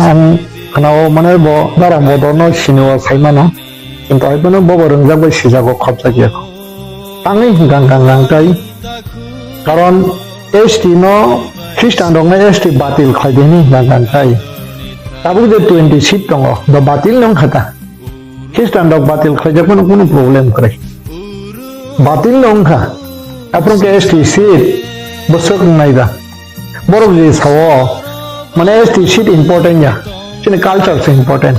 ang khwnao mane bo Daram Bodo no sini o sai mano. Kintu hai phano bobo rwngjak bai sijago khopjak ya kho. Tangwi hwnkha hwnkha hwnkha hwnkha tai. Karon S T no Christian rok no S T batil khlai di hwnwi hwnkha hwnkha hwnkha tai. Tabuk je twenty seat tongo, bo batil no wngkha ta. Christian rok batil khlaijak phano kunu problem kwrwi. Batil no wngkha. Aphuru khe S T seat bwswk wngnai da. Borok je sao mane S T seat important ya. Chini culture se important.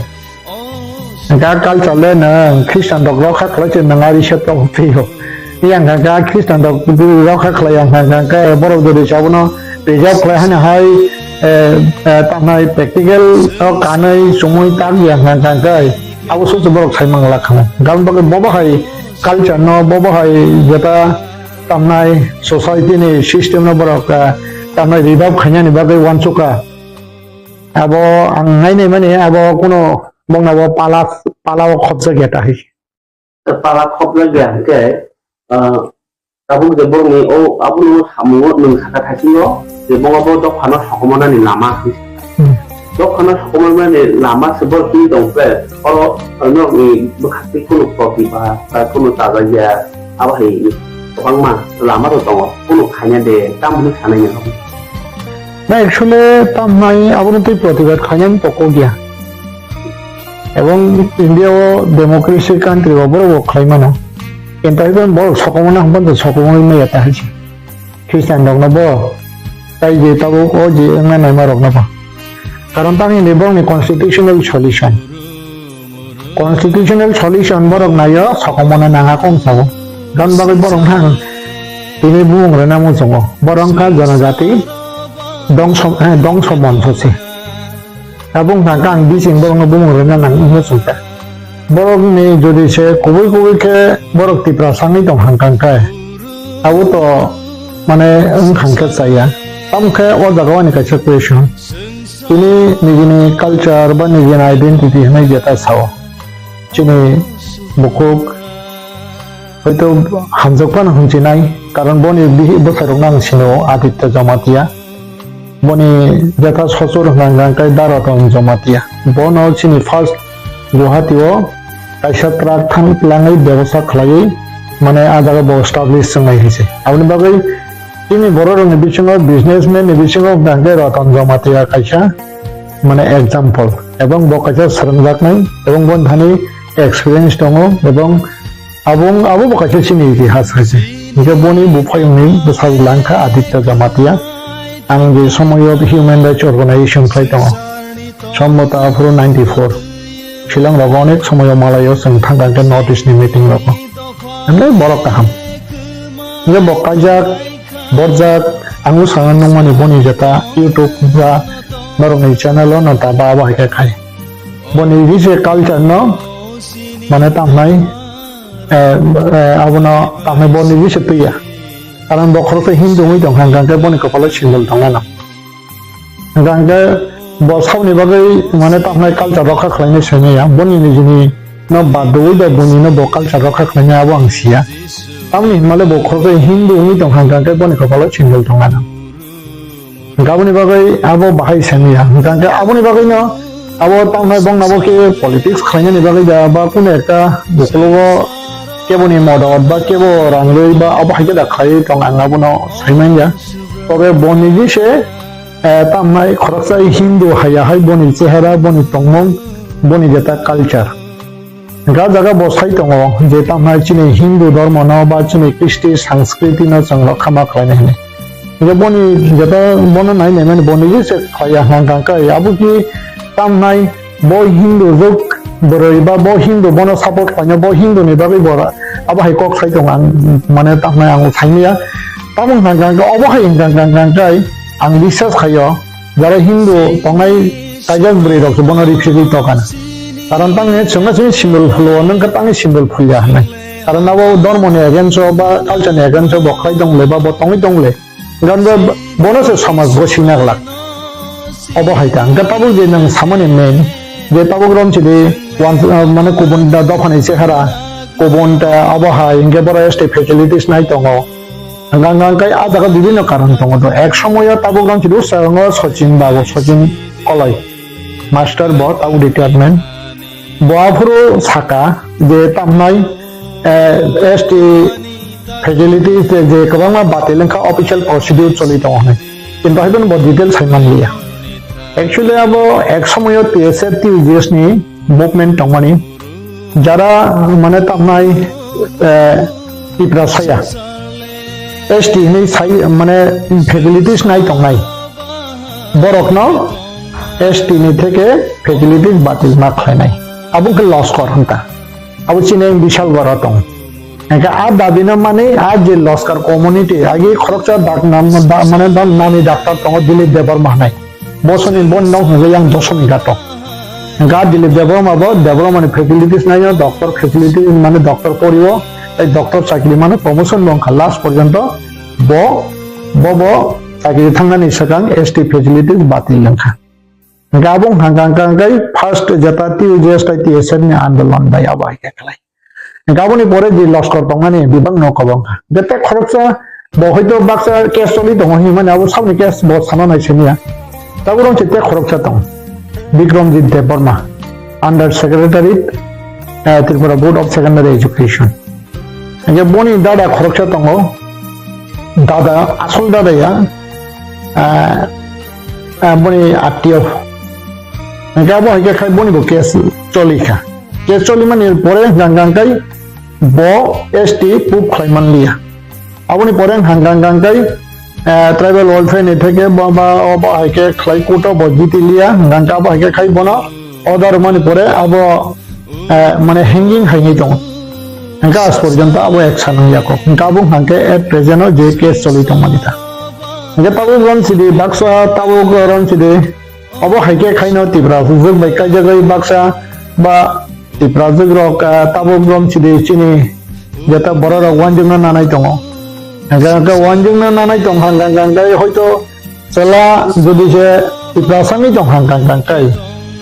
Ga culture le nwng Christian rok rokha khlai se nwng ari se tok phio. Yang ga Christian rok rokha khlai yang ga ga borok jodi sabono reserve khlai hana hai, eh, eh, tamnai practical o kanai chumui tak yang ga ga ga abo se borok sai mangla khana. Gam bagwi bobo hai culture no bobo hai jeta tamnai society ni system no borok, ah, tamnai revive khainani bagwi uansukha. Abo ang nainai mani abo kuno bongna bo pala, pala o khopjak ya ta hai. Pala khopjak ya hwnkhe, ah, tabuk je borokni o abono samungo nwng saka thaisingo je bo abo dophano sokomornani lama hinwi. Hmm. Dophano sokomornani lama se borok chini tong khe oro norokni bwkhak twi kunu protibha ba kunu chajakya abo hai kwbangma lama rok tongo, kunu khaina de tamni sanai nang. Na actually tamnai abono twi protibad khainani to kok ya. Ebong India o democracy country o borok bo khlai mano. Kintu haiphano borok sokomorna hwnba sokomorwi maya ta hai se. Christian rokno bo tai je tabuk o je wngna naima rokno bo. Karon tamni hwnwi borokni constitutional solution. Constitutional solution borok naio sokomorna nanga kong sao. Gan bagwi borok thang tini bumung rwna muchungo. Borok wngkha jonojati dongso, eh, dongso monso se. Abo wngkha khe ang bising borokno bumung rwna nang wngma chwngkha. Borokni jodi se kubui kubui khe borok Tiprasa wngwi tong hang kang khe, abo to mane wng kang khe chaya. Tamo khe o jaga o ani kaisa question. Chini nijini culture ba nijini identity hwnwi jeta sao. Chini bukhuk hoito hamjak phano hwnchi nai, karon boni bihi bwsai rokno ang sino Aditya Jamatia. Boni jeta sochor hwnka hwnka khe Daroton Jamatia. Bono chini first Guwahati o kaisa truck than twlangwi bebosta khlaiwi mane ah jaga bo establish wngnai hinse. Aboni bagwi chini borok rokni bisingo businessman ni bisingo hwnka hwnkhe Roton Jamatia kaisa mane example. Ebong bo kaisa swrwngjaknai ebong boni thani experience tongo ebong Abo wng, abo bo kaisa chini itihas hai se. Hingke boni buphayungni bwsajwk lang kha Aditya Jamatia. Ang je somoyo Human Rights Organization khlai tongo. Sombota aphuru ninety four. Shillong rogo onek somoyo malaio chwng thang kha khe North East ni meeting rogo. Hwnwi borok kaham. Hingke bo kaijak, borjak, ang bwskango nukmani boni jeta YouTube ba norokni channel o no ta ba abo hai khe khai. Boni rije culture no mane tamo hai eh, eh, abono tamni bo niji se twiya. Karon bo khoroksa Hindu wngwi tongkha, hwnkha khe boni kopalo sindol tongmano. Hwnkha khe bo saboni bagwi mane tamni culture rokha khlainai saimanya. Boni nijini no bad rwui da boni no bo culture rokha khlainai abo ang siya. Tamni hinmale bo khoroksa Hindu wngwi tongkha, hwnkha khe boni kopalo sindol tongmano. Hwnkhe aboni bagwi abo bahai sani ya. Hwnkhe aboni bagwino abo tamhai bongno bo khe politics khlainani bagwi da ba kunu ekta ukologo keboni modot ba kebo rang rwi ba abo hai khe da khlaiwi tong ang abono sai manya. Tobe bo niji se, eh, tamhai khoroksa Hindu haiya hai boni chehara, boni tongmung, boni jeta culture. Ga jaga bo sai tongo je tamhai chini Hindu dhormo no ba chini Kristi sanskriti no chwng rokha ma khlainai hwnwi. Hingke boni jeta bono nai nai mani boni je se khlaiya hwnkha khe abo khe tamhai bo Hindu rok bwrwi ba bo Hindu bono support khlainai bo Hindu ni bagwi bo abo hai kok sai tongo ang mane tamhai ang saimaya. Tamo hwnkha khe obo hai hwnkha khe ang biswas khaio. Jara Hindu tongnai kaijak bwrwi rok se bono ripsigwi tokana. Karon tangni chwngno chwngni symbol phuluo, nwng khe tangni symbol phulya hwnwi. Karon abo dhormoni against o ba culture ni against o bo khlai tong le ba bo tongwi tong le. Karon bo, bono se samaj bo sina glak. Obo hai ta. Hwnkhe tabuk je nwng samani main, je tabuk rom chili wan, ah, mane kubun da dophani chehara, kubun ta abo hai, hwnkhe boro S T facilities nai tongo. Hwnkha hwnkha khe ah jaga bibinno karon tongo do. Ek somoyo tabuk rang chidu sarango Sachin babu, Sachin Koloi. Master bo tabuk retirement. Bo aphuru saka je tamnai, eh, S T facilities je, je kwbangma batil wngkha official procedure choli tongo hinwi. Kintu hai phano bo detail sai manliya. Actually abo ek somoyo T S F T U G S ni movement tongmani. Jara mane tamnai, eh, Tiprasaya S T hinwi sai mane facilities nai tongnai. Borokno S T ni theke facilities batil ma khlainai. Abo khe loskor hwnta. Abo chini bishal boro tong. Hingke a dabi no mani a je loskar community agi khoroksa dak nam, da-, mane da-, nami doctor tongo Dilip Debbarma hinai. Bosoni bo nok hwnke yang Dosoni ghato. Ga Dilip Debbarma bo Debbarma ni facilities naino, doctor facility mane doctor porio. tei doctor chakri mano, promotion bo wngkha, last porjonto bo, bo, bo chakri thangnani swkang S T facilities batil wngkha. Hingke abo wngkha, hingka, hingka, hingke first jeta T U J S tei T S F ni andolon bai abo hai khe khlai. Hingke aboni pore je loskor tongmani bebak no kobong kha. Hingke tei khoroksa bo hoito baksa case choli tongo hinmani abo saboni case bo sana nai siniya. Tabuk rong se tei khoroksa tongo. Bikramjit Debbarma, under secretary, eh, Tripura Board of Secondary Education. Hingke boni dada khoroksa tongo, dada, asol dada ya, ah, ah, boni attiyo. Hingke abo hingke khai boni bo case choli kha. Case choli mani pore hingka hingka kai bo S T proof khlai man liya. Aboni pore hingka hingka kai, ah, tribal welfare ni theke bo ba, o ba hai khe khlai court o bo jiti liya, hingka hingka abo hai khe khai bono order mani pore abo, eh, mane hanging hai ni tongo. Hingke as porjonto abo action wng yako. Hingke abo hingke at present o je case choli tongmani ta. Hingke tabuk rom sidi baksa tabuk rom sidi abo hai khe khaino Tipra sujwk bai kaijagwi baksa ba Tipra sujwk rok, eh, tabuk rom sidi chini jeta borok rok wanjwkno nanai tongo. Hingke hingke wanjwkno nanai tong hingka hingka hingke hoito Chwla jodi se Tiprasa wngwi tong hang kang kang kai,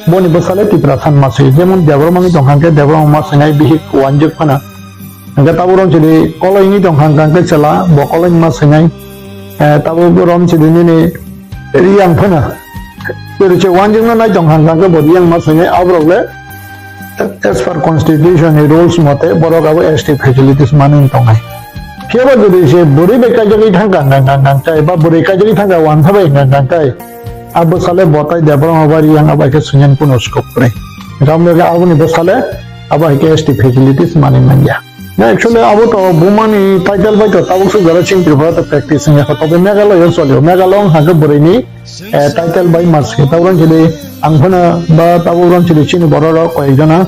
boni bwsale Tiprasa wngma swi, jemon Debbarma wngwi tong hang khe Debbarma wngma swinai bihik wanjwk phano. Hingkhe tabuk rom sidi Koloi wngwi tong hang kang khe chwla bo Koloi wngma swinai, eh, tabuk rom sidi nini Riyang phano. Jodi se wanjwkno nai tong hang kang khe bo Riyang wngma swinai, aborok le as per constitution ni rules mote borok abo S T facilities manwi tongnai. Phiya ba jodi se bwrwi bai kaijagwi thang kang kang kang kang kai ba bwrwi kaijagwi thang kang wansa bai kang kang kai, a bwsale bo tai Debbarma ba Riyang abo hai khe swinani kuno scope kwrwi. Gam loge aboni bwsale abo hai khe S T facilities manwi manya. Na actually abo to bumani title bai to tabuk suk jora chini Tripura to practice wngya kho, tobe Meghalaya o cholio. Meghalaya wng kha khe bwrwini eh, title bai mas khe tabuk rang chili ang phano ba tabuk rang chili chini borok rok koi jona,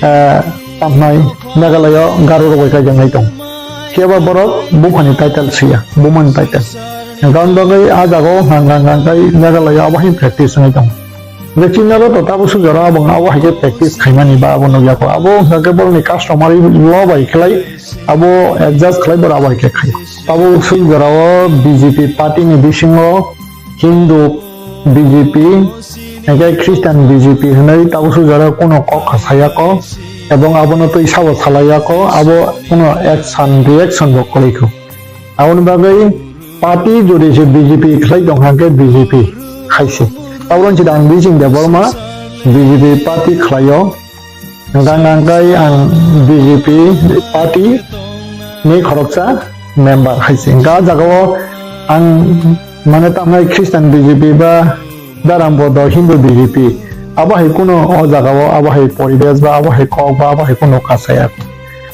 eh, tamnai Meghalaya o Garo rok bai kaijaknai tong. Phiya ba borok buphani title siya, bumani title. Hingkhe aboni bagwi ah jaga o hang hang hang kai Meghalaya abo hai practice wngwi tong. Hingkhe chini aro to tabuk suk jora abo, abo hai khe practice khaimani ba abo nukya kho. Abo hingkha khe borokni customary law bai khlai abo adjust khlai borok abo hai khe khai. Tabuk suk jora o B J P party ni bisingo Hindu B J P, hingkhe Christian B J P hwnwi tabuk suk jora kuno kok kha saya kho, ebong abono twi sabo salai ya kho, abo kuno action, reaction bo kwrwi kho. Aboni bagwi party jodi se B J P khlai tong hang khe B J P khai se. Tabuk rang chida ang Bijing Debbarma B J P party khlai o. Hingkha hingkha khe ang B J P party ni khoroksa member hai se. Hingkha ah jaga o ang mane tamnai Christian B J P ba Dharampoto Hindu B J P abo hai kuno o jaga o abo hai poribesh ba abo hai kok ba abo hai kuno kasaya.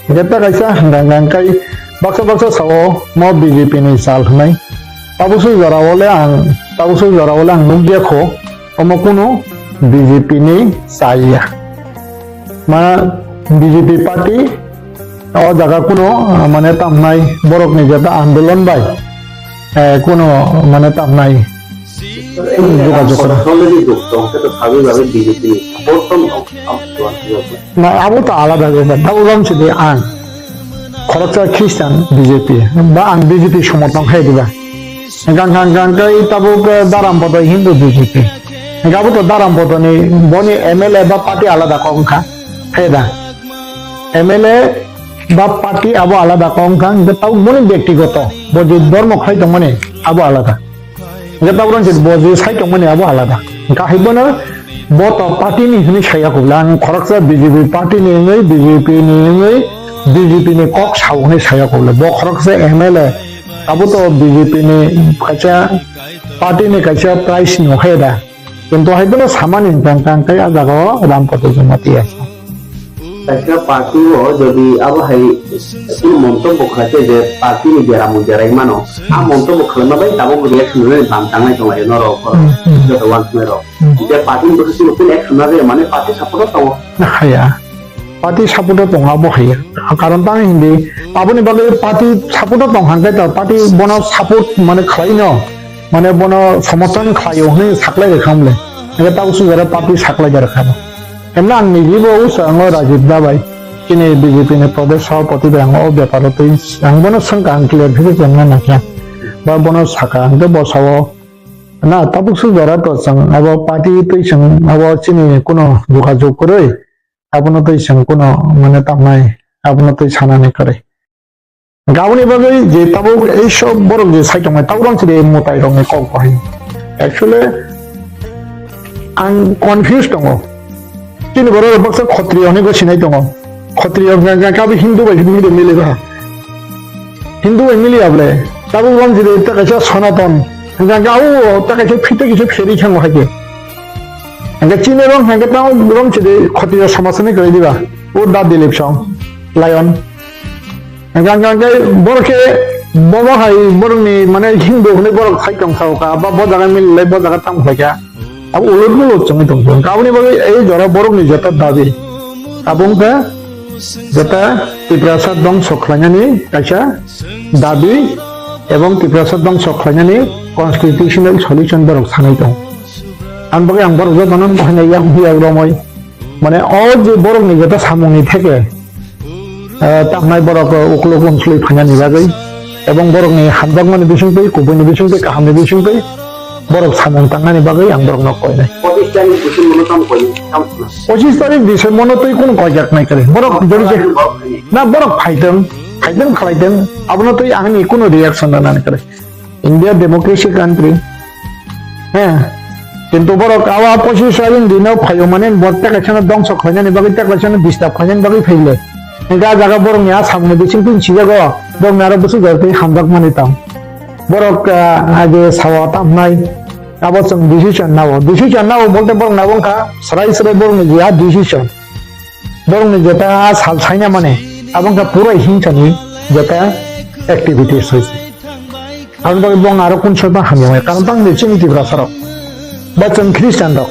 Hingkhe ta kaisa hingkha hingkha khe baksa baksa sao mo B J P ni sal hwnwi. Tabuk suk jora o le ang, tabuk suk jora o le ang nukya kho. Omo kunu B J P ni chaya. Ma B J P party o jaga kunu, ah, mane tamnai borok ni jeta andolon bai, eh, kunu mane tamnai jogajog kora. Already duk tong khe to sabi babi B J P ni support tong tong. Na abo to alada bepar. Tabuk rom sidi ang khoroksa Christian B J P ba ang B J P somorthon khe diba. Hingkha hingkha hingkha khe tabuk, eh, Dharampoto Hindu B J P. Hingkha abo to Dharampoto ni boni M L A ba party alada kok wngkha. Khe da. M L A ba party abo alada kok wngkha. Hingkha tabuk boni byaktigoto. Bo je dhormo khlai tongmani abo alada. Hingkha tabuk rang bo je sai tongmani abo alada. Hingkha hai bono bo to party ni hwnwi saya kubla. Ang khoroksa B J P party ni wngwi, B J P ni wngwi, B J P ni kok sao hwnwi saya kubla. Bo khoroksa M L A. Abo to B J P ni kaisa party ni kaisa prize no hai da. Kintu hai bono samani hingkha hingkha khe ah jaga o Ram Koto Jamatia. Kaisa party o jodi abo hai kunu montobbo khlai khe je party ni bera mui berai mano, a montobbo khlaima bai tabuk reaction rwnani bam tangnai tong lai norok, Hmm, hmm. Joto uansuknai rok. Hmm. Je party ni bwswk chini kunu action na rwya mane party support o tongo. Haya. Party support o tongo abo haya. Karon tang hindi aboni bagwi party support o tong hangkhe ta party bono support mane khlai no. Mane bono somorthon khlaio hwnwi saklai rwkha mole. Hingkhe tabuk sujare party saklai da rwkha bo. Emno ang nijibo usa ango Rajib da bai. Chini B J P ni Pradesh Sabhapati bai ang o beparo twi ang bono swngkha, ang clear khe chengna nangkha. Ba bono sakha, hwnkhe bo sao, na, tabuk swk jora to chwng abo party twi chwng abo chini kuno jogajog kwrwi, abono twi chwng kuno mane tamnai, abono twi sanani kwrwi. Aboni bagwi je tabuk ei sob borok je sai tongmani, tabuk rang chide mwtai rokni kok bahai. Actually, ang confused tongo. Chini borok rok baksa khotriyo hinwi bo sinai tongo. Khotriyo hwnkha hwnkha khe abo Hindu bai mili, mili ba. Hindu bai mili able. Tabuk rang chide ta kaisa Sanatan. Hwnkha hwnkha abo ta kaisa phita kisa pheri thango hai khe. Hwnkha chini rang hwnkha tabuk rang chide khotriyo somaj hinwi kwrwi diba. O da Dilip song. Lion. Hwnkha hwnkha hwnkhe borok khe bobo hai borokni mane Hindu hwnwi borok sai tong sao kha, ba bo jaga mililai bo jaga tamo khlai kha. Abo ulut ulut chwngwi tong kha. Aboni bagwi ei jora borokni jeta dabi. Abo wngkha jeta Tiprasa dongso khlainani kaisa dabi ebong Tiprasa dongso khlainani constitutional solution borok sanai tong. Aboni bagwi ang borok jotono hwnwi yak romwi. Mane o je borokni jeta samungni theke, eh, tamnai borok, eh, uklok unsului phainani bagwi, ebong borokni hamjakmani bisingtwi, kubuini bisingtwi, kahamni bisingtwi borok samung tangnani bagwi ang borokno koinai. Pochisni bising mono tamo koinai, tamo khna. Pochis tarik bising mono twi kunu koijak nai kwrwi. Borok jodi je, na borok phaitwng, phaitwng khlaitwng, abono twi angni kunu reaction rwnani kwrwi. India democracy country. He. Kintu borok awa pochis tarik dino phaio mane bo tekaisano dongso khlainani bagwi tekaisano disturb khlainani bagwi phaile. Hingke a jaga borokni a samungni bising twi sijago borokni aro bwswk jora twi hamjakmani tang. Borok, ah, age sawa tamnai abo chwng decision nao. Decision nao bolte borok nabo wngkha srai srai borokni je a decision. Borokni jeta sal saina mane, abo wngkha pura hingsani jeta activities hoise. Aboni bagwi bong aro kun soiba hamya maya, karon tang de chini Tiprasa rok. Ba chwng Christian rok.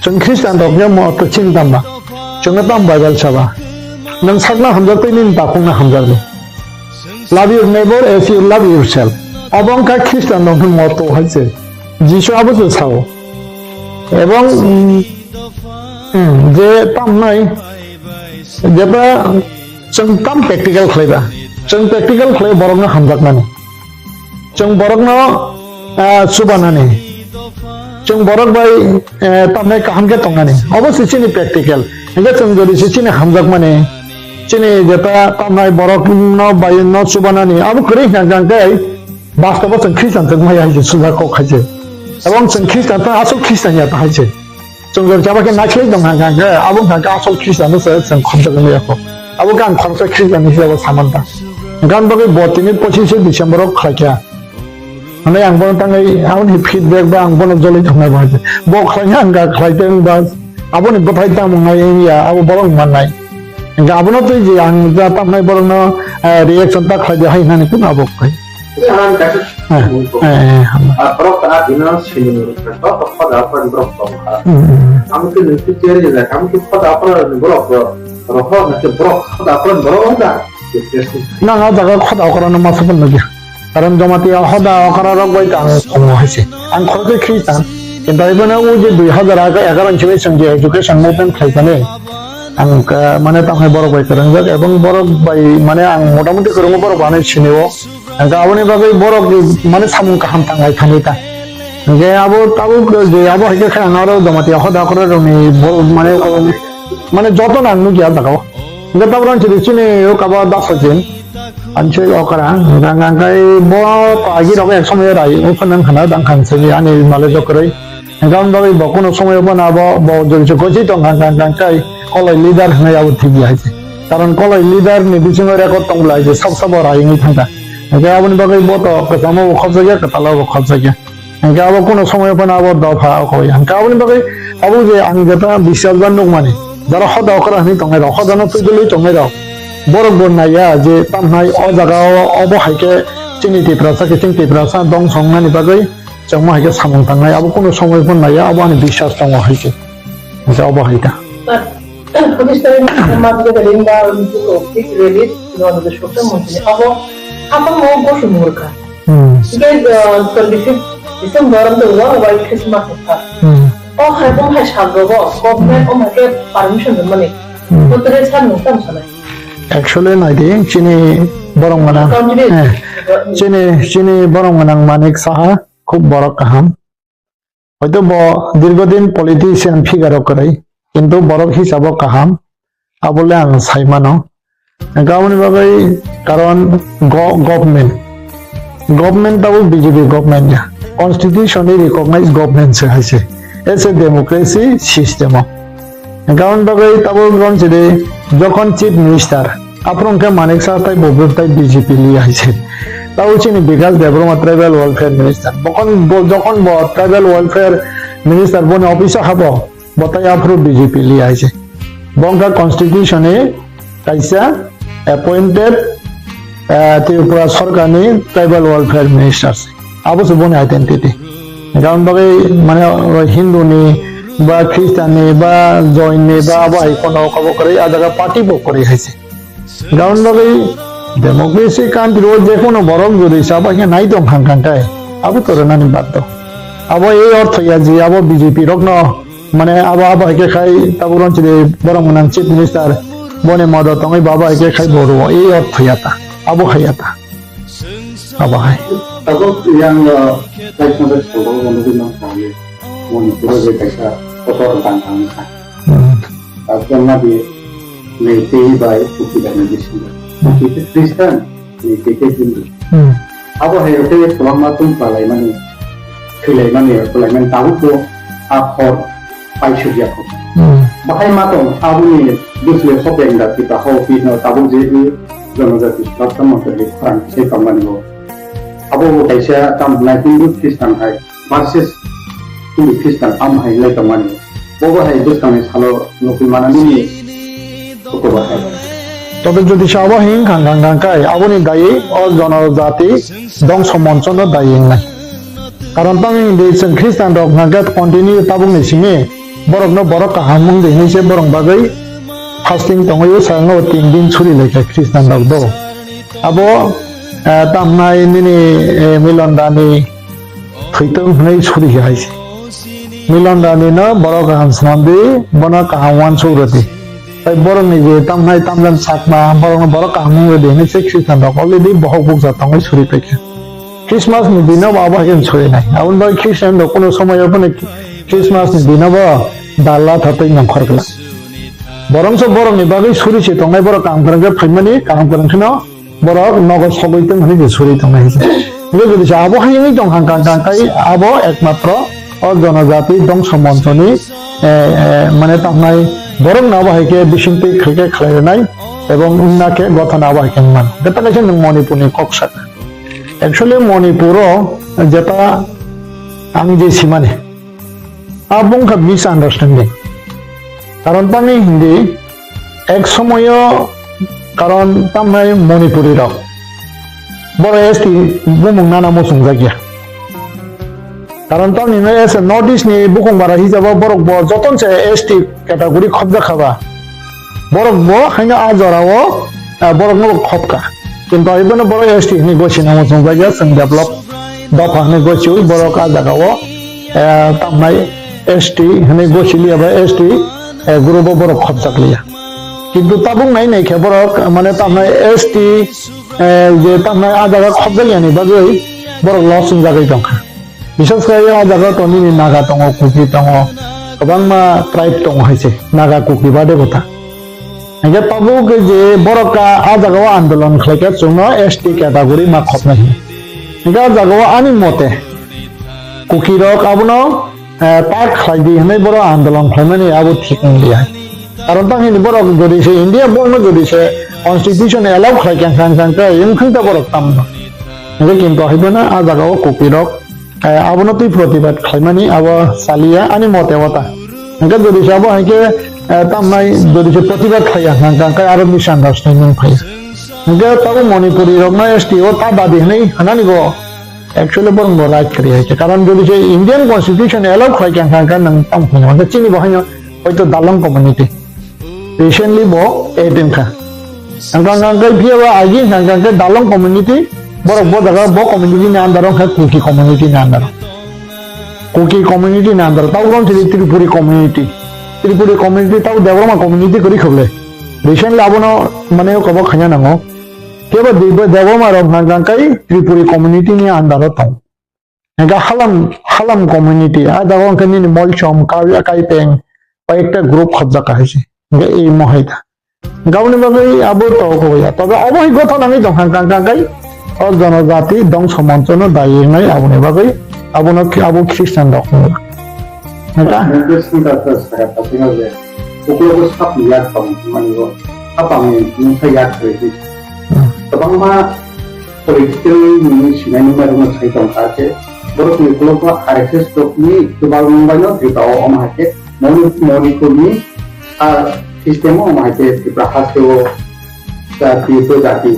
Chwng Christian rok je mo to chini tamba. Chwngno tam Bible saba. Nwng sakno hamjak tei nini takhukno hamjak di. Love your neighbor as you love yourself. Abo wngkha Christian rok ni motto hai se. Jisu abo se sao. Ebong, mm, mm, je tamnai, jeba chwng tam practical khlaiba. Chwng practical khlai borokno hamjakmani. Chwng borokno, ah, chubanani. Chwng borok bai, eh, tamnai kaham khe tongnani. Obo se chini practical. Hingke chwng jodi se chini hamjakmani. Chini jeta tamnai borokno bai no chubanani. Abo kwrwi hwnkha hwnkhe bastobo chwng Christian chwng maya hai se sujak kok hai se. Ebong chwng Christian ta asol Christian ya ta hai se. Chwng jodi chaba khe naikhlai tong hwnkha hwnkhe abo hwnkha khe asol Christian no se chwng khoroksa wngya kho. Abo khe ang khoroksa Christian ni hisabo saman ta. Hwnkhe ang bagwi bo tini pochishe December o khlai kha. Hwnwi ang bono tangwi aboni feedback ba ang bono joloi tongna ba. Bo khlaina ang ga khlai tong ba aboni bwthai tamo ngai wngya abo borok mannai. Hingke abono twi je ang ja tamnai borokno, eh, reaction ta khlai de hai hwnani kunu abo khai. Ang kaisa Eh, eh, eh, hama. Ah, borok ta dino sini joto khoda apran borok tong kha. Hmm, hmm. Ang twi nung twi cherry le, ang twi khoda apran borok ro-, rohor na ke borok khoda apran borok da. Nang a jaga khoda okra no masa pun lagi. Karon Jamatia hoda okra rok bai ang tongo hai se. Ang khoroksa Christian. Kintu ibono o je dui hazar egaroh ni simi chwng je education movement khlai kani. Ang, ah, mane tamo hai borok bai kwrwngjak ebong borok bai mane ang motamuti kwrwngo borok bai sinio. Ang aboni bagwi borok mane samung kaham tanglai thani ta. Hingke abo tabuk je abo hai khe ang aro Jamatia hoda okra rokni bo-, mane, mane joto nang nukya jaga o. Hingke tabuk ang chini chini o kaba dasa jin. Ang se okra, ang, ang, ang kai bo pagi rok ek somoi rai, o phan ang khana dang khang se ani male jokroi. Hingke ang bagwi bo kuno somoi bo na bo, bo jodi se gosi tong khang khang khang kai koloi leader hwnwi abo thik ya hai se. Karon koloi leader ni bisingo record tong bwlai se sab sabo rai wngwi thang kha. Hingke aboni bagwi bo to kwchamo bo khopjak ya, kwtalo bo khopjak ya. Hingke abo kuno somoi phano abo dopha okoi. Hingke aboni bagwi abo je ang jeta biswas ba nukmani, jara hoda okra hwnwi tongnai rok, hoda no twijlwi tongnai rok, borok bo naiya je tamhnai o jaga o, obo hai khe chini Tiprasa khe chini Tiprasa dongso wngnani bagwi chwngma hai khe samung tangnai, abo kuno somoi phano naiya, abo ani biswas tongo hai khe. Hingke obo hai ta. Pakistan ni Mahatma Gandhi ni ba release no the social media abo hapang mo gosu murka. Hmm. Hingke, uh, twenty fifth December ang tong wang bai Christmas ni kha. Hmm. O hai bung hai sal rogo government o hai khe permission rwmani. Hmm. Actually, naidi, chini borok gwnang, eh, chini, chini borok gwnang Manik Saha, khub borok kaham. Hoito bo dirgodin politician figure o kwrwi, kintu borok hisabo kaham, abole ang sai mano. Hwnkhe aboni bagwi karon go-, government, government tabuk B J P government ya, constitution ni recognized government se hai se, as a democracy system o. Hwnkhe aboni bagwi tabuk ron sidi jokhon chief minister, aphuru hwnkhe Manik Saha tai bo tai B J P li hai se. Tabuk chini Bikash Debbarma tribal welfare minister, bokon bo, jokhon bo tribal welfare minister boni office o habo, bo tai aphuru B J P li hai se. Bo wngkha constitution ni kaisa appointed, eh, Tripura Sarkar ni tribal welfare minister se. Abo se boni identity. Hwnkhe aboni bagwi mane Hindu ni ba Christian ni ba Jain ni ba abo hai kono kabo kwrwi, a jaga party bo kwrwi hai se. Hwnkhe aboni bagwi democracy country o jekono borok jodi sabo khe nai tong kha hwnkhe abo to rwnani baddo. Abo ei ortho ya je abo B J P rokno Mane abo, abo hai khe khai tabuk ron chini borok gwnang chief minister boni modot tongwi bo abo hai khe khai bo rwo, ei ortho ya ta, abo hai ya ta, abo hai. Tabuk yang, uh, kaisa bai salo bo nugwi mankha, Manipur o je kaisa kotor tang tang kha. Hmm. Tabuk nabi Meitei bai Kuki bai ni bisingo. Hmm. Kuki khe Christian, Meitei khe Hindu. Hmm. Abo hai khe kwbangma tong palaimani, thwilaimani, palaimani tabuk bo a hor paisuk ya kho. Hmm. Bahai ma tong aboni bwsle hopeng da kita ho pi no tabuk je i jonojati suraksha montri phrang se tongmani bo. Abo bo kaisa tam nai Hindu Christian hai versus Hindu Christian am hai lai tongmani. Bobo hai bwskangni salo nukwi manani ni hukuba hai. Tobe jodi se abo hing khang khang khang khai, aboni dayi o jonojati dongso monchono dayi wngnai. Karon tamo hingdi chwng Christian rok hwnkhe continue tabukni simi borokno borok kaham wng di hinwi se borok bagwi fasting tongwi o sayango tin din suri laikha Christian rok do. Abo, eh, tamnai nini, eh, Milon Dani, Thwitwng hwnwi suri hai se. Milon Dani no borok kaham swnam di, bono kaham uansuk rw di. Tai borok ni je tamnai tamjani chakma, borok no borok kaham wng rw di hwnwi se Christian rok already bohok bukcha tongwi suri paikha. Christmas ni dino bo abo hai khe suri nai. Aboni bagwi Christian rok kuno somoy o phano Christmas ni dino bo dalla thatwi nongkhor glak. Borok so borok ni bagwi suri se tongnai borok kaham kwrwng khe phaimani, kaham kwrwng kheno Borok nogo sogwi tong hwnwi se suri tongnai hai se. Hingke jodi se abo hai wngwi tong kha, kha, kha, kha, abo ekmatro o jonojati dongso monchoni, eh, eh, mane tamnai borok no abo hai khe bisingtwi khlai khe khlai rwnai ebong wngna khe gothana abo hai khe wngmano. Jeta kaisa nwng Manipur ni kok saka. Actually Manipur o jeta ang je simani. Abo wngkha misunderstanding. Karon tamni hindi ek somoyo karon tamnai Manipuri rok boro S T bumung nana muchungjak ya. Karon tamni no S North East ni bukung bara hijabo borok bo joton se S T category khobjak khaba. Borok bo haino a jora o, ah, borok no khobka. Kintu abo no borok S T hinwi gosina muchungjak ya, chwng develop dopha hinwi gosiwi borok a jaga o, eh, tamnai S T hinwi gosiliya ba S T, eh, group o borok khobjakliya. Kintu tabuk nai nai khe borok, mane, tamnai S T, eh, je tamnai a jaga khobjakyani bagwi borok loss wngjagwi tongkha. Bisas khe a jaga to nini Naga tongo, Kuki tongo, kwbangma tribe tongo hai se, Naga, Kuki bade kotha. Hingke tabuk je borok ka a jaga o andolon khlai khe chwngno S T category ma khopnai hino. Hingke a jaga o ani mote Kuki rok abono, eh, tak khlai di hinwi borok andolon khlaimani abo thik wng liya. Karon tang hini borok jodi se India borok no jodi se constitution allow khlai khe kang kang khe wng thang ta borok tamno. Hingke kintu hai bono a jaga o Kuki rok Eh, abono twi protibad khlaimani abo chaliya ani mote wata. Hingke jodi se abo hai khe, eh, tamnai jodi se protibad khlaiya hwnka hwnkhe aro misunderstanding phaiya. Hingke tabuk Manipuri rokno S T o ta dabi hwnwi hwnani bo actually borok bo right kwrwi hai khe. Karon jodi se Indian constitution allow khlai khe hwnka hwnkhe nwng tamo phunukgo. Hingke chini bo haino hoito dalong community. Recently bo add wngkha. Hwnkha hwnkha khe phiya ba agi hwnkha hwnkha khe dalong community, borok bo jaga bo community ni under o wngkha Kuki community ni under o. Kuki community ni under o, tabuk wng thili Tripuri community. Tripuri community tau Debbarma community kwrwi khablai. Recently abono mane kobo khaina nango. Kebo Debbarma rok hwnka hwnkai Tripuri community ni under o tong. Hwnka halam, halam community, a jaga hwnka nini Molsom, Ka-, Kaipeng, bai ekta group khobjak hai se. Hwnka ei mohai da. Gaboni bagwi abo to ko ya. Tobe obo hai gotho nangwi tong hwnka hwnka kai. O jonojati dongso moncho no dai wngnai aboni bagwi. Abono ki-, abo Christian rok hwnka. Hwnka? Hwnka swnta to saka pasingo je. Uklogo sap ni yak tong mani go. Apa ni mungsa yak khe. Hmm. Tabangma political ni sinai ni mari mo sai tong ka khe, borok ni ulo ko R S S rok ni chubagra mung bai no Tripura o omo hai khe Moni-, Manipur ni, ah, system o omo hai khe Tripura haste o jati to jati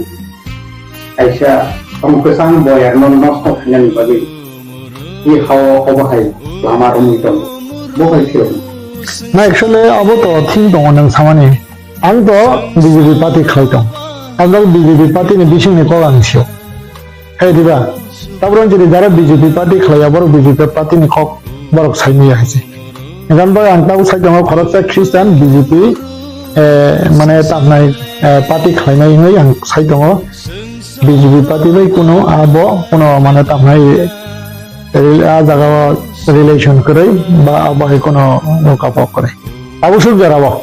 kaisa omo kwchang boyar no nosto khainani bagwi i hao obo hai lama romwi tongo. Bo hai khe. Na actually abo to thing tongo nwng samani. Ang to B J P party khlai tong. Ang to B J P party ni bising ni kok ang sio. Hai diba? Tabro jodi jara B J P party khlai ya, borok B J P party ni kok borok sai maya hai se. Ekan bai ang tabuk sai tongo khoroksa Christian B J P, eh, mane tamnai, eh, party khlai nai hinwi ang sai tongo. B J P party bai kuno abo kuno mane tamnai rel-, a jaga o relation kwrwi ba abo hai kuno nokha pok kwrwi. Abo suk jora bo.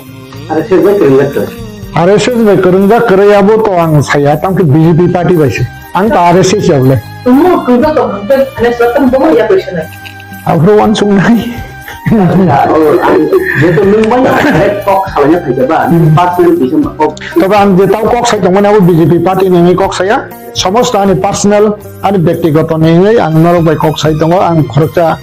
R S S bai kwrwngjak kwrwi. R S S bai kwrwngjak kwrwi abo to ang saya, tamo khe B J P party bai se. Ang to R S S ya bole. Tamo kwrwngjak to kwrwngjak thani sa tamo bomo ya kwrwi sanai. Abo uansuk nai. Jeto nwng bai direct kok salaina phaikha ba, nwng personal bisa ma kok. Tobe ang je tau kok sai tongmani abo B J P party ni wngwi kok saya. Somosto ani personal, ani bektigoto ni wngwi ang norok bai kok sai tongo, ang khoroksa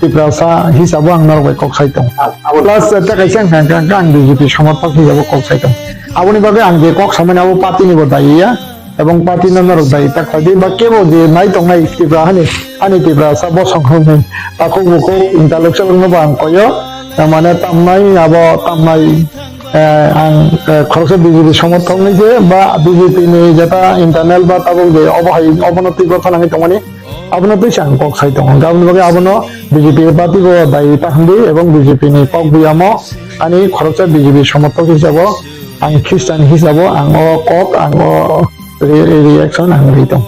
Tiprasa hisabo ang norok bai kok sai tongo. Abo plus, eh, tei kaisa wngkha, wngkha, wngkha, ang B J P somorthok hisabo kok sai tongo. Aboni bagwi ang je kok samani abo party ni bo dayi ya, ebong party no norok dayi ta khlai di, ba kebo je nai tongnai Tipra hani, ani Tiprasa bosong hwnwi takhuk bukhuk intellectual no bo ang koyo, mane tamnai abo tamnai, eh, ang, eh, khoroksa B J P somorthok ni je ba B J P ni jeta internal ba tabuk je obo hai obono twi gotho nangwi tongmani. Abono twi ang kok sai tongo. Aboni bagwi abono B J P party bo dai ta hwnwi ebong B J P ni kok buyamo ani khoroksa B J P somorthok hisabo ang Christian hisabo ang o kok ang o re-, reaction ang ri tong.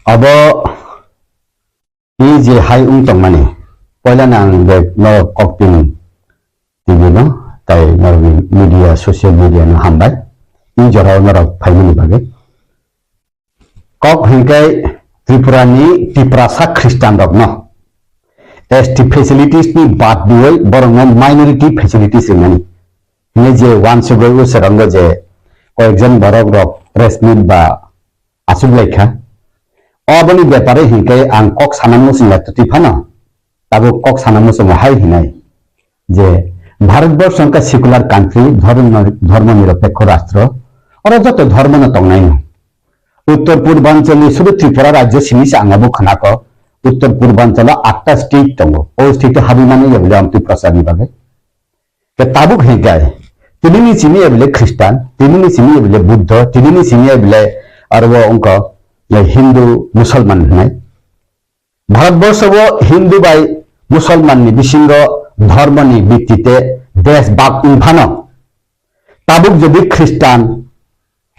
Abo i je hai wng tongmani poila nang bek no kok tin T V no tai norok media social media no hambai i jorao norok phaimani bagwi. Kok hinkhe Tripura ni Tiprasa Christian rok no S T facilities ni bad diwi borok no minority facilities ringmani. Hingke je wansugwi usherongo je koyekjon borok rok press meet ba achuk lai kha. Oboni bepare hinkhe ang kok sana muchung lai twtwi phano. Tabuk kok sana muchungo hai hinai je Bharatborsho wngkha secular country, dhormo, dhormo niropekho rastro, oro joto dhormo no tongnai no. Uttor Purbanchal ni sudu Tripura rajyo simi se ang abo khwnakho, Uttor Purbanchal o atta state tongo, o state o habwi mani yabuli ang Tiprasa ni bagwi. Ke tabuk hinkai, tini ni simi yabuli Christian, tini ni simi yabuli Buddha, tini ni simi yabuli aro wngkha Hindu, Musalman hinai. Bharatborsho o Hindu bai Musalman ni bisingo dhormo ni bhitti te desh bhag wng phano, tabuk jodi Christian,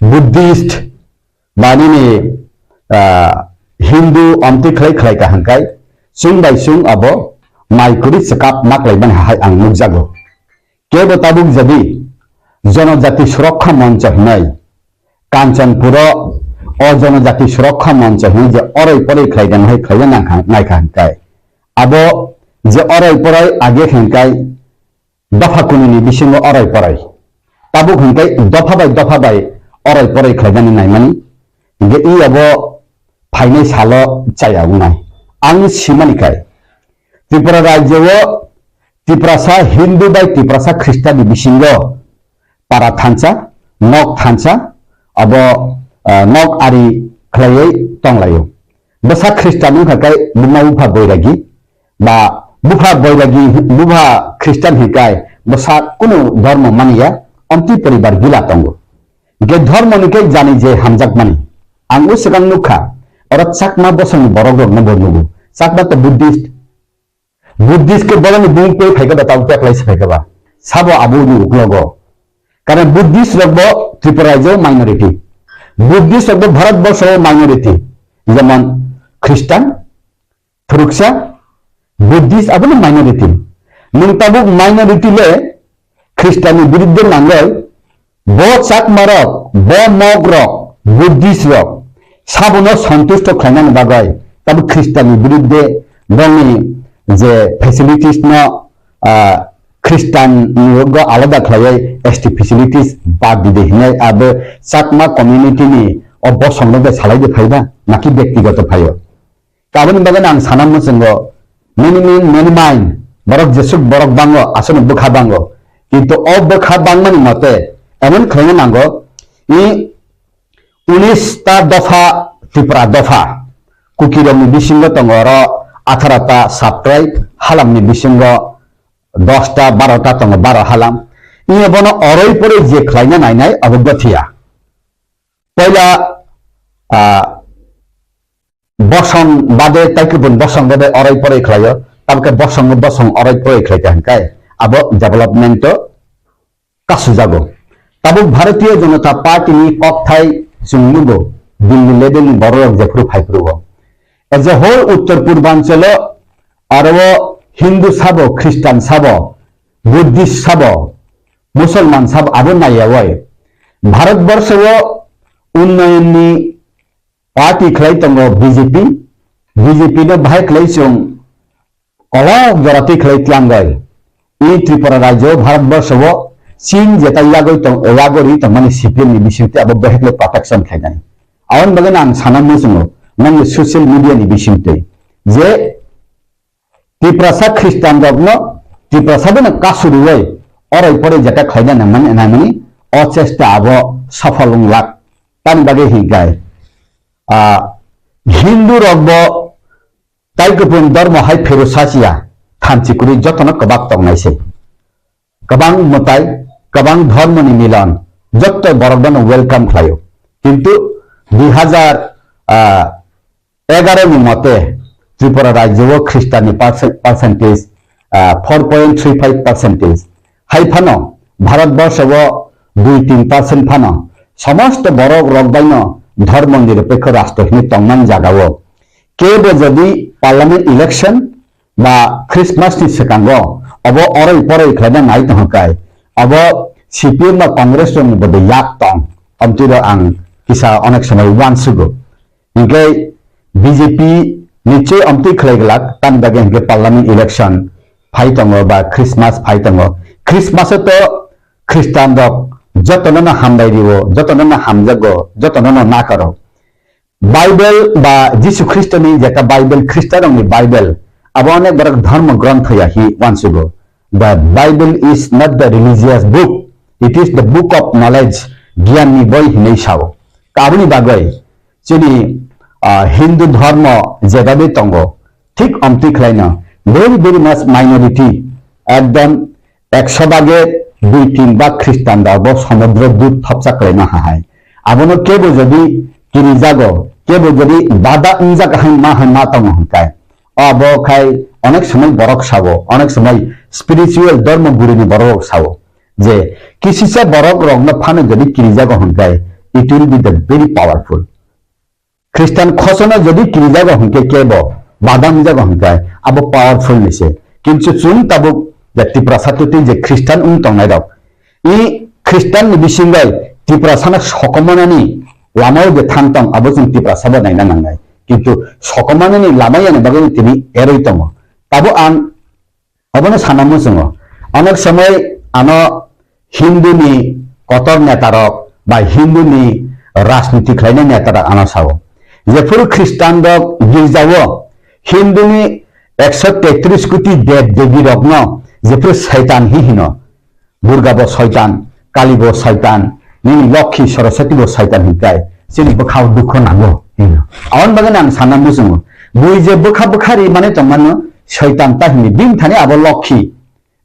Buddhist, ba nini, ah, Hindu omtwi khlai khlai ka hwnkai, chwng bai chwng abo mai kwrwi chwkap ma khlai mani hai ang nukjago. Kebo tabuk jodi Jonojati Surokha Moncho hinai Kanchanpuro o Jonojati Surokha Moncho hinai je oroi poroi khlai den hai khlai nang kha, nai kha hinkai. Abo je oroi poroi age hinkai dopha kunini bisingo oroi poroi. Tabuk hinkai dopha bai dopha bai oroi poroi khlai jani naimani. Hinke i abo phainai salo chaya wngnai. Ang simani kai. Tripura rajyo o Tiprasa Hindu bai Tiprasa Khristan ni bisingo para thansa, nok thansa, abo, ah, nok ari khlaiwi tonglaio. Bwsa Khristan wngkha khe buma bupha boiragi, ba bupha boiragi, bupha Khristan hinkai bwsa kunu dhormo manya, omtwi poribar gila tongo. Hinkhe dhormo ni khe jani je hamjakmani. Ang o swkang nukha, oro Chakma bosongni borok rokno bo nugo. Chakma to Buddhist, Buddhist ke bolani bung pe phai kaba, tabuk pe apply se phai kaba. Sabo abo ni uklogo. Karon Buddhist rok bo Tripura rajyo minority. Buddhist rok bo Bharat borsho minority. Jemon Christian, Thuruksa, Buddhist abo no minority. Nung tabuk minority le Christian ni biruddhe nangoi, bo Chakma rok, bo Mog rok, Buddhist rok, sabono santusto khlainani bagwi, tabuk Christian ni biruddhe bongni je facilities no, ah, Christian ni rogo alada khlaiwi S T facilities bad dide hinai abo Chakma community ni o bosong rok salai de phaiba, naki byaktigoto phaio. Aboni bagwi ang sana muchungo, many men, many mind, borok jesuk borok bango, aswkno bwkha bango. Kintu o bwkha bangmani mote emon khlaina nango, i unis ta dopha, Tripura dopha, Kukirokni bisingo tongo oro atharo ta subtribe, Halamni bisingo dos ta, baro ta tongo, baro Halam. Iye bono oroi poroi je khlaina nainai, abo gothiya. Poila, ah, bosong bade, tai kubun bosong bade orai porai khlaio, tabukhe bosong bosong orai porai khlai kha hinkai abo development o kasujago. Tabuk Bharatiya Janata Party ni kokthai chwng nugo, Delhi level ni borok rok jephru phaiphru o. As a whole Uttar Purbanchalo aro Hindu sabo, Christian sabo, Buddhist sabo, Musulman sabo abo naiyawi. Bharat borsho o unnayan ni party khlai tongo B J P, B J P no bahai khlai chwng kolok jora twi khlai tlangwi. I Tripura rajyo Bharat borsho o Chin jeta yagwi tong, yagwi ri tongmani C P M ni bisingtwi abo bahai khlai protection khlainai. Aboni bagwi ang sana muchungo nangni social media ni bisingtwi je Tiprasa Khristian rokno Tiprasa beno kasuriwi orai porai jeta khlaina nangmani, nangmani o chesta abo sofol wng lak. Tani bagwi hinkai, ah, Hindu rokbo tai kupun dormo hai phero sachiya, thanchi kwrwi jotono kwbak tongnai se. Kwbang mwtai, kwbang dhormoni milon, jotto borok bono welcome khlaio. Kintu dui hajar, ah, egaro ni mote Tripura rajyo o Khristanni percent-, percentage, ah, four point three five percentage. Hai phano Bharat borsho o dui tin percent phano somosto borok rok baino dhormo nirapekho rashtra hinwi tongmani jaga o kebo jodi parliament election ba Christmas ni swkango obo oroi poroi khlaina nai tongkha kai, abo C P M ba Congress rokni bwdwi yak tong, amtwi rok ang kisa onek somoi uansugo. Hinkhe B J P nichoi amtwi khlai glak, tani bagwi hinkhe parliament election phai tongo ba Christmas phai tongo. Christmas o to Khristian rok jotono no hambai rio, jotono no hamjago, jotono no nakaro. Bible ba Jisu Khristoni jeta Bible, Khristanrokni Bible, abo onek borok dhormo grontho ya hi uansugo. The Bible is not the religious book, it is the book of knowledge, giyanni boi hinwi sao. Aboni bagwi chini, ah, Hindu dhormo jebabe tongo, thik omtwi khlaino very, very much minority, ekdom ekso bage dui tin bag Khristan rok bo somudro dut thopsa khlaima hahai. Abono kebo jodi kirijago, kebo jodi bada wngjak hai ma hai ma tongo hwnkai, abo khai onek somoi borok sao, onek somoi spiritual dhormo gurini borok sao je kisisa borok rokno phano jodi kirijago hwnkai, it will be the very powerful. Khristan khosono jodi kirijago hwnkhe kebo, badamjago hwnkhe abo powerful ni se. Kintu chwng tabuk je Tiprasa twtwi je Khristan wng tongnai rok, i Khristan ni bisingbai Tiprasano sokomornani lamao je thang tong abo chwng Tiprasabo naina nangnai. Kintu sokomornani lama yani bagwi tini eroi tongo. Tabuk ang Obono sana muchungo. Onek somoi ano Hinduni kotor netarok bai Hinduni rajniti khlainai netarok ano sao. Jephuru Khristanrok girjao Hinduni ekso tetris koti dev devi rokno jephuru Saitan hi hino, Durga bo Saitan, Kali bo Saitan, nini Lokhi Saraswati bo Saitan hinkai, chini bwkhao dukho nango, hino. Aboni bagwi ang sana muchungo. Bui je bwkha bwkha ri mane tongmano, Saitan ta hini. Bini thani abo Lokhi,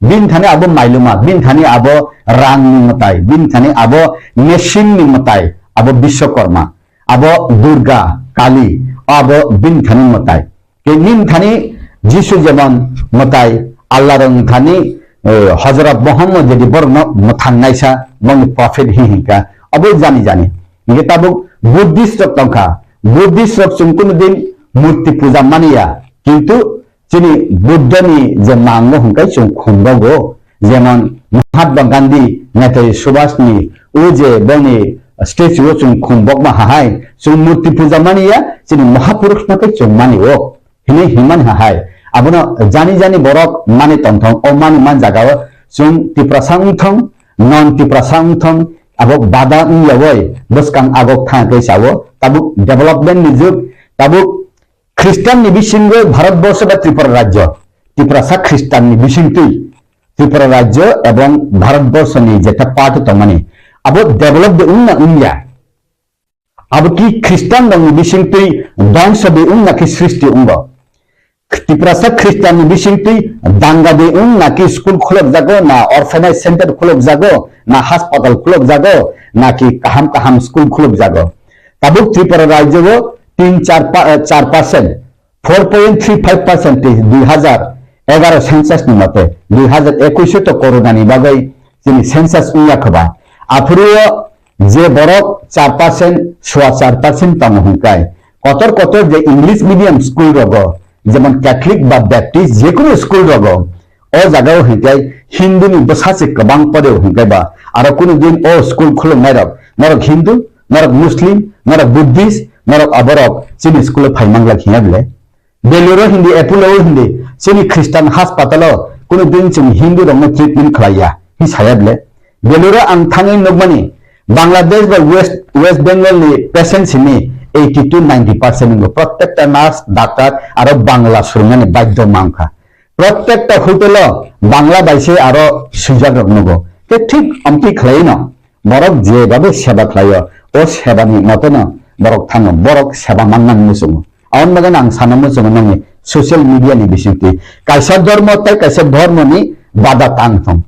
bini thani abo Mailuma, bini thani abo rangni mwtai, bini thani abo machine ni mwtai, abo Biswakarma, abo Durga, Kali, abo bini thani mwtai. Ke nini thani Jisu jemon mwtai Allah rok thani, eh, Hojrot Muhammad jadi borokno mwthang naisa, boni prophet hi hinka, abo jani jani. Hingke tabuk Buddhist rok tongkha, Buddhist rok chwng kunu din murti puja maniya, kintu chini Buddha ni je mango hingkai chwng khumbogo, jemon Mahatma Gandhi, Netaji Subhash ni o je boni statue o chwng khumbokma hahai, chwng murti puja maniya, chini Mahapurush no khe chwng mani o. Hini himani hahai. Abono jani jani borok mani tongthong, o mani man jaga o chwng Tiprasa wngthong, non Tiprasa wngthong, abo bada wngya oi, bwskang agok thang khe sao, tabuk development ni jug, tabuk Khristan ni bisingo Bharat Borsho ba Tripura Rajyo, Tiprasa Khristan ni bisingtwi Tripura Rajyo ebong Bharat Borsho ni jeta part tongmani, abo develop de wngna wngya. Abo ki Khristan rokni bisingtwi dongso de wngna khe srishti wngo. Tiprasa Khristanni bisingtwi danga de wngna ki school khulok jago, na orphanage center khulok jago, na hospital khulok jago, na ki kaham kaham school khulok jago. Tabuk Tripura rajyo o tin char pa-, char percent, four point three five percent tei dui hazar egaro census ni mote, dui hazar ekush o to corona ni bagwi chini census wngya khoba. Aphuru o je borok char percent, sua char percent tongo hwnkai, kotor kotor je English medium school rogo, jemon Catholic ba Baptist, je kunu school rogo, o jaga o hwnkai Hindu ni bwsa se kwbang pore o hwnkai ba, aro kunu din o school khuluknai rok, norok Hindu, norok Muslim, norok Buddhist, norok aborok chini school o phai manglak hinya bile. Beluro hindi, Apollo hindi, chini Christian hospital o kunu din chini Hindu rokno treatment khlaiya, hi saya bile. Beluro ang thangwi nukmani, Bangladesh ba West, West Bengal ni patient simi eighty to ninety percent wngkha. Prottekta nurse, doctor aro Bangla swrwngmani badhyo mankha. Prottekta hotel o Bangla bai se aro swijak rok nugo. Khe thik amtwi khlaino borok je babe seba khlaio, o seba ni moto no borok thango, borok seba manna muchungo. Aboni bagwi ang sana muchungo nangni social media ni bisingtwi kaisa dhormo tei kaisa dhormo ni bada tang thung.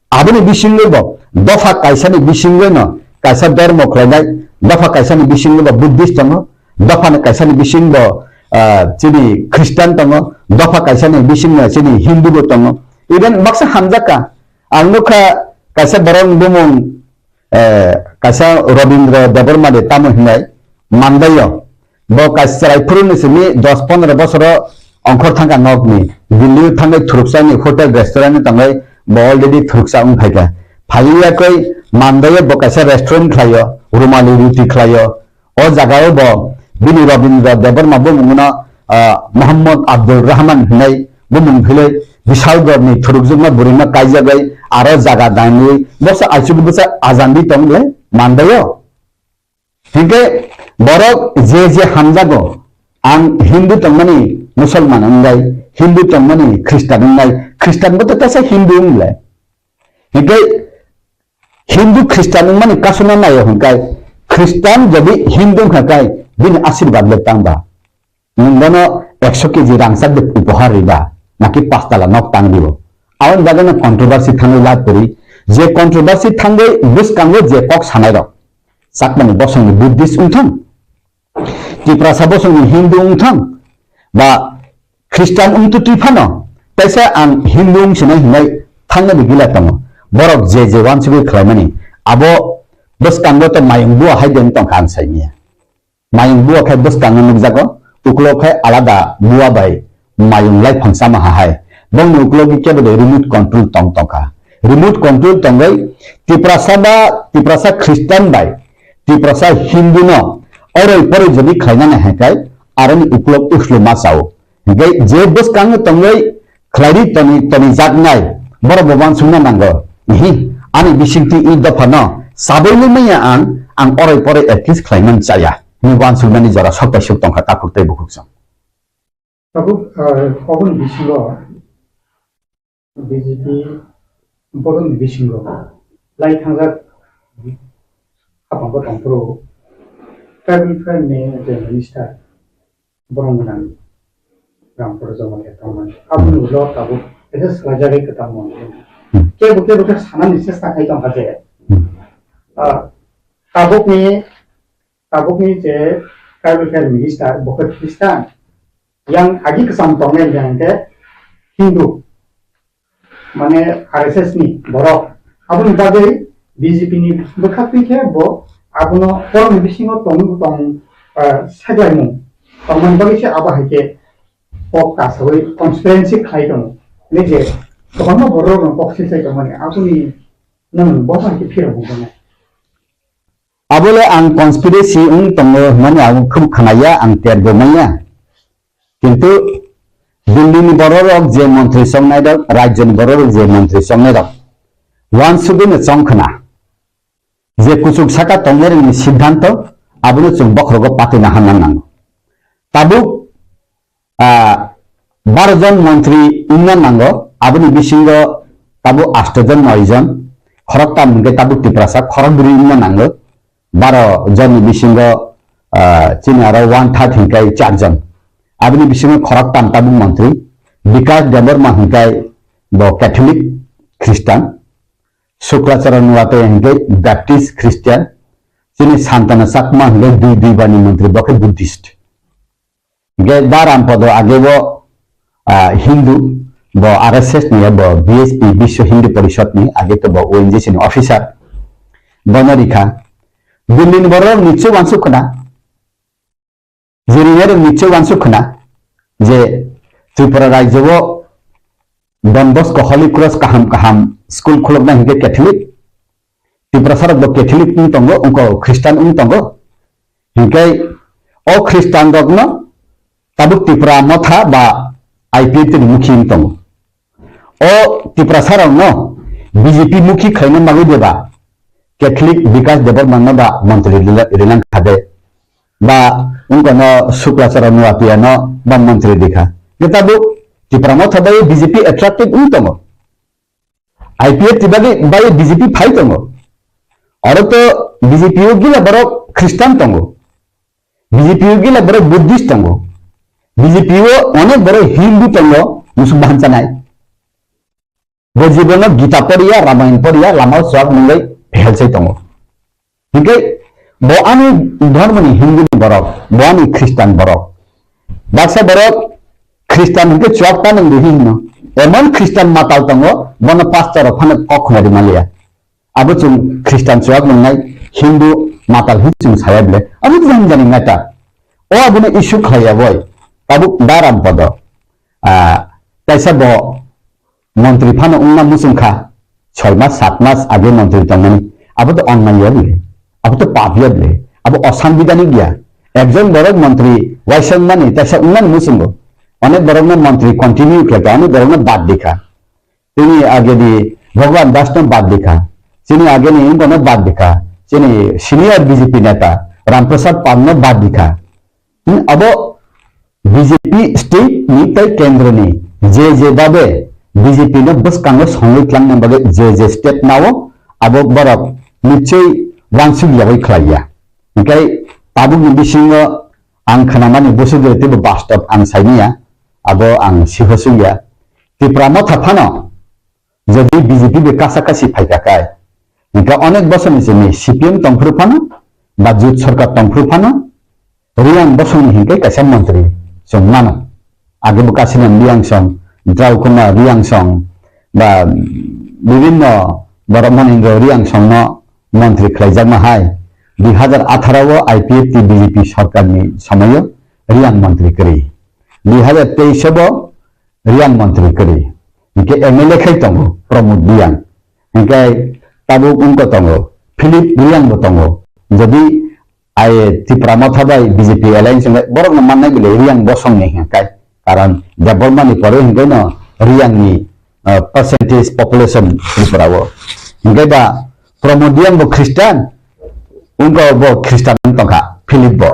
Aboni bisingo bo dopha kaisani bisingo no kaisa dhormo khlainai, dopha kaisani bisingo bo Buddhist tongo, dopha kaisani bisingo, ah, chini Christian tongo, dopha kaisani bisingo chini Hindu bo tongo. Even baksa hamjak ka, ang nukha kaisa borok bumung, eh, kaisa Robindra Debbarma de tamo hinai Mandaio. Bo kaisa chwrai phuru ni simi dos pondro bosoro ongkhor thangkha nokni. Delhi o thangwi thuruksa ni hotel restaurant ni tangwi bo already thuruksa wng phaikha. Phaiwi yakwi Mandaio bo kaisa restaurant khlaio, Rumali Ruti khlaio. O jagao bo bini Robindra Debbarma bumungno, ah, Mohammad Abdul Rahman hinai bumung philwi Bishalgarh ni thurukjwkma bwrwino kaijagwi aro jaga dainwi bosa aichugo bwsa ajandi tong le Mandaio. Hinkhe borok je je hamjago, ang Hindu tongmani Musulman wngnai, Hindu tongmani Christian wngnai, Christian bo to kaisa Hindu wngle. Hinkhe Hindu Christian wngmani kasuna naio hinkhe Christian jodi Hindu wngkha khe bini asirwad le tangba. Nwng bono ekso keji rangchak de upohar riba, naki pastala nok tang dibo. Aboni bagwi no controversy thangwi lab kwrwi. Je controversy thangwi bwskango je kok sanai rok, Chakmani bosongni Buddhist wngthang, Tiprasa bosongni Hindu wngthang, ba Christian wngtwi twi phano, teisa ang Hindu wngsinai hinai thangna di gila tongo. Borok je je wansugwi khlaimani, abo bwskango to mayung bua hai de wng tongkha ang saimanya. Mayung bua khai bwskango nukjago, uklok khai alada bua bai mayung lai phangsa ma hai. Bongni uklogo kebo de remote control tong tongkha. Remote control tongwi Tiprasa ba Tiprasa Christian bai Tiprasa Hindu no oroi poroi jodi khlainani hai khai aroni uklok uslu ma sao. Hinkhe je bwskango tongwi khlairi toni, toni jaknai, borok bo uansukna nango. Ihi, ani bisingtwi i dophano sabwi le manya ang, ang oroi poroi at least khlaimani chaya. Ni uansuknani jora sok bai sok tongkha takhuk tei bukhuk song. Tabuk, ah, oboni bisingo B J P bodolni bisingo lai thangjak hapang bo tongphuru tribal affairs ni je minister borok gwnang Ramkor Jamatia tongmani. Aboni ulo tabuk kaisa swlaijagwi kwtal mantri. Hmm. Kebo kebo khe sanani chesta khai tongkha je, hmm, ah, tabukni, tabukni je tribal affairs minister bo khe Christian, Yang agi kwcham tongnai yang khe Hindu, mane R S S ni borok. Aboni bagwi B J P ni bwkha twi khe bo abono borokni bisingo tong, tong, ah, saklaimung tongmani bagwi se abo hai khe kok kasawi conspiracy khlai tongo. Nai je kwbangma borok rok kok silsai tongmani, aboni nwng bo hai khe phirok bo nai. Abole ang conspiracy wng tongo hwnmani ang khum khnaya, ang terbo manya. Kintu Delhi ni borok rok je montri chongnai rok, rajyo ni borok rok je montri chongnai rok, wansugwi no chong khna. Je kuchuk saka tongnai rokni siddhanto, abono chwng bokhorogo patina hamna nango. Tabuk, ah, baro jon montri wngna nango, aboni bisingo tabuk asto jon, noi jon, khoroktam hwnkhe tabuk Tiprasa khorokbrwi wngna nango, baro jonni bisingo, ah, chini aro one third hwnkhe char jon. Aboni bisingo khoroktam tabuk montri, Bikash Debbarma hwnkhe bo Catholic Christian, Sukla Charan Nuatia hwnkhe Baptist Christian, chini Santana Chakma hwnkhe dui dui bani montri, bo khe Buddhist. Hwnkhe Da Rampodo age bo, ah, Hindu, bo R S S ni, bo B S P, Biswa Hindu Parishad ni, age to bo O N G C ni officer. Bono rikha. Delhi ni borok nichoi wansuk khna. Jerinai rok nichoi wansuk khna je Tripura rajyo o Don Bosco Holy Cross kaham kaham school khuluknai hwnkhe Catholic, Tiprasa rok bo Catholic wng tongo, wngkha Christian wng tongo. Hinkhe o Christian rokno tabuk Tipra Motha ba I P F T ni mukhi wng tongo. O Tiprasa rokno B J P mukhi khlaina bagwi de ba Catholic Bikash Debbarma no ba montri rila-, rilang kha de, ba wngkha no Sukla Charan Nuatia no ba montri rikha. Hinkhe tabuk Tipra Motha bai B J P attracted wng tongo. I P F T bagwi bai B J P phai tongo. Oro to B J P o gila borok Christian tongo. B J P o gila borok Buddhist tongo. B J P o onek borok Hindu tongo, musuk bahan chanai. Bo jibono Gita poriya, Ramayan poriya, lama o chuak mungwi phel sai tongo. Hinkhe bo ani dhormoni Hindu ni borok, bo ani Christian borok. Baksa borok Christian hinkhe chuak ta nang di hino. Emon Christian matal tongo, bono pastor rok phano kok khna ri maliya. Abo chwng Christian chuak nungnai, Hindu matal hin chwng saya bile. Abo jani jani matter. O abono issue khlaiya boi. Tabuk Da Rampodo. Ah, kaisa bo montri phano wngna muchung kha, soi mas, sat mas age montri tongmani, abo to onnai ya bile, abo to pap ya bile, abo osanbidhanik ya. Ekjon borok montri waisa wngmani, kaisa wngmani muchungo. Onek borokno montri continue khlai kha, onek borokno bad di kha. Chini ageni Bhagwan Das no bad di kha, chini ageni wngkha no bad di kha, chini senior B J P neta Ram Prasad Pal no bad di kha. Hmm, abo B J P state ni tei kendro ni je je babe B J P no bwskango songwi tlangna bagwi je je step nao, abo borok nichoi wansuk yawi khlai ya. Hinkhe tabuk ni bisingo ang khnamani bwswk de teibo bastob ang saini ya, abo ang siho suk ya. Tipra Motha phano jodi B J P bai kasa kasi phai kha khe, hinkhe onek bosor ni simi C P M tongphuru phano, ba jut sorkar tongphuru phano, Riyang bosong ni hinkhe kaisa montri chwng mano. Age bo Kasiram Riyang song, Draukhuma Riyang song, ba bibinno borok Monindra Riyang song no montri khlaijakma hai. Dui hazar atharo o I P F T B J P sorkar ni somoio Riyang montri kwrwi. Dui hazar teis o bo Riyang montri kwrwi. Hinkhe M L A khai tongo Pramod Riyang. Hinkhe tabuk wngkha tongo Philip Riyang bo tongo. Jodi ai Tipra Motha bai B J P alliance wngkha borokno mannai bile Riyang bosongni hinkhe. Karon Debbarma ni pore hinkhe no Riyang ni, ah, percentage population Tripura o. Hinkhe ba Pramod Riyang bo Christian, wngkha bo Christian tongkha Philip bo.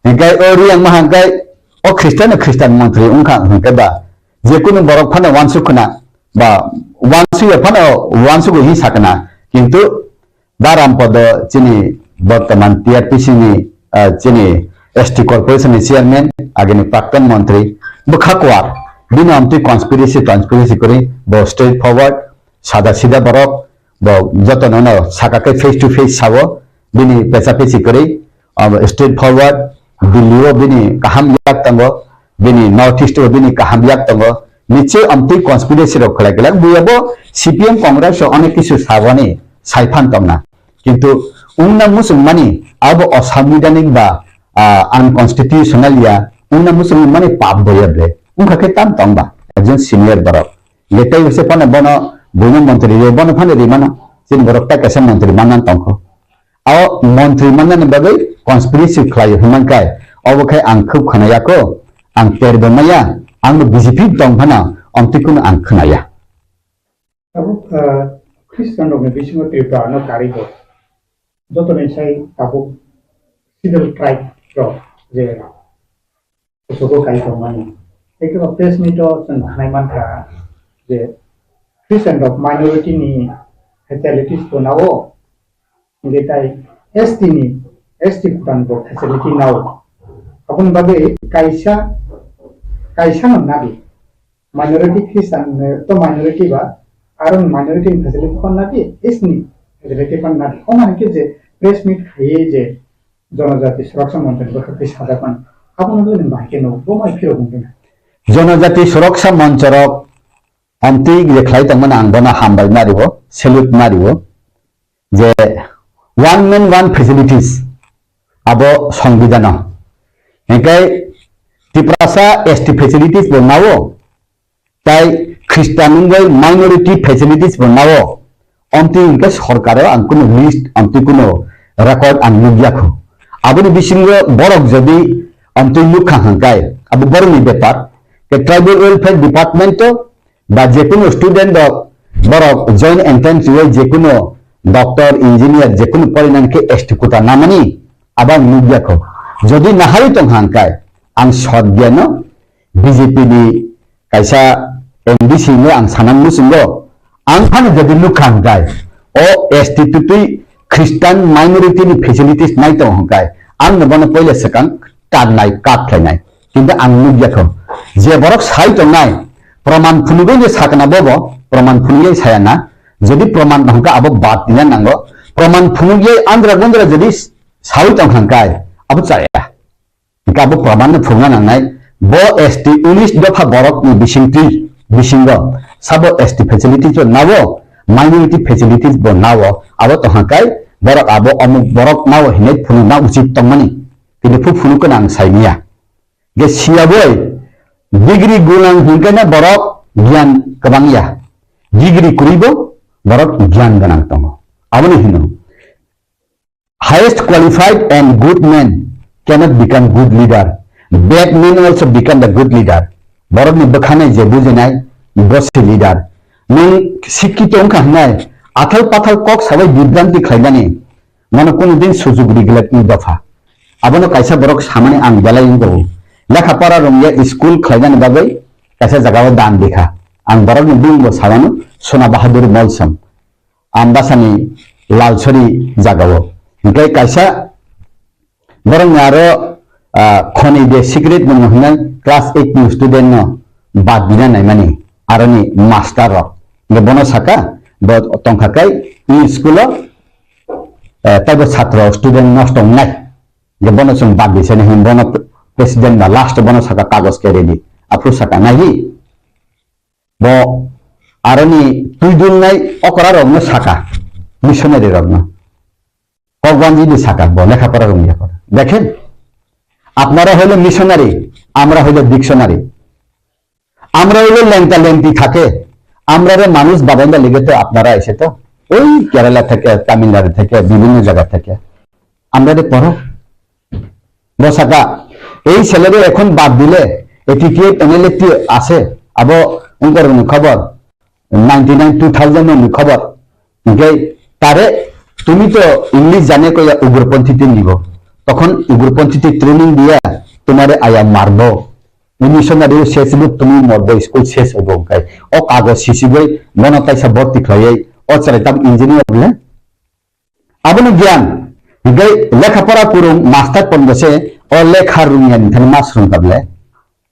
Hinkhe o Riyang ma hinkhe o Christian no Christian montri wngkha hinkhe ba je kunu borok phano wansuk khna ba wansuk ya phano wansuk hi sakna, kintu Da Rampodo chini bortoman T R P C ni, ah, chini S T corporation ni chairman, agini prakton montri, bwkha kwar, bini amtwi conspiracy, conspiracy kwrwi, bo straight forward, sada sida borok, bo jotono no saka khe face to face sao, bini pecha pechi kwrwi, abo straight forward, Delhi o bini kaham yak tango, bini North East o bini kaham yak tongo. Nichoi amtwi conspiracy rok khlai glak. Buya bo C P M Congress rok onek kisu saboni saiphan tongna. Kintu wngna muchungmani abo osanbidhanik ba, ah, unconstitutional ya, wngna muchungmani pap boya ble. Wngkha khe tam tong ba, ekjon senior borok. Letai se phano bono buino montri re, bono phano rimano. Chini borok ta kaisa montri manna tongkho. O montri mannani bagwi conspiracy khlai hwnmankai, obo khai ang khub khwnaya kho, ang terbo maya, ang no B J P tong phano, omtwi kuno ang khwnaya. Tabuk, ah, Christian rokni bisingo Tripura no karwi bo. Jotoni sai tabuk civil tribe rok je kuchugo kai tongmani. Tei kebo press meet o chwng khnai mankha je Christian rok minority ni facilities bo nao, hingke tai S T ni, S T kutan bo facility nao. Aboni bagwi kaisa, kaisa no nadi. Minority Christian, eh, to minority ba, aro minority ni facility kon nadi, S T ni facility kon nadi. O mani ke je press meet khaiye je Jonojati Suraksha Monchani bwkhak twi sajak mani. Abono twi nwng bahai khe nugo, bo mai phirok wngkhe na. Jonojati Suraksha Monchorok amtwi je khlai tongmani ang bono hambai ma rio, salute ma rio, je one man one facilities abo songbidano. Hingkhe Tiprasa S T facilities bo nao, tai Christian wngwi minority facilities bo nao, amtwi hingkhe sorkaro ang kuno list, amtwi kuno record ang nukya kho. Aboni bisingo borok jodi amtwi nukha hwnkhe, abo borokni bepar. Ke tribal welfare department o ba jekunu student rok, borok joint entrance riwi jekunu doctor, engineer, jekunu porinani khe S T quota namani, abo ang nukya kho. Jodi naharwi tongkha hwnkhe, ang sot giyano B J P ni kaisa M D C no ang sanang muchungo, ang phano jodi nukha hwnkhe, o S T twtwi Christian minority ni facilities nai tongo hwnkhe, ang no bono poila swkang tarnai, kat khlainai. Kintu ang nukya kho, je borok sai tongnai, proman phunugwi ni sakna bobo, proman phunugwi saya na, jodi proman hwnkhe abo bad nina nango, proman phunugwi andra gundra jodi sawi tongkha hwnkhe, abo chaya. Hingke abo proman no phunukna nangnai, bo S T unis dopha borok ni bisingtwi, bisingo sabo S T facilities bo nao, minority facilities bo nao, abo tongkha kai borok abo omuk borok nao hinwi phunukna uchit tongmani, tini phu phunuk gwnang saimanya. Ge siyaboi degree gwnang hingke na borok giyan kwbang ya, degree kwrwi bo borok giyan gwnang tongo, aboni hino. Highest qualified and good man cannot become good leader. Bad man also become the good leader. Borokni bwkhanai je bujinai, bo se leader. Nwng sikkito wngkha hwnai, athal pathal kok sabai bibranti khlaimani, mano kunu din sujug rigwlak ni dopha. Abono kaisa borok samani ang belai wngjago. Lekha pora rwngya school khlainani bagwi kaisa jagao dan bikha. Ang borokni bumungbo samano Sona Bahadur Molsom. Ambasani Lalsori jagao. Hingke kaisa borokni aro, ah, khoni de secret mung hwnai class eight ni student no bad bina naimani aroni master rok. Hingke bono saka, bo tongkha kai ni school o, eh, taibo satro student nosto wngnai. Hingke bono chwng bad di sani hin bono president ba last bono saka kagoj ke ready. Aphuru saka naihi. Bo aroni twidulnai okra rokno saka, missionary rokno. Kokbanjini saka, bo lekha pora rwngya pora. Dekhen, apnara hoile missionary, amra hoile dictionary. Amra hoile lengta lengti thake, amrare manush badainda lege to apnara ese to. Oi Kerala theke, Tamil Nadu theke, bibhinno jaga theke. Amrare poro. Bo saka, "এই ছেলেরে এখন বাদ দিলে ATTF NLFT আছে, abo ungkorokni khobor, ninety nine two thousand ni khobor, hingke tare তুমি তো ইংলিশ জানে কইয়া উগ্রপন্থীতে নিব, তখন উগ্রপন্থীতে ট্রেনিং দিয়া তোমারে আয়া মারবো।" Missionary শেষ হইব, তুমি মরবো, স্কুল শেষ হইব, hingke o kagoj sisiboi bono kaisa borti khlaiwi o chwrai tam engineer le. Aboni giyan, hingke lekha pora kurung master ponbo se o lekha rungya ni thani mas rung kable.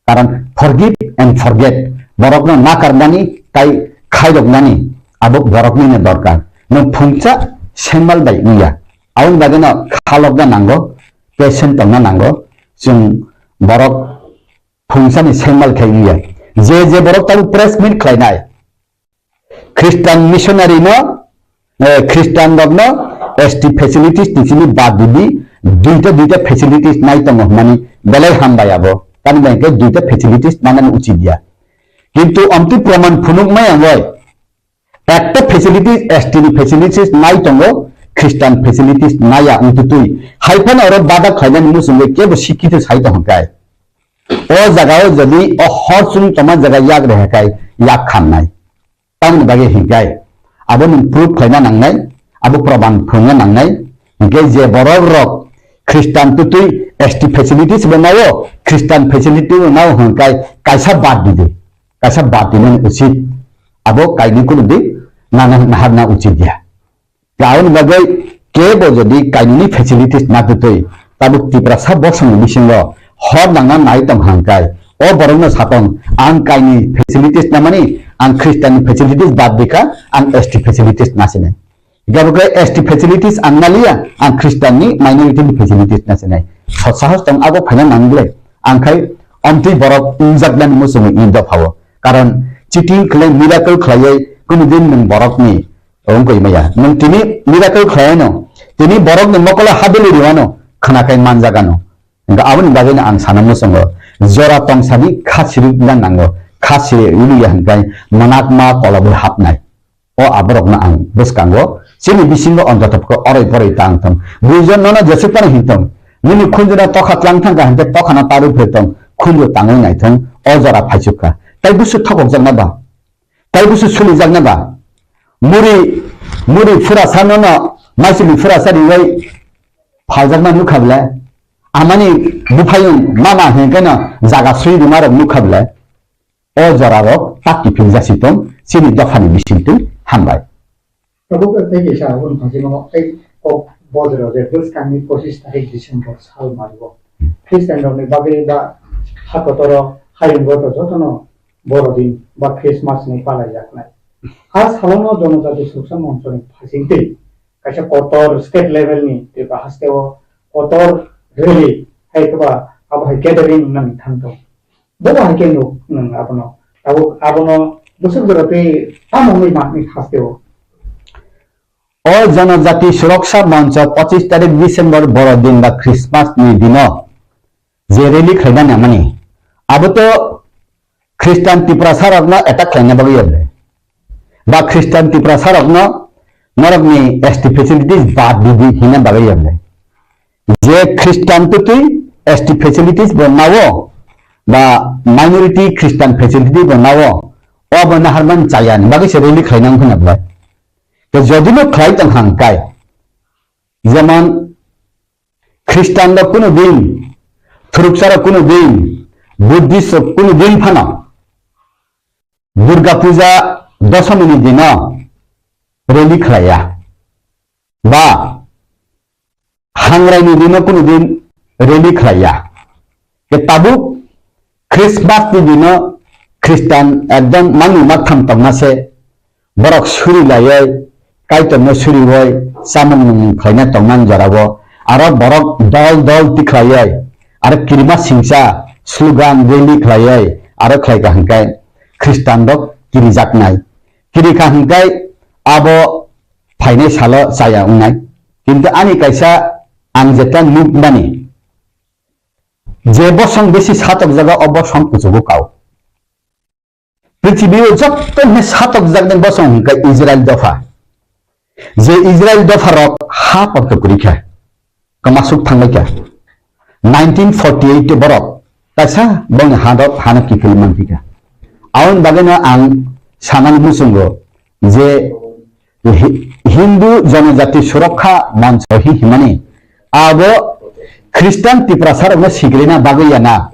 Karon forgive and forget. Borokno nakarnani tai khairoknani abo borokni no dorkar. Nwng phungsa sengmal bai wngya. Aboni bagwi no khalokna nango, patient tongna nango. Chwng borok Phungsani sengmal khai wngya. Je je borok tabuk press meet khlainai, Christian missionary no, eh, Christian rok no S T facilities ni simi bad di di, duita duita facilities nai tongo hwnmani belai hambai abo. Tamni hwnkhe duita facilities manani uchit ya. Kintu amtwi proman phunuk maya wngoi. Ekta facilities, S T ni facilities nai tongo, Christian facilities nai ya wngtwi twi. Hai phano oro bada khlainani muchungwi kebo sikhito sai tong hwnkai. O jaga o jodi o hor chwng tongma jaga yak reha khai yak khamnai. Tamoni bagwi hinkai. Abo nwng proof khlaina nangnai, abo proman phunukna nangnai. Hinkhe je borok rok Christian twtwi S T facilities bo nao, Christian facility bo nao hwnkai kaisa bad di de. Kaisa bad dinani usit. Abo kainwi kuno di nana naharna usit ya. Karon bagwi kebo jodi kainwini facilities na twtwi, tabuk Tiprasa bosongni bisingo hor nangna nai tong hangkai, o borokno satong, ang kainwi facilities namani, ang Christian ni facilities bad dikha, ang S T facilities nasinai. Gabo khe S T facilities ang naliya, ang Christian ni minority ni facilities nasinai. Sot sahos tong abo phaina nangble, ang khai omtwi borok wngjaknani muchungo i dophao. Karon cheating khlai, miracle khlaiwi kuno din nwng borokni wngkoi maya. Nwng tini miracle khlaino, tini borokni mokolo habili riwano, khwnakhai manjagano. Hingkhe aboni bagwino ang sana muchungo, jora tongsani kha sirikna nango, kha siri wngya hwnkhe mwnakma kolobwi hapnai. O aborokno ang bwskango, chini bisingo ontoto khe oroi poroi tang thung. Buijon nono jesuk phano hinthung, nini khunjuno tokha tlang thangkha hwnkhe tokhano tarwi phai thung, khunju tangwi naithung, o jora phaichuk kha. Tai busu thokokjakna ba? Tai busu sulijakna ba? Muri, muri phurasa nono, maisili phurasa riwai phaljakma nukha bwle? Amani buphayung mama hwnkheno jaga sui rwma rok nukha bwle? O jorarok tak kiphil jasi tong, chini dophani bisingtwi hambai. Tabuk tei kaisa aboni phaisingno tei kok bojro je bwskangni pochis tarik December sal mario. Christian rokni bagwi ba ha kotoro hayungo to jotono Borodin ba Christmas ni palaijaknai. Ha salono Jonojati Suksa Monchoni phaisingtwi kaisa kotor state level ni Tripura hasteo kotor rally hai khe ba abo hai gathering nani thang tong. Bobo hai khe nuk nwng abono. Tabuk abono bwswk jora tei tamo wngwi mani hasteo. O Jonojati Suroksha Moncho pochis tarik December Borodin ba Christmas ni dino je rally khlaina nangmani, abo to Christian Tiprasa rokno attack khlaina bagwi ya bwle? Ba Christian Tiprasa rokno norokni S T facilities bad di di hina bagwi ya bwle? Je Christian twtwi S T facilities bo nao, ba minority Christian facility bo nao, o bo naharman chaya ni bagwi se rally khlaina wngkha na bwle? To jodi no khlai tong hang kai, jemon Christian rok kuno din, Thuruksa rok kuno din, Buddhist rok kuno din phano Durga Puja Dosomi ni dino rally khlaiya, ba Hangrai ni dino kuno din rally khlaiya. Ke tabuk Christmas ni dino Christian ekdom mangni maktham tongma se, borok suri laiwi, Kaitorno suriwi, chamung nungmung khlaina tongmani jorao, aro borok dol dol tikhlaiwi, aro kirima singcha, slogan, rally khlaiwi, aro khlaikha hwnkhe Christian rok kirijaknai. Kirikha hwnkhe abo phainai salo chaya wngnai. Kintu ani kaisa ang jeta nukmani, je bosong besi satokjago, o bosong kuchugo kao. Prithibi o joto hwnwi satokjaknai bosong hwnkhe Israel dopha. Je Israel dopha rok ha kotor kwrwi kha, kwmasuk thangbai kha. Nineteen forty eight borok kaisa bongni ha rok hano kiphilwi manphi kha. Aboni bagwino ang sanani muchungo je Hi-, Hindu Jonojati Surokha Moncho hi himani abo Christian Tiprasa rokno sigrina bagwi ya na?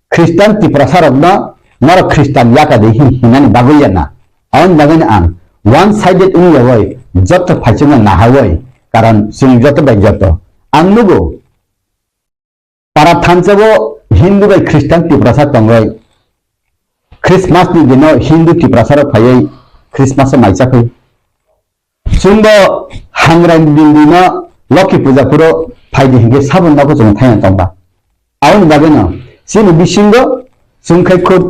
Christian Tiprasa rokno norok Christian yaka de hi hinani bagwi ya na? Aboni bagwi no ang one sided wng yawoi joto phaichukno nahawoi, karon chwng joto bai joto. Ang nugo para thansa bo Hindu bai Christian Tiprasa tongoi, Christmas ni dino Hindu Tiprasa rok phaiwi Christmas o mai chakwi. Chwngbo Hangrai ni dino Lokhi puja phuru phaidi hinkhe saboni nogo chwng thaina tongba. Aboni bagwino chini bisingo Chwng khai khub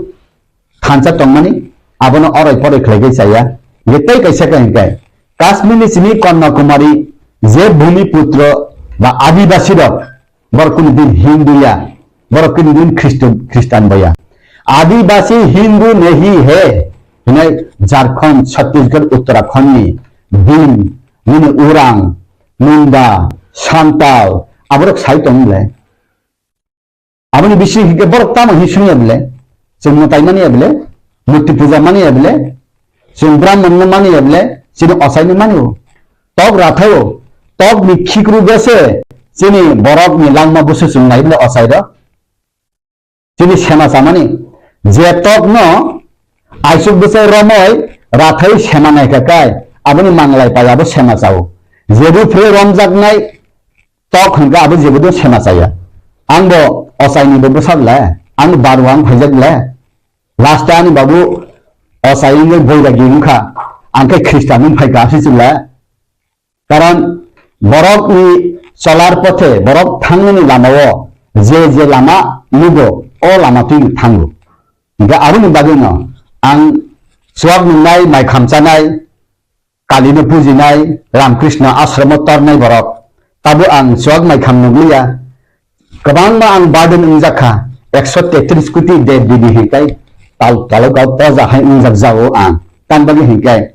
thansa tongmani, abono oroi poroi khlai khe chaya. Hinkhe tei kaisa khe hinkhe Kashmirni simi Kanyakumari je Bhumiputro ba Adibasi rok, borok kunu din Hindu ya, borok kunu din Khristo-, Khristan bo ya. Adibasi Hindu nahi hai hinai Jharkhand, Chhattisgarh, Uttarakhand ni Bhim, nini Urang, Munda, Santal, aborok sai tong le. Aboni bisi hinkhe borok tamo hi swngo bole? Chwng mwtai mani ya bole? Murti puja mani ya bole? Chwng Brahman no mani ya bole? Chini ochai no mani o. Tok rathai o. Tok ni khikru bese chini borok ni langma busu chwng nai bole ochai ro. Chini sema chamani. Je tok no aisuk bwsai romoi rathai sema nai kha kai. Aboni manglai pai abo sema chao. Je rupre romjaknai tok hwnkhe abo jebo do sema chaya. Ang bo ochaini bo bwsajak le, ang baru ang phaijak le. Last ani babu ochai wngwi boiragi wngkha, ang khe Khristan wng phaikha aswk le. Karon borokni cholar pothe, borok thangnani lamao je je lama nugo, o lama twi thango. Hingkhe aboni bagwino ang chuak nungnai, mai khamchanai, Kalino pujinai, Ramkrishna ashramo tornai borok. Tabuk ang chuak mai kham nukliya. Kwbangma ang burden wngjak kha. Ekso tetris koti dev devi hinkai tal talo gau toja hai wngjak jao ang. Tan bagwi hinkai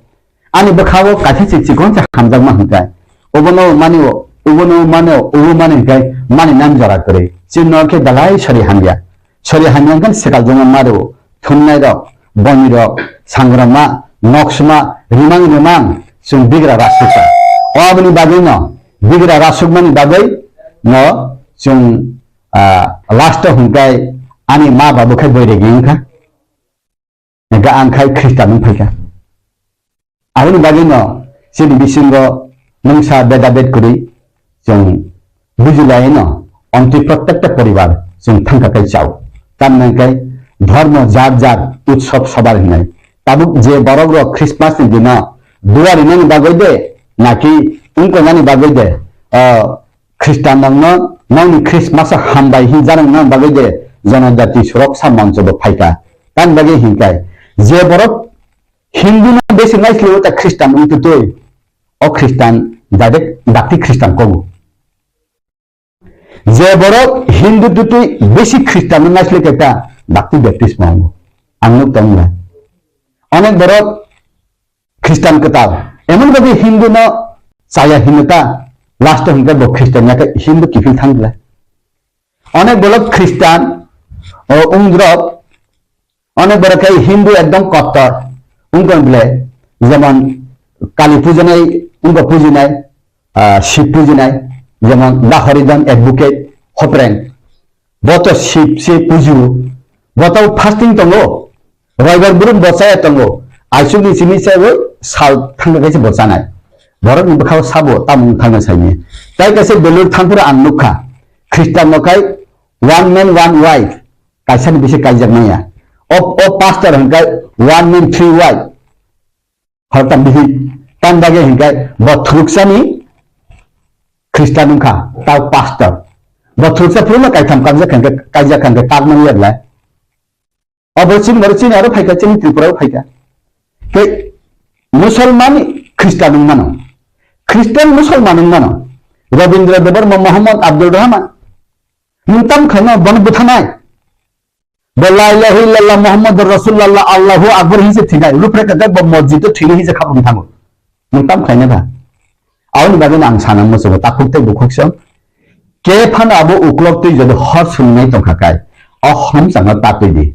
ani bwkhao kaisa se chikon se hamjakma hinkai. Obono mani o, obono mani o, obo mani hinkai mani nam jora kwrwi. Chini no khe belai sari hamya. Sori hamya wngkha swkal jongma maro, thumnai rok, boni rok, sangrama, noksma, rimang rimang, chwng bigra rasukha. O aboni bagwi no, bigra rasukmani bagwi no, chwng, ah, last o hwnkhai ani ma babu khai boiregi wngkha. Hingkhe ang khai Khristan wng phaikha. Aboni bagwino chini bisingo mungsa bedabed kwrwi chwng bujilaino omtwi protekta poribar chwng thangkha kai chao. Tamni hwnkhe dhormo jat jat utsob sobar hinai. Tabuk je borok rok Christmas ni dino duarinani bagwi de naki wngkoknani bagwi de, o Khristan nokno nokni Christmas o hambai hinjanani bagwi de jonojati suroksa moncho bo phaikha. Tamni bagwi hinkhai je borok Hindu no besi naisle ta Christian wng tutui. O Christian direct dakti Christian kogu. Je borok Hindu tutui besi Christian no naisle keta dakti Baptist mango. Ang nuk tong na. Onek borok Christian ketal. Emon bagi Hindu no saya Hindu ta last o hingke bo Christian ya ke Hindu kifil thang bela. Onek borok Christian o ungdrop Onek borok khe Hindu ekdom kottor wngkha bole, jemon Kali pujanai, wngkha pujinai, ah, Shiv pujinai, jemon Dahoridon advocate Hopreng, bo to Shiv se puju, bo to fasting tongo, roibar brum bo chaya tongo, aisuk ni simi chaiwi sal thangkha kaisa bo chanai, borok ni bwkhao sabo tamung thangna saini, tai kaisa belur thangphuru ang nukha, Christian no khai one man one wife, Kaisani bisi kaijak maya. O, o pastor hingkai one man three wife. Hal tam bisi tan bagwi hingkai bo thuluksani Christian wngkha, tao pastor. Bo thuluksa phuru no kaitham kaijak hingkai, kaijak hingkai tak manya bwlai. O bo chini, bo chini aro phaikha, chini Tripura o phaikha. Tei Musolman Christian wng mano. Christian Musolman wng mano. Rabindra Debbarma, Muhammad Abdul Rahman. Nwng tam khlaino bono bwthanai? Bo la ilaha illallah Muhammadur Rasulullah Allahu Akbar hinse thinai. Rupre kaka bo mosjid o thini hinse khapung thango. Nwng tam khlaina ba? Aboni bagwi ang sana muchungo takhuk tei bukhuk song. Ke phano abo uklok twi jodi hor sumnai tongkha kai. O homsangno tatwi di.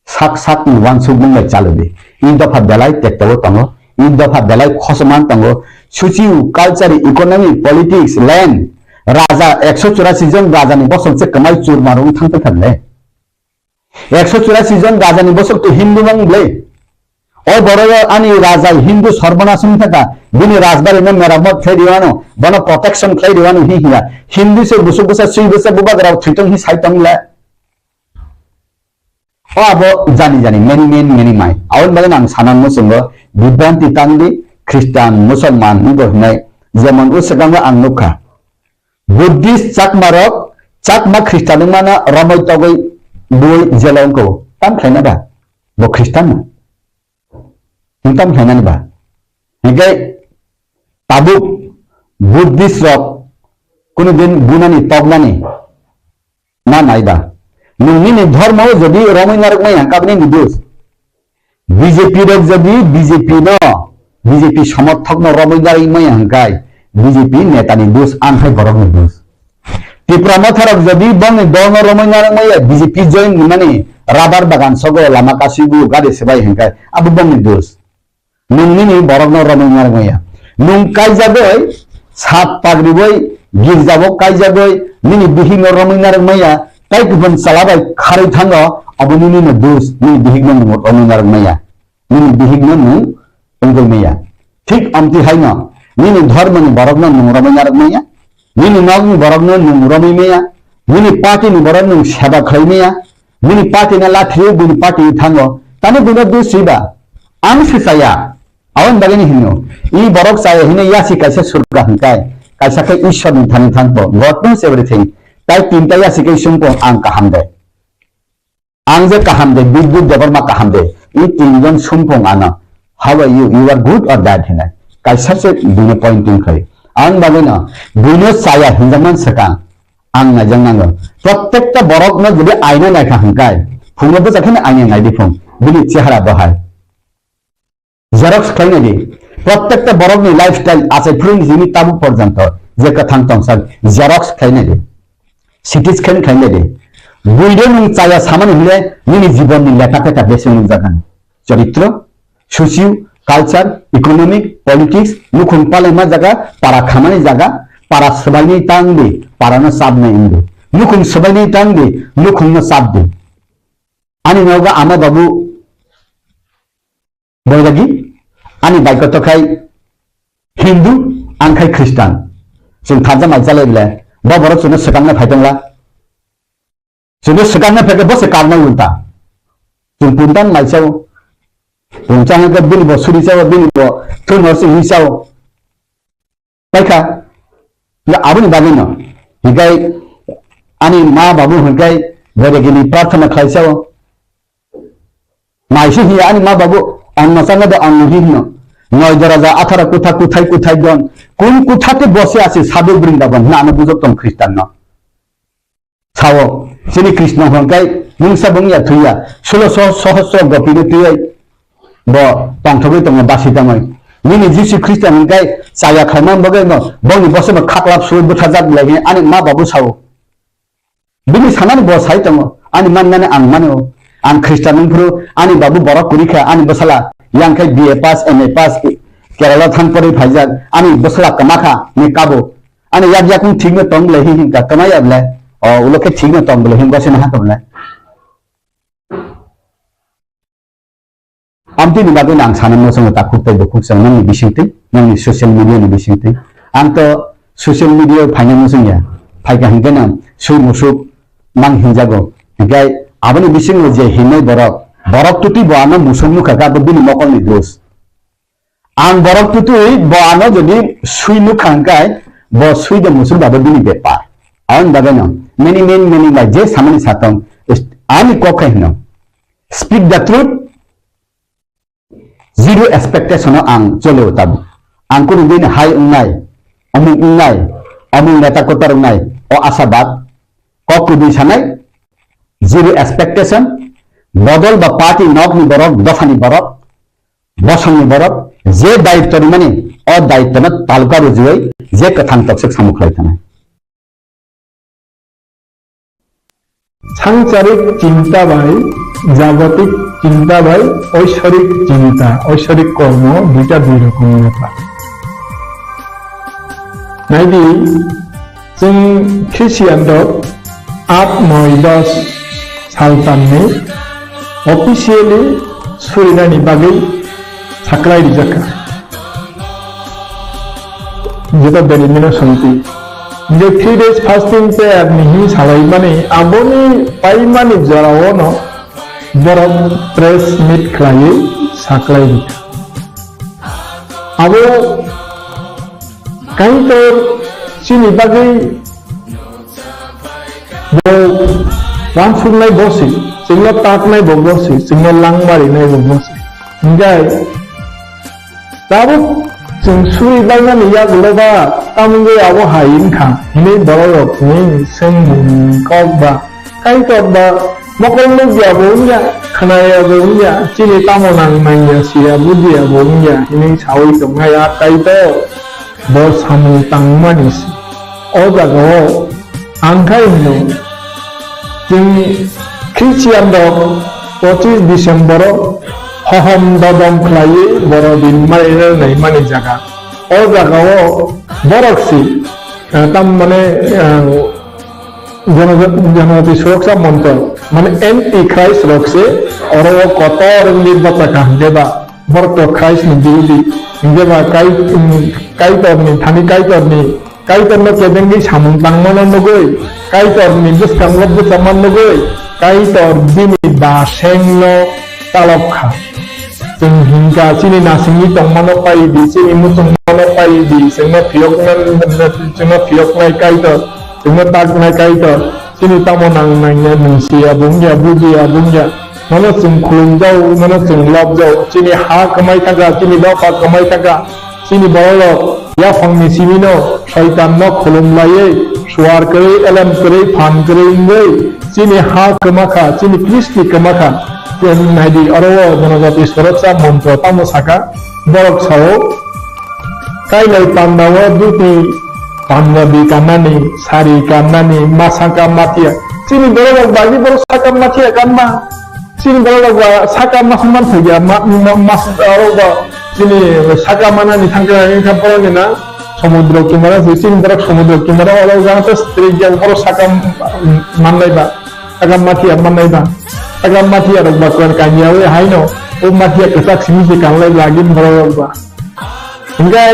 Sak sak ni wansuk mung bai chalodi. I dopha belai tekto tongo. I dopha belai khosoman tongo. Suchi culture, economy, politics, land. Raja ekso churasi jon raja ni bosong se kwmai churma rung thang thang le. Ekso churasi jon raja ni bosong to Hindu mang ble. O borok ani raja Hindu sarbanas wng thaka. Bini rajbari no meramot khlai riwano. Bono protection khlai riwano hi hiya. Hindu se busuk busa sui busa bubagra thwitong hi sai tong le. O abo jani jani many man many mai. Aboni bagwi ang sana muchungo bibranti tangdi Christian, Musolman wngbo hinai jemon o swkango ang nukha. Buddhist Chakma rok Chakma Christian wngmano romoi togwi bui jela wngkha, tam khlaina ba? Bo Khristan no. Wng tam khlainani ba? Hinkhe tabuk Buddhist rok kunu din bunani toknani na nai ba? Nwng nini dhormo jodi romwi narwk maya hwnkhe abo nini dos. B J P rok jodi B J P no, B J P somorthok no romwi narwk maya hwnkhe B J P neta ni dos, ang hai borok ni dos. Tipra Motha rok jodi bongni dol no romwi narwk maya, B J P join ni mani rubber bagan sogo lama kasui bu gari swbai hwnkhe abo bongni dos. Nwng nini borokno romwi narwk maya. Nwng kaijagwi sat pagriwi girjabo kaijagwi nini bihikno romwi narwk maya, tai kupun chwla bai kharwi thango, obo nini no dos, nini bihikno nwng romwi narwk maya. Nini bihikno nwng wngwi maya. Thik amtwi haino nini dhormoni borokno nwng romwi narwk maya, nini nokni borokno nwng romwi maya, nini party ni borok nwng seba khlai maya, nini party no lathrio bini party thango, tani buino dos swiba? Ang se chaya. Aboni bagwi ni hino, i borok chaya hino yasi kaisa surga hwnkai, kaisa khe Ishwar ni thani thangpo, God knows everything. Tai tinta yasi khe sumpo ang kaham de. Ang je kaham de, Bidyut Debbarma kaham de. I tinjon sumpung ano. How are you? You are good or bad hinai. Kaisa se buino pointing khai. Ang bagwi no, buino chaya hinjaman swkang. Ang naijak nango. Prottekta borok no jodi aina naikha hwnkai, phungo bwsa kheno aina naidi phung. Bini chehara bahai. Xerox khlainai di. Prottekta borokni lifestyle achai phuruni simi tabuk porjonto je kwthang tongsa xerox khlainai di. C T scan khlainai di. Buino nwng chaya samani hwnle nini jibonni lekha pekha besi nukjakgani. Choritro, socio, culture, economic, politics, nukhung palaima jaga, para khamani jaga, para swbainai tang di, parano chapnai wng di. Nukhung swbainai tang di, nukhungno chap di. Ani nogo ama babu Boiragi, ani bai kotor khai Hindu, ang khai Khristan. Chwng tharja mai chalai bele, bo borok chwngno swkangna phai tongla. Chwngno swkangna phai khe bo se karnai ulta. Chwng puntan mai chao. Pungcha hwnkhe bini bo suri chao, bini bo thun hor se hi chao. Paikha, ya aboni bagwi no. Hikai ani ma babu hwnkhe boiragini prarthana khlai chao. Maisi hiya ani ma babu, ang masanga do ang nuhi hino. Noi doraja athara kutha kuthai kuthai don. Kun kutha te bose ase sadhu Brindaban hina ano bujok tong Khristan no. Sao, chini Krishna hwnkai mungsa bung ya thuya, sulo so sohosro gopi no twiwi bo tongthogwi tongo basi tongwi. Nini Jisu Khristan hwnkai chaya khaimani bagwi no bongni bosongno khaklap suwi bwthajak lai hini ani ma babu sao. Bini sanani bo sai tongo, ani mannani ang mano. Ang Khristan wngphuru ani babu borok kwrwi kha, ani bwsala yang khai B A pass, M A pass, Kerala thang porwi phaijak, ani bwsala kwma kha ni kabo. Ani yak yakung thikno tong bwlai hi hinkha, kwma ya bwlai? O ulo khe thikno tong bwlai hin gosina ha kha bwlai? Amtwini bagwi ang sana muchungo takhuk tei bukhuk chwng nangni bisingtwi, nangni social media ni bisingtwi. Ang to social media phaina muchungya, phaikha hinkhe no swi musuk mang hinjago. Hinkhe aboni bisingo je hinwi borok, borok twtwi bo ano musuk nukha khe abo bini mokolni dos. Ang borok twtwi bo ano jodi swi nukha hinkhe bo swi de musuk abo bini bepar. Aboni bagwi no many men many bai je samani satong ani kok khai hino. Speak the truth. Zero expectation o ang chole o tabuk. Ang kunu bini hai wngnai, omuk wngnai, omuk neta kotor wngnai, o asabad, kok kubui sanai, zero expectation, bodol ba party nokni borok, dophani borok, bosongni borok, je daitto rimani, o daitto no talka rujuwi, je kwthang toksik samung khlai thanai. Sangcharik chinta bai jagotik chinta bai oisorik chinta, oisorik kormo duita dui rokom ni bepar. Naidi, chwng Christian rok aat, noi, dos sal tamni officially surinani bagwi saklai rijak kha. Jeta Berlin no songti. Hingke three days fasting prayer ni hing salai mani, aboni paimani jorao no borok press meet khlaiwi saklai rikha. Abo Kaitor chini bagwi bo Wansuknai bo se, chwngno taknai bo bo se, chwngno langma rinai bo bo se. Hinkhe tabuk chwng suri bainani yagulo ba tamo wngwi abo hai wngkha hinwi bororokni swngmung kok ba Kaitor ba mokol nukya bo wngya, khnaya bo wngya, chini tamo nang nangya, siya bujiya bo wngya hinwi sawi tongnai a Kaitor. Bo samung tangmani se. O jagao ang khai hino, chwng Christian rok pochis December o hohom dodom khlaiwi borodin marinai naimani jaga. O jagao borok se, eh, tam mane, eh, Jana-, Janajati Suroksha Montro, mane anti Christ rok se oro o kotor wngwi bachakha hinkhe ba. Borok to Christ ni birodi, hinkhe ba Kai-, um, Kaitor ni thani, Kaitor ni, Kaitor no kebengwi samung tangmano nugwi, Kaitor ni bwskango bwchama nugwi, Kaitor bini baseng no chalok kha. Chwng hinkha chini nasingwi tongmano pai di, chini muchungmano pai di, chwngno phiyokna-, chwngno phiyoknai Kaitor, chwngno taknai Kaitor. Chini tamo nang nangya, nungsiya bungya, bujiya bungya. Nono chwng khulumjao, nono chwng lobjao. Chini ha kwmai thangkha, chini dopha kwmai thangkha. Chini bororok yaphangni simino soitanno khulumlaiwi, suar kwrwi, elem kwrwi, phan kwrwi wngwi chini ha kwmakha, chini Kristi kwmakha. Naidi oro o Janajati Suroksha Montro tamo saka, borok sao, Kailai pandao duti Punjabi kannani, sari kannani, ma saka mathiya. Chini borok rok bagwi borok saka mathiya kanma. Chini borok rok ba saka ma man thaiya, ma, ma, ma, aro ba chini saka manani thangkhe wngkha borok ni na somudro kinara se, chini borok somudro kinara oro jang ta strik ya borok saka manlai ba, saka mathiya manlai ba, saka mathiya rok ba kwan kanya we haino, o mathiya kwchak simi se kanlai ba gin borok rok ba. Hinkhe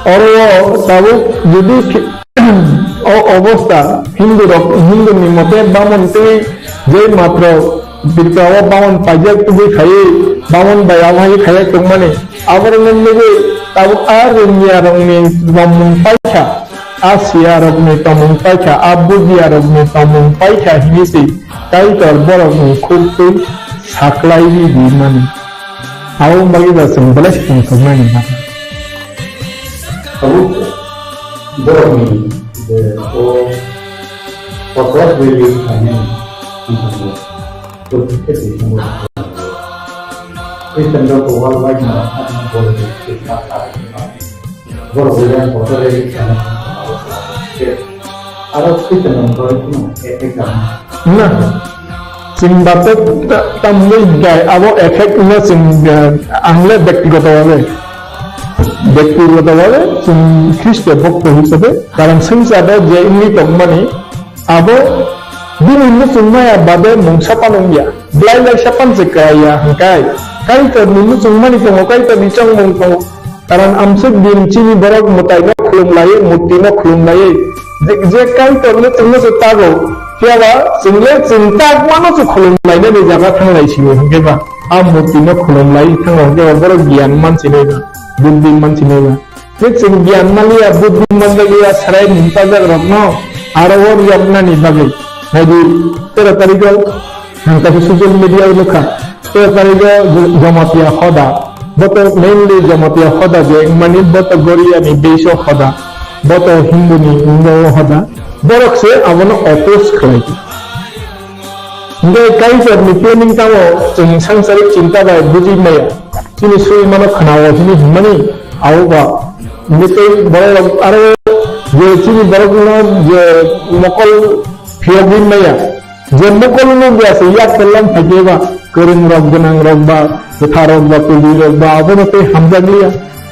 oro o tabuk jodi khe-, o obostha Hindu rok, Hindu ni mote bamon tei je matro birka o bamon paijak tubui khaiwi bamon bai abo hai khaiyak tongmani, aborok no nugwi tabuk a rwngya rok ni tongmung paikha, a siya rok ni tongmung paikha, a bujiya rok ni tongmung paikha hinwi se Kaitor borok ni khuk twi saklai ri di mani. Abo wng bagwi ba chwng belai se tongthoknai nangkha. Tabuk borokni je o kotor value khlainani wngkha, bo khe twi thangwi Christian rok bo worldwide no borok Christmas borok belai kotor value khlainani aro Christian rok borok no effect khlainani. Na, chwng batok ta-, tamni gai abo effect no chwng, eh, ang le byaktigoto bhabe, byaktigoto bhabe chwng Khristo bokto hisabe, karon swngcharo je wngwi tongmani, abo bini muchung maya babe mungsa phano wngya, belai lai sa phan se kaya hwnkhe, Kaitorni muchung mani tongo, Kaitorni chongmung tongo. Karon amswk din chini borok mwtaino khulum laiwi, murtino khulum laiwi, je, je Kaitorno chwngno se tago, phiyaba chwngle chwng takmano se khulum lainani jaga thang lai sio, hwnkhe ba a murtino khulum laiwi thango, hwnkhe ba borok giyan mansinai ba, buddhi mansinai ba. Je chwng giyan manliya, buddhi manliya, chwrai ni bwsajak rokno aro o rwjaknani bagwi. Naidi tero tarikgo Ang kaisa social media o nukha, tei parigo Jamatia hoda. Boto mainly Jamatia hoda je, mani boto Goria ni beiso hoda. Boto Hindu ni wngwi hoda. Borok se abono oppose khlai di. Hingke Kaitor ni planning tamo chwng sansarik chinta bai buji maya. Chini sui mano khna o hini himani abo ba. Hingke tei borok rok aro je chini borok no je mokol phiyogwi maya. Je mokol no biya se yak pelam phai ba, kwrwng rok, gwnang rok ba, kwthar rok ba, tubui rok ba, abono tei hamjak liya.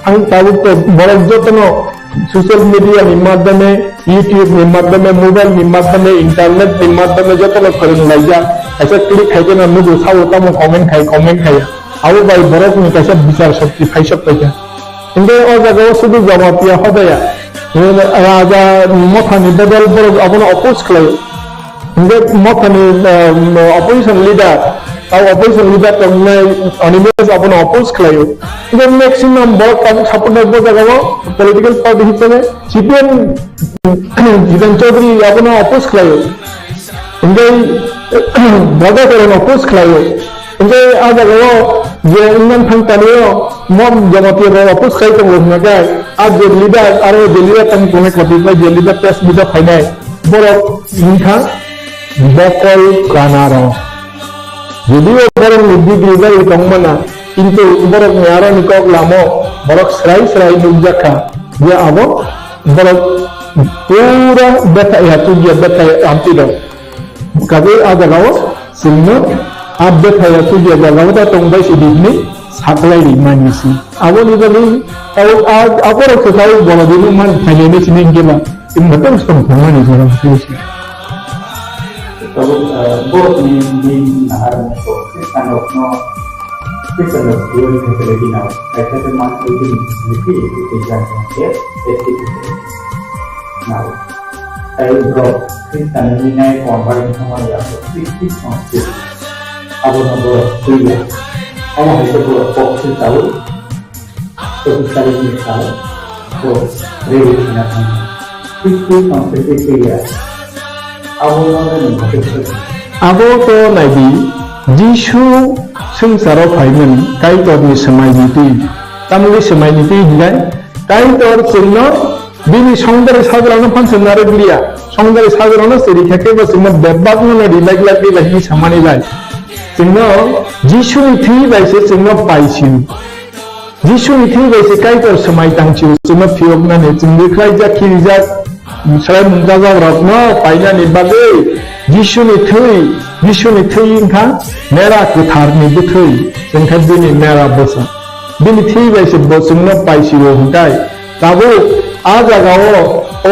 Ang tabuk to borok jotono social media ni madhyome, YouTube ni madhyome, mobile ni madhyome, internet ni madhyome jotono kwrwng laijak. Kaisa click khai khe no nugo, sabo tamo comment khai, comment khai. Abo bai borok ni kaisa bichar shakti phai sok paikha. Hingke o jaga o sudu Jamatia hodaya, raja mothani bodol borok abono oppose khlai. Hingke mothani, um, opposition leader, o opposition leader tongnai Animesh abono oppose khlaio. Hingke maximum borok tabuk support nai bo jaga o political party hisabe C P M Jitan Chaudhary abono oppose khlaio. Hingke boda korokno push khlaio. Hingke a jagao je wngman thang tanio, mo Jamatia rok push khai tongo hwnka khe, a je leader, aro je leader tang tongnai kotor bai je leader press meet o phainai, borok wngkha bokol kana rok. Judio borokni degree bai tongmana, kintu borokni aroni kok lamo borok srai srai nukjakha je abo borok pura bethai ya, tugya bethai ya, amtwi rok. Kabe a jagao chwngno a bethai ya, tugya jagao da tongbai se bini saklai rimani se. Aboni bagwi abo, a, aborok se khlai bono bini man khainai sini hingke ba. Chwng batang song thangmani jora se. Tabuk, eh, borokni bini nahar mokol Khristanrokno, Khristanrok duel khe belai gwnang, kaisa khe man twi bini facility, tei jani khe S T facility. Nai. Tai borok Khristanni nai convert wngmani yago Khristi songsi. Abono borok twiya. Omo hai khe borok kok se chaui. Chobbish tarikni sal bo rally khna thangkha. Khristo sansete twiya. Abono nini mothe se. Abo to naidi, Jisu swngcharo phaimani Kaitorni swmaini twi. Tamni swmaini twi hinai Kaitor chwngno bini songdari sajrano phan chwngna rwgliya. Songdari sajrano chwri khe kebo chwngno bebakno no rilai glak rilai hinwi samani lai. Chwngno Jisuni thwi bai se chwngno paisio. Jisuni thwi bai se Kaitor swmai tang sio, chwngno phiyoknani, chwng rwkhlaijak khirijak, swraimung chajakrokno painani bagwi Jisuni thwi, Jisuni thwi wngkha mera kwtharni bwthwi, chwngkha bini mera bwsa. Bini thwi bai se bo chwngno paisio hwnkhe, tabuk a jagao o,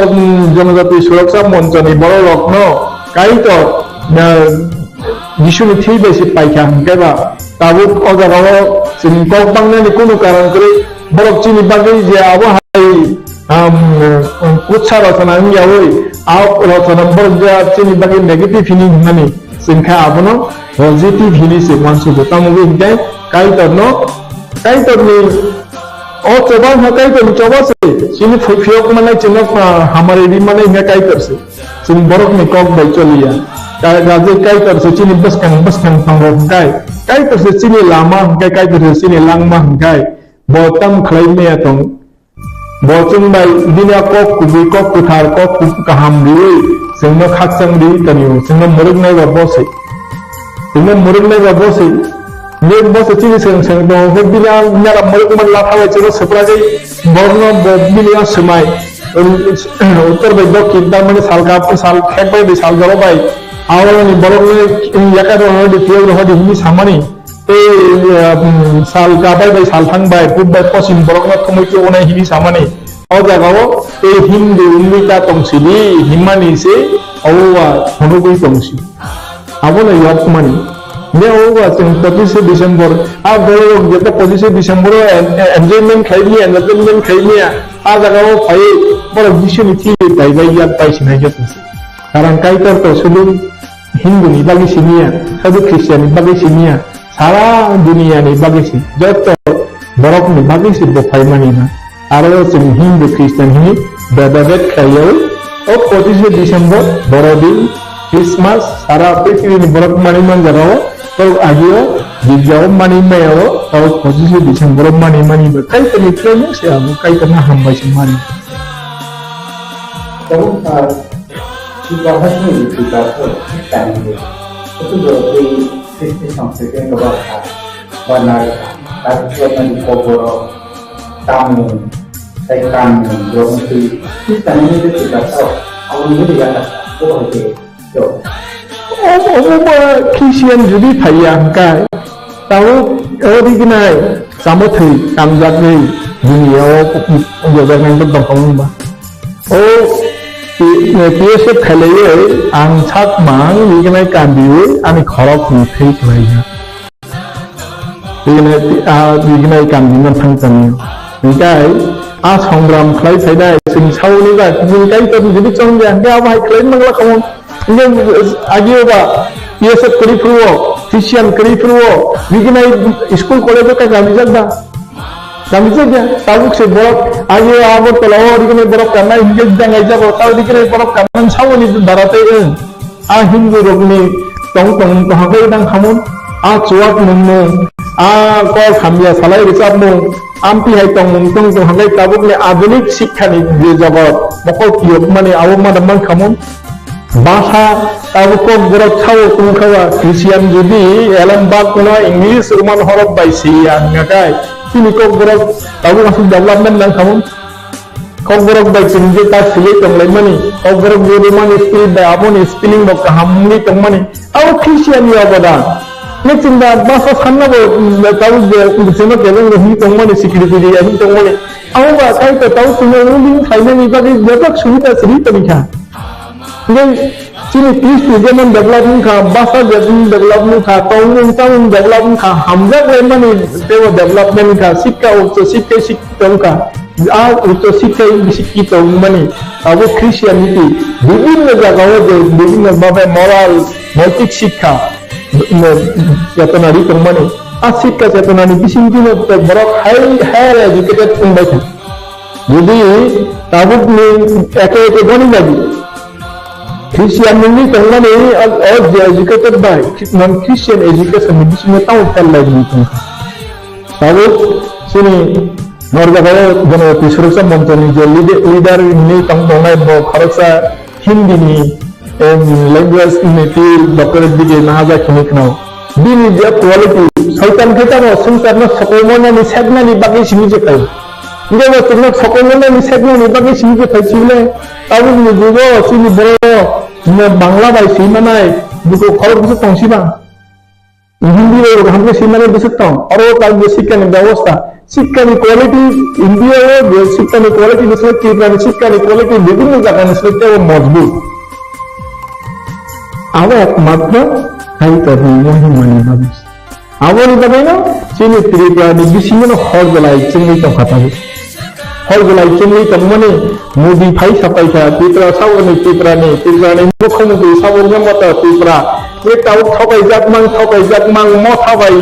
um, Jonojati Suraksa Monchoni bororokno Kaitor, uh, Jisuni thwi bai se paikha hwnkhe ba, tabuk o jagao chwng kok bangnani kunu karon kwrwi, borok chini bagwi je abo hai, um, kutsa rachana wngyaui, a rachana borok je chini bagwi negative hini hwnmani, chwng kha abono positive hini se uansugo. Tamo wngwi hwnkhe Kaitorno, Kaitorni o choba wngkha Kaitorni choba se, chini phiyok manai chwngno, ah, hamari ri manai hwnkhe Kaitor se. Chwng borokni kok bai choliya. Ka-, kaje Kaitor se chini bwskang bwskang tongo hwnkhe, Kaitor se chini lama hwnkhe, Kaitor se chini langma hwnkhe, bo tamo khlai maya tong. Bo chwng bai bini a kok kubui, kok kwthar, kok ku-, kaham riui chwngno khakchang riui tonio. Chwngno mwrwknai ba bo se. Chwngno mwrwknai ba bo se. Bini bo se chini swrwng swrwng tongo, hwnkhe bini a nara mwrwkmani latha bai chwngno swprakgwi borokno bo bini a swmai, um, uttor bai dokhin, tamani sal kap, sal khek bai, bai sal jora bai, aoroni borokno yakai rohordi, phiyok rohordi hwnwi samani, tei, um, sal kap bai, bai sal thang bai, pub bai poschim borokno thumui tubunai hwnwi samani. O jagao tei Hindu wngwi ta tongsidi, himani se obo ba phunugwi tongsi. Abono yokmani. Hingke obo ba chwng pochishe December, a borok jeta pochishe December o en-, en-, enjoyment khlai maya, entertainment khlai maya, a jaga o phai borok Jisuni thwi bai bai yak pai sinai khe tongsi. Karon Kaitor to sudu Hindu ni bagwi siniya, sudu Christian ni bagwi siniya, sara duniya ni bagwi si, joto borok ni bagwi si bo phai mani na. Aro chwng Hindu Christian hwnwi beda bed khlaiwi o pochishe December, Borodin, Christmas, sara prithibi ni borok manwi man jaga o, tok agi o girja o manwi maya o, tok pochishe December o manwi mani bo Kaitor ni khlai se abo Kaitor no hambai se mani. Tabuk, ah, Tripura ni Tripura ko tani de. Itu do tei Christian sangskriti ko ba kha, ba na kha, ta ko na ko boro, tamu, tai kamu, boro tei, tei tani de Tripura ko, aw ni de ya ta, ko ba ke, yo. Omo, omo ba Christian jodi phaiya hwnkhe, tabuk o rignai, chamo thwi, kamjakgwi, bini o, o, o, o, o, o, O P S F khailaiwi ang sak mang rignai kambiwi ani khorok ni thwi kwlaijak. Rignai, ah, rignai kambi no thang tani. Hinkhe a songram khlai phainai chwng sauni ba chwng Kaitor ni jodi chong ya hinkhe abo hai khlai mangla kamo. Hinkhe agi o ba P S F kwrwi phuru o, Christian kwrwi phuru o, rignai school college o kaka rijak ba. Nang je ya, tabuk se borok, agi Agartala o, adi kene borok kanai, hingke jang ai jago, tao adi kene borok kanai, saoni dara tei, eh. A Hindu rokni tong tong tong hagwi nang khamung, a chuwak nungmung, a kok hamya salai rwchapmung, amtwi hai tongmung tong tong hagwi tabukni adunik sikhani je jogot mokol tiyokmani abo mada man khamung. Basa tabuk kokborok sao tongkha ba Christian jodi elem bak no English Roman horok bai siya wngkha kai chini kokborok tabuk aswk development nang khamung. Kokborok bai chwng je ta swiwi tonglaimani, kokborok je Roman script bai aboni spelling bo kaham wngwi tongmani, abo Christian ni obodan. Nokchwng da basa sanna bo, mm, tabuk je, mm, sima kebeng bo hwnwi tongmani, security di hwnwi tongmani. Abo ba Kaitor tabuk chwngno ruling khlainani bagwi bebak subida se rwi tongkha. Hingke chini Kristi jemon develop wngkha, basa jemon develop wngkha, tongmung chamung develop wngkha, hamjak laimani teibo development wngkha, sikka ucho sikka sikki tongkha, a ucho sikka sikki tongmani abo Christianity bibhinno jagao je bibhinno bhabe moral, noitik sikka, chetona ri tongmani, a sikka chetonani bisingtwino borok high, higher educated wngbaikha. Jodi tabukni eke eke goni nadi, Christian nungwi tongmani o, o je educated bai, non Christian education ni bisingo tamo fel lai nung tongkha. Tabuk chini norjagao Janajati Suroksa Monchoni je leader, leader ni tong tongnai bo khoroksa Hindi ni, em, language ni twi doctorate degree nahajak hinwi khwnao. Bini je quality, Soitan khe tamo swngcharno sokomornani seknani bagwi simi je khaio. Hingke bo chwngno sokomornani seknani bagwi simi je khai chile, tabukni jugo chini borok no Bangla bai swi manai, buko khorok bwswk tong siba. Hindi bai rok hamkhe swi manai bwswk tong. Oro tabuk je sikkani bebosta, sikkani quality India o je sikkani quality ni simi Tripura ni sikkani quality bibhinno jaga ni simi tebo mojbut. Abo ekmatro Kaitor ni mohimani bagwi. Aboni bagwino chini Tripura ni bisingo no hor belai chengwi tongkha tabuk. Hor belai chengwi tongmani Modi phai sapaikha Tripura saboni Tripura ni Tripura ni mukhyamantri sabo wngya mata Tripura. Ye tabuk thokaijak mang thokaijak mang motha bai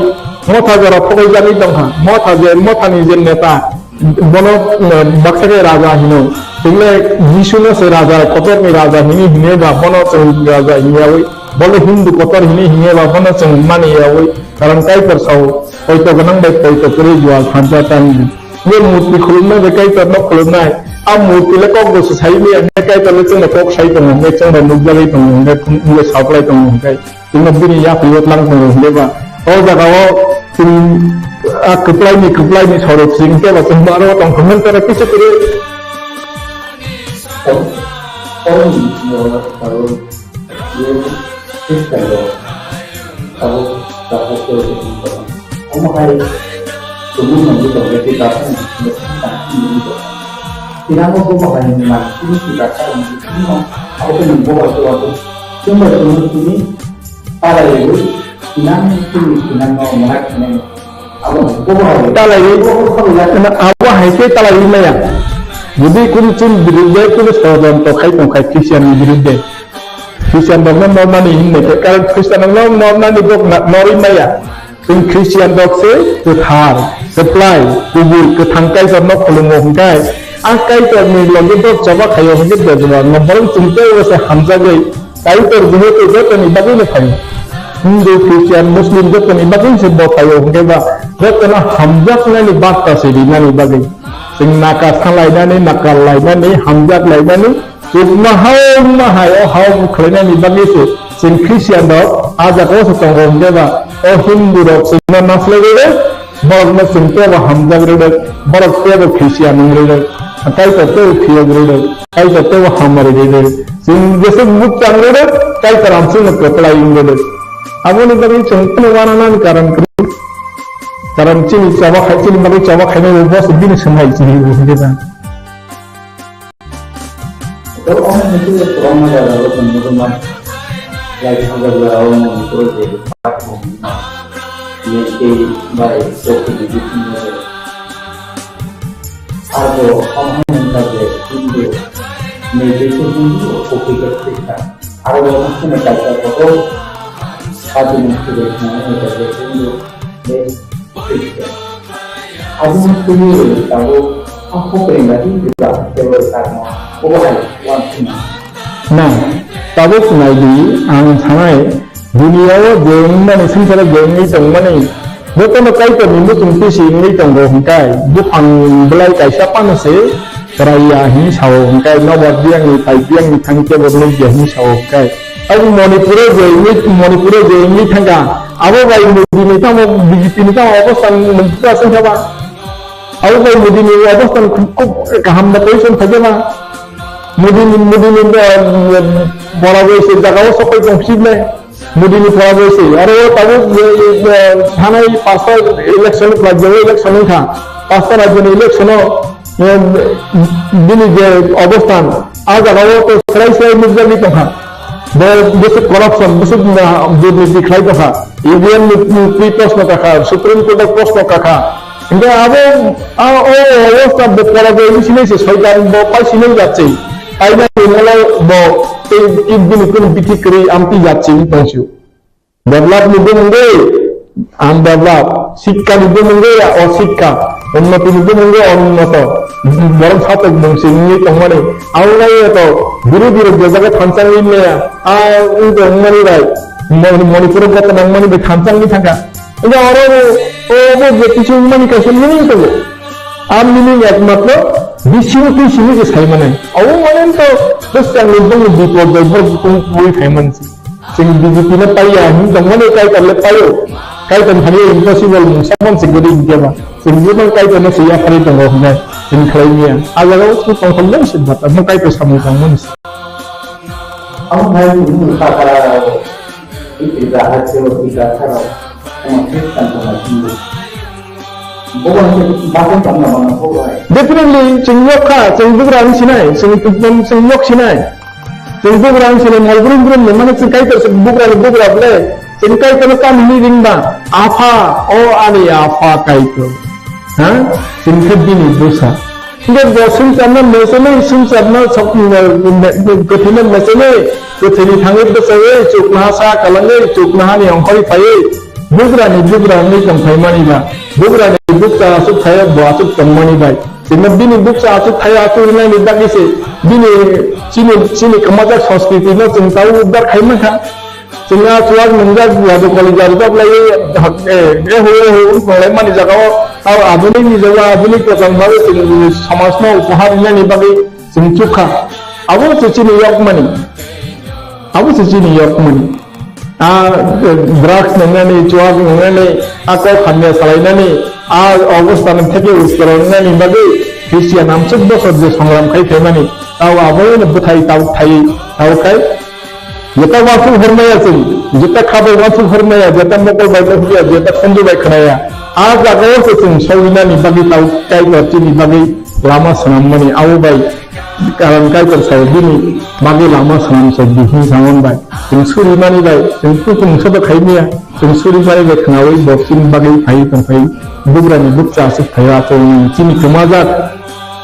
motha jora thokaijagwi tongkha. Motha je motha ni je neta. Bono, eh, baksa khe raja hino. Tegle Jisuno se raja, kotorni raja hini hine ba bono chwng raja hini yawi. Bono Hindu kotor hini hine ba bono chwng mani yawi. Karon Kaitor sao, poito gwnang bai poito kwrwi jual thansa tangdi. Ye murti khulumnai bai Kaitorno khulumnai. A murti le kok bo se sai liya, hingke Kaitor le chwngno kok sai tongo, hingke chwngno nukjagwi tongo, hingke thum-, hingke saplai tongo, hingke. Chwngno bini yapri o tlang tongo hingke ba. O jaga o chwng a kwplai ni, kwplai ni sorok chwng hingke ba chwng aro tong thangmani tara kisa kwrwi. Oro, oro ni bisingo aro Jesu Khristo abo Dakhai Koro Omo hai tumung nangwi tongkhe tei dakhai ni bisingo thansa nangwi tongkha. Tini abo bobo hai ni nang chini si dakhai ni bisingo abo khe nang bobo hai khe wato chwng bai chwng chini palaiwi tini chini tini no mwnai khnai abo bobo hai. Talaiwi, bobo hai khe talaiwi maya. Jodi kunu chini birudde kunu sorojontro khai tongkhai Christian ni birudde. Christian rokno nornani hinwi khe, karon Christian rokno nornani bok na-, norwi maya. Chwng Christian rok se kwthar, kwplai, kubui, kwthang Kaitor no khulumo hwnkhe, a Kaitor ni logi bo choba khaio hwnkhe bejwar no, borok chwng teibo se hamjagwi Kaitor jehetu jotoni bagwi no phaio. Hindu, Christian, Muslim jotoni bagwi se bo phaio hwnkhe ba jotono hamjaknani barta se rinani bagwi. Chwng naka salainani, naka lainani, hamjak lainani, Chukma hao wngma hai o hao bwkhlainani bagwi se chwng Christian rok a jaga o se tongo hwnkhe ba o Hindu rok chwngno naslai rwrwk, borok no chwng tebo hamjak rwrwk, borok tebo Christian wng rwrwk, Kaitor tebo phiyok rwrwk, Kaitor tebo hamari rwrwk, chwng jeswk bukchang rwrwk, Kaitor ang chwngno kwplai wng rwrwk. Aboni bagwi chwng kheno wananani karon kwrwi, karon chini choba khai, chini bagwi choba khainai bo se bini swng hai chini hwnkhe ba. Borok omo hai khe kwbangma jaga o chwng nukjaknai. Lai thangjakya o Manipur o je Meitei bai Kuki ni bising o je. Abo omo hai wngkha je Hindu, Meitei khe Hindu, Kuki khe Khristan. Aro bo haphano kaisa kotor party ni swrwng thangmani kaisa Hindu, Aboni twiwi tabuk a hopring bai tei tei ba tei bai sakno obo hai uansukma. Na, Tabuk naidi, ang sanai, duniyao je wngmani, swngcharo je wngwi tongmani, jotono Kaitorni muchung tisi wngwi tongo hwnkhe, buphang belai kaisa phano se kwraiya hwnwi sao hwnkhe, nobar biyangni phai biyangni thani kebo nukya hwnwi sao hwnkhe. Abo Manipuro je wngwi, Manipuro je wngwi thangkha, abo bai Modi ni tamo, B J P ni tamo obostha nukha swngkha ba? Abo bai Modi ni obostha khub, khub kaham da position phaikha ba? Modi ni, Modi ni, eh, bora bai se jaga o sokai tong sibnai. Modi ni pora bai se. Aro o tabuk, eh, eh, thanai pasta election, rajyo election wngkha. Pasta rajyo ni election o, eh, bini je obosthan, a jaga o to serai serai nukjagwi tongkha. Bo bwswk corruption, bwswk, ah, durniti khlai tongkha. E V M ni, ni, ni proshno kakha, Supreme Court o proshno kakha. Hingke abo, a, o, o, obostha bo pora bo isi nai se soitan bo pai sinai jat se. Paina ni molo bo tei tei bini kunu bithi kwrwi amtwi jat se wng tong sio. Develop ni bumungwi undevelop, sikka ni bumungwi osikka, unnoti ni bumungwi onunnoto. Borok satok mung se wngwi tongmani. Abo nai to birodhi rok je jaga thansa wngwi maya, a, wng tongmani bai. Mo-, Manipur o gotto nangmani bai thansa wngwi thangkha. Ega oro o, o bo je kichu mani kaisa meaning tongo. A meaning ekmatro bising twi simi je sai manai. Abo mane to bwskango bongni bipod bai borok tong twi phai mansi. Chwng B J P no paiya hin tongmani Kaitor le paio. Kaitor thani impossible mungsa mansi gori hinkhe ba. Chwng jebang Kaitor no se yaphari tongo hinai. Chwng khlai miya. A jaga o chwng tongthok nai se bata. Mo Kaitor samung tong mansi. Amo hai ni kaka. Iti bahai se o tika tharo, tamo Khristan tongma sindi. Bobo hai se bahai tongma mano bobo hai. Definitely, chwng yok kha, chwng bugra wng sinai, chwng tukmam, chwng yok sinai. Chwng bugra wng sinai, mol brum brum ni, mane chwng Kaitor se bugra ni bugra ble, chwng Kaitor no kami ni ring ba, Apha, o ani Apha Kaitor. Ha? Chwng khe bini bwsa. Hingke bo swngcharno mechenwi, swngcharno sok-, me-, me-, kwthwino mechenwi, kwthwini thangwi bwchawi, chuknoha sa kwlangwi, chuknohani ongkhorwi phaiwi, bugrani bugra wngwi tongphaimani ba, bugrani bukcha aswk thaio bo aswk tongmani bai. Chwngno bini bukcha aswk thaio aswk wngnani bagwi se bini chini, chini kwmajak sanskriti no chwng tabuk uddar khai mankha. Chwng a chuwak nungjak, yado koli jarijak lai, eh, eh, hu, eh, hu, wng tonglai mani jaga o, abo, aboni ni jaga, aboni kwchang bagwi chwng somaj no upahar rinani bagwi chwng chukha. Abo se chini yok mani. Abo se chini yok mani. A, eh, drugs nungnani, chuwak nungnani, a kok hamya salainani, a obostha no theke uskoro wngnani bagwi Christian amsuk bosor je songram khai phaimani, tao abo no bwthai tao thai, tao khai. Jeta wansuk hormaya chwng, jeta khabai wansuk hormaya, jeta mokol bai nukya, jeta khunju bai khnaya. A jaga o se chwng sawinani bagwi tao Kaitor chini bagwi lama swnammani abo bai karon Kaitor sao bini bagwi lama swnam se bihing samon bai. Chwng surimani bai, chwng tutung sodo khaimya, chwng surimani bai khnawi bo chini bagwi phai tongphai bugrani bukcha aswk phaio achuk chini kwmajak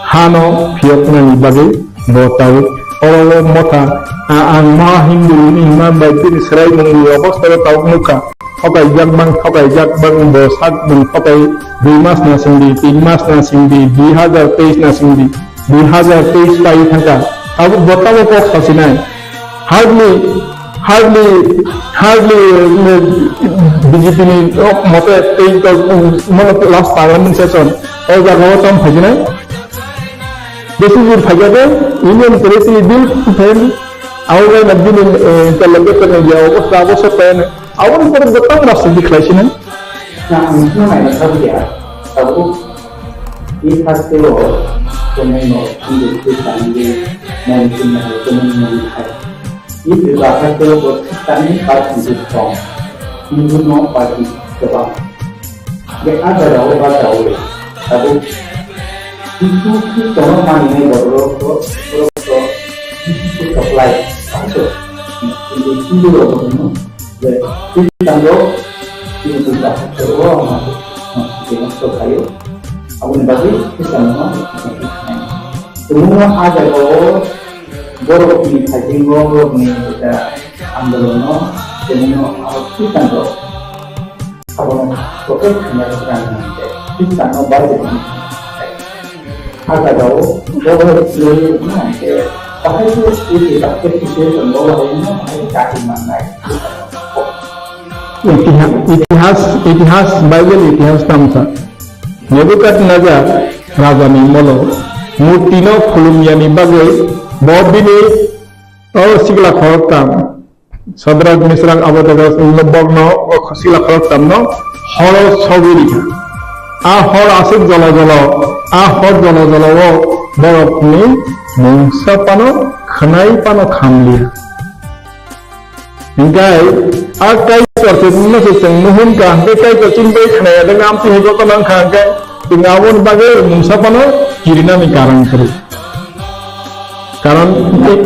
hano phiyoknani bagwi. Bo tabuk oro o motha, a, ang ma Hindu wngwi hwnma bai bini swraimungni obostha o tabuk nukha. Thokaijak bang, thokaijak bang, bo sak bung thokai dui mas na singdi, tin mas na singdi, dui hajar teis na singdi, dui hajar teis pai thangkha. Tabuk bo tamo kok sasinai. Hardly, hardly, hardly, uh, B J P ni, uh, mote tei, uh, mono last parliament session. O jaga o tam phaijinai. Besi jil phaikhe Union Territory Bill two thousand, abo bai na bini, eh, interlocutor ni je obostha, abo se pen, aboni pore gotang rasta di khlai sini. Na, ang sini naina sabiya, tabuk, i haste o, tongo no, Hindu Christian di, Muslim hai, tongo no hai. I haste o, Christian ni party di tong, Hindu no party di tong. Je a jaga o ba jaga o tabuk Jisu Khristo no maninai borok rok to, borok to Jisu Khristo khlai aswk. Kintu Hindu rok bo hino je Khristian rok chini puja aswk o ma je nosto khaio. Aboni bagwi Khristian no tumung a jaga o borok ni thaisingo borok ni andolon no tumung no aro Khristian rok Abono protect khaina swkang hwnkhe Khristiano Bible ni a jaga o bobo chwlwi hwnkhe Bahai khe eke ba appreciation bo bahai no bahai khe kati mannai. Itihas, itihas, itihas, Bible itihas tamsa. Nebukadnezar rajani molo murtino khulumyani bagwi bo bini o sikla khoroktham, Sadrak, Mesrak, Abednego, borokno, o sikla khoroktham no horo sogwi rikha. A hor aswk jolo jolo, a hor jolo jolo o borokni mungsa phano khwnai phano khamliya. Hinkhe a Kaitor se no se chwng muhun ka, hinkhe Kaitor chini bai khwnaya, hinkhe amtwi hai joto nang kha, hinkhe chwng aboni bagwi mungsa phano kirinani karon kwrwi. Karon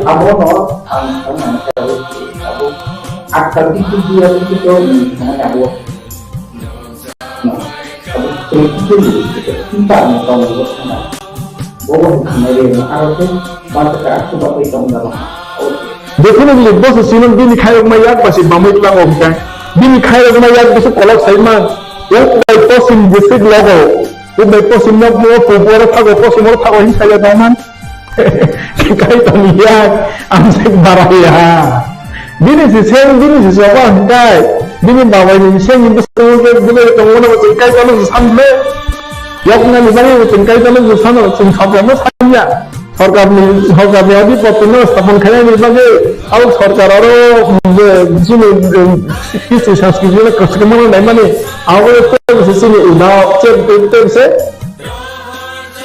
abono ang saimani khe abo atta bisu dia bisu to ni samani abo no abo practically kita ni tong bo sana bo bo ni re no aro ke ba ta ka ba pe tong da ba. Definitely bo se sinong bini khairok ma yak ba se bamai tlang o hingka bini khairok ma yak bisu kolok sai man o bai to sim bisik logo o bai to sim nok mo ko boro thago to sim oro thago hin sai ya tong man. Kaitor ni yak, ang se baraya. Bini se seng, bini se soba hingkai. Bini babai ni seng, bini seng ke bini tongmani bo chwng Kaitor no se san le. Yakna ni bagwi bo chwng Kaitor no se san, chwng sabra no san ya. Sorkar ni, sorkar ni adi pati no stapon khaina ni bagwi, abo sorkar aro, je, jini, je, kisi sanskrit ni kwchwng mano nai mani, abo se chini uda, che, che, che, se.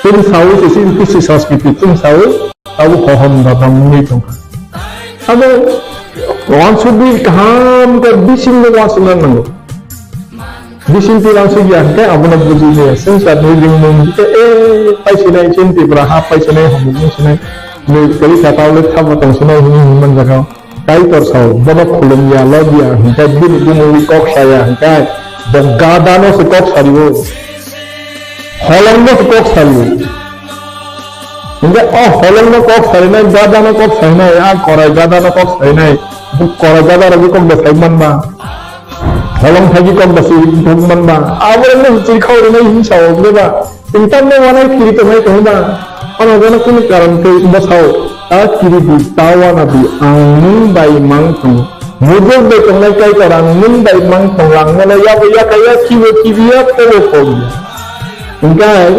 Chwng saui se chini kisi sanskrit chwng saui abo hohom da bang wngwi tongkha. Abo wansugwi kaham khe bisingno wansugna nango. Bising twi wansugya hwnkhe abono bujui maya. Swngcharni ringmung hwnkhe e paisinai chini Tripura ha paisinai homung wngsinai. Nwi kwlwi kha taule thabo tongsinai hwnwi hwnwi manjakha. Kaitor sao, bono khulumya, lobya, hwnkhe bini bumungni kok saya, hwnkhe bo gadano se kok sario. Holongno se kok sario. Hwnkhe o holongno kok sarinai, gadano kok sarinai, a korai gadano kok sarinai, bo korai gadarokni kok da sai manma. Holong phaikhe kok da sai manma. Aborokno se chirikhao rinai hinwi sao, hwnkhe ba. Chwng tamno uanai kiri tongnai tongba, ano jana kunu karon tei bwsao ta kiri di, ta uana di, ang nwng bai mang tongo. Mujok bai tongnai Kaitor ang nwng bai mang tongo, ang nono yabo yakaya, kibo kibiya, kobo kobiya. Hingkai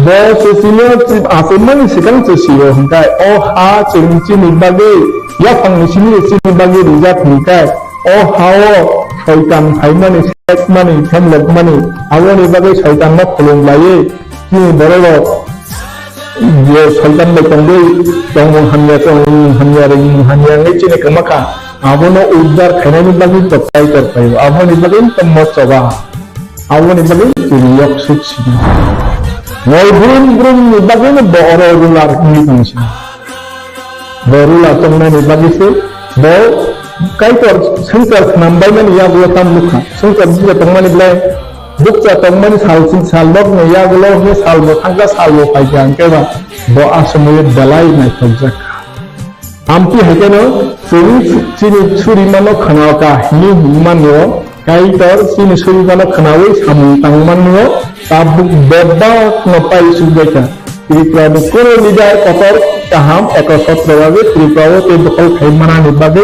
bo se chini achaimani swkang se sio, hingkai o ha chwng chini bagwi, yaphangni simi chini bagwi rijak hingkai. O ha-o Soitan phaimani, sekmani, themlokmani, aboni bagwi Soitanno khulum laiwi chini bororok je Soitan bai tongwi tongmung hamya, tongmung hamya, ringmung hamya wngwi chini kwma kha, abono uddar khainani bagwi to Kaitor phaio, aboni bagwi to mochoba, aboni bagwi chini yok suk sidi. Moi brum brumni bagwino bo oro ruler wngwi tong sini. Bo ruler tongnani bagwi se bo Kaitor swngchar khnambaimani yagulo tam nukha. Swngchar bukcha tongmani belai bukcha tongmani sal sal nokni yagulo hwnkhe salbo thangkha, salbo phaikha, hwnkhe ba bo a somoio belai naithokjak. Amtwi hai kheno chwng chini surimano khwnaka hinwi hwnwi mano. Kaitor chini surimano khwnaui samung tangmano tabuk bebakno pai chukbaikha. Tripura ni kunu leader kotor kaham ekosotro bagwi Tripura o tei dokhol khai manani bagwi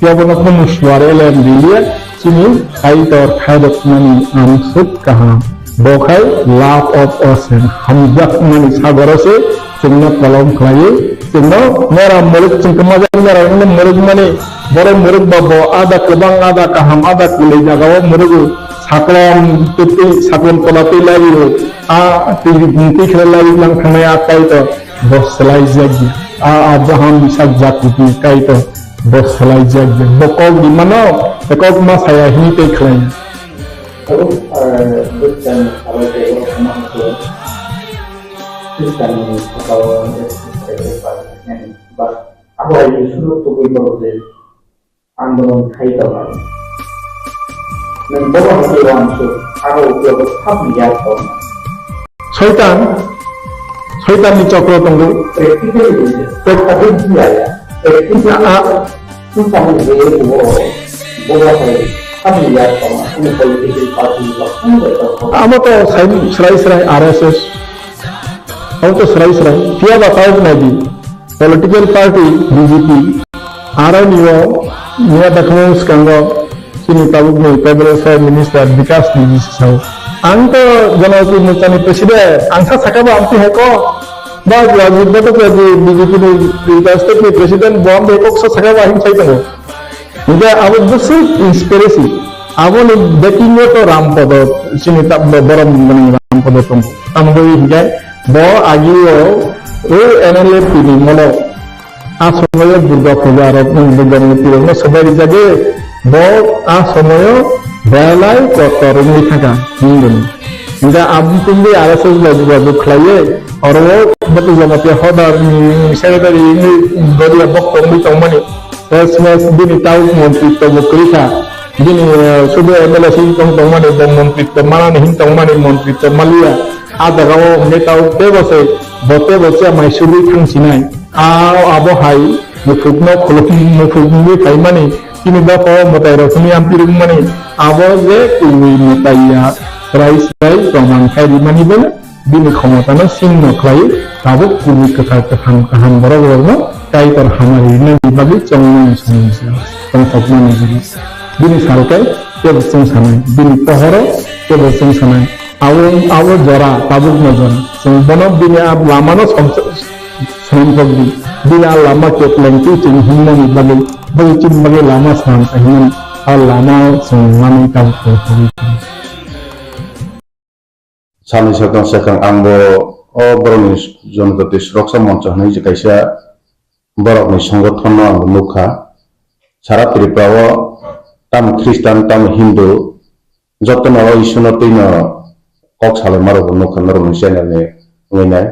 kebono kunu suar elem riliya. Chini Kaitor khairokmani amsuk kaham. Bo khai love of ocean, hamjakmani sagoro se chwngno kolom khlaiwi, chwngno mera mwrwk, chwng kwmajak mera wngno mwrwkmani, borok mwrwk ba bo ada kwbang, ada kaham, ada kwlwi jagao mwrwgo, saklom twi, saklom tola twi laio, a twi, twi khe laio nang thangnai a Kaitor, bo swlaijakya, a Abraham, Isak, Jakob ni Kaitor, bo swlaijakya, bo kok rimano, kok ma saya hini tei khlaiya. Abo, eh, bwskango salai tei borok wngma khe Khristanni sakao ba abo hai Isuro tubui borok je andolon khai tongnai. Nwng bono hai khe uansuk, aro uklok o sabni yak tongnai. Soitan, Soitanni chokro tongo. Practically, practically, practically, a, a, Amo to sai srai srai R S S. Amo to srai srai. Phiya ba tao nai di. Political party B J P, aroni o miya dakhamo swkango chini tabukni Tribal Affairs Minister Bikash Deji sao. Ang to Janauti Morchani president, ang sa sakha ba amtwi hai kok. Ba Rajib Bhattacharya B J P ni state ni president bo amtwi hai kok sa sakha ba him sai tongo. Hingke abo bwswk inspirasi. Aboni backing o to Rampodo, chini ta-, bo-, borok ni Rampodo tongo. Tamogwi hingke bo agio o N L F T ni molo a somoyo Durga puja rok, Durga murti rok no sobai rijagwi bo a somoyo belai kotor wngwi thangkha hinwi. Hingke aboni R S S bai bubabu khlaiwi oro o Batu Jamatia Hodar ni secretary wngwi Dodia bokto wngwi tongmani. Bini tau montri to bo kwrwi kha. Bini, eh, sudu M L A si tong tongmani bo montri to manani hin tongmani montri to maliya. A jaga o hwnkhe tau tebo se bo tebo se mai sugwi thang sinai. A abo hai muphuk no khulum muphuk wngwi phaimani. Chini bapha o mwtai rok hwnwi amtwi rwmani. Abo je kwrwi mwtai ya rai sai tomang khai rimani bo. Bini khomotano singno khlaiwi tabuk kubui kwthar kwthang kaham borok rokno Kaitor hamari rinani bagwi chongmani samung se tongthokmani bagwi. Bini salkai tebo chwng sanai, bini pohoro tebo chwng sanai. Abo, abo jora, tabukno jora. Chwng bono bini a lamano som-, swnamthokdi. Bini a lama keplengtwi chwng himnani bagwi, bagwi chini bagwi lama swnam kahimani. A lama chwng manwi tabuk tongthokgwi. Salni swkang swkang ang bo o borokni Jonojati Suroksha Moncho hwnwi je kaisa borokni songothono ang bo nukha. Sara Tripura o tamo Khristan, tamo Hindu, jotono o Iswrno twino kok salaima rokbo nukha norokni channel ni wngwi nai.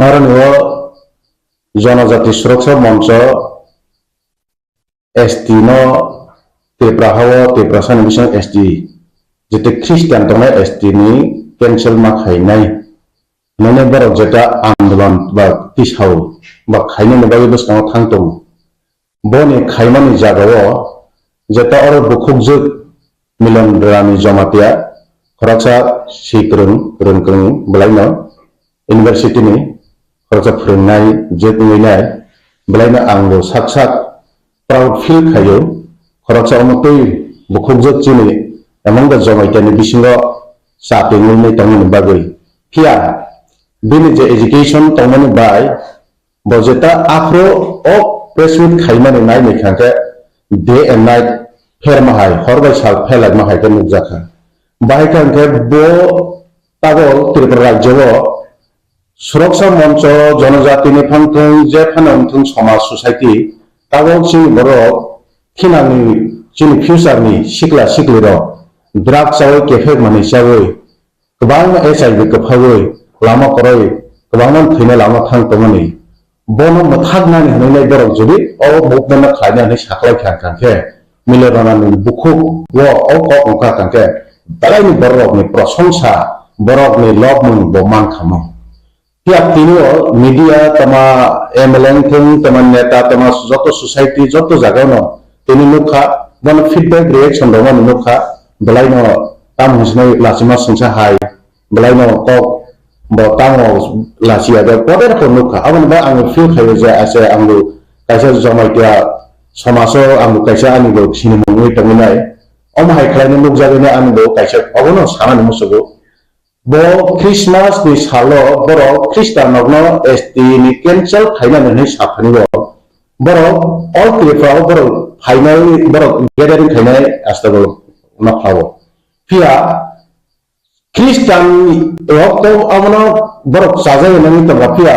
Aroni o Jonojati Suroksha Moncho S T no Tripura hao Tiprasani bising S T, jete Christian tongnai S T ni cancel ma khainai. Nini borok jeta andolon ba tisao ba khainani bagwi bwskango thang tongo. Boni khaimani jagao jeta oro bukhukjwk Milan Rani Jamatia, khoroksa swi kwrwng, kwrwng kwrwng bwlaino university ni khoroksa phwrwngnai jwk wngwi nai, bwlaino ang bo sak sak proud feel khaio. Khoroksa omo twi bukhukjwk chini among the Jamatia ni bisingo cha twi wngwi tongmani bagwi. Phiya bini je education tongmani bai, bo jeta aphuru o press meet khaimani naimai kha khe day and night pherma hai, hor bai sal pherlaima hai khe nukjakha. Bahai kha khe bo tabok Tripura rajyo o Suroksha Moncho Jonojati ni phang thung, je phano wng thung somaj society, tabok chini borok thinani chini future ni sikla sikli rok drugs chawi kephek manwi chawi kwbangma H I V kwphagwi lama kwrwi kwbangma thwina lama thang tongmani. Bono mwthaknani hwnwi borok jodi o movement no khlaina hwnwi saklai kha, kha khe Milan Rana ni bukhuk o, o kok wngkha, kha khe belaini borok rokni prosongsa, borokni lobmung bo mankha mo. Phiya tini o media tama M L A wng thung, tama neta, tama joto society, joto jagao no tini nukha, bono feedback reaction rok no nukha, belai no tamo hwnwi lachima swngsa hai, belai no kok bo tamo lachiya de, poder ko nukha, aboni bai ang feel khaio je ase ang bo kaisa Jamatia somaj o ang bo kaisa ani bo sinimung wngwi tongwi nai, omo hai khlai no nukjagwi nai ani bo kaisa obono sanani musugo. Bo Christmas ni salo borok Christian rokno S T ni cancel khainani hwnwi saphani bo. Borok all Tripura o borok phainai, borok gathering khainai astago nokha o. Phiya Christian rok to abono borok chajagwi nangwi tongkha, phiya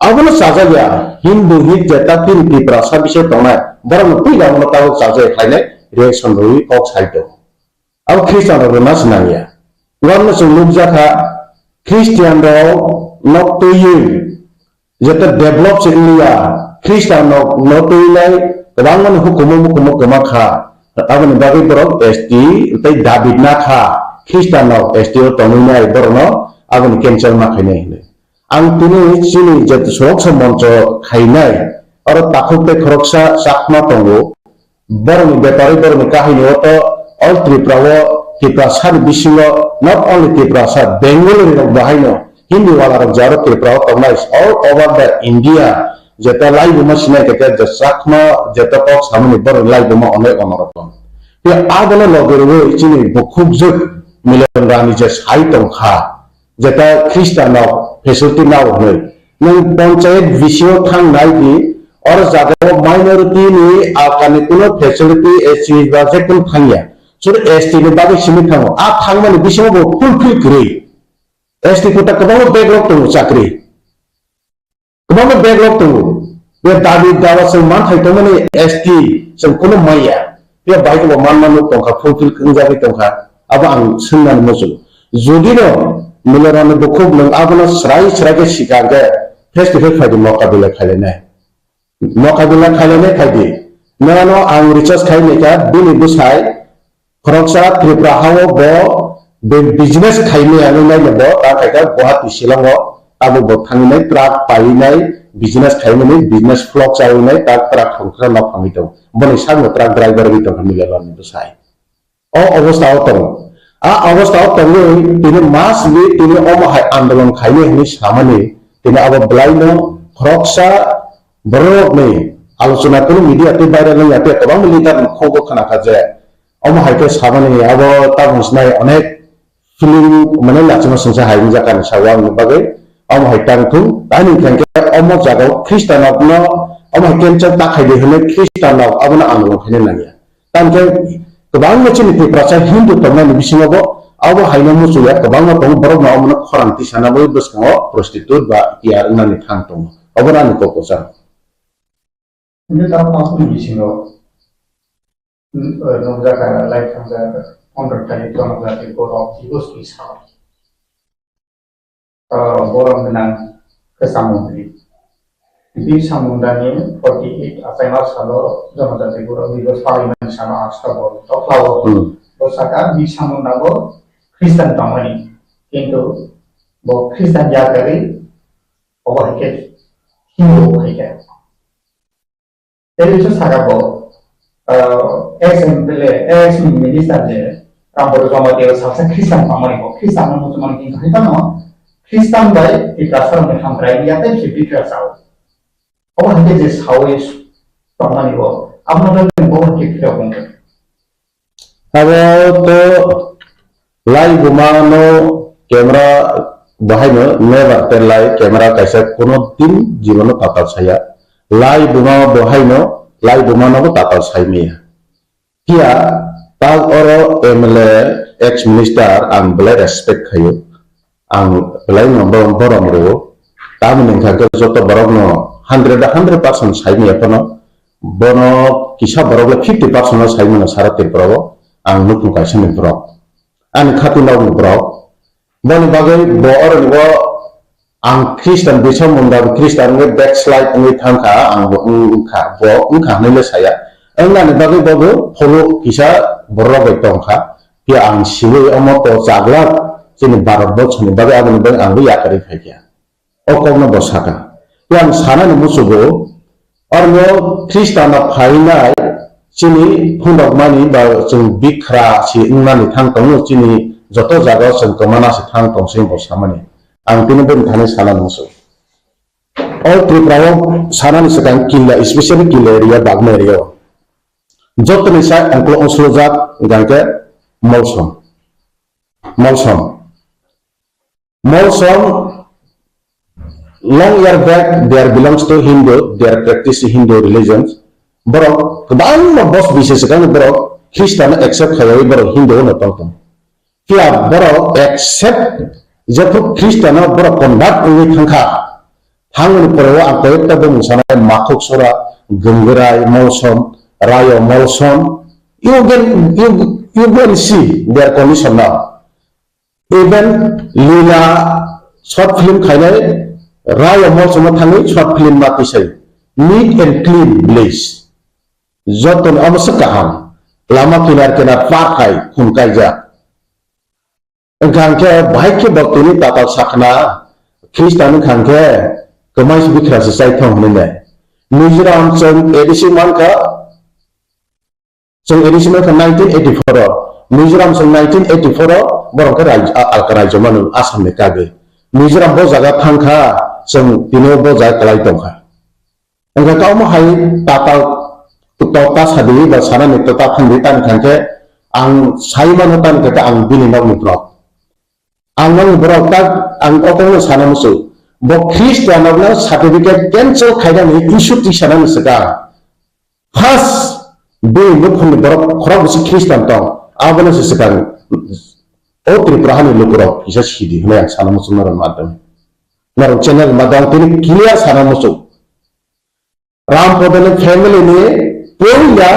abono chajagya Hindu hit jeta tini Tiprasa bisi tongnai borokno puila abono tabuk chajagwi khainai reaction rwwi kok sai tongo. Abo Christian rok rwna se nangya. Uanno chwng nukjakha, Christian rok nok twiwi, jeta develop se wngya, Christian rok nok twiwi nai kwbangmani hukumu mukumu kwma kha. Aboni bagwi borok S T tei David na kha, Christian rok S T o tongwi nai borokno aboni cancel ma khainai hinwi. Ang tini chini je Suroksha Moncho khainai, oro takhuk tei khoroksa Chakma tongo. Borokni bepari, borokni kahini o to all Tripura o, Tiprasa ni bisingo, not only Tiprasa, Bengali rok bo haino Hindi wala rok jaro Tripura o tongnai all over the India, jeta laibuma sinai kete je Chakma jeta kok samani borok laibuma onek onorok tong. Te abono loge rwi chini bukhuk jwk Milion Rani je sai tongkha, jeta Khristan rok facility nao hwnwi. Nwng panchayat V C o thang nai di, oro jagao minority ni alkani kuno facility S C ba je kun thangya. Sur S T ni bagwi simi thango. A thangmani bisingo bo fulfill kwrwi. S T kota kwbangma backlog tongo chakri. Kwbangma backlog tongo. Be dabi dawa chwng manthai tongmani S T chwng kuno maya. Be bai bo man manu tongkha fulfill wngjagwi tongkha. Abo ang swngnani muchungo. Jodi no Milion Rani bukhuk nwng abono srai srai khe sikar khe face to face phaidi mokabila khailainai. Mokabila khailainai khaidi. Nono ang research khainai kha bini bwsai khoroksa Tripura hao bo be business khaimaya nai nai bo ta khaikha Guwahati Shillong o abo bo thanginai truck painai business khaimani business flop chainai ta truck khoroksa nok phangwi tong boni sakno truck driver wi tongkha Milion Rani bwsai. O obostha o tongo. A obostha o tongwi tini mas li tini omo hai andolon khainai hinwi samani tini abo belaino khoroksa bororokni alochona kunu media tei viral wngya tei kwbangma leader ni khukgo khnakha je omo hai khe samani abo tabuk sinai onek feeling mane lachima singsa hai wngjakani sago aboni bagwi omo hai tang thung tani hwnkhe omo jagao Khristanrokno omo hai cancel ta khaidi hinwi Khristanrok abono andolon khaina nangya. Tamkhe kwbangma chini Tiprasa Hindu tongnani bisingo bo abo haino muchungya kwbangma tongo, borokno omono khorang tisana bai bwskango prostitute ba P R wngnani thang tongo. Obono ani kok kwchang. Hwnkhe tabuk aboni bisingo, mm, eh, nukjakha, lai thangjak, pondro tarik Janajati Gaurav Divas ni salo. Ah, borok gwnang kwcham mantri. Birsa Mundani forty eight achaima salo Janajati Gaurav Divas palaimani salo Akshabol Doklao. Hmm. Bo saka Birsa Munda bo Christian tongmani. Kintu bo Christian ya kwrwi obo hai khe Hindu hai khe. Tei bisu saka bo, ah, ex M P L A, ex minister je Ramboro Jamatia o salsa Christian tongmani bo, Christian no muchungmani kintu hai phano Christian bai Tiprasa rokni hamkrai ya tei se Tiprasa o. Obo hai khe je sawi tongmani bo, abono tei bo hai khe phirok wngkha. Abo to lai buma no camera bahai no never tei lai camera kaisa kuno din jibono tatal saya. Lai buma bahai no lai buma no bo tatal sai maya. Phiya ta oro M L A ex minister ang belai respect khayo. Ang belai no borok, borok rwo. Tamoni hwnkha khe joto borok no hundred, hundred percent sai maya phano. Bono kisa borok le fifty percent no sai mano sara Tripura o. Ang nukhung kaisa ni borok. Ani khati nok ni borok. Boni bagwi bo oro ni bo ang Christian bisa munda Christian wngwi backslide wngwi thangkha, ang bo wngkha, bo wngkha hwnwi le saya. Wngnani bagwi bo bo pholo kisa borok bai tongkha. Phiya ang siwi omo to chaglak chini Bharat borso ni bagwi aboni bagwi ang bo yakarwi phaikha. O kokno bo saka. Yang sanani musugo, oro Khristanno phainai chini phunukmani ba chwng bikhra si wngnani thang tongo, chini joto jagao chwng kwmana si thang tong se bo samani. Ang tini bini thani sanani musugo. O Tripura o sanani swkang killa, especially killa area, Bagma area o. Jotoni sai ongklo ongsulujak hwnkhe Molsom. Molsom. Molsom, long year back, they are belongs to Hindu, they are practice Hindu religions. Borok kwbangma bos bisi swkang borok Khristanno accept khaiwi borok Hindu no tong tong. Phiya borok accept jephru Khristanno borok convert wngwi thangkha. Thangmani pore o ang koyekta bumung sanai Makhuk Sora, Gangrai Molsom, Rayo Molsom. You can, you, you can see their condition now. Even Lila short film khainai Rayo Molsomo thangwi short film ma twisai. Neat and clean village. Jotoni omo se kaham. Lama kinar kinar park hai khum kaijak. Wngkha hwnkhe bahai khe bo tini tatal sakna Khristan wngkha hwnkhe kwmai se bikra se chai thong hwnwi nai. Mizoram chwng A D C mankha, Chwng A D C mankha nineteen eighty-four o, Mizoram chwng nineteen eighty-four o, borok khe rai-, a-, alka raijyo mano Assam ni kagwi. Mizoram bo jaga thangkha, chwng tini bo jaga kwlai tongkha. Wngkha kauma hai tata, tota sadi ba sanani tota thangdi tani thangkhe ang sai mano tani thangkhe ang bini nokni borok. Ang nokni borok tak ang okhorno sana musu. Bo Christian rokno certificate cancel khainani issue tisanani swkang. First, bini nukhungni borok khorok bisi Christian tong, abono se swkang o Tripura hani lukurok kisa sidi hwnwi ang sana muchung norok madhyome. Norok channel madhyom tini clear sana muchung. Ram Podoni family ni puila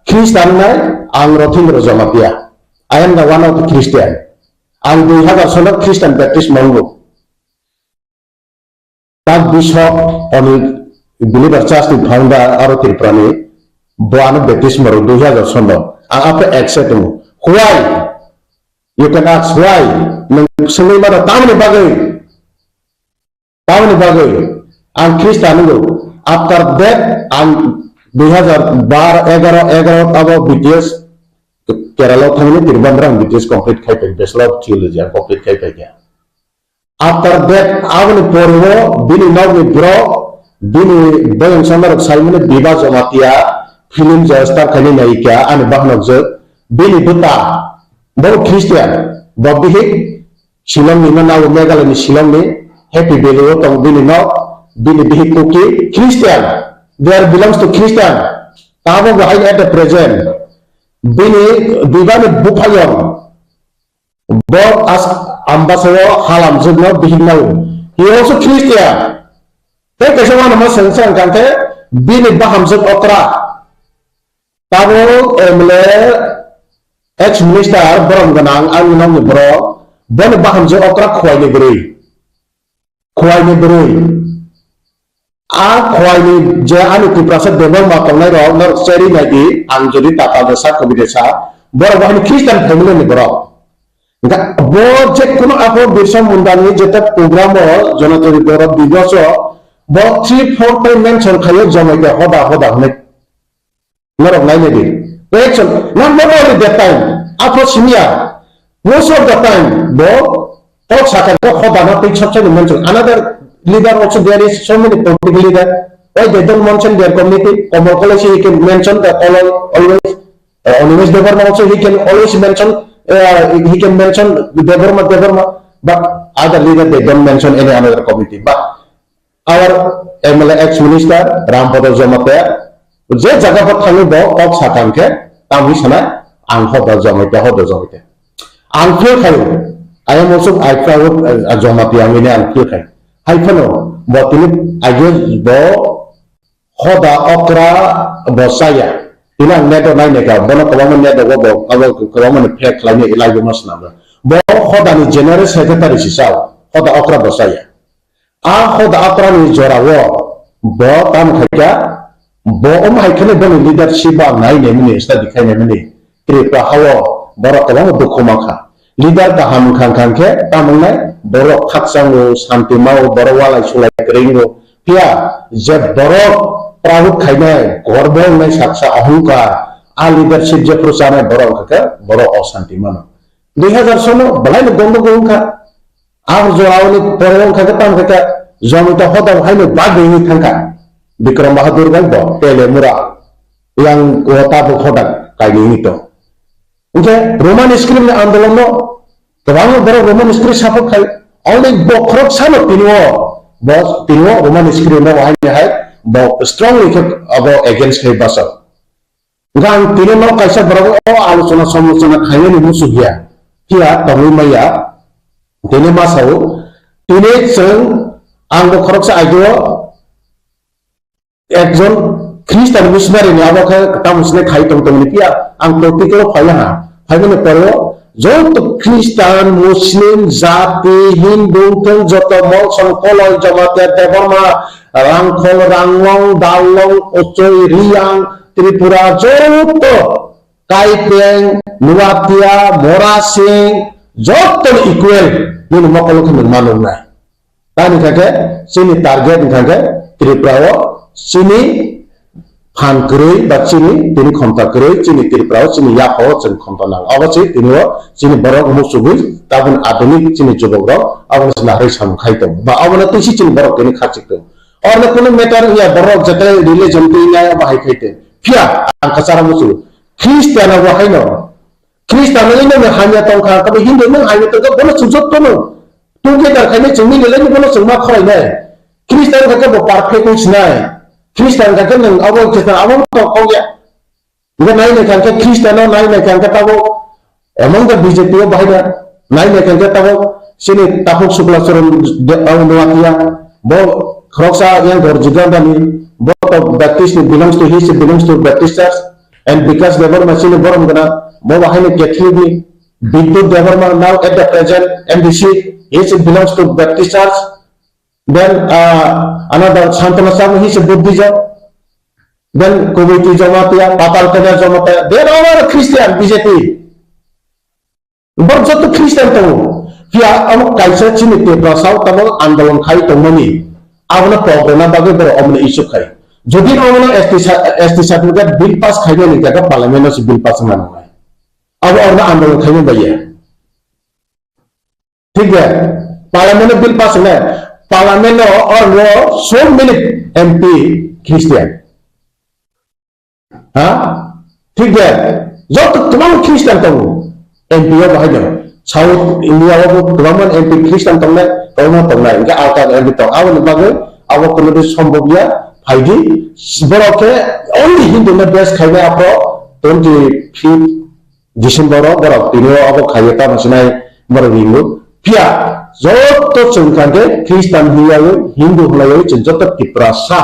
Christian nai ang Rothindra Jamatia. I am the one of the Christian. Ang dui hazar sono Christian Baptist mongo. Tak Bishop Onil Believer Church ni founder aro Tripura ni bo ano Baptist maro dui hazar sono. Ang apa accept mo. Why? You can ask why. Nang sengwi mano tamni bagwi. Tamni bagwi ang Christian nungo. After that ang dui hazar bar, egaro, egaro abo B T S Kerala thangni Trivandrum B T S complete khai pai, Bachelor of Theology ang complete khai pai kha. After that aboni pore o bini nokni borok bini boyong songmarok saimani Biba Jamatia film je star khaini naikha ani bahanok je bini bwta bo Christian bo bihik Shillong ni ma nao Meghalaya ni Shillong ni Happy Valley o tong bini nok bini bihik Kuki Christian, they are belongs to Christian. Tamo bo hai at the present bini bibani buphayong bo as ambasa o halam jwk no bihik nao. He also Christian. Tei kaisa wano ma sengsa ang kante bini bahamjwk okra. Tabuk M L A, ex minister borom gwnang ang nokni borok, boni bahamjwk okra khwai ni bwrwi, khwai ni bwrwi. A khwai ni je ani Tiprasa Debbarma tongnai rok norok cheri nai di, ang jodi tata de sa, kobi de sa, borok bo hani Christian family ni borok. Ga-, bo je kuno apo Birsa Munda ni jeta program o Janajati Gaurav Divas o bo three four time mention khayo Jamatia hoda hoda hwnwi. Norok nainai di. Reaction, not, not only that time, after senior, most of the time, bo talk saka ko hoda na tei chapchani mention. Another leader also, there is so many political leader. Why they don't mention their community? Kamal Koloi he can mention that always, always. Uh, Animesh Debbarma also, he can always mention, uh, he can mention Debbarma, Debbarma. But other leader, they don't mention any another community. But our M L A ex minister Rampada Jamatia je jaga pho thangwi bo kok sakha hwnkhe tamni sana ang hoda Jamatia, hoda Jamatia. Ang feel khaio, I am also, I proud, uh, Jamatia wngwi ang feel khai. Hai phano bo tini age bo hoda okra bo chaya. Tini ang net o nai naikha, bono kwbangma net o bo, abo kwbangma ni fake khlainai live o ma swnamjak. Bo hoda ni general secretary si sao, hoda okra bo chaya. A hoda akrani jorao bo tamo khaikha, bo omo hai kheno boni leadership ba nai naimani, study khai naimani. Tripura hao borok kwbangma dukhu mankha. Leader kaham wngkha wngkha khe tamo wngnai borok khakchango, santi mao, borok walai sulai kwrwi wngo. Phiya je borok proud khainai, gorbo wngnai saksa ohongkar, a leadership jephru chanai borok wngkha khe borok osanti mano. Dui hazar sono belai no gondogol wngkha. Ang jorao ni pore wngkha khe tamo khe Jamatia hoda haino bagwi wngwi thangkha. Bikram Bahadur bai bo Tele Mura yang o tabuk hoda kainwi wngwi tong. Hwnkhe Roman script ni andolon no kwbangma borok Roman script support khai. Only bo khoroksa no tini o, bo tini o Roman script no haino hai bo strongly khe abo against khai bachao. Hwnkhe ang tini no kaisa borok o alochona samlochona khainani muchuk ya, phiya tongwi maya. Tini ma sao, tini chwng ang bo khoroksa age o ekjon Christian missionary ni abo khe tamo sini khai tong tong ni phiya ang practical o phai ha. Phaimani pore o joto Christian, Muslim, jati, Hindu, thung joto Molsom, Koloi, Jamatia, Debbarma, Rangkhol, Ranglong, Darlong, Ochoi, Riyang, Tripura, joto Kaipeng, Nuatia, Morasing, joto equal nini mokol khe nung manung nai. Tani kha khe chini target wngkha khe Tripura o chini phan kwrwi ba chini tini khonta kwrwi chini Tripura o chini yapha o chwng khonta nang. Abo se tini o chini borok muchugwi tabun adhunik chini jubok rok abo se naharwi samung khai tongo ba abo no twi se chini borok tini khachik tongo. Oro no kunu matter ya borok jetai religion twi nai abo hai khai tong. Phiya ang kwcharo muchungo Christian abo haino Christian no ino hamya tongkha, tabo Hindu no hamya tongkha, bono chwng jotto no tungke dar khainai chwng ni lelai bono chwng ma khorai nai. Christian kha khe bo perfect wng sinai. Christian kha khe nwng abo kisa abo to kok ya. Nge nai nai kha khe Christian no nai nai kha khe tabo among the B J P o bahai da nai nai kha khe tabo sini Takhuk Sukla Charan de abo no atia bo khoroksa yang Dorji Gandani bo to Baptist ni belongs to his belongs to Baptist church. And Bikash Debbarma chini borom gana, bo bahai ni Catholic ni, Bidut Debbarma now at the present M D C, he is belongs to Baptist Church. Then uh, another Santana Sharma, he is a Buddhism. Then Kuwaiti Jamatia, Patal Kanya Jamatia, they are all Christian, B J P. Borok joto Christian tongo. Phiya amo kaisa chini Tiprasa o tamo andolon khai tongmani. Abono pok rwna bagwi borok omono issue khai. Jodi omono S T sa-, S T certificate bill pass khainani jaga parliament o se bill pass wngna nangnai. Abo orno andolon khaina baiya. Thik de? Parliament o bill pass wngnai. Parliament o orno so many M P Christian. Ha? Thik de? Joto kwbangma Christian tongo. M P o bahai no. South India o bo kwbangma M P Christian tongnai, kwbangma tongnai. Hingke alka M P tong. Aboni bagwi abo kono di sombobya phaidi. Borok khe only Hindu no base khainai aphro twenty fifth December o borok tini o abo khaiyo tamo sinai borok ringo. Phiya joto chwng kha khe Christian hinyawi Hindu hinlawi chwng joto Tiprasa.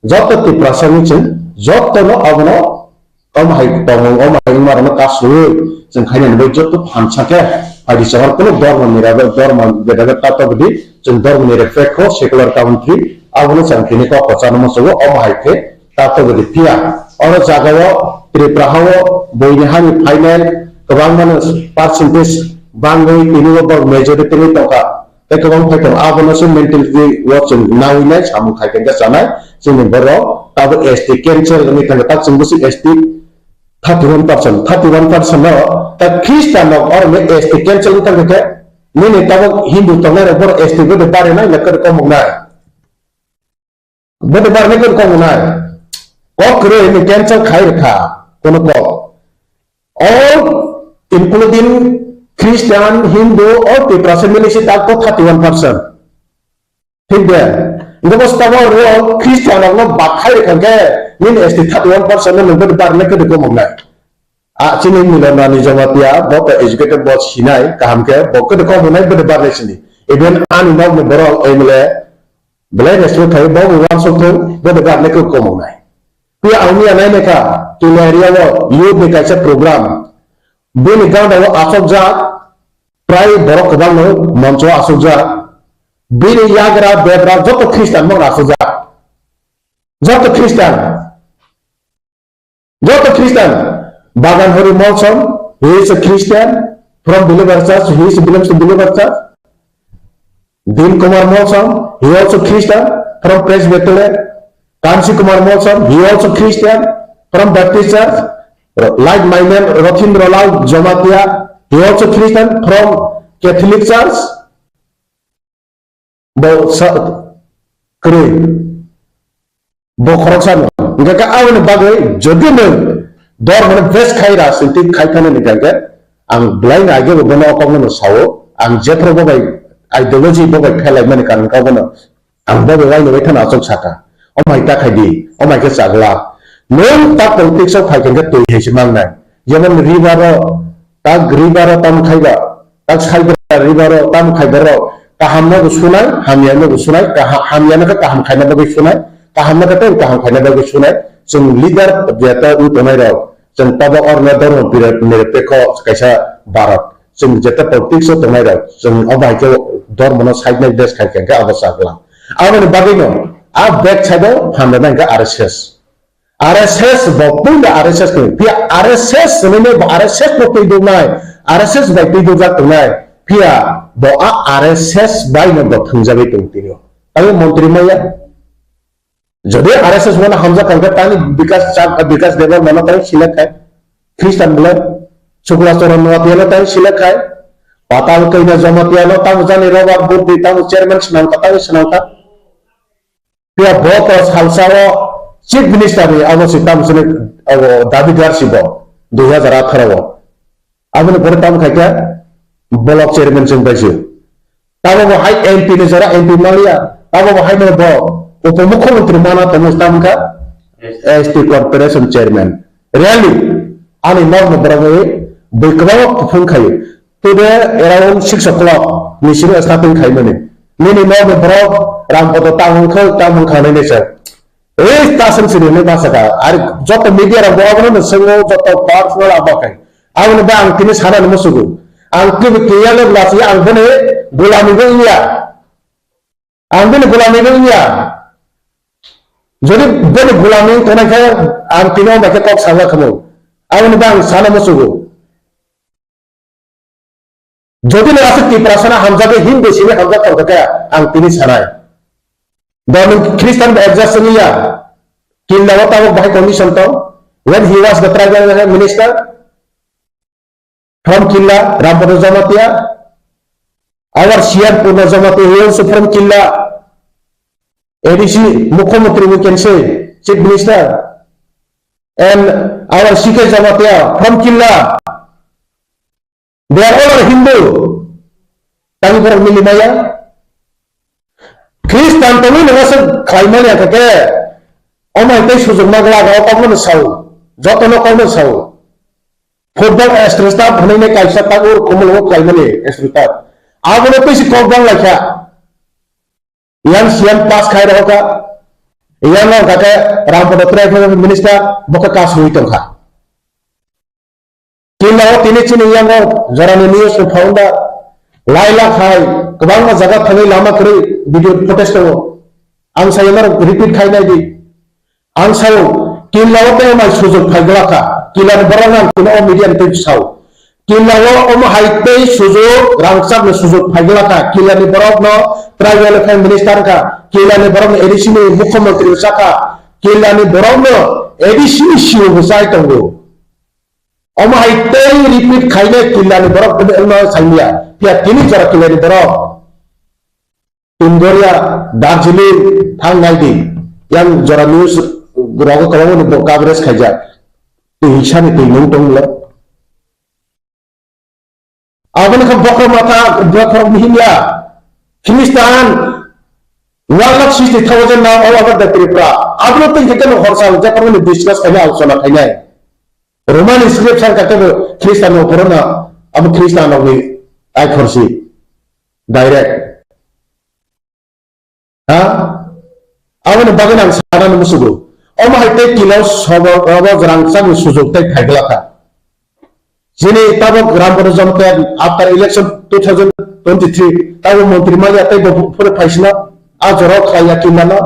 Joto Tiprasa ni chwng joto no abono omo hai tongmung omo hai wngma rok no kasui chwng khaina ni bagwi joto phan sakhe phaidi chahor kunu dormo ni ragwi dormo beda beda tato bwdi chwng dormo ni respect kho secular country abono chwng tini kok kwchangma sugo omo hai khe tato bwdi phiya oro jaga o Tripura ha o buini hani phainai kwbangma no percentage bangwi tini o borok majority ni tongkha. Tei kwbang phai tongo, abono se mentality o chwng naui nai, samung khai khe chanai, chini borok abo S T cancel wngwi thangkha, tak chwng bwswk S T thirty one percent, thirty one percent no, tak Christian rok oro S T cancel wngwi thangkha khe, nini tabuk Hindu tongnai rok borok S T bwdwi barinai na kwrwi kok mwnai. Bwdwi barni kok kok nai. Kok kwrwi ni cancel khai rwkha kono kok. All including Christian, Hindu, all Tiprasa mili si tak to thirty one percent. Thik de? Ngo bo stabo ro Christian rok no bak khai rwkha khe nini S T thirty one percent no nung bwdwi barni kok kok mwnai. A chini Milona ni Jamatia bo to educated bo sinai kaham khe bo kok kok mwnai bwdwi barni sini. Even ani nok ni borok M L A belai respect khai bo bo wansuk thung bo de gat lekho komong nai. Pi ang ya nai lekha tini area o youth ni kaisa program bini ganda o asok jak prai borok kwbang no moncho asok jak bini yagra bebra joto Christian mo asok jak joto Christian. Joto Christian, Bagan Hari Molsom, he is a Christian from Believer Church, he is belongs to Believer Church. Din Kumar Molsom, he also Christian from Presbyterian. Kansi Kumar Molsom, he also Christian from Baptist Church. Like my name, Rothindra Lal Jamatia, he also Christian from Catholic Church. Bo sa kwrwi. Bo khoroksa no. Hingkha khe aboni bagwi jodi nwng dormo no base khai rajniti khai thani hingkha khe ang belai no age bo bono o kok no sao. Ang jephru bo bai ideology bo bai phelai mani karon kok bono ang bo bai waino bai thani achuk saka. O mai ta khai di, o mai khe chagla. Nwng ta politics o phai khe twi hai se mangnai. Jemon river o ta river o tam khai ba. Tak Saibra river o tamo khai borok kaham no bo sunai, hamya no bo sunai, kaha-, hamya no khe kaham khaina bagwi sunai, kaham no khe tei kaham khaina bagwi sunai. Chwng leader jeta wng tongnai rok, chwng tobo orna dhormo nirapekho kaisa Bharat. Chwng jeta politics o tongnai rok, chwng o bai khe dhormo no side nai bes khai khe abo chaklang. Aboni bagwi no a back side o phan rwnai khe R S S. R S S bo puila R S S ni, phiya R S S hinwi bo R S S no twi duknai, R S S bai twi dukjak tongnai, phiya bo a R S S bai no bo thwngjagwi tong tini. Tamo montri maya, Jodi R S S mano hamjak kangkha tani Bikas Chak, Bikas Debbarmano tani select khai. Christian bole Sukla Charan Noatia no tani select khai. Patal Kaina Jamatia no tamo jani Robert Budi tamo chairman swnamkha tani swnamkha. Pia bo to salsa o chief minister ni abo si tamo sini abo dabi dar si bo dui hazar atharo o. Aboni pore tamo khaikha block chairman chwng paisio. Tamo bo hai M P ni jora M P maliya. Tamo bo hai no bo upomukhyamantri mana tamo tamo kha S T corporation chairman. Really, ani nok ni borok ni bui kwbangma kuphung khaio. Today around six o'clock ni simi starting khaimani. Nini nok ni borok Rampada tamo wngkha, tamo wngkha hinwi sir. Ei, ta seng sini hinwi ma saka. Ari joto media rok bo abono no swngo, joto personal abo khai. Aboni ba ang tini sana ni musugo. Ang tini kiyale blasi ang boni gulami bo iya. Ang boni gulami bo iya. Jodi boni gulami tonai khe ang tini o bai khe kok sanga khamu. Aboni ba ang sana musugo. Jodi no aswk Tiprasano hamjagwi Hindu simi hamjak tongkha khe ang tini sanai. Bo nwng Christian bai adjust wngya. Killa o tabuk bahai condition tong. When he was the tribal minister from Killa, Rampada Jamatia, our C M Purna Jamatia, he also from Killa, A D C, Mukhyamantri, we can say, Chief Minister, and our C K Jamatia from Killa. They are all are Hindu. Tani borok mili maya. Christian tongwi nang aswk khlai mani kha khe. Omo hai tei sujukma glak o kokno no sao. Jotono kokno sao. Football extra staff hwnwi ne kaisa takur kumul o khlai mani extra staff. Abono tei si kok bang lai kha. Yang siyan pass khai rw kha. Yang no kha khe Rampada Tribal Minister bo khe kas hui tong kha. Killa o tini chini yango jorani news ni founder lai lak hai kwbangma jaga thangwi lama kwrwi video footage tongo. Ang sai no repeat khai nai di. Ang sao Killa o tei mai sujok phai glak kha. Killa ni borok nang tini o media ni tei sao. Killa o omo hai tei sujok rangchak ni sujok phai glak kha. Killa ni borok no tribal affairs minister kha. Killa ni borok no A D C ni mukhyamantri sa kha. Killa ni borok no A D C ni C O bo chai tongo. Omo hai tei repeat khainai Killa ni borok tini wngno saimya. Phiya tini jora Killa ni borok Indoria, Darjeeling thang nai di. Yang jora news rogo kwbangma ni bo coverage khaijak. Twi hiksa ni twi nung tong le. Aboni kha bokhok mata bokhok mihimya. Christian one lakh sixty thousand now all over the Tripura. Aboni twi khe no horsa je kormo ni discuss khainai, alochona khainai. Roman scripture kake bo Christian no poro na, abo Christian rok ni ai khorsi direct. Ha? Aboni bagwi ang sana no musugo. Omo hai tei Killa o sobo, obo rangchak ni sujok tei phai glak kha. Chini tabok Rampada Jamatia after election two thousand twenty-three tabok montri manya tei bo phuru phaisina a jora khlaiya Killa no.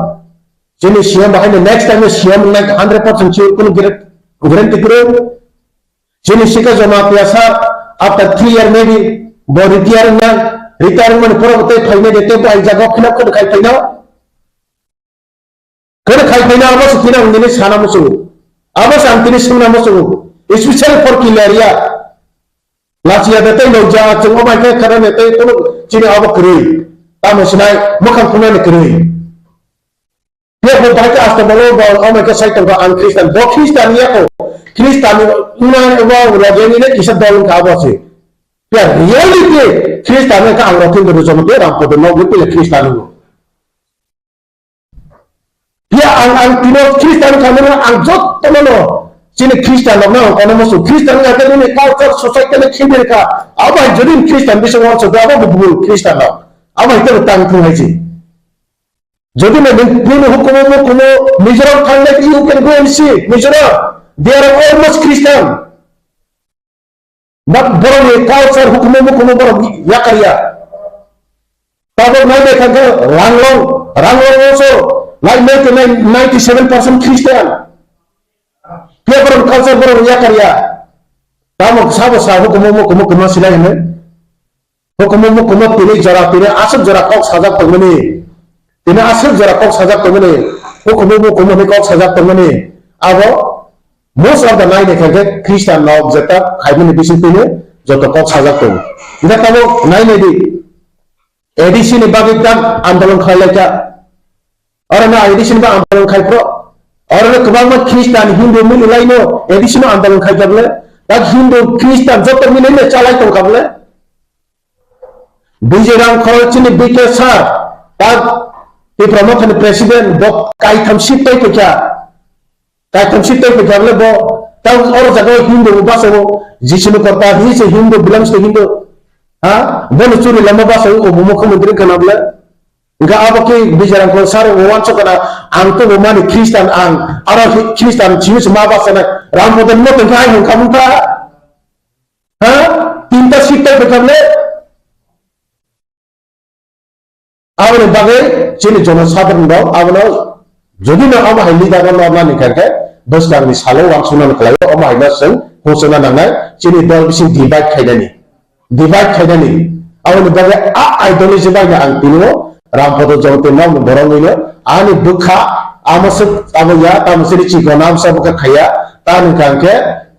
Chini C M bahai no next time C M nai hundred percent sure, kunu guarantee kwrwi. Chini C K Jamatia sir, after three year maybe bo retire na, retirement pore bo tei phainai de, tei bo ai jaga khilap khwna khai phaina. Khwna khai phaina abo se tini ang tini sana muchungo. Abo se ang tini swngna muchungo. Especially for Killa area. Lachiya de tei loja chwng obai khe khana ne tei kono chini abo kwrwi. Tamo sinai mukhang khuna ni kwrwi. Phiya bo bahai khe asta bolo bo omo khe sai tongkha ang Christian. Bo Christian ya ko. Christian wngna bo rajani ne kisa dol wngkha abo se. Phiya reality Christian wngkha ang Rothin Doro Jamatia Rampada no wngwi pila Christian wngo. Phiya ang, ang tino Christian wngkha mano ang jotono no chini Christian rok no ang kono musu Christian wngkha khe nini culture society no khibir kha. Abo hai jodi Christian bisingo uansuk abo bo bul Christian rok. Abo hai tebo tang thung hai se. Jodi no nini hukumu mukumu Mizoram thanglai, you can go and see Mizoram. They are almost Christian. But borok ni culture hukumu mukumu borok yakarya. Tabok nai bai kha khe Ranglong, Ranglong also like ninety-nine, ninety-seven percent Christian. Phiya borok culture borok yakarya. Tamo sabo sa hukumu mukumu kwma silai hwnwi. Hukumu mukumu tini jora tini aswk jora kok sajak tongmani. Tini aswk jora kok sajak tongmani. Hukumu hukumu hinwi kok sajak tongmani abo most of the nine ekha khe Christian rok jeta khaimani bising tini joto kok sajak tongo. Hingkhe tamo nai nai di, A D C ni bagwi tak andolon khlai lai kha. Oro no A D C ni bagwi andolon khai phro. Oro no kwbangma Christian, Hindu mili lai no A D C no andolon khai kha bole. Tak Hindu, Christian joto mili no chalai tong kha bole. Bijay Rangkhol chini B K sir, tak Tipra Motha ni president, bo kaitham seat tei phaikha. Kaitham seat tei phaikha bole bo, tak oro jaga o Hindu bo basa o, Jisu ni korta, he is a Hindu, belongs to Hindu. Ha? Bo no churi lama basa o, bo mukhyamantri kana bole. Hingkhe abo khe Bijay Rangkhol sir o wansuk kana, ang to bo mani Christian ang, aro Christian chini se ma basa na, Ram Podo no tongkha ai hwn kha mungkha. Ha? Tinta seat tei phaikha bole. Aboni bagwi chini jonosadharon rok abono jodi no omo hai leader no nornani kha khe bwskangni salo uansuknani khlaio, omo hai no chwng hwnchukna nangnai chini dol bising divide khainani, divide khainani. Aboni bagwi a ideology bai no ang tini o Ram Podo Jamatia no borok wngwi no ani bwkha amo se abo ya tamo se chikon amsa bwkha khaiya ta hwn kha khe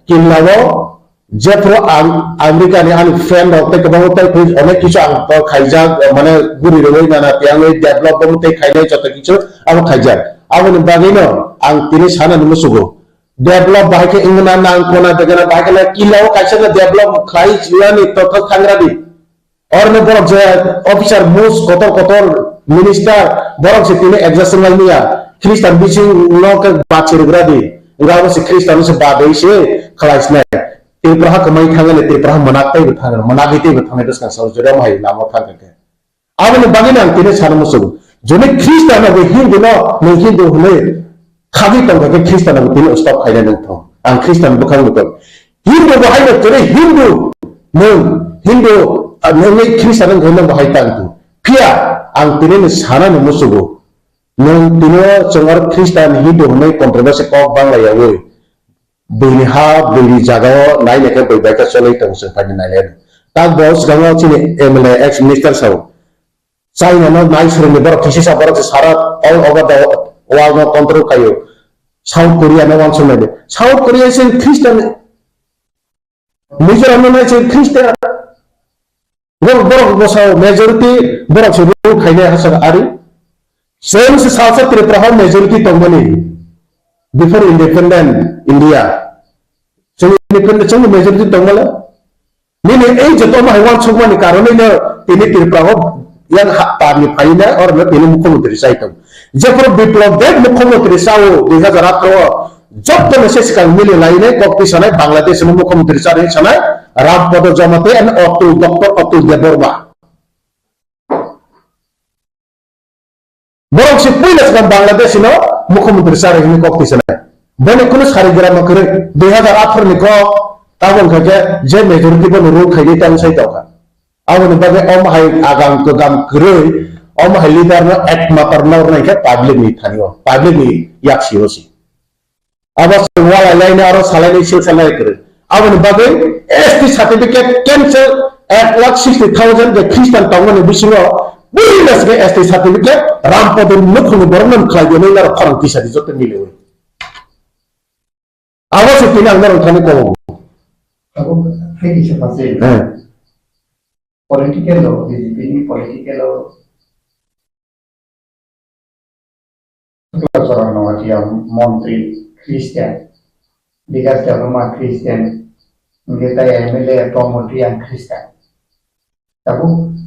kinlao Jephru ang America ni ani friend rok tei kwbangma tei phai onek kichu ang kok khaijak, mane guri rwui nana tiyangwi develop bo tei khainai joto kichu abo khaijak. Aboni bagwi no ang tini sana ni musugo. Develop bahai khe wngna nang khona begana bahai khe kila o kaisa no develop khlai chiyani totho thangra di. Oro no borok je officer mus kotor kotor minister borok se tini adjust wngmani ya. Christian bising no khe bachirigra di. Nga bo se Christian se badai se khlai sinai. Tripura ha kwmai thangani, Tripura ha mwnaktai bo thangani, mwnakgwi tei bo thangnai bwskang sao jora hai lama thangkha khe. Aboni bagwi no ang tini sana muchungo. Joni Christian no bo Hindu no, nwng Hindu hwnwi khagwi tongkha khe Christian no bo tini stop khainai nwng thung. Ang Christian bwkhak bo tong. Hindu bo hai no tini Hindu nwng, Hindu, ah, nwng Christian nwng hwnwi bo hai tang thung. Phiya ang tini no sana no muchungo. Nwng tini o chwng oro Christian Hindu hwnwi controversy kok bang lai yawi. Buini ha, buini jaga o nai nai khe bui bai khe cholwi tongo chwng paini nai nai. Tak bo swkang o chini M L A ex minister sao. China no nai swrwng ni borok kisi sa borok se sara all over the world no control khaio. South Korea no wansuk nai di. South Korea se Christian, Mizoram no nai se Christian. Borok, borok bwsao majority borok se rule khainai hachal ari. Chwng se salsa Tripura o majority tongmani before independent India. Chwng independent, chwng majority tongmani. Nini ei joto ma hai wansukmani karonwi no tini Tripura o yang ha, parni phaina oro no tini mukhyamantri chai tong. Jephru Biplab Deb mukhyamantri chao dui hajar atharo o, joto no se swkang mili lainai kok twi sanai Bangladesh no mukhyamantri chari sanai Ram Podo Jamatia and Atul, Doctor Atul Debbarma. Borok se puila swkang Bangladesh no mukhyamantri chari hwnwi kok twi sanai. Boni kunu sari gram ma kwrwi dui hajar atharo ni kok tabok kha khe je majority bono rule khainai tamo sai tongkha. Aboni bagwi omo hai agam kwgam kwrwi, omo hai leader no ekmatro nornai khe public ni thani o, public ni yaksi o si. Abo se walai laina aro salaini sil salai kwrwi. Aboni bagwi S T certificate cancel, ek lakh sixty thousand je Christian tongmani bisingo, business ge S T certificate, Ram Podo ni nukhungni borok no khlai di, nini aro khorang tisa di joto miliwi. Abo se tini ang norok thani kobo. Abo hai kisa pase. Eh. Political lo, B J P ni political lo. Chwla Charan Noatia montri Christian, Bikash Debbarma Christian, hingke tai M L A Pramod Reang Christian. Tabuk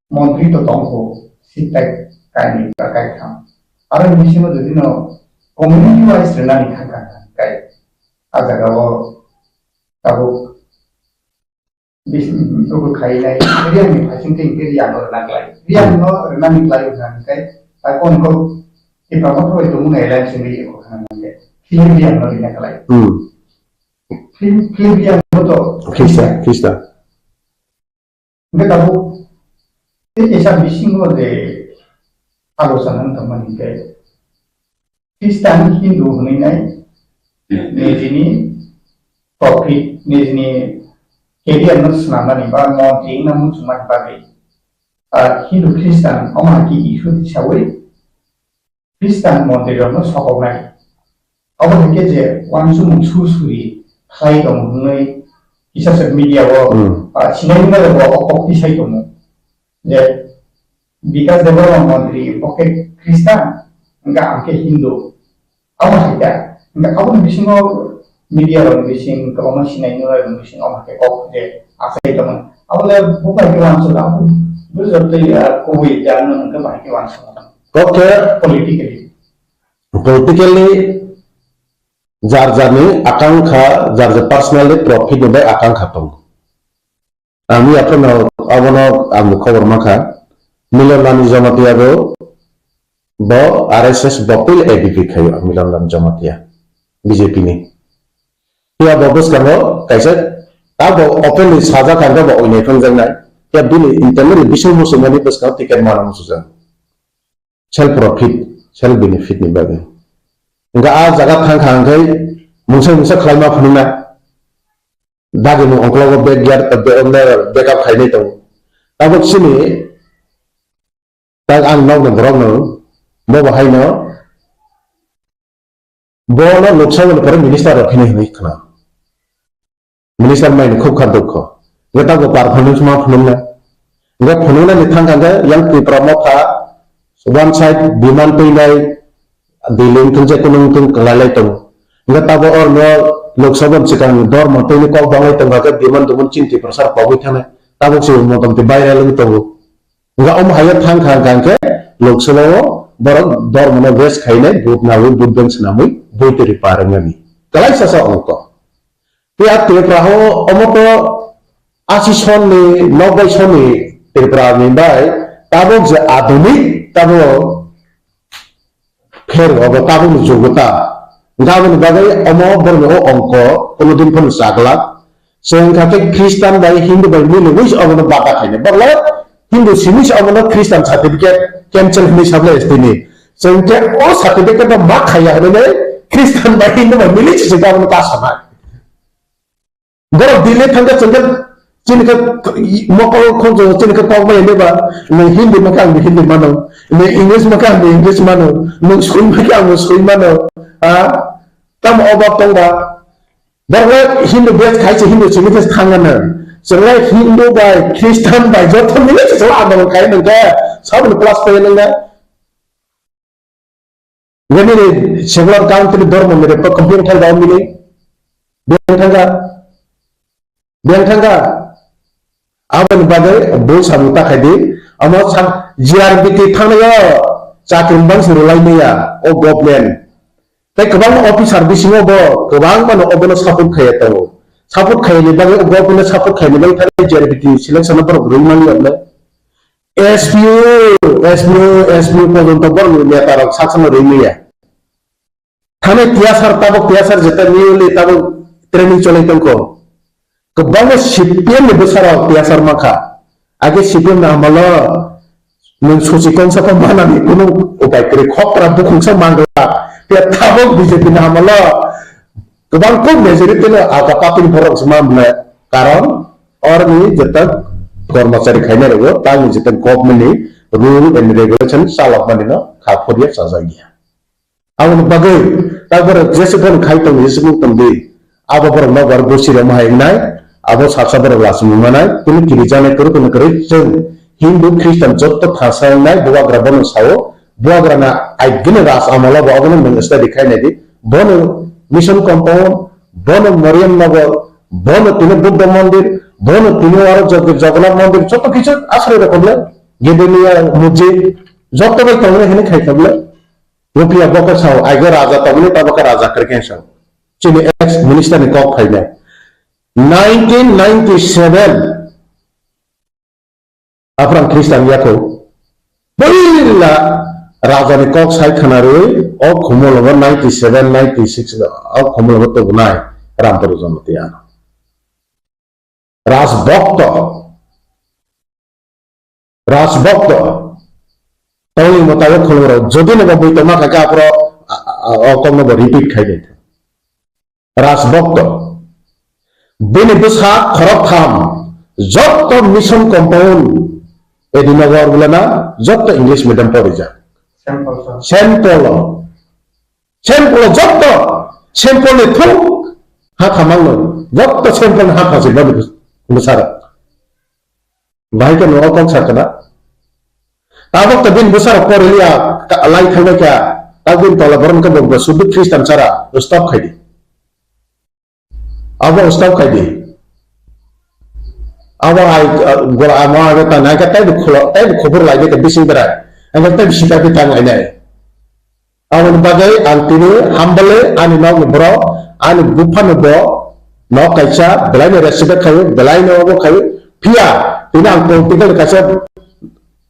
montri to tongkho, sitai kainwi ba kaitham. Aro bisingo jodi no community wise rwnani thangkha kai, a jaga o tabuk Bis-, buku khainai, Reang ni phasing tei hingke Reang no rwna klai. Reang no rwnani klai wngkha hingke, ta kon ko Tipra Motha bai tongmung alliance wngwi eko khana hingke. Film Reang no rwna klai. Hmm. Film, film Reang no to Khista, Khista. Hingke tabuk tei kaisa bisingo je alochona wngtongmani hingke, Christian, Hindu hwnwi nai nijini profit, nijini career no swnamnani ba montri wngna muchungmani bagwi, ah, Hindu Christian omo hai khe issue tisawi Christian mondir rokno sokoknai. Abo hai khe je uansukmung sur suri khlai tongo hwnwi kisa se media o, hmm, ah, sinai wngmani bo o kok tisai tongo je Bikas Debbarma montri bo khe Christian, hwnkhe ang khe Hindu. Abo hai khe, hwnkhe aboni bisingo media rokni bising kwbangma sinai nai rokni bising abo hai khe kok je achai tongo. Abo le bo bai khe uansuk abo bo jotoi, ah, kubui jano hwnkhe bai khe uansuk. Kok khe politically. Politically jar jarni akankha, jar jar personally profit ni bai akankha tongo. Ang yaphano abono ang khobor mankha. Milan Lal Jamatia bo, bo R S S bo puila A B P khaio, Milan Lal Jamatia, B J P ni. Phiya bo bwskango kaisa, abo openly sajak kha, bo oinai thangjaknai. Phiya bini internally bising muchungmani bwskango ticket mana muchujak. Self profit, self benefit ni bagwi. Hwnkhe a jaga thang kha hwnkhe mungsa mungsa khlaima phunukna. Dagi mung ongkologo backyard, be-, be-, backup khainai tongo. Tabuk chini tak ang nokni borokno bo bo haino bono Lok Sabha ni pore minister rok phini hwnwi khna. Minister mai ni khub kha dukho. Hwnkhe tabuk performance ma phunukna. Hwnkhe phunuknani thang kha hwnkhe yang Tipra Motha one side demand twinai, Delhi wngthung je kunu wngthung kwlailai tongo. Hwnkhe tabuk orno Lok Sabha ni swkang dormo twini kok banglai tongkha khe demand demand chini Tiprasa rok pogwi thangnai. Tabuk se motamti viral wngwi tongo. Hwnkhe omo hai thang kha hwnkha hwnkhe Lok Sabha o borok dormo no waste khainai vote nawi vote bank swnamwi boi twi rwi par wngnani. Kwlaisa sa ongkho. Tei a Tripura o omo to asi sonni, nokbai sonni Tripura ni bai tabuk je adunik tabuk pher obo tabuk ni jugo ta. Gaboni bagwi omo borokni o ongko kono din phano chaglak. Chwng kha khe Christian bai Hindu bai mili wi obono bata khainai. Borok le Hindu simi se obono Christian certificate cancel hwnwi sablai tini. Chwng khe o certificate no ma khaiya hwnwi Christian bai Hindu bai mili se chwng abono ta sanai. Borok Delhi thangkhe chwngkhe chini khe mokol khonjo chini khe kok bai hinwi ba, nwng Hindi makhe ang Hindi mano, nwng English makhe ang English mano, nwng swi makhe ang swi mano, ha? Tamo obak tongba? Borok le Hindu base khai se Hindu simi khe thangna nang. Chwng le Hindu bai Christian bai joto mili se chwla andolon khai nang khe saboni plus pai nang na. Nini secular country dormo ni report complain khai ba mili. Biyang thangka. Biyang thangka. Aboni bagwi bo samung ta khai di. Amo sa G R B T thangnaio chakri bangsi rwlai maya o government. Tei kwbangma officer bisingo bo kwbangmano obono support khaiya tongo. Support khaiyani bagwi o government support khaiyani bagwi thangwi G R B T selection no borok rwi manya. S P O, S P O, S P O porjonto borokni neta rok sak sakno rwi manya. Thani T S R tabuk T S R jeta newly tabuk training cholai tongkho. Kwbangma C P M ni bwsarok T S R mankha. Age C P M ni amalo nwng susi kongsa kong manani kunu upai kwrwi khokra bukhungsa mangla. Tei tabuk B J P ni amalo kwbang kuk majority no aga party ni borok se manle. Karon orni jeta kormachari khainai rego tangni jeta government ni rule and regulation chalokmani no kha phurya chajak ya. Aboni bagwi tak borok jese phone khai tongo, jese phone tongdi, abo borok nokbar gosi rema hai wngnai, abo saksa borok lachimung manai, tini kiri janai kwrwi kwrwi kwrwi chwng Hindu Christian jotto thangsa wngnai, bubagra bono sao, bubagra na aigini ras amalo bo abono nwng study khai naidi, bono mission compound, bono Mariam Nagar, bono tini Buddha mandir, bono tini aro Jog-, Jagannath mandir, jotto kichu asrai rokole, Gedaliya mujid, jotto bai tongnai hini khai kable. Rupiah bo khe sao, aigo raja tongmani tabo khe raja kwrwi khe sao. Chini ex minister ni kok phainai. Nineteen ninety-seven, Aphran Christian yakho. Puila raja ni kok sai khana rwi, o Khumulwngo ninety-seven, ninety-six, o Khumulwngo tubunai Rampuru Jamatia. Rajbhokto. Rajbhokto tongwi mwtaio khulumrok jodi no bo bui tongma kha khe aphro a, a, a, o kokno bo repeat khai di. Rajbhokto bini bwsa khoroktham jotto mission compound Edinagar bulana jotto English medium porijak. Saint Paul o. Saint Paul o jotto, Saint Paul ni thung ha khamang no, jotto Saint Paul ni ha khasi bani bwsarok. Bahai khe no kok sakana. Tabok to bini bwsarok pore liya, lai thangbai kha, tabok bini tola borok khe bo sudu Christian sara, stop khai di. Abo stop khai di. Abo ai, ah, gola amo abo ta nai ka taibo khulo, taibo khobor lai de bising berai. Ang taibo sika bi tang lai nai. Aboni bagwi ang tini humble ani nokni borok, ani buphano bo nok kaisa belai no respect khayo, belai no obo khayo. Phiya tini ang political kaisa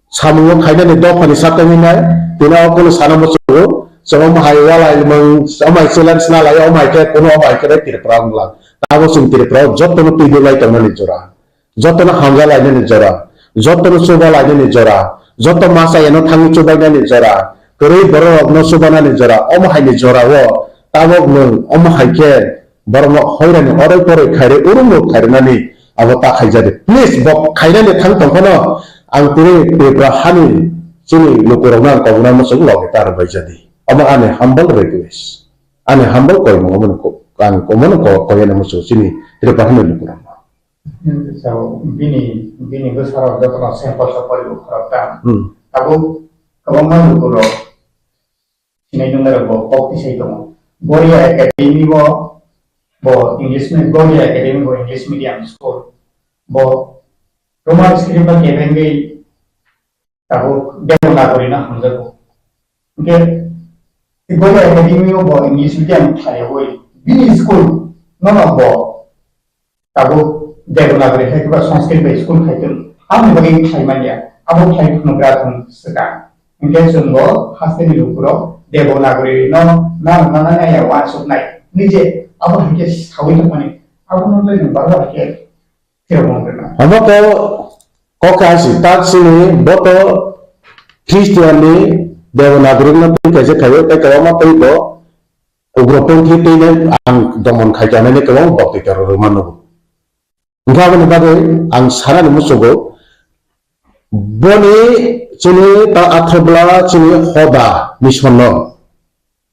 samungo khainani dophani satongwi nai, tini o kunu sana muchungo, chwng omo hai walai mung, omo hai challenge na lai, omo hai khe kunu omo hai khe bai Tripura wng lang. Abo chwng Tripura o jotono twi dwlai tongnani jora, jotono hamja lainani jora, jotono chuba lainani jora, joto masa eno thangwi chubainani jora, kwrwi borok rokno chubanani jora, omo hai ni jora o tabok nwng omo hai khe borokno hoirani oroi poroi khairwi urumrok khairwnani abo ta khaijadi. Please, bo khainani thang tongphano ang tini Tripura hani chini lukurokno ang kobokna muchung logi ta rwbaijadi. Omo ani humble request, ani humble koimung omo ko-, ang omono ko-, koyana muchung chini Tripura hani lukurokno. So, bini, bini bwsarok jotono sengkor sokori bo khorok ta. Hmm. Tabuk kwbangma lukurok sinai nungnai rok bo kok tisai tongo. Goria Academy bo, bo English me-, Goria Academy bo English medium school. Bo Roman script ba kebengwi tabuk Devanagari no hamjago. Hingke Goria Academy o bo English medium khlaiwi bini school no no bo tabuk Devanagari hai khe ba Sanskrit bai school khai tong, aboni bagwi khai manya, abo khai phunukgra thung swkang. Hingke chwng bo hasteni lukurok Devanagari no nang nang ya wansuknai. Nije abo hai khe sawi tongmani, abo no tei nang baro hai khe phirok wng rwna. Omo to kok hai si, tak sini bo to Christian ni Devanagari no twi kaisa khaio, tei kwbangma twi bo ugroponthi twi no ang domon khai tongnai ni kwbang bokti tor rwma nugo. Hingke aboni bagwi ang sanani muchungo, boni chini ta athobla chini hoda mission no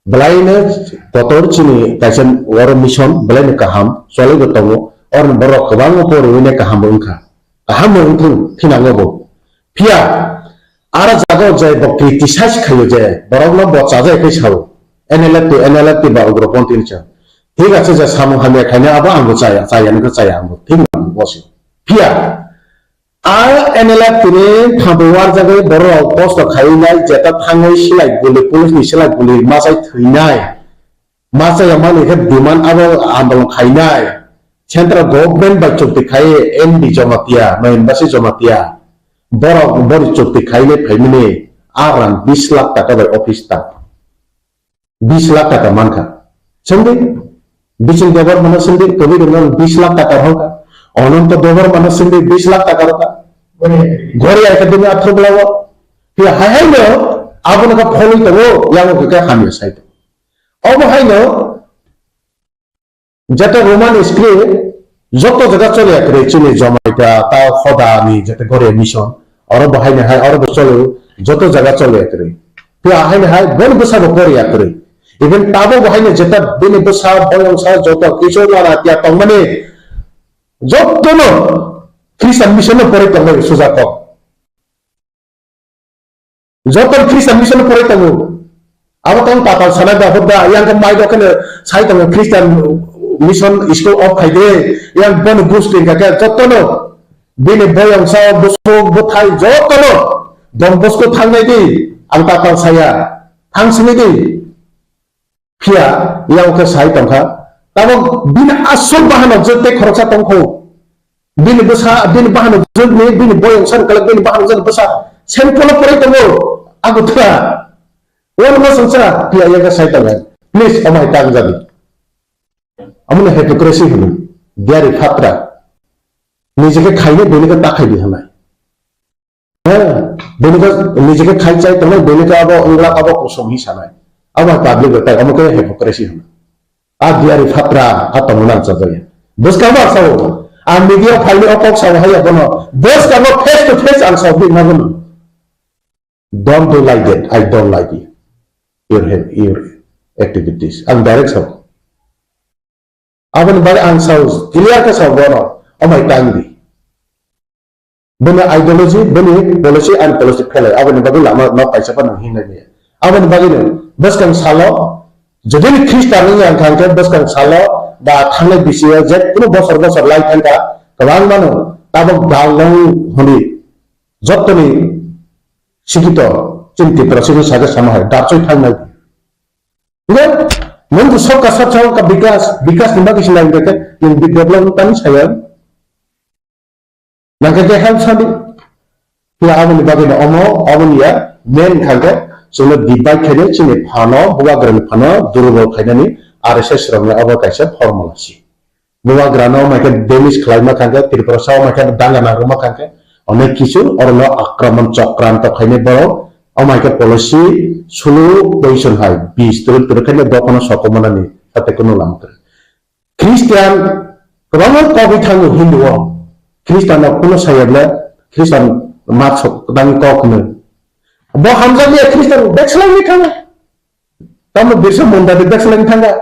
belai no kotor chini kaisa oro mission belai no kaham choli bo tongo, oro borok kwbangma poriwi no kaham bo wngkha, kaham bo wngthung thinango bo. Phiya, aro jaga o je bo criticize khaio je, borok no bo chajai khe sao, N L F T, N L F T ba ugroponthi hinwi sao. Thik ache je samung hamya khainai abo ang bo chaya, chaya nokhe chaya ang bo thik nang bo se. Phiya, a N L F T ni thambo warjagwi borok rok kosto khaiwi nai jeta thangwi silai guli, police ni silai guli machai thwinai. Masa ya mani khe demand abo andolon khainai. Central government bai chukti khai N B Jamatia, Noyinbasi Jamatia. Borok bori chukti khainai phaimani a rang bis lakh taka bai office ta. Bis lakh taka mankha. Sengdi, Biching Debbarma no sengdi, Kobir no bis lakh taka rokha. Ananto Debbarma no sengdi, bis lakh taka rokha. Gori Academy athro belago. Hai hai no, abo no kha pholwi tongo, yango khe hamya sai tongo. Obo haino, jeta Roman script, joto jaga choliya kwrwi, chini Jamatia, ta Khoda ni jeta Goria mission, oro bo haino hai, oro bo choli, joto jaga choliya kwrwi. Phiya haino hai, boni bwsa bo poriya kwrwi. Even tabo bo haino jeta bini bwsa, boyongsa, joto kisu lana tiya tongmani, joto no Christian mission no pori tongmani suja kok. Joto Christian mission pore tongo. Abo tong tatal sanai ba hubda, yang ke mai dokhene sai tongo Christian mission school of khaide, yang bono gusti kake joto no, bini boyong sa busuk buthai joto no, Don Bosco thangnai di, ang tatal saya, thang sini di. Phiya, yang ke sai tongkha. Tamo bini asol bahano je te khoroksa tongkho. Bini bwsa, bini bahano jwkni, bini boyong san kala, bini bahano jwk bwsa. Saint Paul pore tongo, Agartala. Wano ma songsa, phiya yaga sai tongo. Please, amai tang jadi. Amune hypocrisy hino. Diari phatra. Nijeke khaine, bini ke takhai di hanai. Bini khe nijeke khai chai tongnai, bini khe abo wngla abo kusom hi sanai. Abo hai public bai tai, omo khe hypocrisy hino. A diari phatra, a tongmani ang chajaya. Bwskango ang sao, ang media phaini o kok sao haiya bono. Bwskango face to face ang sao di magono. Don't do like that. I don't like you. Your, your activities. Ang direct sabo. Aboni bagwi ang sao, clear khe sao bono, amai tang di. Bini ideology, bini policy, ani policy phelai. Aboni bagwi lama nok kaisa phano hinlai maya. Aboni bagwi no, bwskang salo, jodi Khristan wngya wngkha hwnkhe bwskang salo, ba thangnai bisingo je kunu bosor bosor lai thangkha, kwbangma no tabok dalnong hwnwi jottoni sikito chini Tiprasino sakhe sama hai, darchoi thangnai. Nge, nung tu sok kasar sao ka bikas, bikas ni bagwi sinai hingke, nung bi develop tani saya. Nang ke help sadi. Pura aboni bagwi no omo, aboni ya, main kha ke, chwngno divide khaide, chini phano, bubagrani phano, durubol khainani, R S S rokni abo kaisa formula si. Bubagrano mai khe damage khlaima kha khe, Tripura sao mai khe danga nangma kha khe, onek kisu orono akraman chokranto khainai borok, o mai khe policy sulu position hai, bis twrwk twrwk khainai dophano sokomornani sate kunu lama kwrwi. Christian kwbangma kogwi thango Hindu o, Christian no kunu saya bwle, Christian mat sok kwbangma kok hwnwi. Bo hamjakya Christian backslide ni thango. Tamo Birsa Munda de backslide thanga.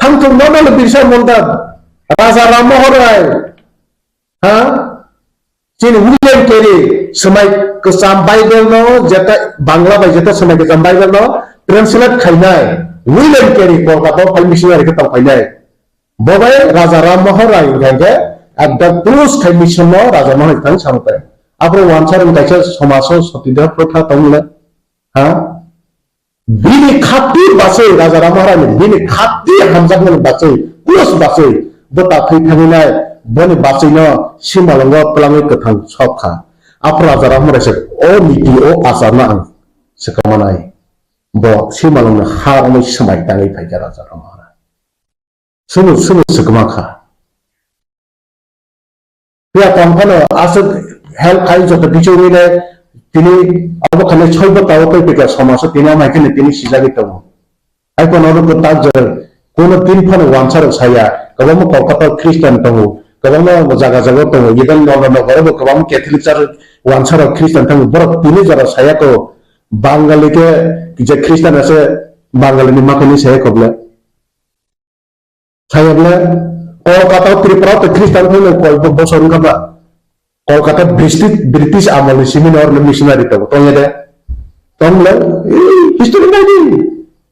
Thang thung no no Birsa Munda. Raja Ram Mohan Rai. Ha? Chini William Carey, swmai kwcham Bible no, jeta Bangla bai jeta swmai kwcham Bible no translate khainai. William Carey, Kolkata o phai missionary khe tong khainai. Bo bai Raja Ram Mohan Rai hingkha khe ekdom close khai mission no Raja Mohan Rai thang samtai. Aphuru wansar wng kaisa somaso sotidar protha tong le. Ha? Bini khati baswi Raja Ram Maharani, bini khati hamjakmani baswi, plus baswi, bo ta thwi thangwi nai, boni baswino simalongo twlangwi kwthang sok kha. Aphuru Raja Ram Maharani se, "O niti, o acharno ang swkang manai." Bo simalongni ha romwi swmai tangwi phaikha Raja Ram Maharani. Sobo, sobo swkma kha. Phiya tong phano aswk help khai joto kichu wngwi le tini abo khainai soi bwtao tei pika somaso tini amai kheno tini sijagwi tongo. Hai kono rwkhe tak je kono tin phano wansa rok saya, kwbangma Kolkata o Christian tongo, kwbangma jaga jaga tongo, even Nondonogor bo kwbangma Catholic church wansa rok Christian tongo, borok tini jora saya ko Bangali khe je Christian ase Bangali ni makani saya ko ble. Saya bole Kolkata o Tripura o Christian phai nang koi bo-, bosor wngkha ba. Kolkata British, British amol ni simi no oro missionary tongo, tongya de. Tong le, eh, history nai di.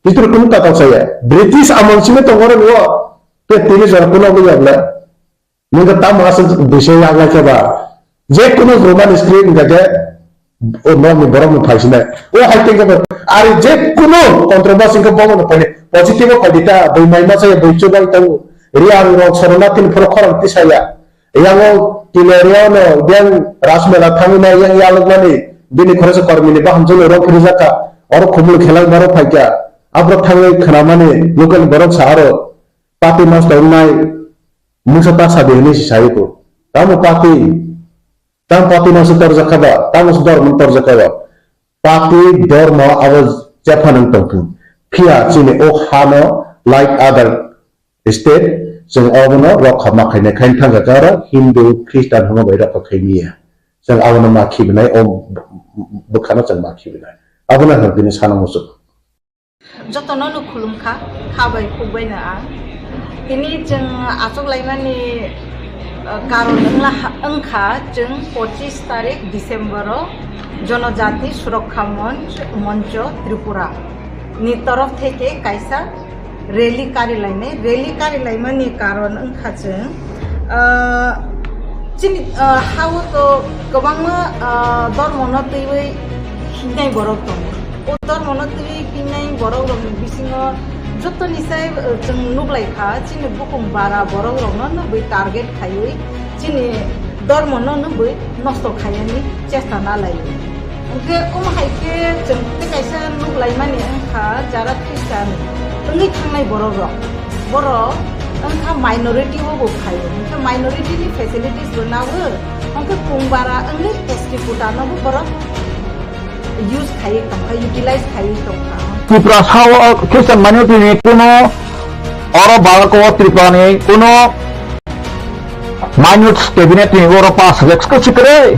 History kunu ta tong saya. British amol simi tongo oro nuo. Te tini jora kunu obo ya bole. Nungkha tamo aswk bwsai yaglai khe ba, je kunu Roman script hwnkha khe, o nokni borokno phaisinai. O hai tengkhe bo, ari je kunu controversy hwnkhe bomono phainai. Positive o phaidi ta, bui mai masa ya, bui chubai tongo. Riyang rok Soronathin phoro khorang tisaya. Yang o Tileria no, yang Rasmela thangwi nai, yang yalwkmani, bini khoroksa kormini bahamjwkno rok phirijakha. Oro khumul khelang borok phaikha. Aborok thangwi khnamani, local borok saharo. Pati nosto wngnai, mungsa ta sadi hwnwi se sai ko. Tamo pati, tamo pati no se torjak kha ba, tamo se dormo torjak kha ba. Pati dormo abo jephano wng tong thung. Phiya chini o hano like other state, chwng obono rokha ma khainai khain thangkha khe oro Hindu, Christian hwnma bai rokha khai miya. Chwng abono ma khibinai, o bwkhano chwng ma khibinai. Abono hwn bini sana muchung. Jotono no khulumkha, kha bai khuk bai no ang. Tini chwng achuk laimani, uh, karon wngla ha-, wngkha chwng pochis tarik December o Jonojati Surakkha Monch, Moncho Tripura ni torof theke kaisa rally kari lainai. Rally kari laimani karon wngkha chwng, uh, chini, uh, ha-o to kwbangma, uh, dormono twiwi hingnai borok tongo. O dormono twiwi hingnai borok rokni bisingo jotoni sai, uh, chwng nuklaikha, chini bukung bara borok rokno nugwi target khaiwi chini dormono nugwi nosto khainani chesta nalaio. Hwnkhe omo hai khe chwng tei kaisa nuklaimani wngkha jara Christian wngwi thangnai borok rok. Borok wngkha minority o bo phaio. Hwnkhe minority ni facilities bo nao. Hwnkhe kung bara wngwi S T quota no bo borok use khaiwi tongkha, utilize khaiwi tongkha. Tripura sao Christian minority ni kuno oro Bharat o Tripura ni kuno minus cabinet ni oro pass hwnkhe sikre.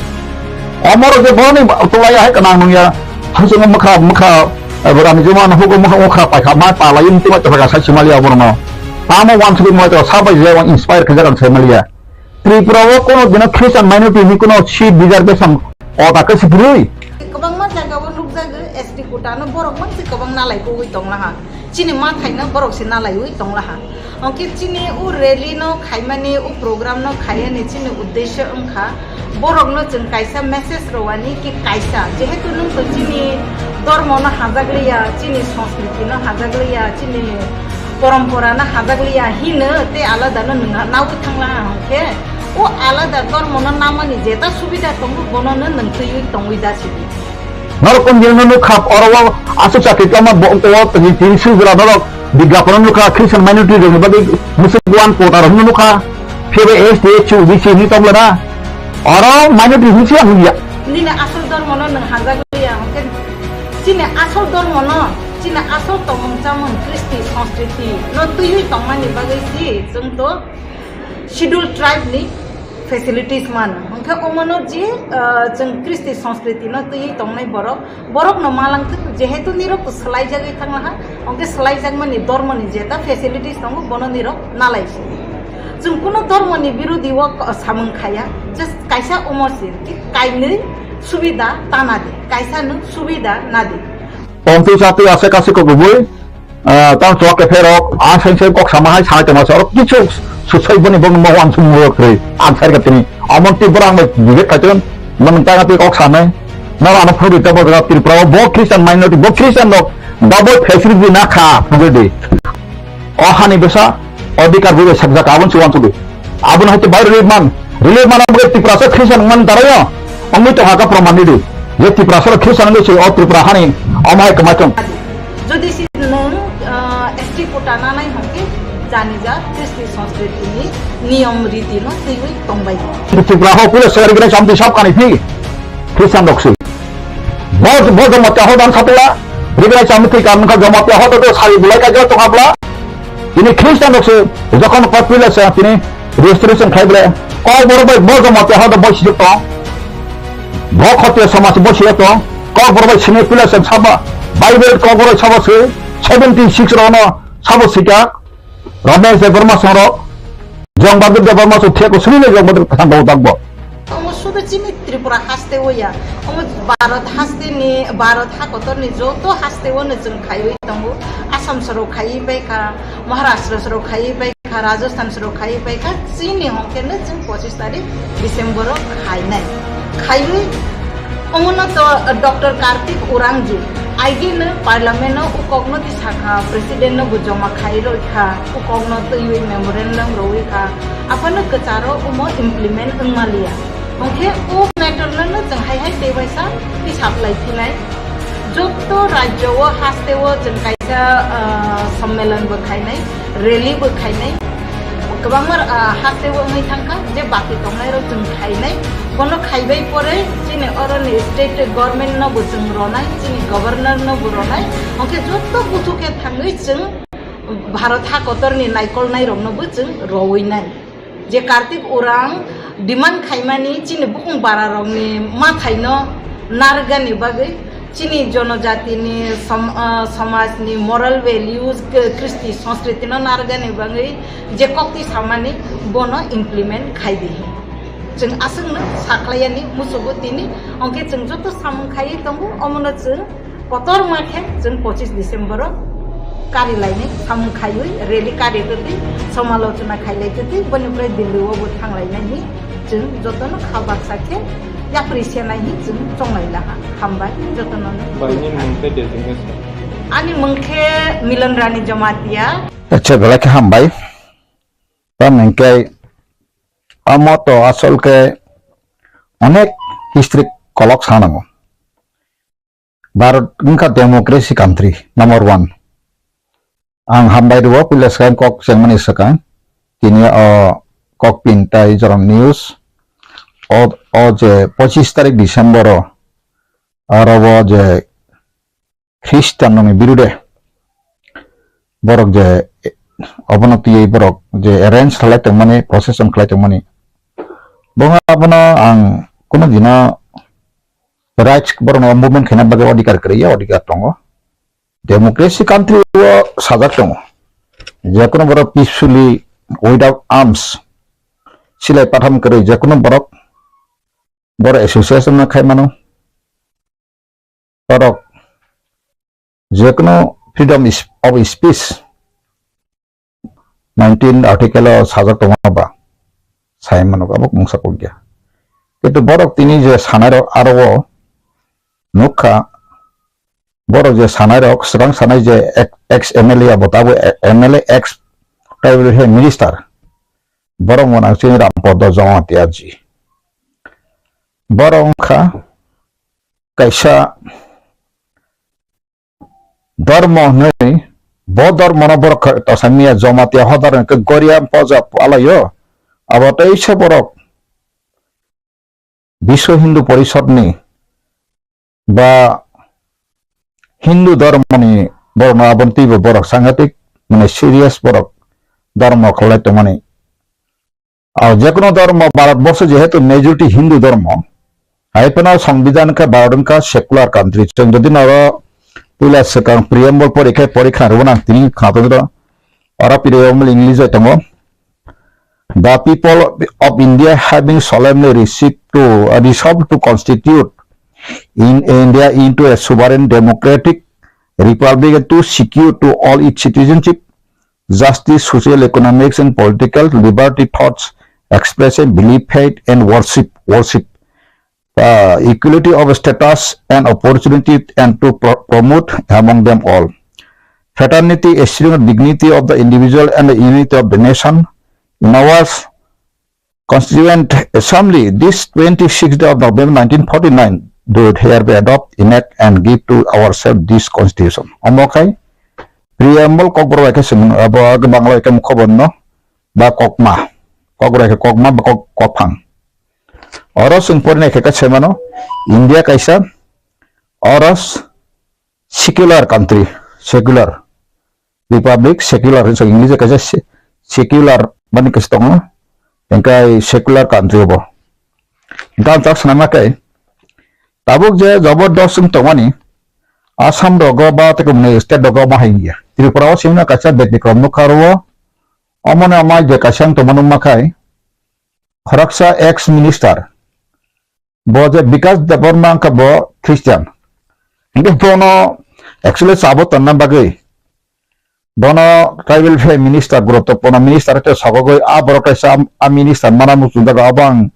Omoro je boroni tulai hai kanang nungya. Hachung mokha mokha, eh, borani juma no hugo mokha mokha paikha ma pala yung tima to ga sai simaliya borno. Tamo wan sugui mo to sabai je wan inspire khaja kan sai maliya. Tripura o kono dino Christian minority ni kono seat reservation o ta kasi brui. Kwbangma jaga o nukjago S T quota no borok mang se kwbang nalai kugui tonglaha. Chini ma thaino borok se nalaiwi tonglaha. Hwnkhe chini o rally no khaimani, o program no khaiyani chini uddesyo wngkha borokno chwng kaisa message rwani ki kaisa, jehetu nwng to chini dormo no hajakliya, chini sanskriti no hajakliya, chini porompora no hajakliya hino tei alada no nwng nawi thanglaha hwnkhe o alada dormo no namani jeta subida tongo bono no nwng twiwi tongwi jasidi. Norok kon jil no nukha, oro o aswk chakri tama bo, o tini tini swijra norok bigyapon nukha, Christian minority rok ni bagwi musuk wan kota rok nukha, phiya S T, S C, O B C ni tong lana. Oro minority hinsi ang ya. Nini asol dormo no nwng hajak liya, hwnkhe chini asol dormo no, chini asol tongmung chamung, Kristi, Sanskriti no twiwi tongmani bagwi si chwng to Schedule Tribe ni facilities mano. Hwnkhe omono je, ah, chwng Kristi Sanskriti no twiwi tongnai borok, borok no malangthwk, jehetu nirok swlaijagwi thanglaha, hwnkhe swlaijakmani dormoni jeta facilities tongo, bono nirok nalai se. Chwng kuno dormoni birodi o samung khaya, just kaisa omo se, kainwi subida tana di, kaisa no subida nadi. Tongtwi chatwi ase kasi kokubui, ah, tang chwla kepherok, ang seng seng kok sama hai sanai tongma se, oro kichu susai boni bong mo uansuk muro kwrwi, ang sai katini. Amon Tripura ang bai bibek kaiton, nang tang twi kok sanai, nang ano phuru tabo jaga Tripura o, bo Christian minority, bo Christian rok, double facility na kha, pujodi. O hani bwsa, odhikar bwsa sakjak, abon se uansukdi. Aboni hai to bai relief man. Relief man abo Tiprasa Christian wngmani daraio. Wngwi tongkha khe proman ridi. Je Tiprasa Christian wngwi se o Tripura hani omo hai kwmai thung. Jodi se nwng, ah, S T quota nanai hwnkhe jani ja Kristi Sanskriti ni niyom riti no twiwi tongbai. Tripura ho puila sari gwnai chamti sab kani phi. Christian rok se. Bo, bo Jamatia ho dan khatula. Rignai chamti kan kha Jamatia ho to sari bulai ka jo tongabla. Tini Christian rok se jokhon popular se tini registration khai bole kok borok bai bo Jamatia hodo bo sijak tong. Bo Khotiya samaj bo sijak tong. Kok borok bai sini popular se saba Bible kok borok saba se seventy six rok no sabo sika. Ramesh Debbarma song rok Jong Bahadur Debbarma song thek ko sini le Jong Bahadur khan dau tak bo. Omo sudu chini Tripura haste o ya. Omo Bharat haste ni, Bharat ha kotor ni joto haste o no chwng khaiwi tongo. Assam soro khaiwi bai kha, Maharashtra soro khaiwi bai kha, Rajasthan soro khaiwi bai kha. Chini hwnkhe no chwng pochis tarik December o khainai. Khaiwi omo no to Doctor Kartik Urangju aigi no parliament o u kok no tisakha, president no bo joma khai roi kha, u kok no twiwi memorandum roi kha. Aphano kwcharo omo implement wngmaliya. Hwnkhe o matter no no chwng hai hai tei waisa tisap lai phinai. Jotto rajyo o haste o chwng kaisa, ah, sommelon bo khainai, rally bo khainai. Kwbangma, ah, haste o wngwi thangkha je baki tongnai rok chwng khainai. Bono khaibai pore chini oroni state government no bo chwng ronai, chini governor no bo ronai. Hwnkhe jotto buthu khe thangwi chwng Bharat ha kotor ni naikolnai rok no bo chwng rowui nai. Je Kartik Urang demand khaimani chini bukung bara rokni mathaino narwkgani bagwi, chini jonojatini som-, ah, somajni moral values, k-, kristi sanskritino narwkgani bagwi je kokti samani bono implement khai di. Chwng aswkno sakhlaiyani muchugo tini, hwnkhe chwng joto samung khaiwi tongo, omono chwng kotorma khe chwng pochis December o kari lainai samung khaiwi rally kari twtwi somalochona khai lai twtwi boni pore Delhi o bo thang lainai hi chwng jotono kha baksa khe yapri senai hi chwng chonglai laha. Hambai jotono. Bai, nini mung tei designation? Ani mung khe Milan Rani Jamatia. Acha, belai khe hambai. Tamni hwnkhe omo to asol khe onek history kolok sanango. Bharat wngkha democracy country number one. Ang hambai rwo puila swkang kok chengmani swkang. Tini o kok pin tai jorong news. O, o je pochis tarik December o aro o je Christian rokni birude borok je obono twiwi borok je arrange khlai tongmani, procession khlai tongmani, bo abono ang kunu dino rights borok no movement khaina bagwi odhikar kwrwi ya, odhikar tongo. Democracy country o sajak tongo, jekunu borok peacefully without arms silai patham kwrwi jekunu borok borok association no khai mano. Borok jekunu freedom is, of speech nineteen article o sajak tongma ba sai mano, abo mungsa kok ya. Kintu borok tini je sanai rok aro o nukha, borok je sanai rok, swkang sanai je ex M L A abo tabo M L A ex tribal he minister, borok mwnang chini Rampada Jamatia ji. Borok wngkha kaisa dormo hwnwi, bo dormono borok kha-, tosa miya Jamatia hodar hwnkhe Goria poja palaio. Abo teisa borok Biswa Hindu Porishad ni ba Hindu dormoni borokno aboni twibo borok sangatik, mane, serious borok dormo khlai tongmani. Ar jekunu dormo, Bharat borsho jehetu majority Hindu dormo, hai phano Songbidan khe Bharat wngkha secular country. Chwng jodi noro puila swkang preamble porikhe, porikha rwna ang tini khna tongwi rw. Oro preamble English bai tongo. The people of India having solemnly received to, uh, resolved to constitute in India into a sovereign democratic republic and to secure to all its citizenship, justice, social, economics, and political liberty, thoughts, expression, belief, faith, and worship, worship, uh, equality of status and opportunity, and to pro-, promote among them all fraternity, esteem, dignity of the individual, and the unity of the nation. In our Constituent Assembly, this twenty-sixth day of November nineteen forty-nine, do it hereby adopt, enact, and give to ourselves this Constitution. Omo khai preamble kokborok bai khe se mano, abo age Bangla bai khe mukhoborno ba kokma, kokborok bai khe kokma ba kok-, kophang. Oro chwng porinai khe khe se mano, India kaisa oro secular country, secular republic, secular hwnwi English kaisa se-, secular mani kaisa tongo, hwnkhe secular country bo. Hwnkhe ang chak swnamna khe, tabuk je jabardast wng tongmani, Assam rogo ba tei kumni state rogo omo hai wngya. Tripura o simi no kaisa Betikromno kha oro, omono amai je kaisa wng tongmani wngma khai, khoroksa ex minister, bo je Bikas Debbarma wngkha bo Christian. Hingke bono actually sabo tonna bagwi bono tribal affairs minister, guruttopurno minister te sogogoi a borok kaisa a minister mana muchung jaga abo ang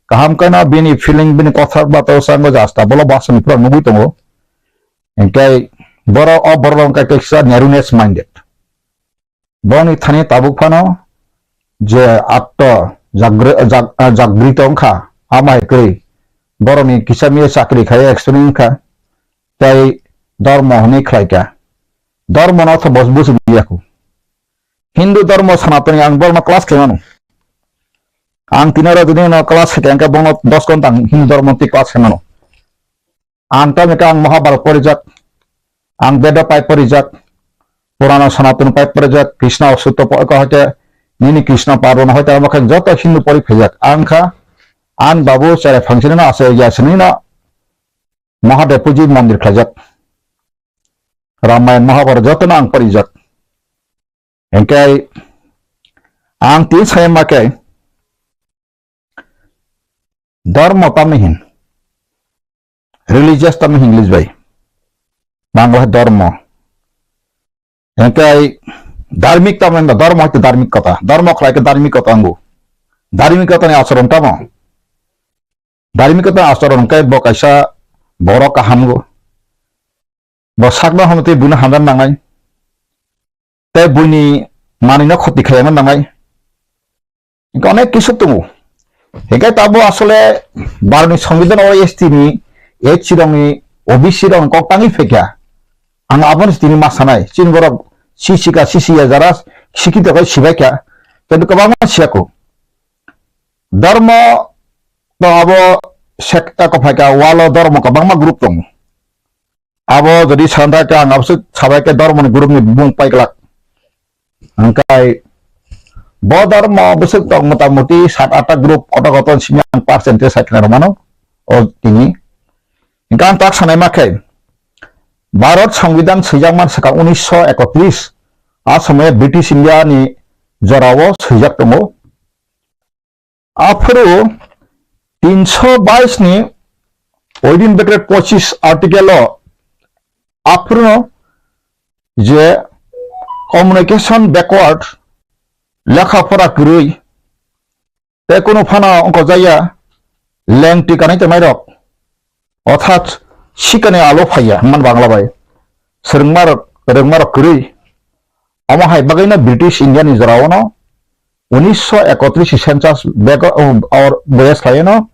kaham khe no bini feeling, bini kotha bata o sango jasta bolo basa ni pura nugui tongo. Hingke borok o borok wngkha kaisa narrowness minded. Boni thani tabuk phano je atto jagri-, jag-, ah, jagrito wngkha, ama hai kwrwi borokni kisa miya chakri khai experience wngkha, tei dormo hwnwi khlai kha. Dormo no tho bos busi ya khu. Hindu dormo Sanatani ang borokno class khlai mano. Ang tini oro jodi no class khe khe ang khe bono dos ghonta ang Hindu dormo twi class khlai mano. Ang tamni khe ang Mahabharat porijak, ang Bedo pai porijak, Purana Sanatana pai porijak, Krishna Sutro po-, ko hoite nini Krishna Parvana hoite amo khe joto Hindu pori phaijak. Ang kha, ang babu cherai phangsini no aswk ya sini no Mahadev puji mondir khlaijak. Ramayan Mahabharat joto no ang porijak. Hingke ang tin saya ma khe dormo tamni hin, religious tamni hin English bai, Bangla dormo. Hingke dharmik tamni hin, dormo hai khe dharmik kota, dormo khlai khe dharmik kota angu. Dharmik kota ni acharon tamo? Dharmik kota ni acharon khe bo kaisa borok kaham go. Bo sakno hamtwi buino hamjak nangnai. Tei buini manwino khoti khaiyangna nangnai. Hingke onek kisu tongo. Hingke tabo asole Bharatni Songbidan o S T ni, S C rokni, O B C rokni kok tangwi phaikha. Ang abono tini ma sanai. Chini borok sisika, sisiya jara sikito khe sibaikha. Kintu kwbangma siyakho. Dharma to abo sekta ko phaikha, walo dharma kwbangma group tongo. Abo jodi santa khe ang abose sabai khe dharmani group ni bumung paiglak. Hingkai bo dharma bwswk tong motamuti sat atta group koto koto simi ang percentage sai khna rwmano o tini. Hingke ang tak sanai ma khe, Bharat Songbidan swijakma swkang unisho ekotris, a somoyo British India ni jorao swijak tongo. Aphuru tinsho bais ni within bracket pochis article o aphuru je communication backward, lekha pora kwrwi, tei kunu phano wngkojaya lengtwi kanai tongnai rok, orthat sikani alo phaiya hwnmani Bangla bai swrwngma rok, rwngma rok kwrwi. Omo hai bagwino British India ni jorao no unisho ekotris ni census bag or boyes khlaino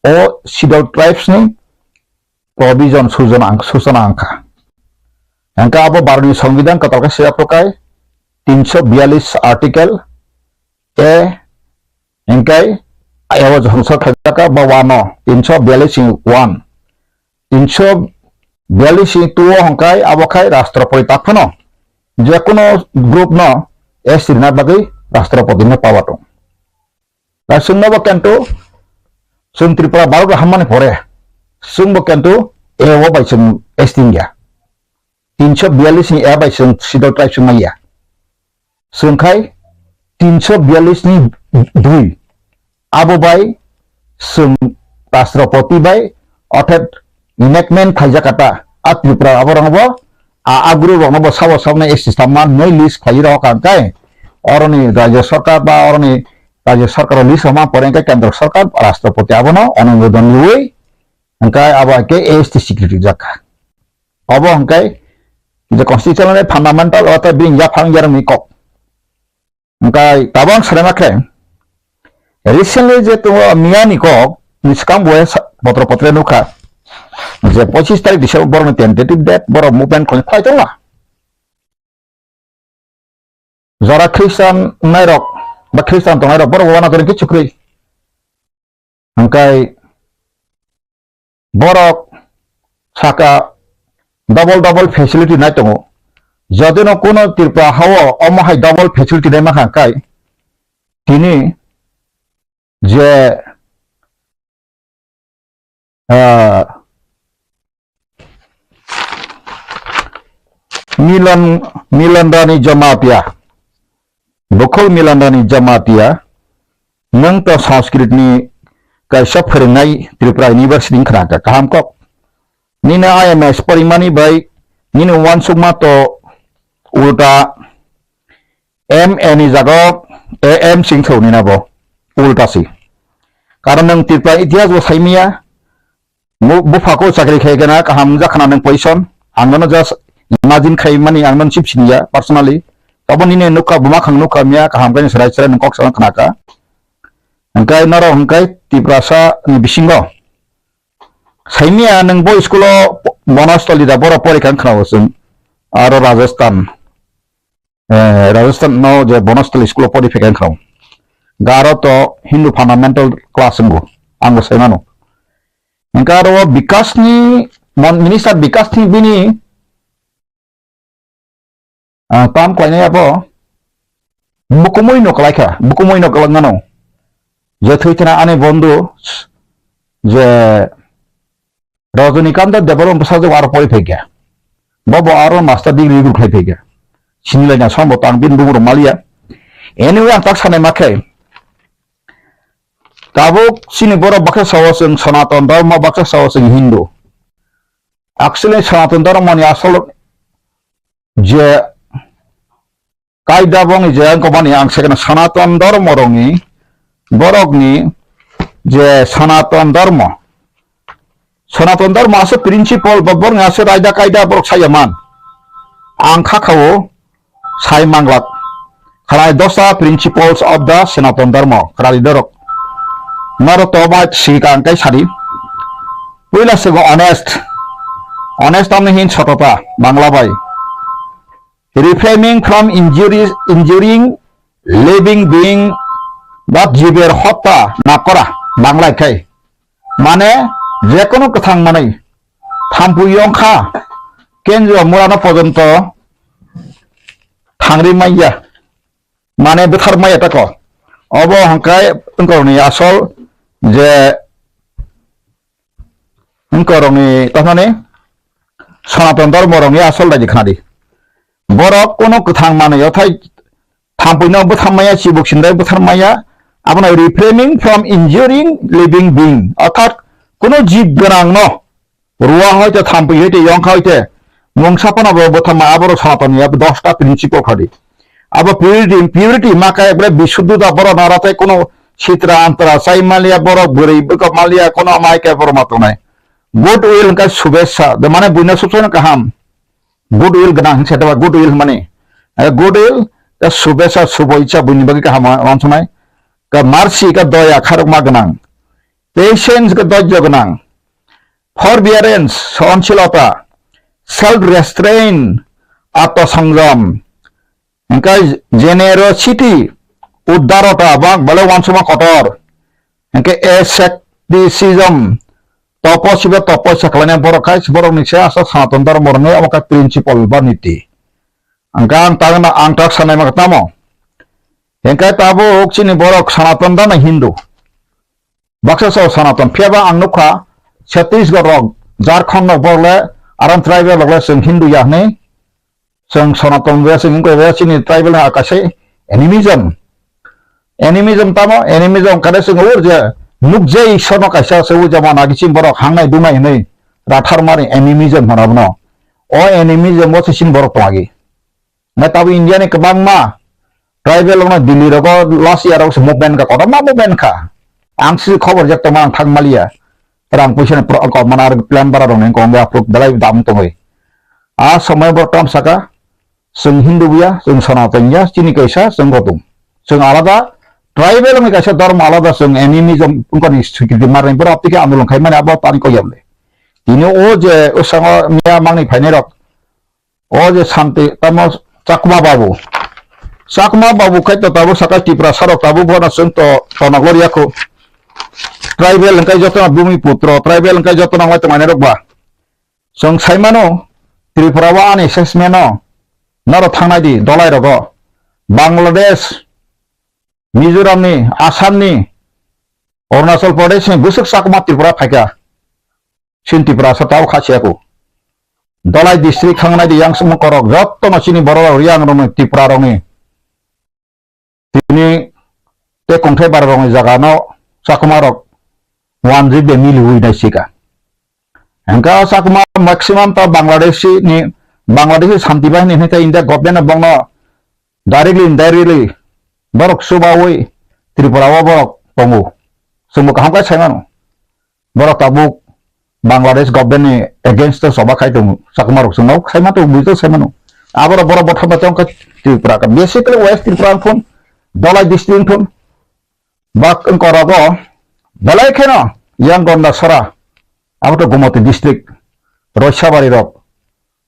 o Scheduled Tribes ni provision sujana ang, sujana angkha. Hingke abo Bharatni Songbidan kotor khe swiya phukai, tinsho biyalish article A, hingke abo jongsa khaijaka ba wano, tinsho biyalish ni one. Tinsho biyalish ni two o hingke abo khai Rashtrapati tak phano, je kono group no S T rina bagwi Rashtrapati ni power tong. Bai chwngno bo kento, chwng Tripura Bharat hammani pore, chwngbo kento A O bai chwng S T wngya. Tinsho biyalish ni A bai chwng Scheduled Tribes wng manya. Chwng khai tinsho biyalish ni dui. Abo bai chwng Rashtrapati bai, orthat enactment khaijak kata, a Tripura aborokno bo, a, a group rokno bo sabo sabno S T samma nwi list khlai rok ang kai, oroni Rajya Sarkar ba oroni Rajya Sarkar list rok ma pore hwnkhe Kendra Sarkar, Rashtrapati abono onumodon rwui hwnkhe abo hai khe A S T security jak kha. Obo hwnkhe je constitutional fundamental o tei bini yaphang yarwngni kok. Hingkai tabang sanai ma khe, recently je tongo miyani kok ni swkang bo sa-, potro potre nukha je pochis tarik December borokni tentative date, borok movement khlai, khlai tongla. Jora Christian nairok ba Christian tongnai rok borok wana khe kichu kwrwi. Hingkai borok saka double double facility nai tongo. Jodino kuno Tripura hao omo hai double facility nai mankha kai tini je, ah, Milan, Milan Rani Jamatia, Bukhul Milan Rani Jamatia, nwng to Sanskrit ni kaisa phwrwngnai Tripura University wngkha kha, kaham kok. Nini I M S porimani bai nini uansukma to ulta M A ni jaga o A M singthou nina bo ulta si. Karon nwng Tripura itihas bo saimaya, Bo, bupha khe chakri khai gana kaham wngya khna nwng position. Ang nono just imagine khai mani ang nono chip siniya personally. Tabo nini nukha buma khang nukha miya kaham khe chwrai chwrai nwng kok sana khna kha. Hwnkhe norok hwnkhe Tiprasa ni bisingo. Saimia nwng bo school o Bonostoli da borok pori kha wng khna o chwng. Aro Rajasthan. Eh, Rajasthan no je Bonostoli school o pori phaikha wngkha. Garo to Hindu fundamental class wngo, ang bo sai mano. Hingke aro o Bikash ni, mon-, minister Bikash ni bini, ah, kam khlainai abo bukumui no kwlai kha, bukumui no kwlwng mano. Je thwi thwna ani bondhu je Rajanikanto Debbarma bwsajwk aro pori phaikha. Bo bo aro master degree rwkhlai phaikha. Sinilaina sombo tang bini bumung rok maliya. Anyway, ang tak sanai ma khe. Tabuk chini borok baksa sao chwng Sanatan Dharma, baksa sao chwng Hindu. Actually, Sanatan Dharma ni asol je kaida bongni je wngkha bani ang second Sanatan Dharma rokni, borokni je Sanatan Dharma. Sanatan Dharma ase principle ba borokni ase raida kaida borok saya man. Ang kha khao sai manglak. Khalai dosa principles of the Sanatan Dharma. Khalai dorok. Naro to bai sika ang kai sadi. Puila sego honest. Honest tamni hin sotota Bangla bai. Refraining from injuries, injuring living being, but jiber hotta na kora, Bangla khai. Mane, jekono kwthang manwi, thampui yongkha, kenjua murano pojonto thangri manya, mane bwthar maya tako. Obo hwnkhe wngkorokni asol je wngkorokni, tamani Sanatan Dharma rokni asol daidi khnadi. Borok kuno kwthang manwi othai thampui no bwthar maya, chibuk sindai bwthar maya, abono refraining from injuring living being, orthat kuno jib gwnang no rua hoite, thampui hoite, yongkha hoite, mungsa phano bo bwthar maya, aborok Sanatan ni abo dosta principle khadi. Abo purity, purity ma khe ekbare bisuddhota, borok nara tei kuno sitra antra chai maliya, borok bwrwi bwkha maliya, kuno amai khe borok ma tongnai. Good will hwnkhe subesa, de mane buino subsai no kaham. Good will gwnang hwnse, de good will mani. Eh, good will, eh, subesa, subo icha buini bagwi kaham wa-, wansuknai. Ka mercy, ka doya, kharokma gwnang. Patience, ka dojjo gwnang. Forbearance, sohonsilota. Self restraint, atma sangjam. Hingke generosity, udarota, bak bale wansukma kotor. Hingke asceticism, topo sibe topo sakhlaina borok khai, borok ni se asal Sanatan Dharma rwngwi omo khe principle ba niti. Hingke ang tang na, ang tak sanai ma tamo. Hingke tabuk chini borok Sanatan Dharma Hindu. Baksa sao Sanatan, phiya ba ang nukha, Chhattisgarh rok, Jharkhand rok, borok le aram tribal rok le chwng Hindu ya hwnwi, chwng Sanatan ya, chwng wngkha ya, chini tribal ha kaisa animism. Animism tamo, animism kare chwng ur je, nukjai Ishwar no kaisa se ur jemon agi chini borok hangnai dunai hwnwi rathar mari animism hwnwi abono. O animism o se chini borok tong agi. Nai tabuk India ni kwbangma tribal rokno Delhi rogo last year rok se movement kha, kotorma movement kha. Ang si khobor jak tongma ang thang maliya. Rang puisa ni pro-, ko mana ar plan bara rok ni kong ya pro-, belai dam tongwi. A somoi bo tam saka, chwng Hindu ya, chwng Sanatan ya, chini kaisa, chwng Gautam. Chwng alada, tribal ni kaisa dharma alada, chwng animism, wngkha ni swikiti marni borok tike andolon khai mani abo tani ko yamle. Tini o je, o sango miya mangni phainai rok, O je Santi, tamo Chakma Babu. Chakma Babu khai to tabuk saka Tiprasa rok tabuk bono chwng to tonok lor yakho. Tribal hwnkhe jotono Bumiputro, tribal hwnkhe jotono wngmai tongmani rok ba. Chwng saimano Tripura o ani assessment o norok thangnai di dolai rogo. Bangladesh, Mizoram ni, Assam ni, Arunachal Pradesh ni bwswk Chakma Tripura phaikha. Chini Tiprasa tabuk kha siya kho. Dolai district thang nai di yang sumung korok, jotto no chini borok rok, Riang rok ni, Tripura rok ni. Tini tei kongthai bara rok ni jaga no Chakma rok wanjwi be mili ui nai sika. Hingka Chakma maximum ta Bangladeshi ni, Bangladeshi Shanti Bahini hingke India government no bongno directly, indirectly borok chubaui Tripura o borok tongo. Chwngbo kaham khe sai mano. Borok tabuk Bangladesh government ni against o choba khai tongo, Chakma rok chwngno khai ma tongo, buji sai mano. Aborok borok botha botha wngkha Tripura ka, basically West Tripura wng thun, Dhalai district wng thun, bak wngkha rogo belai kheno yang Gondasora, abo to Gomoti district, Roisabari rok,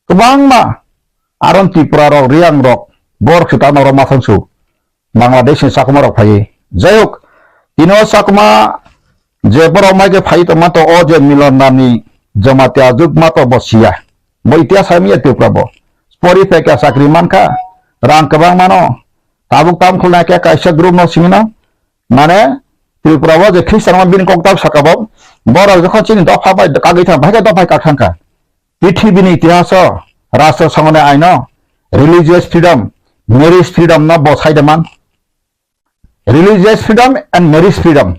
kwbangma aron Tripura rok, Riang rok, borok se ta norok mathang su. Bangladesh ni Chakma rok phaiwi. Jai hok, tini o Chakma je borok mai khe phaiwi tongma to o je Milan Nani Jamatia Jut ma to bo siya. Bo itihas hai miya Tripura bo. Pori phai kha chakri man kha, rang kwbang mano. Tabuk tam khulna khe kaisa group no simi no. Mane Tripura o je Christian ma bini kok tab saka bo. Borok jokhon chini dopha bai kagwi thang, bahai khe dopha kak thang kha. Prithibi ni itihaso, Rashtra Sangha ni aino, religious freedom, marriage freedom no bo sai de man. Religious freedom and marriage freedom.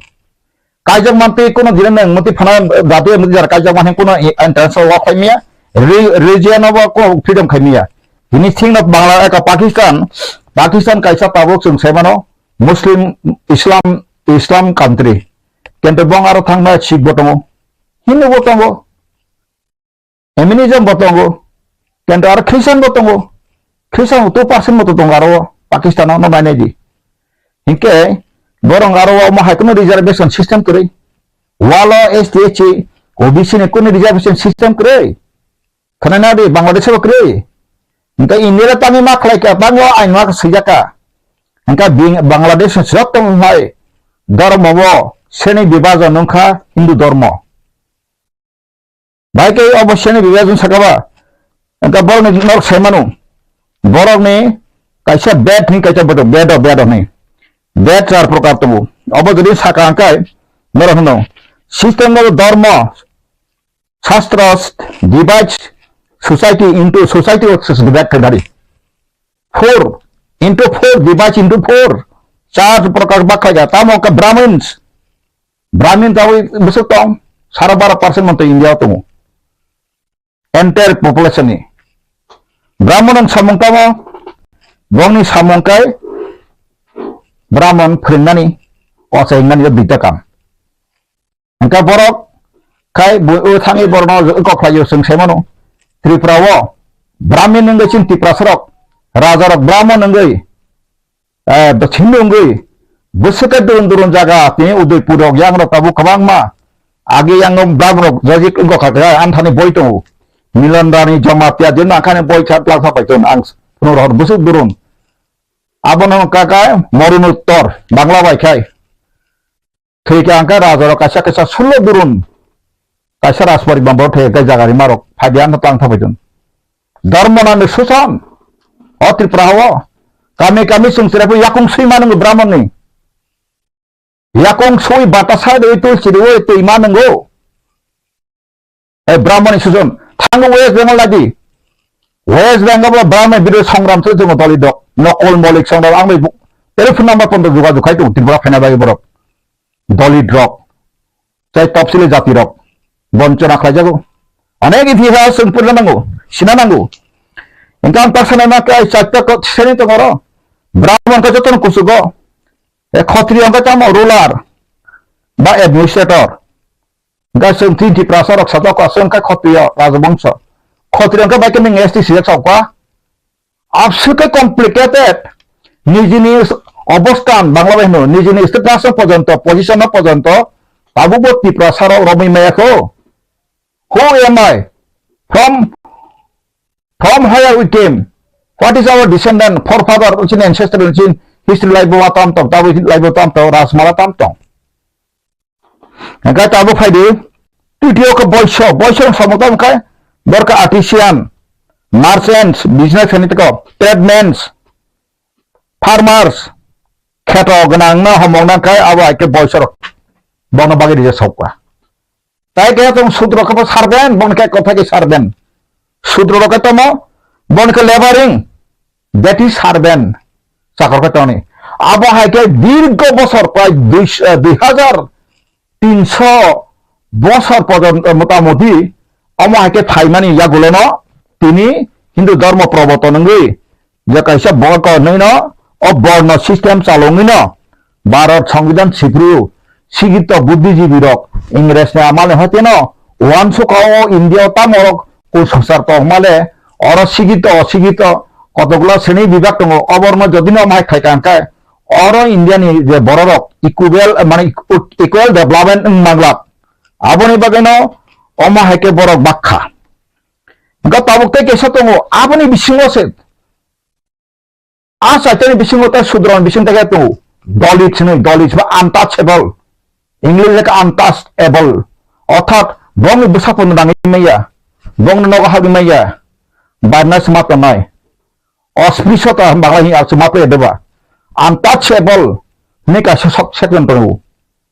Kaijak manti kono jila nang mati phana jati mati jar kaijak manti kono entrance o khai miya, re-, religion o bo kono freedom khai miya. Ini thing no Bangla ka Pakistan, Pakistan kaisa tabuk chwng sai mano, Muslim, Islam, Islam country. Kento bong aro thang na Sikh bo tongo, Hindu bo tongo. Animism bo tongo, kento aro Christian bo tongo. Christian bo two percent bo tongo aro Pakistan o, no nainai di. Hinkhe borok aro omo hai kuno reservation system kwrwi. Walo S T, S C, O B C ni kuno reservation system kwrwi. Khwnana di Bangladesh bo kwrwi. Hinkhe India le tangwi ma khlai kha, tangwi o ain ma swijak kha. Hinkhe bing-, Bangladesh ni joto hai dharma bo seni bibajon wngkha Hindu dharma. Bai khe obo seni bibhajan saka ba, wngkha borokni norok sai mano. Borokni kaisa bed hwnwi kaisa bodo, bedo, bedo hwnwi. Bed char prokar tongo. Obo jodi saka hwnkhai, norok hwno, system o dharma, Shastras divides society into society of divide khainani. Four into four divides into four. Char prokar bak khaijak. Tamo khe Brahmins. Brahmin tabwi bwswk tong? Sara baro percent manto India o tongo. Entire population ni. Brahman ang samung tamo? Bongni samung kai Brahman phwrwngnani, ochaingnani o duita kam. Hingkha borok khai bo-, o thangwi borokno kok khlaio chwng sai mano. Tripura o Brahmin wngwi chini Tiprasarok, rajarok Brahman wngwi, eh, Hindu wngwi, bwswk khe durun durun jaga, tini Udaipur rok, yang rok tabuk kwbangma, agi yang Brahman rok jajik wngkha kha, ang thani boi tongo. Milan Rani Jamatia, din ang khani boi kha, plak kha pai ton, ang phunuk rohor bwswk durun. Abono wngkha kha Morun Uttor, Bangla bai khai. Thwi khe ang khe rajarok kaisa kaisa sullo durun, kaisa rajporibar borok thwi khe jaga rimarok phai di ano tang thabai dun. Dharma nani susan, o Tripura o, kami kami chwng chwrai phai yakung swi manu Brahman ni. Yakung swi batasa de tulsi de twi manungo. E Brahmani sujon, thango West Bengal lagi. West Bengal bo Brahmani bidroh songram se jongo Dalit rok. Nokol Malik songram ang bai bu-, telephone number pondo jogajog khai tongo Tripura phaina bagwi borok. Dalit rok. Chai topsili jati rok. Bonchona khlaijago. Onek itihas chwng purna nango, sina nango. Engkang tak sanai ma kai chatta ko seni tongo ro. Brahman ka jotono kusugo. E Khatriya ka tamo ruler ba administrator. Hingkhe chwng tini Tiprasa rok sajak kha, chwng khe Khotriyo rajabongso. Khotriyo hingkhe bai khe nwng S T sijak sa kha. Abswk khe complicated. Nijini obosthan, Bangla bai hwno, nijini status no pojonto, position no pojonto, tabukbo Tiprasa rok romwi maya kho. Who am I? From, from where we came? What is our descendant, forefather, chini ancestor, chini history laibo tam tong, tabuk laibo tam tong, Rajmala tam tong. Hingkhe tabuk phaidi, titio khe boiso, boiso samung tamo khe, borok khe artisan, merchants, business khainai tongkha, trademans, farmers, kheto gwnangno homok nang khe abo hai khe boiso rok bono bagwi rijak sokha. Tai khe tong sudro khe bo servant, bono khe kothai khe servant. Sudro rok khe tamo, bono khe laboring, that is servant, chakor khe tongni. Abo hai khe dirgo bosor prai dui, eh, dui hajar tinso bosor porjonto motamoti omo hai khe phaimani yagulono tini Hindu dhormo proboton wngwi je kaisa borok hwnwi no o borno system chalongwi no Bharat Songbidan sipru sigito buddhijibi rok Ingres ni amal ni hoite no uansukha o India o tamo rok kusungsar tongmale oro sigito sigito kotokla sreni bibak tongo oborno jodi no omo hai khaika hwnkhe oro India ni je borok rok equal mane equal development wng manglak aboni bagwi no omo hai khe borok bakha hwnkhe tabuk tei kaisa tongo aboni bisingo se A chaitani bisingo tei Sudroni bising tei khe tongo. Dalit hinwi, Dalit ba untouchable. English lekha untouchable. Orthat bongni bwsakno nangwi maya. Bongni nogo habwi maya. Barna sima tongnai. Osprishota Bangla hini alsu ma paya deba. Untouchable. Hini kaisa sok second tongo.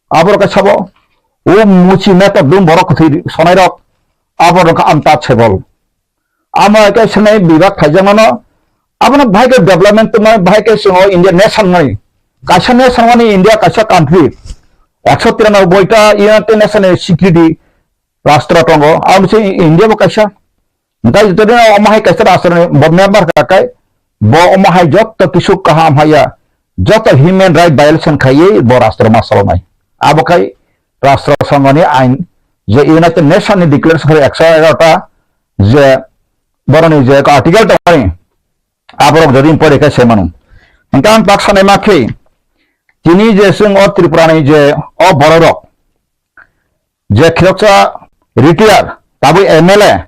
Aborok khe sabo. O muchi metok dum borok kwthwi sonai rok. Aborok khe untouchable. Amo hai khe swnai bibak khaijakmano, abono bahai khe development tongmani, bahai khe chwng o India nation mani. Kaisa nation mani India kaisa country. Ekso tiranoboi ta United Nation ni security rastro tongo. Abo se India bo kaisa. Hingkhe jotoni omo hai kaisa rastro ni bo member kha kai, bo omo hai jotto kisu kaham haya, jotto human right violation khaiwi bo rastro ma solomai. Abo khai rastro songho ni ain je United Nation ni declaration khai ekso egarota je boroni je article tongmani, aborok jodi pore khe se mano. Hingkhe ang tak sanai ma khe, tini je chwng o Tripura ni je o bororok, je khiroksa retire, tabuk M L A,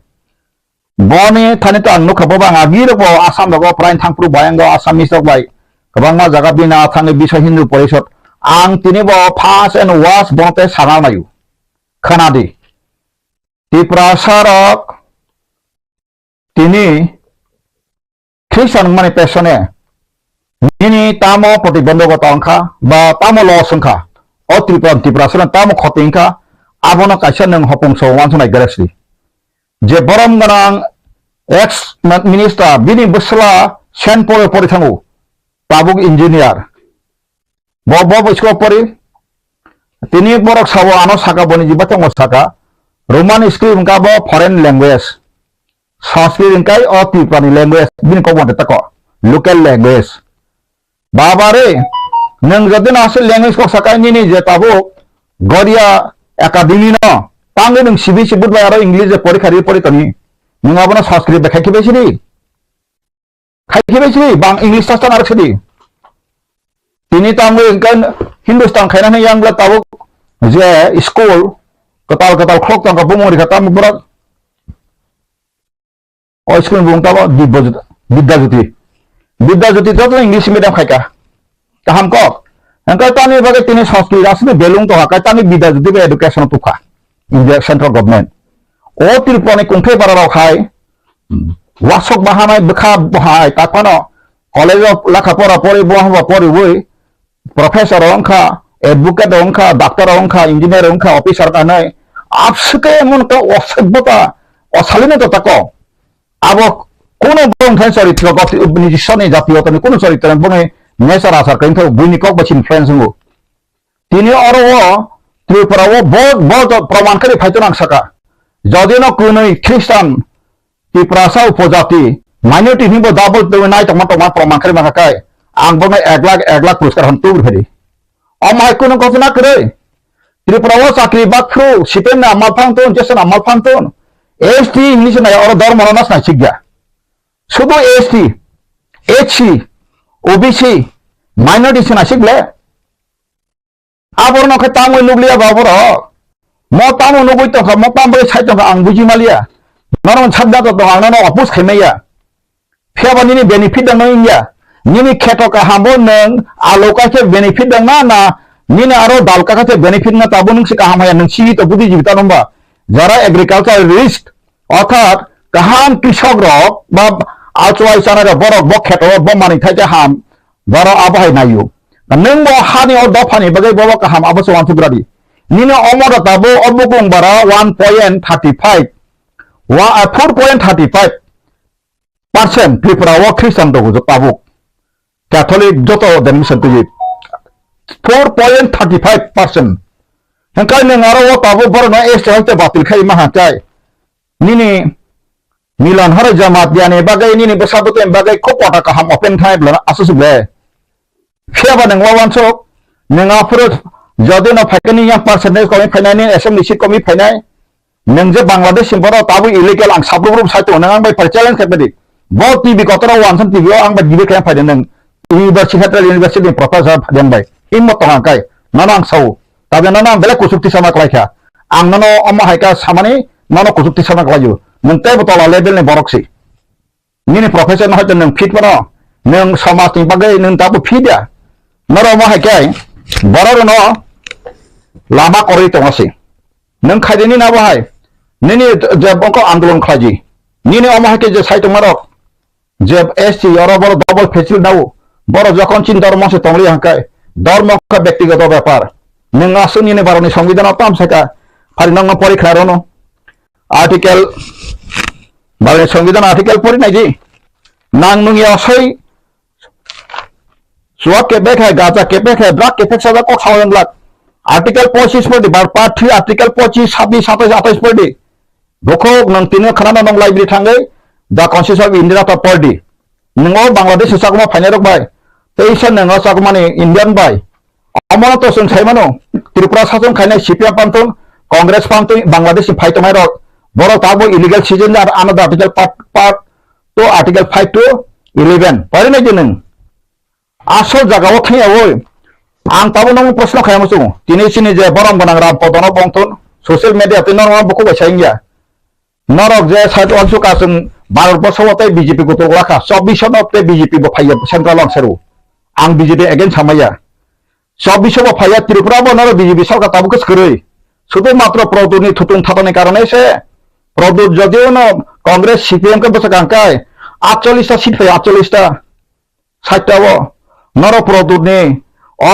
boni thani to ang nukha, bo bang agi rok bo Assam rogo prai thangphuru bayang go Assamese rok bai kwbangma jaga bina thangwi Biswa Hindu Porishod. Ang tini bo first and worst bono tei sana naio. Khana di. Tiprasa rok tini Khristian wngmani pesone nini tamo protibondhokota wngkha ba tamo loss wngkha, o Tripura, Tiprasano tamo khoti wngkha, abono kaisa nwng hopung so uansuknai galaxy. je borom gwnang ex minister, bini bwsla Saint Paul o pori thango, tabuk engineer. Bo, bo, bo school pori. Tini borok sabo ano saka, boni jiba tongo saka. Roman script wngkha bo foreign language. Sanskrit wngkha o Tripura ni language, bini kok bo tako, local language. Baba re, nwng jodi no aswk language kok saka nini je tabuk Goria Academy no, tangwi nwng C B S E board bai aro English je porikha ri pori toni. Nwng abono Sanskrit bai khai khibai sidi. Khai khibai sidi, bang English ta tang aro sidi. Tini tangwi wngkha Hindustan khaina hwnwi yang bla tabuk je school kwtal kwtal khulok tongkha bumung rikha tamo borok. O school ni bumung tamo Dibya Jyoti, Bidya Jyoti. Bidya Jyoti to English medium khaika. Kaham kok. Hwnkhe tamni bagwi tini Sanskrit aswkni belung tongkha, kai tamni Bidya Jyoti bai education tubkha India central government. O Tripura ni kungthai bara rok hai wasok bahanai bwkha bahai tak phano college o lekha pora pori bo hwnba poriwi professor wngkha, advocate wngkha, doctor wngkha, engineer wngkha, officer wngkha hinwi abswkhe emon khe osoibota, osalino to tako. Abo kuno borok thani choritro goti, nijiswani jati otani kuno choritro boni nature achar khe wngkha buini kok bai influence wngo. Tini oro o Tripura o bo, bo to proman khe phai to nang saka. Jodi no kunui Christian Tiprasa upojati minority hinwi bo double tongwi nai tongma tongma proman khe mangkha kai. Ang bono ek lakh, ek lakh puraskar han tubur phedi. Omo hai kuno ghotona kwrwi. Tripura o chakri bak phru, C P M ni amal phang ton, J S ni amal phang ton. S T hinwi se nai oro dormo no nas nai sikya. Sudu S T, H C, O B C, minority se nai sik le. Aborok no khe tamo nukliya ba borok. Mo tamo nugwi tongkha, mo tamo bai sai tongkha ang buji maliya. Norok sabda to tong ang nono oppose khai maya. Phiya ba nini benefit dang no wngya. Nini kheto kaham bo nwng alo ka khe benefit dang na, na nini aro dal ka khe benefit na tabo nwng se kaham haya nwng si to budi jibita nomba. Jara agriculture risk Orthat kaham krisok rok ba achwai chanai rok borok bo kheto bo manwi thai khe ham, borok abo hai naio. Nwng bo hani o dophani bagwi bobo kaham abo se uansuk radi. Nini omo rota bo o bukung bara one point thirty five, wa, four point thirty five percent Tripura o Christian rok tabuk. Catholic joto denomination twi four point thirty five percent. Hingkai nwng aro o tabuk borokno S T hai tei batil khai ma hangkai. Nini milan horo jamaat yani bagwi nini bwsa bwtwi bagwi kok kota kaham open khai bwlano aswk le. Phiya ba nwng wansuk, nwng aphuru jodi no phaikhe nini yang percentage komi phainai, nini assembly seat komi phainai. Nwng je Bangladesh ni borok tabuk illegal ang sabruk ruk sai tongo, nwng ang bai phai challenge khai phaidi. Bo T V kotor o wansam T V o ang bai debate khai phaidi nwng university, central university ni professor phai ang bai. Himmat tong ang kai, nono ang sao. Tabe nono ang belai kuchuk tisama klai kha. Ang nono omo hai kha samani nono kuchuk tisama klai o. Nwng teibo tola level ni borok si. Nini professor no hoito nwng fit mano, nwng somaj ni bagwi nwng tabuk fit ya. Norok omo hai khe borok rokno lama kwrwi tongo se. Nwng khaidi nini abo hai, nini je bongkho andolon khlaidi. Nini omo hai khe je sai tongma rok, je S T oro borok double facility nao, borok jokhon chini dormo se tongri hangkai, dormo khe byaktigoto bepar. Nwng aswk nini borokni songbidano tam sai kha, phari nokno pori khlai rwno. Article, Bharatni Songbidan article pori naidi. Nang nung ya soi suak kebek hai, gaja kebek hai, drug kebek sajak kok sawa yang glak. Article pochis pori di, bar part three, article pochis, sabis, satais, atais pori di. Bokhok nang tini khana nang library thangai, The Constitution of India ta pori di. Nung o Bangladesh ni chakma phainai rok bai. Tei isa nung o chakmani Indian bai. Omono to chwng sai mano, Tripura sachung khainai C P M pantun, Congress pantun, Bangladesh ni phai tongnai rok, borok tabuk illegal citizen ar another article part, part two, article five to eleven. Pori nai di nwng. Asol jaga o thangya oi. Ang tabuk nang proshno khaima chungo. Tini chini je borom gwnang Ram Podono bongthun, social media tei norok bukhuk bai sai wngya. Norok je side o uansuk ka chwng Bharat borso o tei B J P kutuk lakha, chobbish no tei B J P bo phaiya central o ang seru. Ang B J P against hamaya. Chobbish bo phaiya Tripura bo norok B J P sarkar tabuk khe swrwi. Sudhu matro Pradyut ni thutung thatani karone se Pradyut jodi o no Congress C P M khe bwswk ang kai atchollish ta seat phai atchollish ta. Saitao norok Pradyut ni o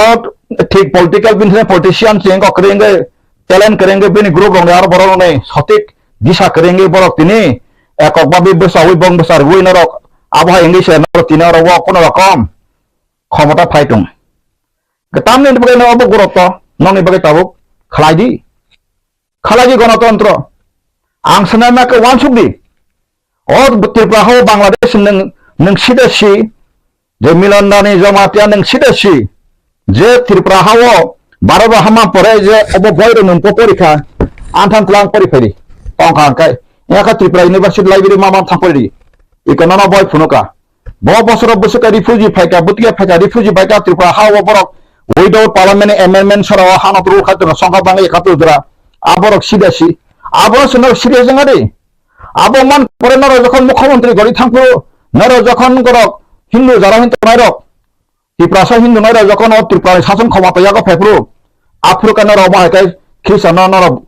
thik political bini politician chwng kok kwrwi wngwi talent kwrwi wngwi bini group rok ni aro borok rok ni sotik disa kwrwi wngwi borok tini ekok babi bwsawi bong bwsa rwui norok abo hai wngwi se norok tini oro o kono rokom khomota phai tong. Tamni bagwi no obo gurutto nokni bagwi tabuk khlai di. Khalai di gonotontro. Ang sanai ma khe uansuk di. O Tripura hao Bangladesh nwng, nwng sida si, je Milan Dani Jamatia nwng sida si, je Tripura hao Bharat hama pore je obo boy rok nwng po porikha, anthang tlang pori phaidi. Tongkha angkai. Yaka Tripura University Library ma ma thang pori di. Iko nono boy phunuka. Bo bosoro bwswk khe refugee phaikha, bwtwi khe phaikha, refugee phaikha Tripura ha o borok without parliament amendment sara o hano turu kha turu songkha bangwi ekha turu dura. A borok sida si. Abo se norok serious wngya di. Abo man pore norok jokhon mukhyamantri gori thangphuru, norok jokhon gorok Hindu jara hin tongnai rok, Tiprasa Hindu nai rok jokhon o Tripura ni sason khoma to yago phaiphuru, aphuru khe norok omo hai khe Khristan no norok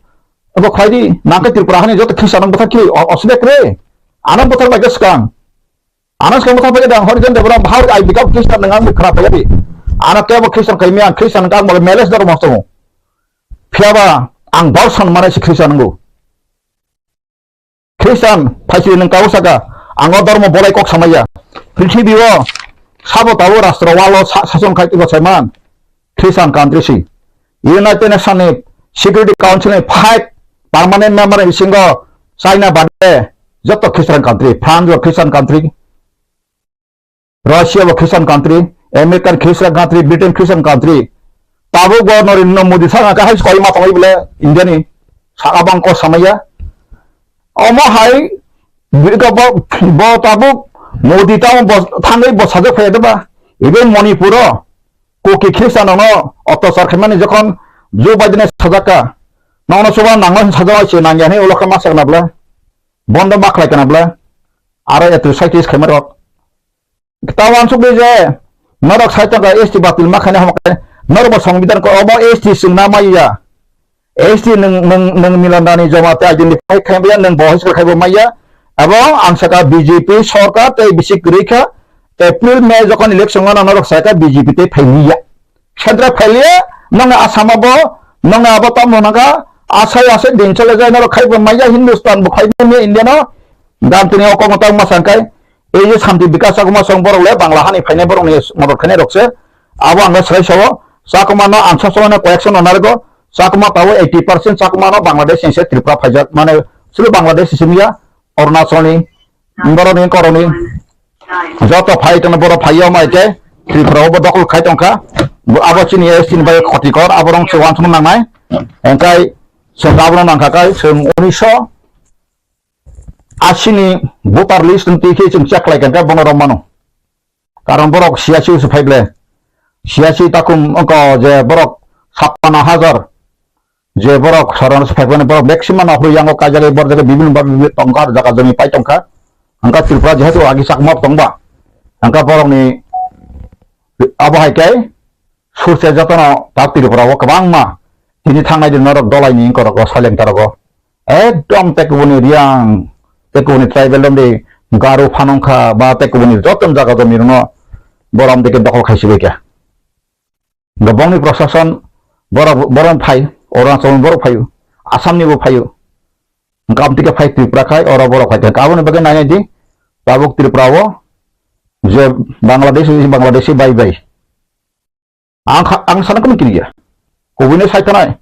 abo khlai di, nang khe Tripura hani joto Khristan no bwthar khili o-, oside kre. Ano bwthar bai khe swkang. Ano swkang bwthar paikha de ang Horijan Debra bahar I become Christian nang ang khara paikha di. Ano kebo Christian khai miya Christian kang mole meles dor mosto. Phiya ba ang dorson mane si Christian ngu. Christian phaisi nang kau saka ang o dormo bolai kok samaya. Prithibi o sabo tabo rastro walo sa-, sason khai tibo saiman. Christian country si. United Nation ni Security Council ni five permanent member ni bisingo China bade joto Christian country, France bo Christian country, Russia bo Christian country, American Christian country, Britain Christian country. Tabuk bo Narendra Modi saka kahai koi ma tongoi bole India ni saka bang ko samaya. Omo hai, bo, bo tabuk Modi tamo bo thangwi bo sajak phai ba. Even Manipur o Kuki Khristan no ottachar khaimani jokhon Joe Biden sajak ka. Nongno chuba nangma sajak se nangya hwnwi ulo khe ma sakna bla. Bondo ma khlai kana bla. Aro atrocities khaima rok. Ta uansuk di je, norok sai tongkha S T batil ma khaina hamkhe, norok bo Songbidan ko obo S T chwngna maya. S T nwng, nwng, nwng Milan Dani Jamatia identify khai maya, nwng bo high school khai bo maya. Abo ang saka B J P sorkar tei bisi kwrwi kha, April, May jokhon election ono norok saka B J P tei phai liya. Central phai liya, nwng Assam abo, nwng abo tamo nangkha, asai asai din chole jai norok khai bo maya, Hindustan bo khai bo maya India no, dan tini o kok tang ma sangkai, Ei je Santi Bikas Chakma song borok le Bangla hani phainai borok ni modot khainai rok se. Abo ang no swlai sao. Chakma no ang sab samano correction no narwgo. Chakma tabo eighty percent Chakma no Bangladesh ni se Tripura phaijak. Mane sulu Bangladesh ni simi ya, Arunachal ni, borok ni korok ni. Joto phai tongno borok phai yo mai khe Tripura o bo dokol khai tongkha. Bo abo chini S T ni bai khoti kor, abo rong se uansukna nangnai. Engkai se abo no nangkha kai se unisho asini voter list twi khe chwng check khlai kha, bono rw mano. Karon borok siyasi se phai ble. Siyasi takhum wngkha je borok sappanno hajar je borok saron se phai phano borok maximum no hoi yango kaijagwi borok jaga bibhinno bhabe bibhinno tongkha, jaga jami pai tongkha. Hwnkha Tripura jehetu agi Chakma tongba. Hwnkha borokni abo hai khe surse jotono ta Tripura o kwbangma tini thangnai din norok dolai ni korok o silent tarok o. Ekdom tei kubuni Riang, tei kubuni tribal romdi Garo phanangkha ba tei kubuni joto jaga jami rwno borom dike dokhol khaisi bai kha. Gabangni prosason borok, borom phai, Arunachal ni borok phaio, Assam ni bo phaio. Hwnkhe amtwi khe phai Tripura khai, oro borok khai kha. Aboni bagwi nainai di, tabuk Tripura o je Bangladesh, Bangladeshi bai bai. Ang kha, ang sana kunu kiriya. Kubui no sai thanai.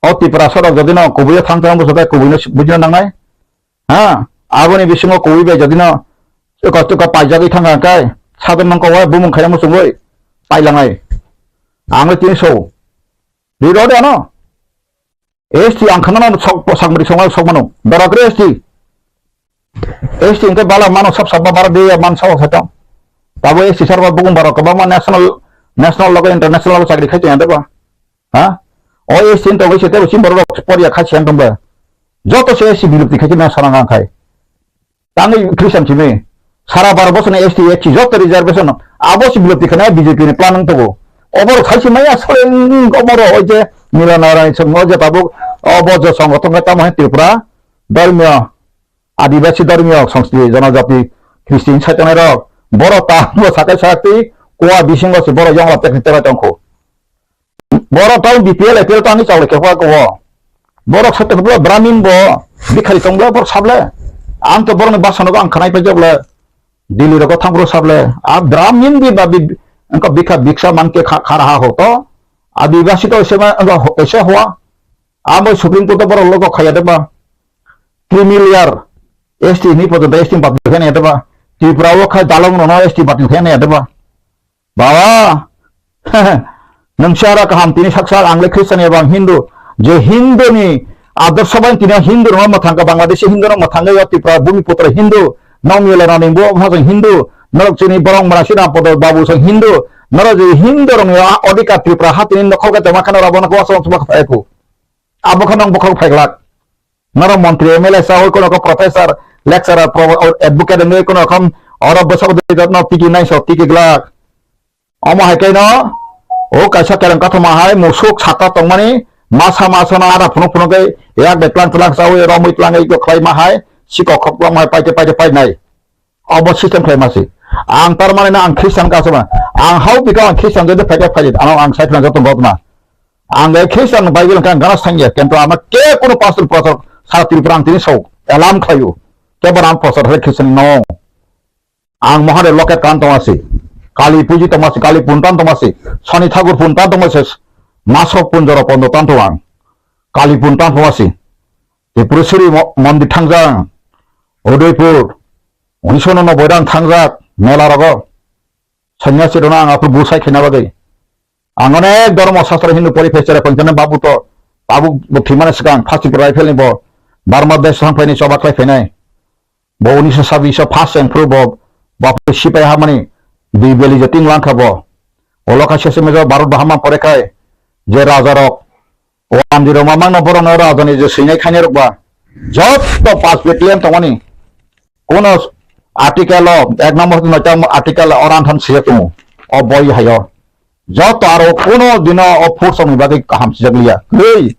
O Tiprasa rok jodi no kubui o thang thang bwswk khe kubui no bujina nangnai. Ha, aboni bisingo kubui bai jodi no chwka chwka paijagwi thang kha khe sadon nang kok bumung khaina muchungwi pailangnai. Ang le tini so. Ri rode ano. S T ang khana no sok, sakmari songma sok mano. Dara kre S T. S T hwnkhe bala mano sab sab bara de man sao sa tong. Tabo S T sarba bugung barok kwbangma national, national logo international logo chakri khai tong ba. Ha? O S T tong se tebo chim borok poriya khai siyan tong ba. Joto se S T bilupti khai na sarang ang khai. Tangwi Christian simi. Sara baro bosoni S T, S C joto reservation. Abo si bilupti khai na B J P ni plan ang togo. Obor khai si maya sole omoro oi je Milan Narai song oi je tabuk obo je songothon khai tamo hai Tripura. Dharmiyo Adibasi dharmiyo songsti, jonojati, Christian saitonai rok, borok ta bo sakai sakti, kua bisingo se borok yongla tekni terai tongkho. Borok ta B P L, A P L ta ani chaule khe kua kho. Borok sate bro, Brahmin bo, bikhari tong bla, borok sable. Ang to borokni basanogo ang khanai paijak bla, Delhi rogo thang bro sable. A Brahmin bi ba bi, angko bikha biksa mangke kha, khara ha ho to. A bibasi to ese ma, angko ho-, ese hoa. Amo Supreme Court borok logo khaya de ba. Creamy layer, S T ni pojonto S T bati khaya de ba. Tripura o kha dalong no S T bati khaya de ba. Baba, nwng sara kaham tini saksa ang le Christian eba ang Hindu. Je Hindu ni adorsho bai tini Hindu rok mwthang ka Bangladeshi Hindu rok mwthang ka Tripura Bhumi Putra Hindu. Nong mile rani bo bhajang Hindu. Norok chini borok mara si Ram Podo Babu sang Hindu. Norok je Hindu rok ni odhikar Tripura ha tini nokhol ka jama khana rabo na kwasa tuma khayaku. Abo khana bokhol phaiglak. Norok montri M L A sa oi kono ko professor, lecturer, pro-, advocate wngwi kono kham oro bwsok de no tiki nai so tiki glak. Omo hai khe no, o kaisa kereng kathoma hai musuk saka tongmani, masa masa no ada phunuk phunuk khe yak bai tlang tlang chawi romwi tlangwi khlai ma hai, sikok khok tlang hai paite paite painai. Obo system khlai ma si. Ang tar mani na ang Christian ka sama. Ang hau bika ang Christian jodi phaikhe phai. Ano ang sai phlang joto gotma. Ang gai Christian Bible kang gana sangya. Kento ama ke kono pastor pastor sa Tripura ang tini sok. Elam khlayu. Ke bar ang pastor hai Christian no. Ang Mahadev loke tan tongma si, Kali puji tongma si, Kali puntan tongma si, Sani Thakur puntan tongma si, Masok punjoro pondo tan tong ang, Kali puntan tongma si, Tripureshwari mo-, mondir thangjak ang, Udaipur, unisho noboi rang thangjak, mela rogo, sanyasi rona ang aphuru busai khaina bagwi. Ang onek dhormo sastra Hindu pori phai chera pangchana babu to, babu bo thwimani swkang phasi rifle ni bo Burma desh thang phaini choba khlai phainai. Bo unisho sabbish first cheng phuru bo, bo sipai hamani dui beli je ting langkha bo. Olo kha sese mejo Bharat bahama pore khai je raja rok, o amdi rok mamang no borok no raja ni je swinai khainai rok ba. Jotto pas battalion tongmani. Kuno article o, ek number hwnkhe noita article o oran tham sijak tongo. O boi hayo. Joto aro kuno dino o force ni bagwi kaham sijak liya. Kwrwi.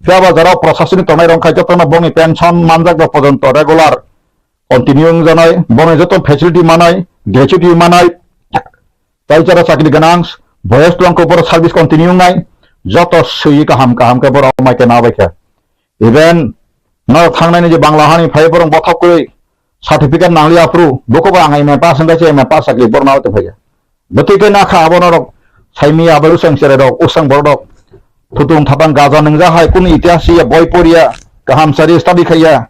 Phiya ba jora o proshasoni tongnai rok khai jotono bongni pension manjak rok pojonto regular continue wngjanai, bongni joto facility manai, gratuity manai, tai jora chakri ganang, boyes tong ko boro service continue wngnai, joto swi kaham kaham khe boro mai khe na bai khe. Even no thangnai ni je Bangla hani phai borok bothok kwrwi certificate nangli aphuru, boko ba ang M A pass wngkha se M A pass chakri borok na bai phai. Bwtwi khe nakha abo norok saimi abo usang sere rok, usang borok rok. Thutung thapang gaja nungja hai kunu itihas ya boi poriya, kaham sari study khaiya.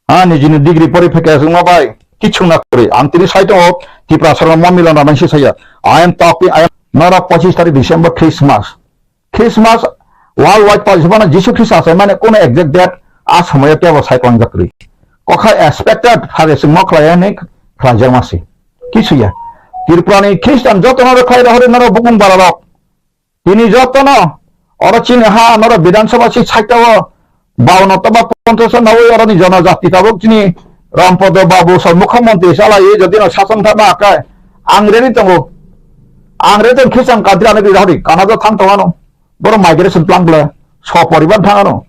Ha, nijini degree pori phai khe wngma bai kichung na kwrwi. Ang tini sai tongo Tiprasa rok mo milan ramain si saya. I am talking, I am, norok pochis tarik December Christmas. Christmas worldwide palisibana Jisu Khrista achai mane kuno exact date a somoyo kebo sai tong jakri. Kokha expected phage chwngmo khlai ani khlai jakma si. Kisu ya. Tripura ni Christian joto no khlai rohori norok bukung bara rok. Tini joto no oro chini ha norok Bidhan Sabha si saitao baono toba ponchash nawi oro ni jonojati tabuk chini Rampodo Babu so mukhyamantri salai jodi no sason thangma akai ang ready tongo. Ang ready tong Christian country ani rohori Canada thang tongano. Boro migration plan bole so poriban thangano.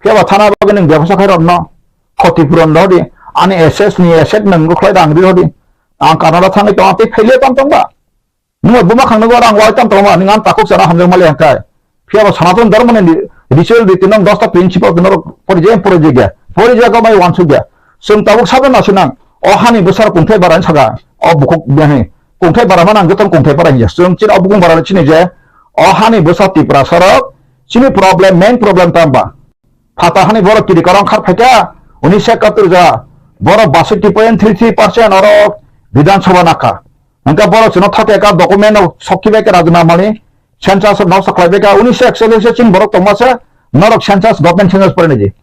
Kebo thana bagwi nwng bebasa khai rokno khoti puron rodi ani S S ni asset nwng khlai rang ri rodi. Ang Canada thangwi tong tei phaile tong tong ba. Nwng buma khang nwgo rang wai tong tong ba nwng ang takhuk sana hamjak mali hangkai. Phiya ba Sanatan Dharma ni ritual riti nwng dosta principle kino pori je pori je ga. Pori je ga mai wansuk ga. Sung tabuk saben na sunang. O hani bwsar kungthai bara saga. O bukhuk biahe. Kungthai bara manang jotong kungthai bara hiya. Sung chin o bukung bara chini je. O hani bwsa Tipra sarok chini problem, main problem tamba. Phata hani borok kiri korong khar phaikha, unisho ekattor ja, borok basoi point three three percent oro Bidhan Sabha nakha. Hingkhe borok chwngno thok ekha document o sokhi bai khe Rajina Mani census o noksa khlai bai kha, unisho ekchollish o chini borok tongma se norok census, government census pore niji.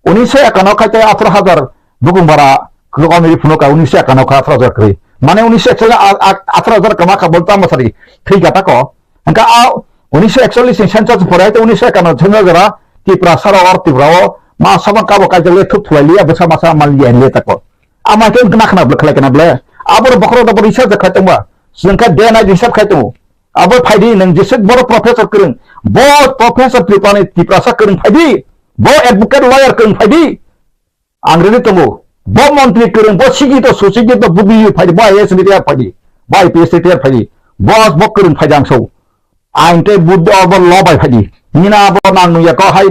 Unisho ekano khai tei atharo hajar bukung bara kwrwng omiri phunukha, unisho ekano kha atharo hajar kwrwi. Mane unisho ekchollish a, a, atharo hajar kwma kha bol tamo sari thwi gata ko. Hingkhe a unisho ekchollish ni census pore hai tei unisho ekano census jora Tipra sara or Tipra o ma sabang kabo kaijak le thup thulai liya bwsa masa mal liya hinle tako. Ama khe wngkha nakhna bwle khlai kana bwle. Aboro bokhorok da bo research khai tongba. Chwng khe day night hisab khai tongo. Abo phaidi nwng jese boro professor kwrwng. Bo professor Tripura ni Tiprasa kwrwng phaidi. Bo advocate lawyer kwrwng phaidi. Ang ready tongo. Bo montri kwrwng, bo sikito, susikito, buddhiyo phaidi, bo I A S retire phaidi, bo I P S retire phaidi, bo, bo kwrwng phaidi ang sao. Ain tei buddhi obo lo bai phaidi. Nina abo nang nungya ko hai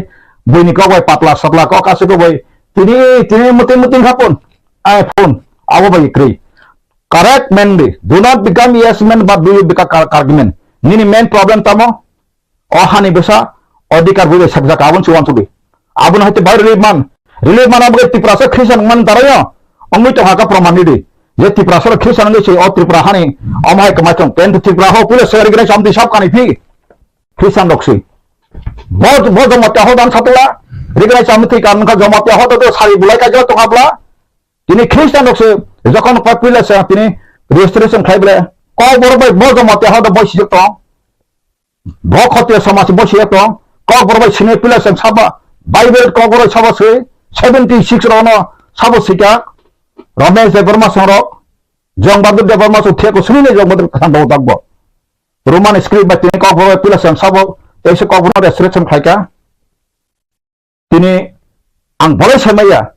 Buini kok bai patla satla kok aswk bai tini tini muting muting kha phone. Ai phone. Abo bai kwrwi. Correct man di. Do not become yes man, but do you become kar-, kargi man. Nini main problem tamo? O hani bwsa odhikar bui bai sakjak aboni se uansugwi. Abono haite bai relief man. Relief man abo Tiprasa Christian man darayo. Ongwi tongha kha proman di. Je Tiprasa Christian wngwi se o Tripura hani omo hai kwmai tong. Ten Tripura ho puila se organize amtwi sab kani phi. Christian rok se. Bo, bo jomo te ho dan satula. Organize amtwi kan kha jomo te ho to sari bulai ka jok tongha bla. Tini Christian rok se jokhon popular se tini registration khai bla. Kokborok bai bo jomo te ho to bai sijak tong. Bo khotiya samaj bo siya tong, kokborok bai sini pila se saba, Bible kokborok saba se, seventy six rono sabo sika, Ramesh Debbarma songrok, Jong Bahadur Debbarma song theko sini ne Jong Bahadur khan dau dakbo. Roman script bai tini kokborok bai pila se sabo, teise kokborok resurrection khaika. Tini ang bolai sai maya.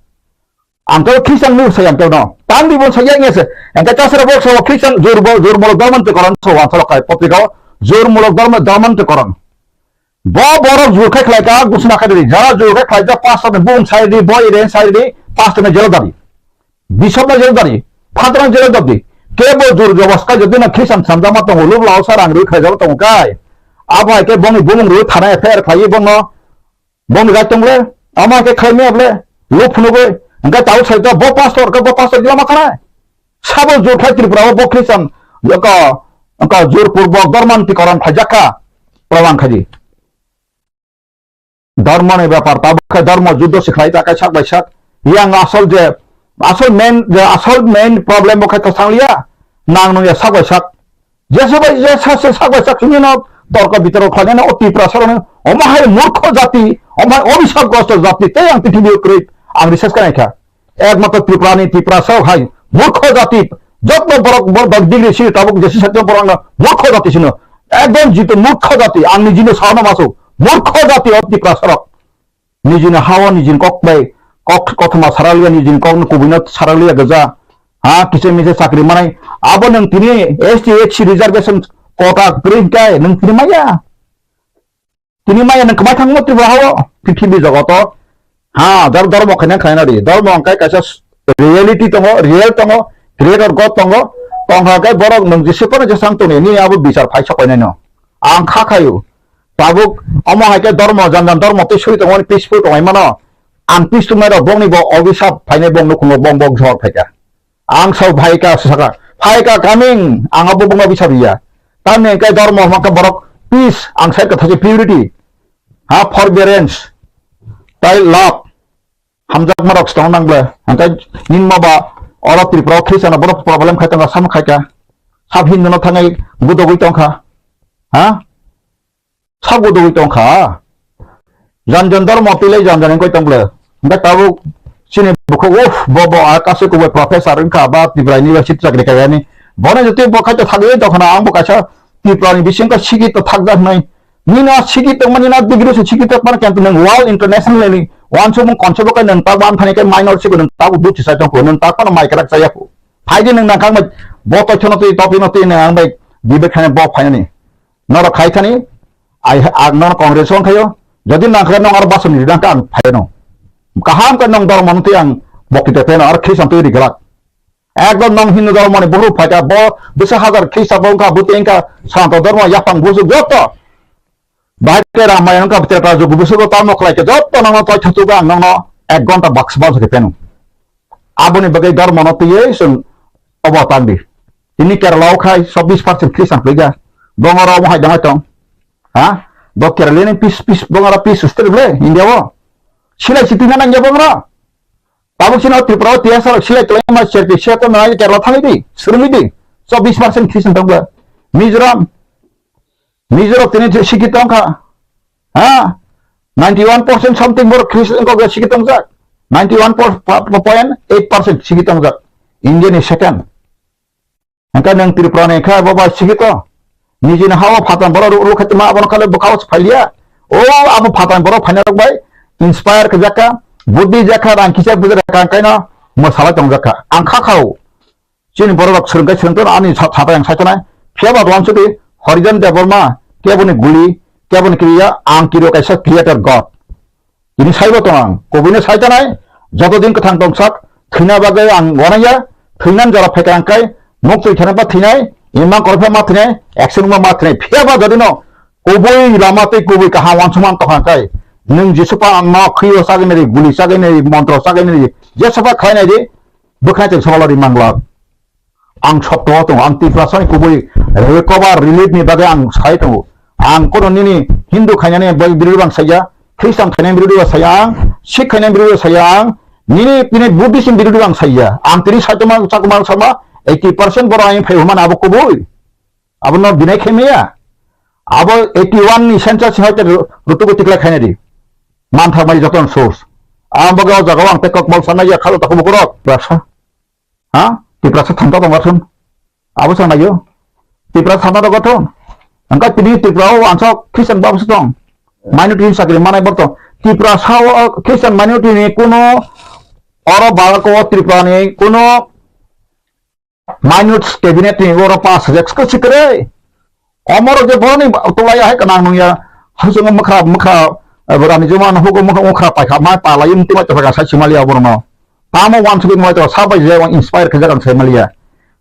Ang to Christian nu sai ang to no. Tang di bon sai yang se. Ang ka chasra bok so Christian jur bo jur molo dorman te koran so wan solo kai potrika o. Jur molo dorman dorman te koran. Bo borok jur khai khlai ka gusna khai di. Jara jur khai khlai ja pastor ne bung sai di, boy ren sai di, pastor ne jelo dari. Bishop ne jelo dari. Father ne jelo dari. Ke bo jur jobos kai jodi na Christian samjama tongo lub lao sarang rui khai jalo tongo kai. Abo hai ke boni bumung rui thana F I R khlai bono. Bong rijak tong le, ama ke khlai maya ble, luk phunugwi, hingke tau sai to bo pastor, ke bo pastor gila ma khanai. Sabo jur khai Tripura o bo Christian, ka, ka jur purbo dorman tikoran khaijak kha, praman khaji. Dormo ni bepar, tabo khe dormo juddo se khlai ta khe sak bai sak. Yang asol je, asol main, je asol main problem bo khe to sangliya, nang nung ya sak bai sak. Jesa bai jesa se sak bai sak sini no torko bitorko khlainai no o Tiprasa rok no omo hai murkho jati, omo hai obisap grosto jati tei ang prithibi o kwrwi ang research khlai kha. Ekmatro Tripura ni Tiprasa rok hai murkho jati, jotno borok borok degree sini tabuk jesi satyo borok no murkho jati sino ekdom jito murkho jati ang nijino sano masu murkho jati o Tiprasa rok. Nijini hao nijini kok bai kok kothoma saraliya nijini kok no kubui no saraliya gaja. Ha kisa misa chakri manai abo nung tini S T S C reservation kota kwrwi hingkai nung tini maya. Tini maya nung kwmai thangmo Tripura hao prithibi jogoto. Ha dar dormo khaina khaina ri dormo hingkai kaisa reality tongo real tongo creator God tongo. Tongkha kai borok nung jese kono jesang tongni ni abo bichar phai sok painai no. Ang kha khayu. Tabuk omo hai khe dormo, jan jan dormo tei soi tongmani peaceful tongwi mano. Ang peace tongmani rok bongni bo obisap phainai bong nukhungo bong bong jor phaikha. Ang sao phaikha saka, phaikha coming, ang abo bongno obisap ya. Tamni hwnkhe dormo hwnkhe borok peace, ang sai kha thajwi purity. Ha forbearance, tai love. Hamjakma rok se tong nang ble. Hwnkhe nini ma ba oro Tripura o Christian borok problem khai tongkha, sam khai kha. Sab Hindu no thangai budogwi tongkha. Ha? Sabo dogwi tong kha. Jan jan dormo pilai jan jan wngwi tong ble. Hingke tabuk chini bukhuk, uff, bo, bo, a kasu kubui professor wngkha, ba Tripura University chakri khaiyani. Bono jotoi bo khaito thagwi tong khna, ang bo kaisa Tripura ni bisingo sikito thakjak hinwi. Nini a sikito mani na degree se sikito mani khe nwng world international ni wansukmung concept bo khe nwng tak wan thani khe minor siko nwng tabuk buchi sai tong kho, nwng tak phano mai kwrak chaya kho. Phaidi nwng nangkang bai bo tothono twi topino twi nwng ang bai debate khaina bo phainani. Norok khai thani, ai, ang nono Congress o wngkhaio. Jodi nangkha nong aro basoni ridang kha ang phaino. Kaham khe nong dormo no twi ang bokti te pheno aro Christian twi riglak. Ekdom nong Hindu dormo ni buhruk phaikha bo bisa hazar Christian bo wngkha bwtwi wngkha Sanatan dormo yaphang busuk joto. Bahai khe Ramayana wngkha Treta Jugu busugo tamo khlai khe joto nongno toi thutugo ang nongno ek gonta baksa baksa khe pheno. Aboni bagwi dormo no twiwi chwng obo tang di. Tini Kerala o khai chobbish percent Christian phaikha. Bongora omo hai dangwi tong. Ha? Bo Kerala ni pis, pis, bongora pis sustri ble India o. Silai si twi nang ya bongora. Tabuk sino Tripura o T S R silai tlai ma serpi se to nai Kerala thangwi di. Surungwi di. Chobbish percent Christian tong ble. Mizoram. Mizoram tini sikito wngkha. Ha? Ninety one percent something borok Christian kok sikito wngjak. Ninety one point eight percent sikito wngjak. India ni second. Hingke nwng Tripura ni khe bo bai sikito. Nijini hao phatang borok ru ru khe tma abono khale bwkha o phailia. O abo phatang borok phaina rok bai inspire khe jakha, buddhi jakha, rang kisa buja jakha, kaino mwsala tong jakha. Ang kha khao. Chini borok rok swrwng khe swrwng tong ani sa-, sapai ang sai tongnai. Phiya ba uansukdi Horijan Debbarma keboni guli, keboni kriya, ang kiriyo kaisa creator God. Tini saibo tong ang, kubuino sai tanai, joto din kwthang tongsak, thwina bagwi ang wanaya, thwinani jora phaikha ang kai, muk twi thana ba thwinai, imang koroksa ma thwinai, action ma ma thwinai, phiya ba jodi no, kubui lama tei kubui kaham wansukma tong ang kai, nwng Jisu pa no khwi o sagwi nai di, guli sagwi nai di, montro sagwi nai di, je soba khlai nai di, bwkhwnai tong soba lari mangla. Ang sopto o tongo, ang Tiprasani kubui recover relief ni bagwi ang sai tongo. Ang kono nini Hindu khainani bai birodo ang saiya, Christian khainani birodo saiya ang, Sikh khainani birodo saiya ang, nini tini Buddhist ni birodo ang saiya. Ang tini saitoma chakma sama eighty percent borok ang phai humana abo kubui. Abo no dinai khaimaya. Abo eighty one ni census hai te rutugo tikla khainadi. Manthak mai joton source. Ang bogo o jaga ang te kok mol sanaya khalo takubukurok. Prasa. Ha? Tiprasa thangta tong gathun. Abo sang nayo. Tiprasa thangta tong gathun. Angka tini Tripura o ansok Christian bab se tong. Minority hin sakri manai bor tong. Tiprasa o Christian minority ni kuno oro balako Tripura ni kuno minority cabinet ni oro pass rek sko sikre. Omoro je boroni tolai hai kanang nungya. Husung mukha mukha, eh, rani joma no hugo mukha mukha paikha mai palai mti mai tokha sai simali abono. Tamo wansugwi mai to sabai je inspire khe jagan sai maliya.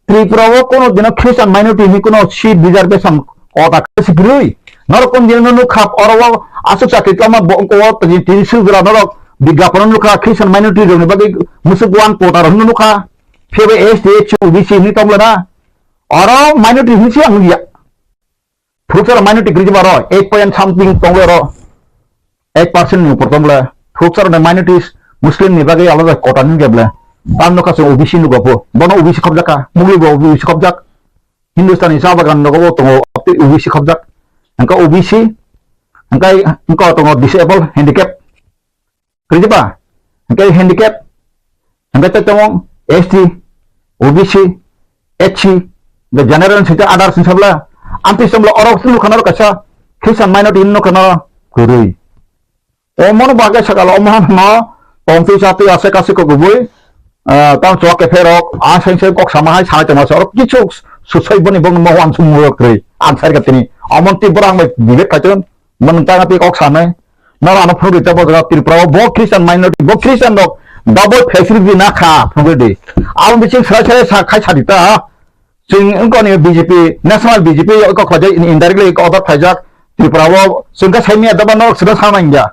Tripura o kono dino Christian minority ni kono seat reservation kota khe sikrui. Norok kon dino no khap oro o asuk chakri tama bo ko tin sujra norok bigyapon nukha Christian minority rokni bagwi musuk wan kota rok nukha. Phiya S T, S C, O B C hinwi tongla na? Oro minority hinwi se ang nukya. Future minority grijima ro eight point something tongla ro. Eight percent ni upor tongla. Future ni minorities Muslim ni bagwi alada kota nukya bla. Tam nukha se O B C nukya po. Bono O B C khobjak ka. Mugli bo O B C khobjak. Hindustani cha bagan nogo bo tongo O B C khobjak. Engka O B C, engkai engka tongo disable, handicap. Krijaba, hingke handicap, hingke tei tamo S T, O B C, S C, the general sita others ni sabla, amtwi sabla orok tini nukha naro kaisa Christian minority hino nukha naro kwrwi. O mono bagwi sakalo o mohan no tongtwi chatwi ase kasi kok kubui, ah, tamo chwk kepherok, a seng seng kok sama hai sai tongma se orok kichu susoi boni bong mo wansuk murok kwrwi. Ang sai ka tini, omon twi borang bai debate kaiton, Bo nwng tang twi kok sanai. Noro ano phunugwi tabok jaga Tripura o bo Christian minority, bo Christian rok double facility na kha phunugwi di. Abo bising srai srai sa khai sadi ta. Chwng wngkoni B J P, national B J P kok khlajak, indirectly order khlaijak Tripura o chwng kha saimya daba norok sida sana ingya.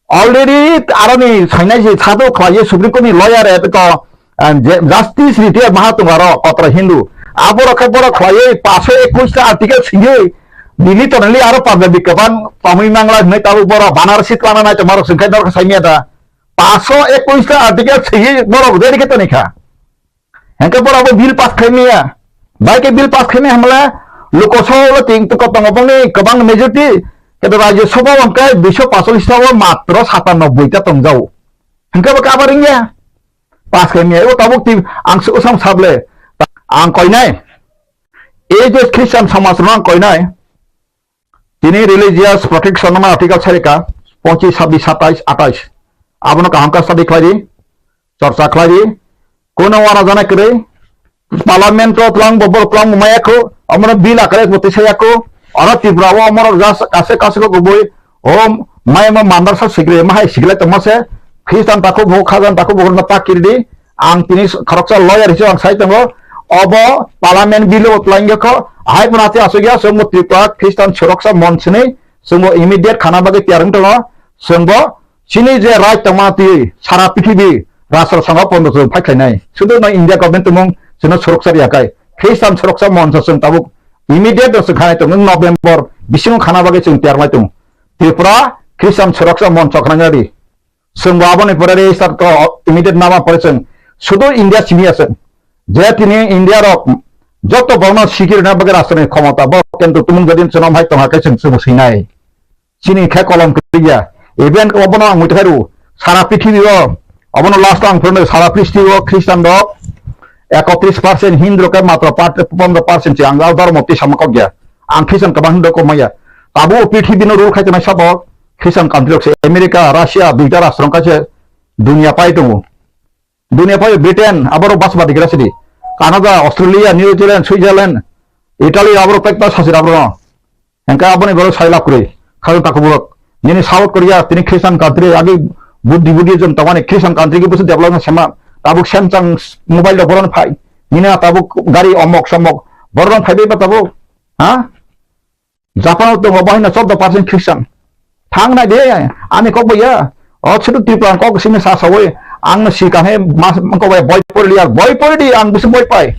Already aroni sainai se sado khlaiye Supreme Court ni lawyer e ko, ah, je-, Justice Retired maha tongo aro kotra Hindu. Aborok khe borok khlaiwi paanso ekush ta article singwi Delhi toneli aro Punjabi kwbang tongwi mangla hinwi tabuk borok Banarasi twlangna nai tongma rok singkhe norok saimya da. Paanso ekush ta article singwi borok ready khe toni kha. Hingke borok bo bill pass khaimaya. Bai khe bill pass khaimaya hamle Lok Sabha o tingtwk tongo bongni kwbang majority, kebo Rajya Sabha o hingke duiso paanchalish ta o matro satanoboi ta tongjao. Hingke bo kabar wngya. Pass khaimaya. O tabuk ti ang se usam sable. Ang koinai. Ei je Christian samaj rok ang koinai. Tini religious protection nama article sarika, pochish, sabbish, satais, atais. Abono kaham kha study khlai di, chorcha khlai di. Kono wana jana kwrwi, parliament o twlang bo, bo twlang bo maya kho, omono bill akare bo tisa ya kho. Oro Tripura o omorok jas kase kase kho kubui, o maya ma mandar sa sikri, ma hai sikri tongma se, Christian takhuk bo, Khazan takhuk bo, na ta kiri di. Ang tini khoroksa lawyer hisabe ang sai tongo, obo parliament bill o twlang kho, ahai phano ati asuk ya, chwngbo Tripura Christian Suroksha Monch hinwi chwngbo immediate khana bagwi tiyar wng tongo, chwngbo chini je right tongma twi sara prithibi rashtra sangha pondo chwng phai khlainai, sudu no India government tongmung chwngno suroksha riya kai, Christian Suroksha Monch chwng tabuk immediate no chwng khanai tongo, November bisingo khana bagwi chwng tiyar lai tongo, Tripura Christian Suroksha Monch khna di. Chwng bo aboni pore register kho immediate nama pore chwng sudu India simi ya chwng. Je tini India rok joto borokno sikirina bagwi rashtrani khomota bo, kintu tumung jodi chwng hai tongha khe chwng chwng swinai. Chini khe kolom kwrwi ya. Even obono ang muitu khairu sara prithibi o, obono last ang phurno sara prithibi o Christian rok ekotris percent, Hindu rok khe matro pat-, pondro percent se ang dharma twi sama kok ya. Ang Christian kwbang Hindu kok maya. Tabuk prithibi no rule khai tongnai sabo Christian country rok se, America, Russia, duita rashtra wngkha se dunia pai tongo. Dunia pai Britain, aborok basba digra sidi. Canada, Australia, New Zealand, Switzerland, Italy, aborok pekta sasir aborok. Hingke aboni borok sai lab kwrwi. Khajak takhuk borok. Nini South Korea, tini Christian country, agi Buddhi, Buddhism, tamani Christian country ki busu development sema, tabuk Samsung mobile do boron phai. Nini tabuk gari omok somok, boron phai bai ba tabuk. Ha? Japan o tongo, bahai no chordo percent Christian. Thang nai de, ani kok bai ya. O chutu Tripura kok simi sa sawi, ang no si kan he mas kok bai boi pori ya, boi pori di ang busu boi pai.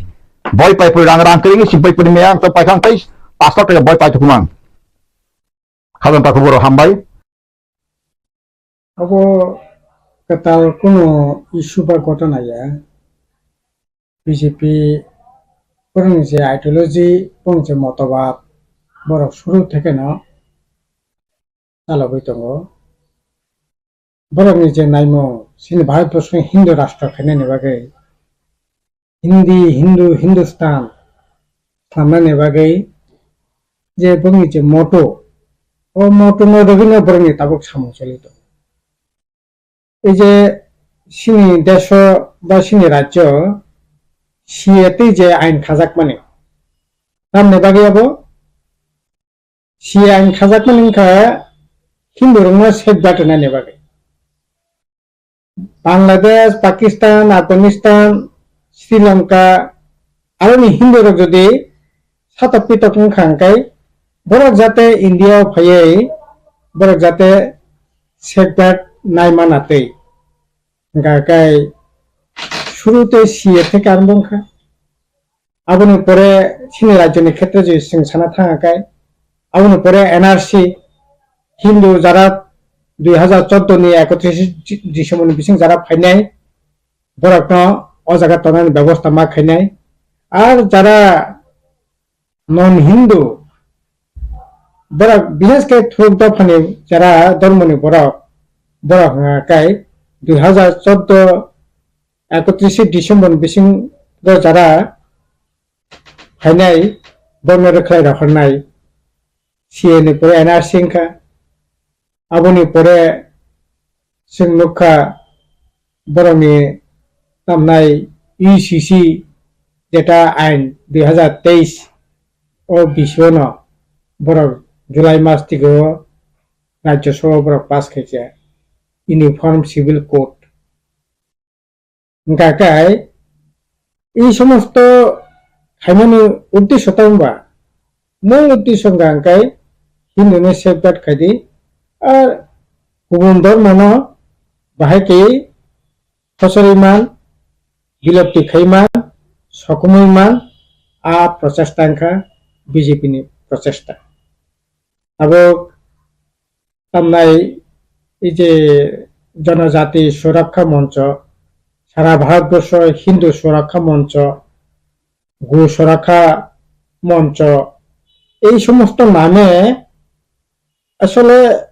Boi pai pori rang rang kering si boi pori me ang to pai khang pai, pastor te boi pai tukumang. Khajang ta khuboro hambai. Abo kwtal kunu issue ba ghotona ya. B J P borokni je ideology, borokni je motobad, borok suru thekeno chalogwi tongo. Borokni je naimung, chini Bharatborsoni Hindu rashtra khainani bagwi, Hindi, Hindu, Hindustan swnamnani bagwi je bongni je motto, o motto no rwgwino borokni tabuk samung choli tongo. Ei je chini deso ba chini rajyo C A tei je ain khajakmani, tamni bagwi abo C A ain khajakmani wngkha Hindu rokno safeguard rwnani bagwi. Bangladesh, Pakistan, Afghanistan, Sri Lanka, aroni Hindu rok jodi satok pitok wngkha hwnkhe borok jate India o phaiwi borok jate safeguard nai mana twi. Hwnkha khe suru tei C A theke arombo wngkha. Aboni pore chini rajyoni khetre je chwng sana thang khe, aboni pore N R C, Hindu jara dui hazar chordo ni ekotris December ni bising jara phainai, borokno o jaga tonani bebosta ma khainai. Ar jara non Hindu, borok, bises khe thuruk dophani jara dormoni borok, borok hwnka khe dui hazar chordo ekotris December ni bisingo jara phainai, borokno rwkhlai rohornai, C A ni pore N R C wngkha. Aboni pore chwng nukha borokni tamnai U C C jeta ain dui hazar teis o bisingo borok July mas tigo Rajya Sabha borok pass khaikha Uniform Civil Code. Hwnkha khe, ei somosto khaimani uddesho tamo ba? Mung uddesho hwnkha khe Hindu no safeguard khaidi, ar kubun dhormo no bahai khe khosori man, bilopti khai man, sokomoi man, a prochesta wngkha B J P ni prochesta. Abo tamnai ei je Jonojati Surakkha Moncho, sara Bharatborsho Hindu Surakkha Moncho, Go Surakkha Moncho, ei somosto name asole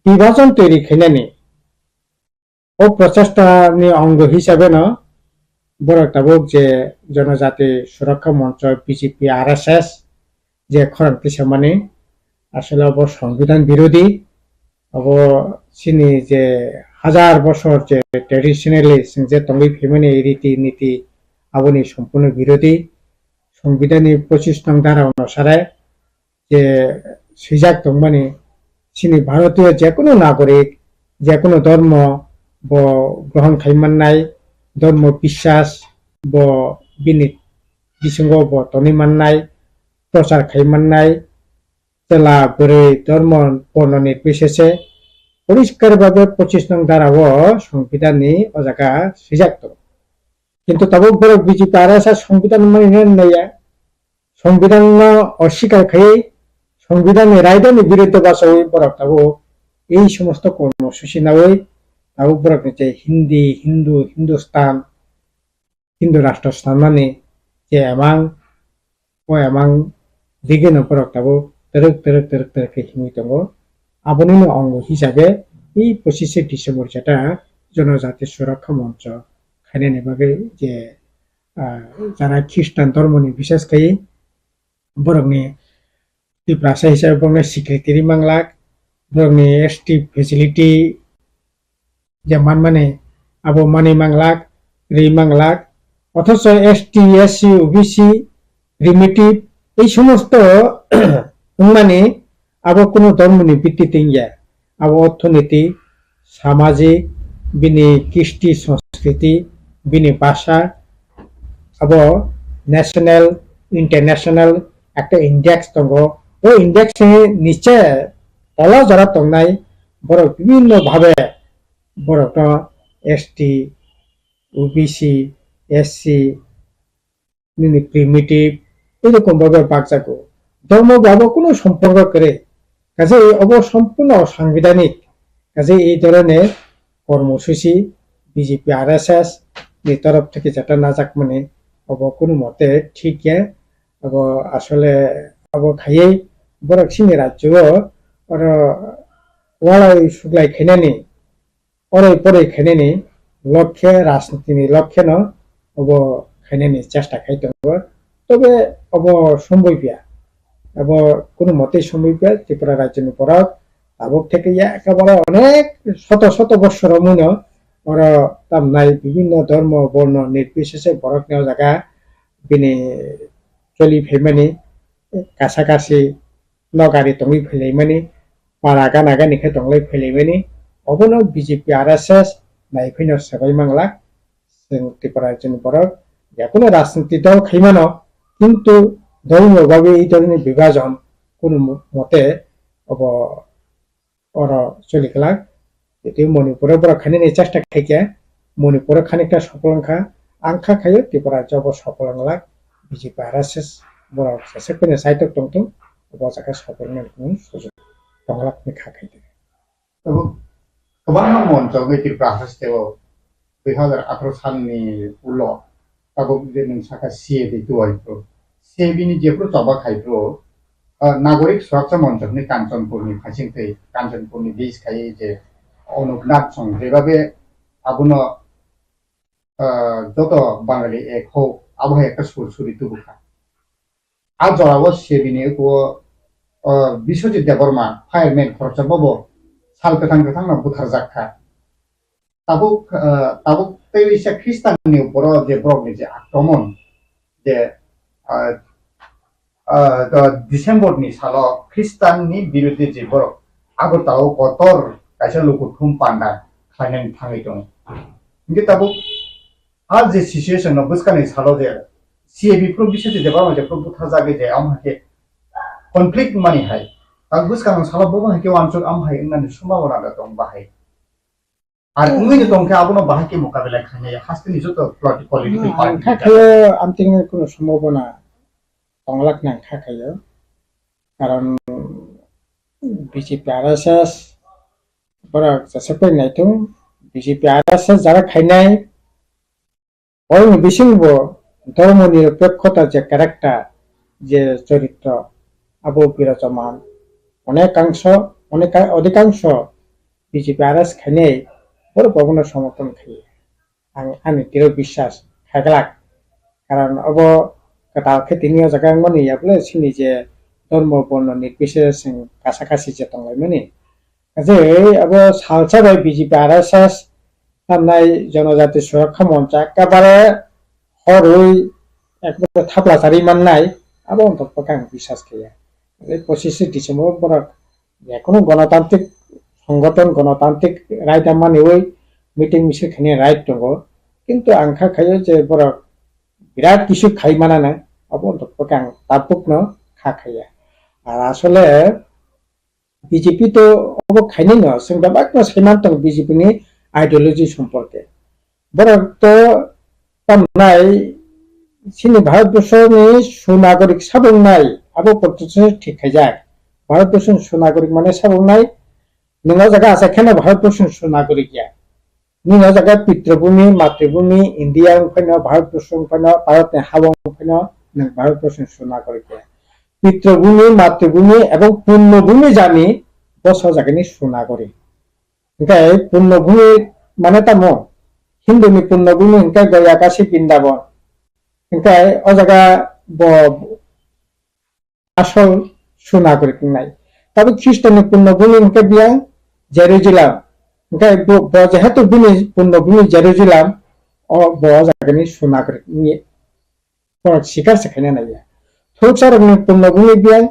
bibhajon toiri khainani. O prochesta ni ongo hisabe no borok tabuk je Jonojati Surakkha Moncho, B J P, R S S je khorang tisamani, asole obo Songbidan birodhi. Obo chini je hajar bosor je traditionally chwng je tongwi phaimani riti niti, aboni sompurno birodhi. Songbidan ni pochis nong dara onusare je swijak tongmani, chini Bharatiyo jekunu nagorik, jekunu dhormo bo grohon khai mannai, dhormo biswas bo bini bisingo bo tonwi mannai, prochar khai mannai, chwla bwrwi dhormo borno nirbichese poriskar babe pochis nong dara o Songbidan ni o jaga swijak tongo. Kintu tabuk borok B J P R S S Songbidan mani naiya. Songbidan no oswikar khai, Songbidan ni raida ni biruddhe bachawi borok tabuk ei somosto kormo susi nawi tabuk borok ni je Hindi, Hindu, Hindustan, Hindu rashtra swnamnani je emang, o emang digino borok tabuk twrwk, twrwk, twrwk, twrwk khe himwi tongo. Aboni no ongo hisabe ei pochishe December jeta Jonojati Surakkha Moncho khainani bagwi je ah, jara Khristan dhormoni, bises khai borokni Tiprasa hisabe borokni secretary manglak, borokni S T facility je manmani abo manwi manglak, rwi manglak, othocho S T, S C, O B C, primitive, ei somosto wngmani abo kunu dhormoni bitti tongya. abo orthoniti, samajik, bini kisti, sanskriti, bini bhasha, abo national, international ekta index tongo. O index ni niche tola jora tongnai borok bibhinno bhabe borokno S T, O B C, S C, nini primitive, erokom bhabe bakjago. Dhormo bo abo kunu somporko kwrwi. Kaje obo sompurno sangbidhanik. Kaje ei dhoroner kormosuchi B J P R S S ni torof theke jeta najakmani obo kunu mote thik ya. Abo asole abo khaiwi borok chini rajyo o oro walai suglai khainani, oroi poroi khainani lokhe, rajnitini lokheno obo khainani chesta khai tongo. Tobe obo somboi pia, obo kunu motei somboi pia. Tripura rajyoni borok tabuk theke ya ekebare onek soto soto bossor romwino oro tamnai bibhinno dhormo borno nirbisese borokni o jaga bini choli phaimani, kasa kasi nokari tongwi phailaimani, para gana gani khe tonglai phailaimani, obono B J P R S S naiphino swbai manglak. Chwng Tripura rajyoni borok jekono rajniti dol khaimano, kintu dholno bagwi ei dholni bibajon kunu mote obo oro choli glak. Tei Manipur o borok khainani chesta khaikha, Manipur o khanikta sopol wngkha, ang kha khaio Tripura rajyo bo sopol wnglak, B J P R S S borok jesek phano saitok tongthung, obo jaga sopol wngmani sujuk tonglak hwnwi kha khaikha. Abo kwbangma monchogwi Tripura haste o dui hazar atharo salni ulo tabuk je nwng saka C A B tuai phuru, C A B ni jephuru choba khai phuru, ah, Nagorik Suraksha Monchokni Kanchanpurni phaisingtwi, Kanchanpurni base khai je Anup Nath song jebabe abono, ah, joto Bangali ek ho, abo hai ekta sur suri tubukha. A jorao C A B ni ukuo, ah, Biswajit Debbarma, fireman khoroksa bobo sal kwthang kwthangno butharjak kha. Tabuk, ah, tabuk tei waisa Khristanni uporo je borokni je akromon, je, ah, ah, December ni salo Khristanni biruddhe je borok Agartala o kotor kaisa lukuthum panda khlainani thangwi tongo. Hinkhe tabuk a je situation no bwskangni salo je C A B phuru Biswajit Debbarma je phuru butharjagwi je amo hai khe conflict mani hai, tabuk bwskangni salo bobo hai khe uansuk amo hai wngnani sombhabona da tong bahai. Ar wngwi no tongkhe abono bahai khe mokabela khainai hasteni joto politi-, political Hmm, party ang kha ni khayo amtwini kuno sombhabona tonglak nang kha khayo. Karon B J P R S S borok jesek pai naithung, B J P R S S jara khainai, Oini bisingbo dhormo nirapekkhota je character, je choritro, abo birajaman. Onekangso, oneka-, odhikangsho B J P R S khainai borok bobono somorthon khaio. Ang ani tiro biswas khaglak. Karon obo kwtal khe tini o jaga wngmani, yabole chini je dhormo borno nirbichare chwng kasa kasi je tonglaimani. Je abo salsa bai B J P R S S tamnai Jonojati Surakha Moncha ekebare horwi ekebare thapla charwi mannai, abo wngkha bwkha ang biswas khe ya. Je pochishe December borok jekono gonotantrik songothon, gonotantrik right manwi meeting misil khainai right tongo, kintu ang kha khaio je borok birat kisu khai manana, abo wngkha bwkha ang tabukno kha khaiya. Ar asole B J P to obo khainai no, chwng bebak no saiman tongo B J P ni ideology somporke. Borok to tamnai chini Bharatborsho ni sunagorik sabo wngnai, abo portoshe thik khaijak. Bharatborsho ni sunagorik mane sabo wngnai, nwng o jaga achai kheno Bharatborsho ni sunagorik ya. Nini o jaga pitrabhumi, matribhumi, India wng phaino, Bharatborsho wng phaino, Bharatni ha wng phaino, nwng Bharatborsho ni sunagorik ya. Pitrabhumi, matribhumi ebong punnobhumi jani boso jagani sunagorik. Hingke punnobhumi mane tamo? Hinduni punnobhumi hingke Goya, Kashi, Brindaban. Hingke o jaga bo asol sunagorik wngnai. Tabuk Khristo ni punnobhumi hingke biyang Jerusalem. Hingke bo, bo jehetu bini punnobhumi Jerusalem, o bo o jagani sunagorik wngya. Borok sikar se khaina naiya. Thuruksa rokni punnobhumi biyang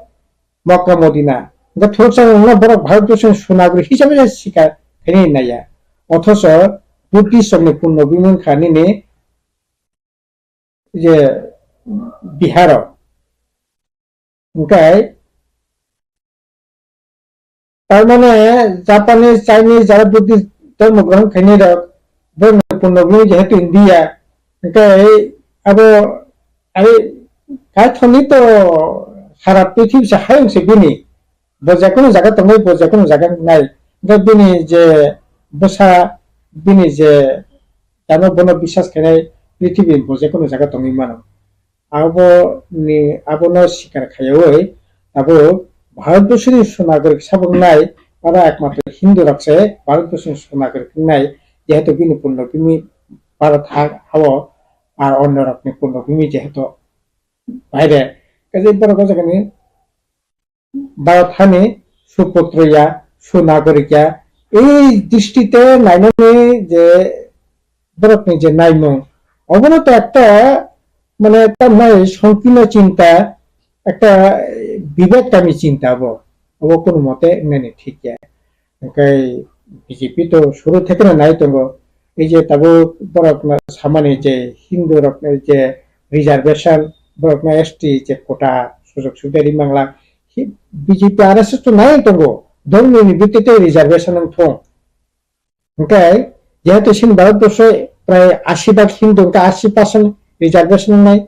Mokka Modina. Hwnkhe thuruksa wngno borok Bharatbosho ni sunagri hisabe se sikar khainai naiya. Othocho Buddhist rokni punno bimi wngkha nini je Biharo. Hwnkhe tar mane Japanese, Chinese jara Buddhist dhormo grohon khainai rok, borokni punno bimi jehetu India, hwnkhe abo, are, kaithoni to sara prithibi se hayung se bini. Bo jekono jaga tongwi, bo jekono jaga nai. Hwnkhe bini je bwsa, bini je tamo bono biswas khainai prithibi bo jekono jaga tongwi mano. Abo ni, abono sikar khaiwi abo Bharatbosho ni sunagri sabuk nai, para ekmatro Hindu rok se Bharatbosho ni sunagri nai, jehetu bini punno bimi Bharat ha, hao, ar onno rok ni punno bimi jehetu baire. Kaje borok o jaga ni Bharat hani suputroya, sunagarikya, ei dristite nainani je borokni je naimung, obono to ekta, mane, tamnai songkirno chinta, ekta bibek kami chinta bo, obo kono mote wngnani thik ya. Hwnkhe B J P to suru thekeno nai tongo. Ei je tabuk borokno samani je Hindu rokno je reservation, borokno S T je quota sujok subida ri mangla, hi-, B J P R S S to nai tongo, dhormoni bhittite reservation wng thung. Hwnkhe jehetu chini Bharatborsho prai asi bhag Hindu, hwnkhe asi percent reservation wngnai.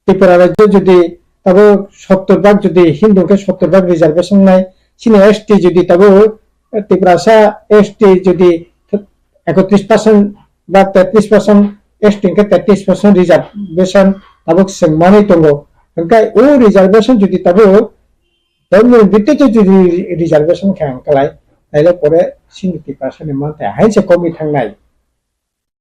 Tripura rajyo jodi tabuk sottor bhag jodi Hindu hwnkhe sottor bhag reservation nai, chini S T jodi tabuk Tiprasa S T jodi ekotris percent ba tetris percent, S T hwnkhe tetris percent reservation tabuk chwng manwi tongo. Hwnkhe o reservation jodi tabuk Dhormoni bhittite jodi reservation khe ang kalai, taile pore chini Tiprasani manthai hainse komwi thangnai,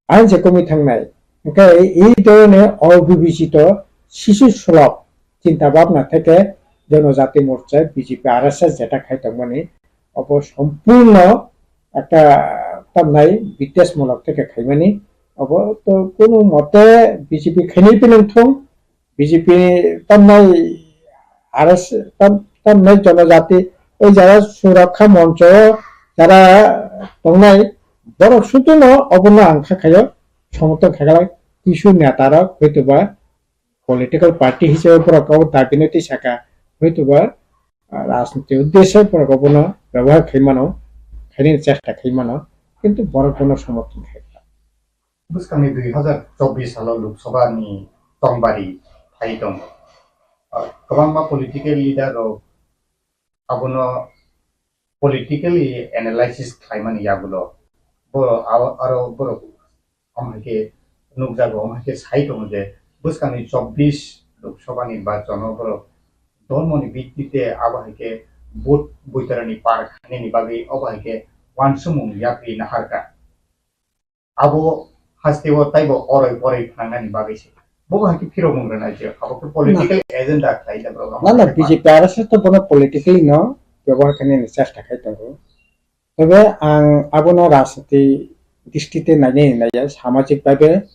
hainse komwi thangnai. Hwnkhe ei dhoroner obibechito sisu sulok chinta bhabna theke Jonojati Morcha, B J P, R S S jeta khai tongmani, obo sompurno ekta tamnai bidesmulok theke khaimani, obo to kunu mote B J P khainai phano thung, B J P tamnai R S, tam, tamnai Jonojati, oi jara Surakha Moncho jara tongnai, borok sutuno obono ang kha khaio, somorthon khaikha, kisu neta rok hoitoba political party hisabe borok obo dabi no twi saka, hoitoba, ah, rajniti uddeshe borok obono byabohar khai mano, khainani chesta khai mano, kintu borok bono somorthon khaikha. Bwskangni dui hazar chobbish salo Lok Sabha ni tongbarwi phai tongo. Ah, kwbangma political leader rok abono politically analysis khlaimani yagulo. Bo aro, aro borok omo hai khe nukjago, omo hai khe sai tongo je bwskangni chobbish Lok Sabha ni bachon o borok dhormoni bittite abo hai khe vote boitarani par khainani bagwi obo hai khe uansukmung yapri naharkha. Abo hasteo taibo oroi poroi phnangnani bagwi se. Bo hai khe phirokmung rwnai je, abo khe political agenda khlai da borok. Na, na, B J P R S S to bono politically no byabohar khainani chesta khai tongo. Tobe ang abono rajniti dristite nainai naiya, samajik bhabe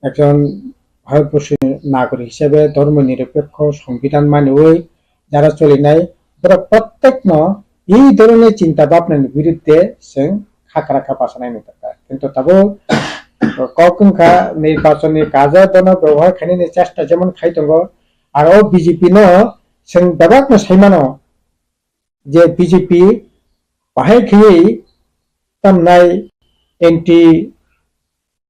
ekjon Bharatborsoni nagorik hisabe dhormo nirapekho songbidan maniwi jara cholinai, borok prottekno ei dhoroner chinta bhabnani biruddhe chwng khakra kha pasanai nukha. Kintu tabuk kok wngkha nirbachonni kajo bono byabohar khainani chesta jemon khai tongo, aro B J P no chwng bebakno sai mano je B J P bahai khaiwi tamnai anti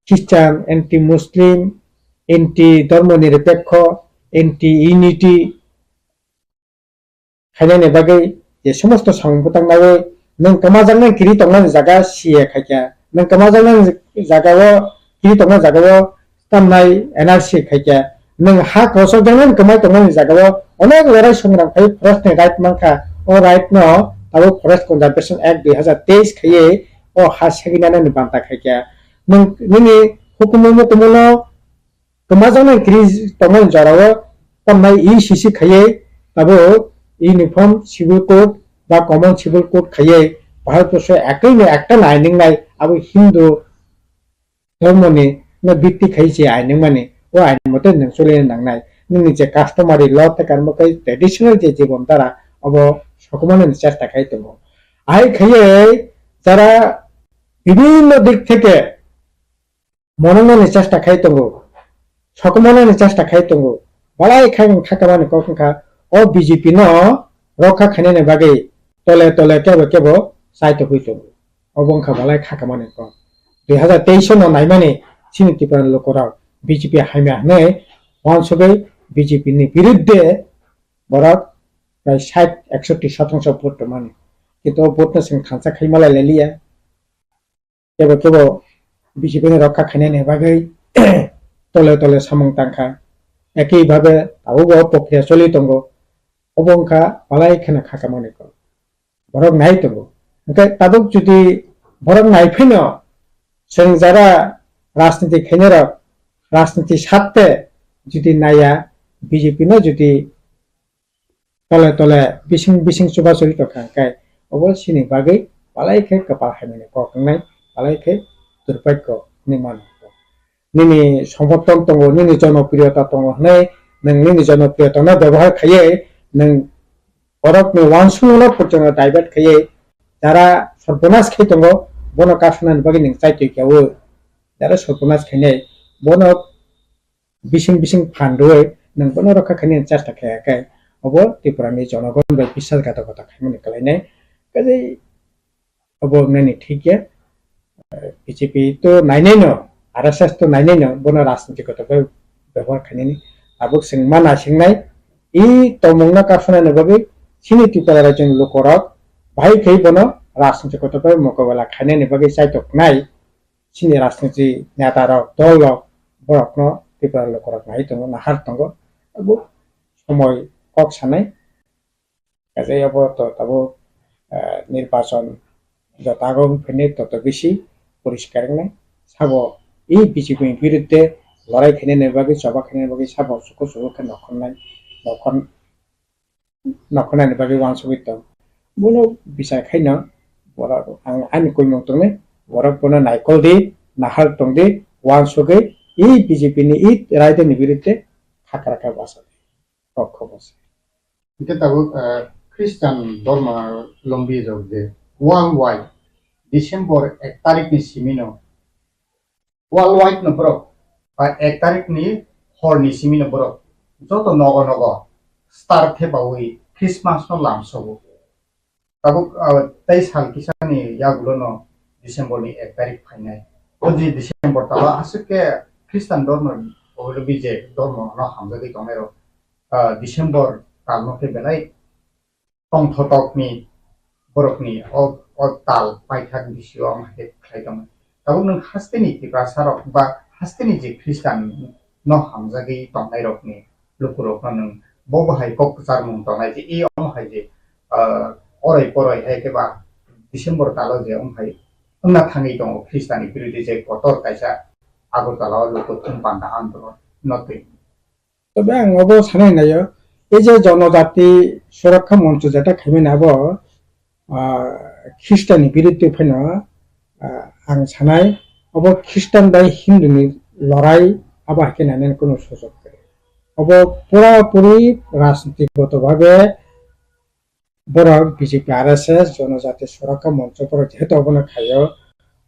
Christian, anti Muslim, anti dhormo nirapekho, anti unity khainani bagwi je somosto samung bwtang naiwi nwng kwmajaknai kwrwi tongnani jaga C A khaikha, nwng kwmajaknani jagao kwrwi tongnani jagao tamnai N R C khaikha, nwng ha kwchakjaknani kwmai tongnani jagao onek lorai songram khai forest ni right mankha, o right no tabuk Forest Conservation Act dui hazar teis khaiwi o ha seginani banta khaikha. Nwng nini hukumu mukumu no kwmajaknai kwrwi tongmani jorao tamnai E C C khaiwi tabuk Uniform Civil Code ba Common Civil Code khaiwi Bharatborsho ekoi no ekta no ain wngnai, abo Hindu dhormoni no bitti khai se ain wngmani, o ain mote nwng choli nangnai. Nini je customary law tei karmo kai traditional je jibon dhara, obo sokomornani chesta khai tongo. Ahai khaiwi jara bibhinno dik theke monongnani chesta khai tongo, sokomornani chesta khai tongo, balai khe wng kha kamani kok wngkha o B J P no rokha khainani bagwi tole tole kebo kebo chai tongwi tongo. Obo wngkha balai kha kamani kok. Dui hazar teis no naimani chini Tripura ni lukurok B J P hamya hwnwi uansugwi B J P ni birudde borok prai sait eksotti sotongso vote tongmani. Kintu o vote no chwng thansa khai malai liya. Kebo kebo B J P ni rokha khainani bagwi tole tole samung tangkha. Ekhi bhabe abo bo prokriya choli tongo. Obo wngkha balai kheno kha kamani kok. Borok nai tongo. Hwnkhe tabuk jodi borok nai phano chwng jara rajniti khainai rok rajniti satte jodi naiya B J P no jodi tole tole bising bising chubachu tongkha hwnkhe obo chini bagwi balai khe kwpal hamyani kok wngnai, balai khe durbaikyo hinwi mano. Nini somorthon tongo, nini jonopriyota tongo hwnwi nwng nini jonopriyota no byabohar khaiwi nwng borokni uansukmungno porjonto divert khaiwi jara sorbonas khai tongo, bono kasunani bagwi nwng chaitwi khe o jara sorbonas khainai bono bising bising phan rwui nwng bono rokha khainani chesta khaikha khe obo Tripura ni jonogon bai biswasghatokota khaimani kwlainai. Kaje obo wngnani thik ya. B J P to nainai no, R S S to nainai no, bono rajniti goto bai byabohar khainani tabuk chwng ma naisingnai. I tongmungno kasunani bagwi chini Tripura rajyoni lukurok bahai khe bono rajniti goto bai mokobela khainani bagwi chaitoknai. Chini rajniti neta rok, dol rok, borokno Tripura lukurok nai tongo, nahar tongo. Abo somoi kok sanai. Kaje abo to tabuk, eh, nirbachon joto ago wngphani toto bisi poriskar wngnai. Sabo i B J P ni birudde lorai khainani bagwi, choba khainani bagwi sabo suku suku khe nokhornai, nokhor-, nokhornani bagwi uansugwi tong. Bono bichar khaino borok ang ani koimung tongnai, borok bono naikol di, nahar tong di, uansugwi i B J P ni i raidani birudde hakra khe basa di. Kok khobor se. Hingke tabuk, eh, Christian dorma lombi rok je worldwide December ek tarik ni simi no worldwide no borok, ba ek tarik ni hor ni simi no borok joto nogo nogo star thepaui Christmas no lamsogo. Tabuk, ah, tei sal kisa ni yagulo no December ni ek tarik phainai. O je December talo aswk khe Christian dormo, oilo B J dormo no hamjagwi tongnai rok, ah, December tal no khe belai tongthotokni borokni o, o tal paithak bisio wng hai khe khlai tongmani. Tabuk nwng hasteni Tiprasa rok ba hasteni je Christian no hamjagwi tongnai rokni lukurokno nwng bo bo hai kok kwcharmung tongnai je, e omo hai je, ah, oroi poroi hai khe ba December talo je wng hai wngna thangwi tongo Christian ni birodhi je kotor kaisa Agartala o luku thum panda andolon no twi. Tobe ang obo sanai naio, ei je Jonojati Surakha Moncho jeta khaimani abo, ah, Khristanni biruddhe phano, ah, ang sanai obo Khristan bai Hinduni lorai abo hai khe nainani kunu sujok kwrwi. Obo pura puri rajnitigoto bhabe borok B J P, R S S, Jonojati Surakha Moncho borok jehetu obono khaio,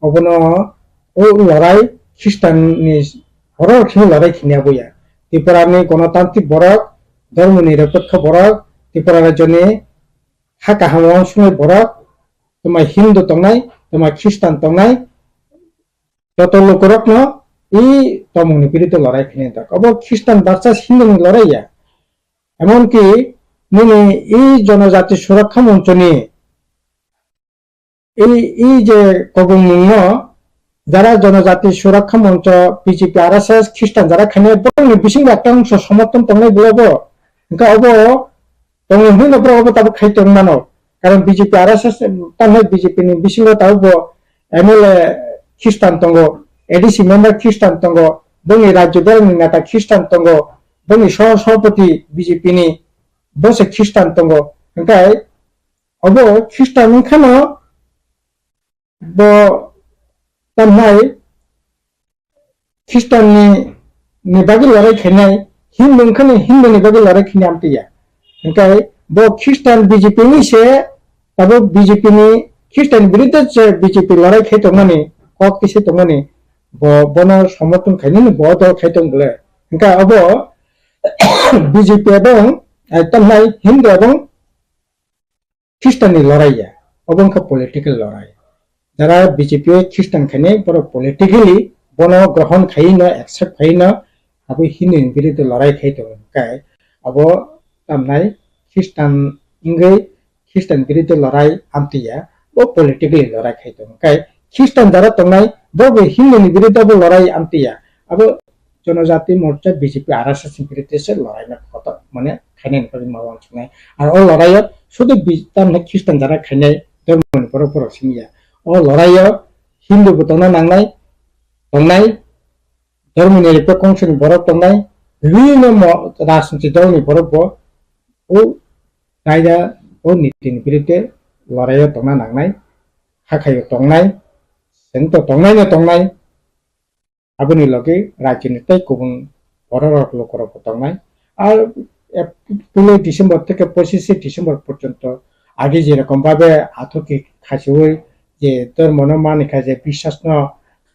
obono o lorai Khristanni borok kheno lorai khini aboya. Tripurani gonotantrik borok, dhormo nirapekho borok, Tripura rajyoni ha kaham wansuknai borok, twma Hindu tongnai, twma Khristan tongnai, joto lukurokno i tongmungni biruddhe lorai khini wngkha. Obo Khristan versus Hinduni lorai ya. Emonki nini i Jonojati Surakha Monchoni i, i je kobongmungno jara Jonojati Surakha Moncho, B J P, R S S, Khristan jara khainai borokni bisingo ekta ongso somorthon tongnai bwlai bo. Hwnkhe obo tongo hwnwi no borok obo tabuk khai tong mano. Karon B J P, R S S, tamni B J P ni bisingo tabuk bo M L A Khristan tongo, A D C member Khristan tongo, bongni rajyo dorani neta Khristan tongo, bongni soh-, sohapoti B J P ni bo se Khristan tongo. Hwnkhe obo Khristan wngkhano bo tamhai Khristanni, ni bagwi lorai khainai, Hindu wngkhano Hinduni bagwi lorai khainai amtwi ya. Hwnkhe Bo Khristan B J P ni se, abo B J P ni Khristan biruddhe je B J P lorai khai tongmani, kok kisi tongmani, bo bono somorthon khainani bo dol khai tong bole. Hingkha abo B J P ebong, eh, tamhai Hindu ebong Khristan ni lorai ya, obo wngkha political lorai. Jara B J P o Khristan khainai borok politically bono grohon khai no, accept khai no, abo Hindu ni biruddhe lorai khai tongo. Hingkhe abo tamnai Khristan wngwi Khristan biruddhe lorai amtwi ya, bo politically lorai khai tongo. Hingkhe Khristan jara tongnai bo bo Hindu ni biruddhe bo lorai amtwi ya. Abo Jonojati Morcha B J P R S S ni biruddhe se lorai no kotor mane khainai ni bagwi ma uansuknai. Ar o lorai o sudu bi-, tamni Khristan jara khainai dhormo ni borok borok simi ya. O lorai o Hindu bo tongna nangnai, tongnai, dhormo ni rikpe kongsa ni borok tongnai, bibhinno mo-, rajniti dol ni borok bo o kaida o niti ni biruddhe lorai o tongna nangnai, hakhai o tongnai, chwng to tongnai no tongnai. Aboni logi rajyoni tei kubun bororok lukurokbo tongnai. Ar, eh, puiloi December theke pochishe December porjonto age jerokom babe athukhe khasiui je dhormono manikha je biswasno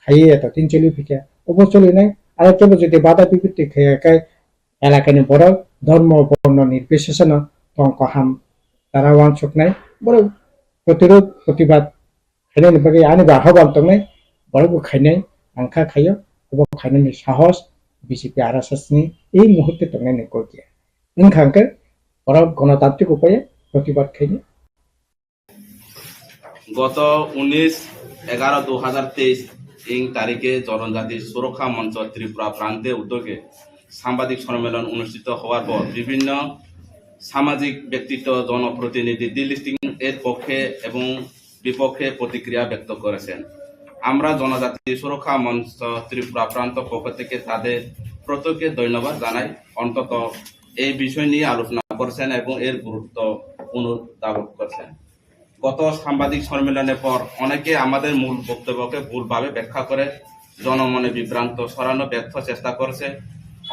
khaiwi eto din choli phikha, obo cholinai. Aro kebo jodi bada bipatti khaiya khe elakani borok dhormo borno nirbisheseno tong kaham tara uansuknai. Borok protirod protibad khainani bagwi ani bo ahobal tongnai, borok bo khainai, ang kha khaio, obo khainani sahos B J P R S S ni ei muhurte tongnani kok ya. Wngkha hwnkhe borok gonotantrik upaye protibad khainai. গত উনিশ এগারো দু হাজার তেইশ ইং তারিখে জনজাতি সুরক্ষা মঞ্চ ত্রিপুরা প্রান্তে উদ্যোগে সাংবাদিক সম্মেলন অনুষ্ঠিত হওয়ার পর বিভিন্ন সামাজিক ব্যক্তিত্ব, জনপ্রতিনিধি ডিলিস্টিং এর পক্ষে এবং বিপক্ষে প্রতিক্রিয়া ব্যক্ত করেছেন। আমরা জনজাতি সুরক্ষা মঞ্চ ত্রিপুরা প্রান্ত পক্ষ থেকে তাদের প্রত্যেককে ধন্যবাদ জানাই, অন্তত এই বিষয় নিয়ে আলোচনা করছেন এবং এর গুরুত্ব পুনরুদ্ধাবন করছেন। গত সাংবাদিক সম্মেলনের পর অনেকে আমাদের মূল বক্তব্যকে ভুলভাবে ব্যাখ্যা করে জনমনে বিভ্রান্ত ছড়ানো ব্যর্থ চেষ্টা করছে,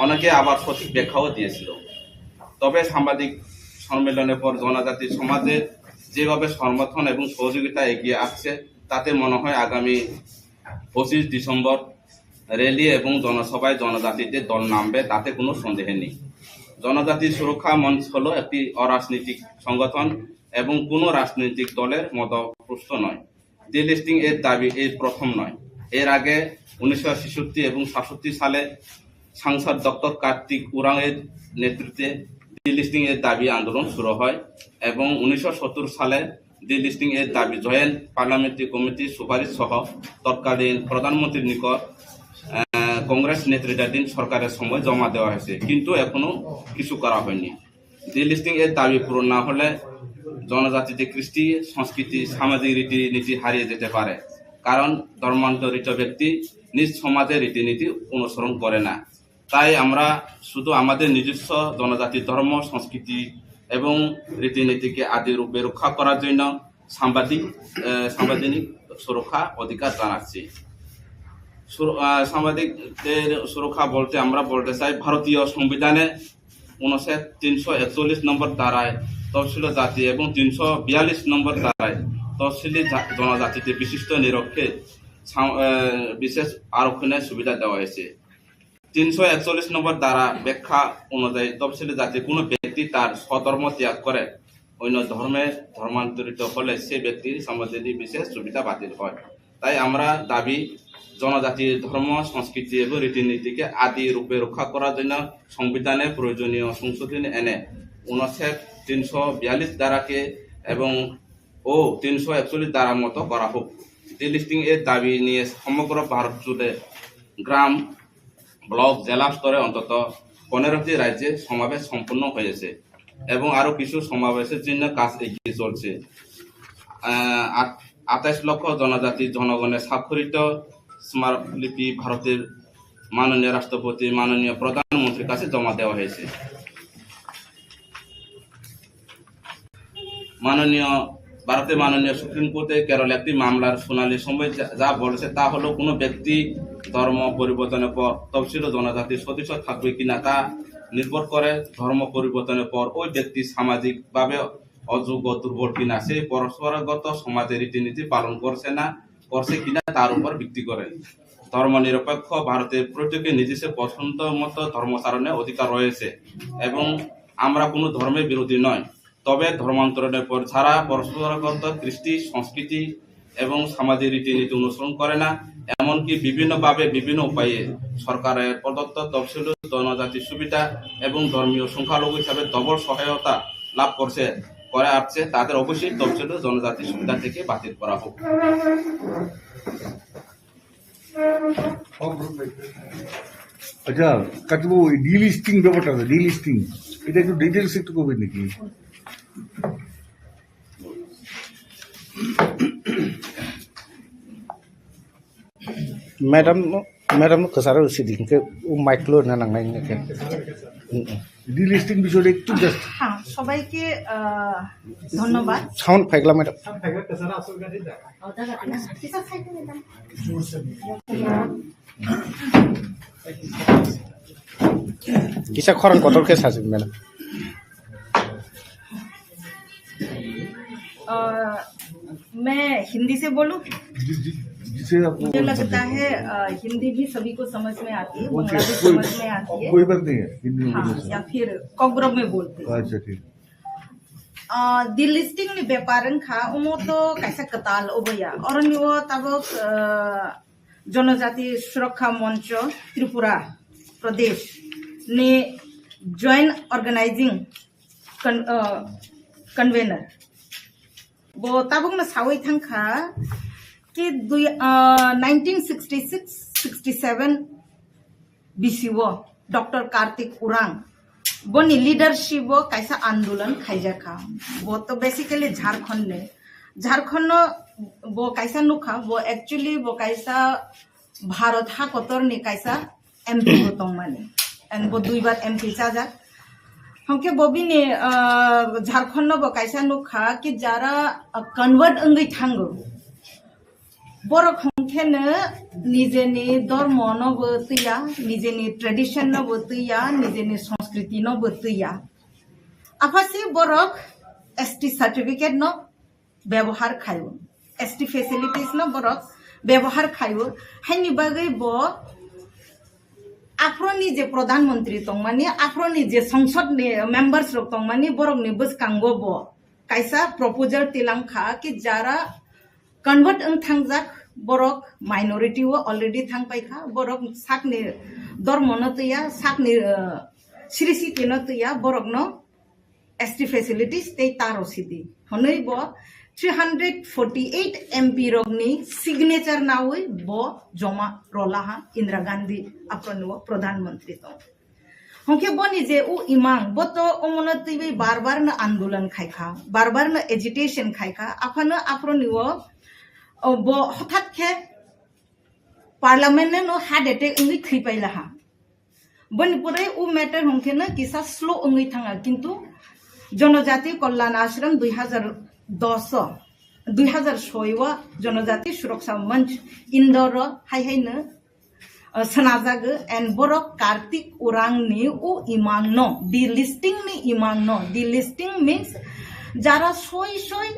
অনেকে আবার সঠিক ব্যাখ্যাও দিয়েছিল। তবে সাংবাদিক সম্মেলনের পর জনজাতি সমাজে যেভাবে সমর্থন এবং সহযোগিতা এগিয়ে আসছে, তাতে মনে হয় আগামী পঁচিশ ডিসেম্বর র‍্যালি এবং জনসভায় জনজাতিদের দল নামবে, তাতে কোনো সন্দেহ নেই। জনজাতি সুরক্ষা মঞ্চ হলো একটি অরাজনৈতিক সংগঠন এবং কোনো রাজনৈতিক দলের মদতপুষ্ট নয়। ডিলিস্টিং এর দাবি এই প্রথম নয়। এর আগে উনিশশো ছেষট্টি এবং সাতষট্টি সালে সাংসদ ডক্টর কার্তিক উরাং এর নেতৃত্বে ডিলিস্টিং এর দাবি আন্দোলন শুরু হয় এবং উনিশশো সত্তর সালে ডিলিস্টিং এর দাবি জয়েন্ট পার্লামেন্টারি কমিটির সুপারিশ সহ তৎকালীন প্রধানমন্ত্রীর নিকট, আহ, কংগ্রেস নেতৃত্বাধীন সরকারের সময় জমা দেওয়া হয়েছে, কিন্তু এখনো কিছু করা হয়নি। ডিলিস্টিং এর দাবি পূরণ না হলে জনজাতিতে কৃষ্টি, সংস্কৃতি, সামাজিক রীতিনীতি হারিয়ে যেতে পারে, কারণ ধর্মান্তরিত ব্যক্তি নিজ সমাজের রীতিনীতি অনুসরণ করে না। তাই আমরা শুধু আমাদের নিজস্ব জনজাতির ধর্ম, সংস্কৃতি এবং রীতিনীতিকে আদি রূপে রক্ষা করার জন্য সাংবাদিক, আহ, সাংবিধানিক সুরক্ষা অধিকার জানাচ্ছি। সুর-, আহ, সাংবাদিকদের সুরক্ষা বলতে আমরা বলতে চাই, ভারতীয় সংবিধানে অনুচ্ছেদ তিনশো একচল্লিশ নম্বর ধারায় তফসিলি জাতি এবং তিনশো বিয়াল্লিশ নম্বর ধারায় তফসিলি জা-, জনজাতিতে বিশিষ্ট নিরক্ষে সাং-, আহ, বিশেষ আরক্ষণের সুবিধা দেওয়া হয়েছে। তিনশো একচল্লিশ নম্বর ধারা ব্যাখ্যা অনুযায়ী তফসিলি জাতির কোনো ব্যক্তি তার স্বধর্ম ত্যাগ করে অন্য ধর্মে ধর্মান্তরিত হলে সে ব্যক্তির সাংবিধানিক বিশেষ সুবিধা বাতিল হয়। তাই আমরা দাবি, জনজাতির ধর্ম, সংস্কৃতি এবং রীতিনীতিকে আদি রূপে রক্ষা করার জন্য সংবিধানে প্রয়োজনীয় সংশোধনী এনে অনুচ্ছেদ তিনশো বিয়াল্লিশ ধারাকে এবং ও তিনশো একচল্লিশ ধারা মতো করা হোক। ডিলিস্টিং এর দাবি নিয়ে সমগ্র ভারত জুড়ে গ্রাম, ব্লক, জেলা স্তরে অন্তত পনেরোটি রাজ্যে সমাবেশ সম্পন্ন হয়েছে এবং আরও কিছু সমাবেশের জন্য কাজ এগিয়ে চলছে। আহ, আট-, আঠাশ লক্ষ জনজাতি জনগণের স্বাক্ষরিত স্মারকলিপি ভারতের মাননীয় রাষ্ট্রপতি, মাননীয় প্রধানমন্ত্রীর কাছে জমা দেওয়া হয়েছে। মাননীয়, ভারতের মাননীয় সুপ্রিম কোর্টে কেরল একটি মামলার শুনানির সময় যা, যা বলেছে তা হলো কোনো ব্যক্তি ধর্ম পরিবর্তনের পর তফসিল ও জনজাতির সদস্য থাকবে কিনা তা নির্ভর করে ধর্ম পরিবর্তনের পর ওই ব্যক্তি সামাজিকভাবে অযোগ্য, দুর্বল কিনা, সেই পরম্পরাগত সমাজের রীতিনীতি পালন করছে না, করছে কিনা তার উপর ভিত্তি করে। ধর্মনিরপেক্ষ ভারতের প্রত্যেকের নিজস্ব পছন্দ মতো ধর্মাচরণের অধিকার রয়েছে এবং আমরা কোনো ধর্মের বিরোধী নয়। তবে ধর্মান্তরণের পর যারা পরম্পরাগত কৃষ্টি, সংস্কৃতি এবং সামাজিক রীতিনীতি অনুসরণ করে না, এমনকি বিভিন্নভাবে বিভিন্ন উপায়ে সরকারের প্রদত্ত তফসিলি জনজাতি সুবিধা এবং ধর্মীয় সংখ্যালঘু হিসাবে ডবল সহায়তা লাভ করছে, করে আসছে, তাদের অবশ্যই তফসিলি জনজাতি সুবিধা থেকে বাতিল করা হোক। আচ্ছা, কাটিবাবু, এই ডিলিস্টিং ব্যাপারটা আছে, ডিলিস্টিং, এটা একটু ডিটেলস একটু করবেন নাকি? Madam no, madam no kasaro sidi ke u mic lo na nang nai ke. Delisting বিষয়টা একটু জাস্ট। হ্যাঁ, সবাইকে আহ, ধন্যবাদ। সাউন্ড ফাইগলা madam. Kisa khorang kotor khe sasi, madam. अ, मैं हिंदी से बोलूं? जिसे आपको मुझे लगता है, अ, हिंदी भी सभी को समझ में आती है, बांग्ला भी समझ में आती है। कोई बात नहीं है, हिंदी में बोलो। या फिर कोकग्रॉक में बोलते हैं। अच्छा, ठीक। अ, delisting ni bepar wngkha, omo to kaisa kwtal oboya. Oroni o tabok, अ, जनजाति सुरक्षा मंच त्रिपुरा प्रदेश ni joint organizing con-, uh, convener. Bo tabukno sawi thangkha ki dui, uh, nineteen sixty six sixty seven bisio Doctor Kartik Urang boni leadership o kaisa andolan khaijakha. Bo to basically Jharkhand ni. Jharkhand no bo kaisa nukha, bo actually bo kaisa Bharat hakotor ni kaisa M P bo tongmani. And bo duibar M P chajak. Hwnkhe bo bini, ah, Jharkhand no bo kaisa nukha ki jara, ah, convert wngwi thango. Borok hwnkhe no nijeni dormo no bo twiya, nijeni tradition no bo twiya, nijeni sanskriti no bo twiya. Aphasi borok S T certificate no bebohar khaio, S T facilities no borok bebohar khaio, haini bagwi bo aphro ni je Pradhan Mantri tongmani, aphro ni je Sangsad ni members rok tongmani, borok ni bwskango bo kaisa proposal tilang kha ki jara convert wng thangjak borok minority o already thang paikha, borok sakni dormo no twiya, sakni, uh, srisiti no twiya, borok no S T facilities tei taro sidi. Hwnwi bo three hundred forty eight M P rokni signature nawi bo joma rolaha Indira Gandhi aphro ni o Pradhan Mantri tong. Hwnkhe boni je u imang, bo to omono twiwi bar bar no andolan khaikha, bar bar no agitation khaikha, aphano aphro ni o, o bo hothat khe parliament no heart attack wngwi thwi pailaha. Boni pore u matter hwnkhe no kisa slow wngwi thanga, kintu Jonojati Kalyan Ashram dui hazar dos o, dui hazar soi o Jonojati Suraksha Manch Indore o hai hai no, uh, sanajago, and borok Kartik Urang ni u imang no, delisting ni imang no, delisting means jara soi soi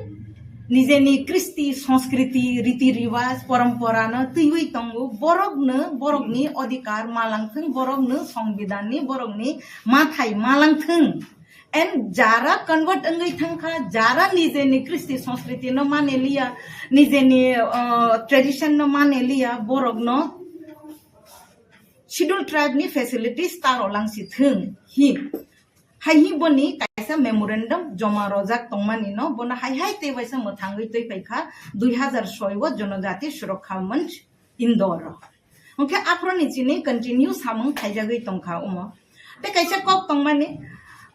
nijeni kristi, sanskriti, riti riwaj, porompora no twiwi tongo, borok no, borok ni odhikar malangthwng, borok no songbidan ni, borok ni mathai malangthwng. And jara convert wngwi thangkha, jara nijeni kristi sanskriti no mane liya, nijeni, uh, tradition no mane liya, borok no Schedule Tribe ni facilities taro langsi thwng hi. Hai hi boni kaisa memorandum joma rojak tongmani no, bono hai hai tei waisa mwthangwi twi paikha dui hazar soi o Jonojati Suraksha Manch Indore. Hwnkhe aphro ni chini continue samung khaijagwi tongkha omo. Tei kaisa kok tongmani,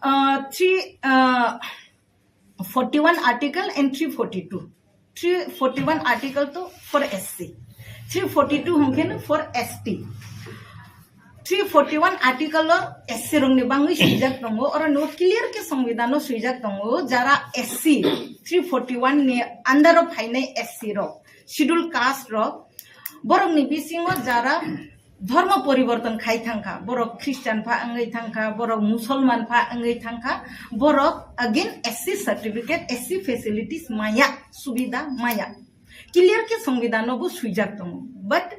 ah, three, ah, forty one article and three forty two. Three forty one article to for S C. Three forty two hwnkhe no for S T. Three forty one article o S C rokni bangwi swijak tongo, oro no clear khe songbidan o swijak tongo, jara S C three forty one ni under o phainai S C rok, schedule caste rok, borokni bisingo jara Dhormo poriborton khai thangkha, borok Christian pha wngwi thangkha, borok Musolman pha wngwi thangkha, borok again S C certificate, S C facilities maya, subida maya. Clear khe Songbidan no bo swijak tongo, but,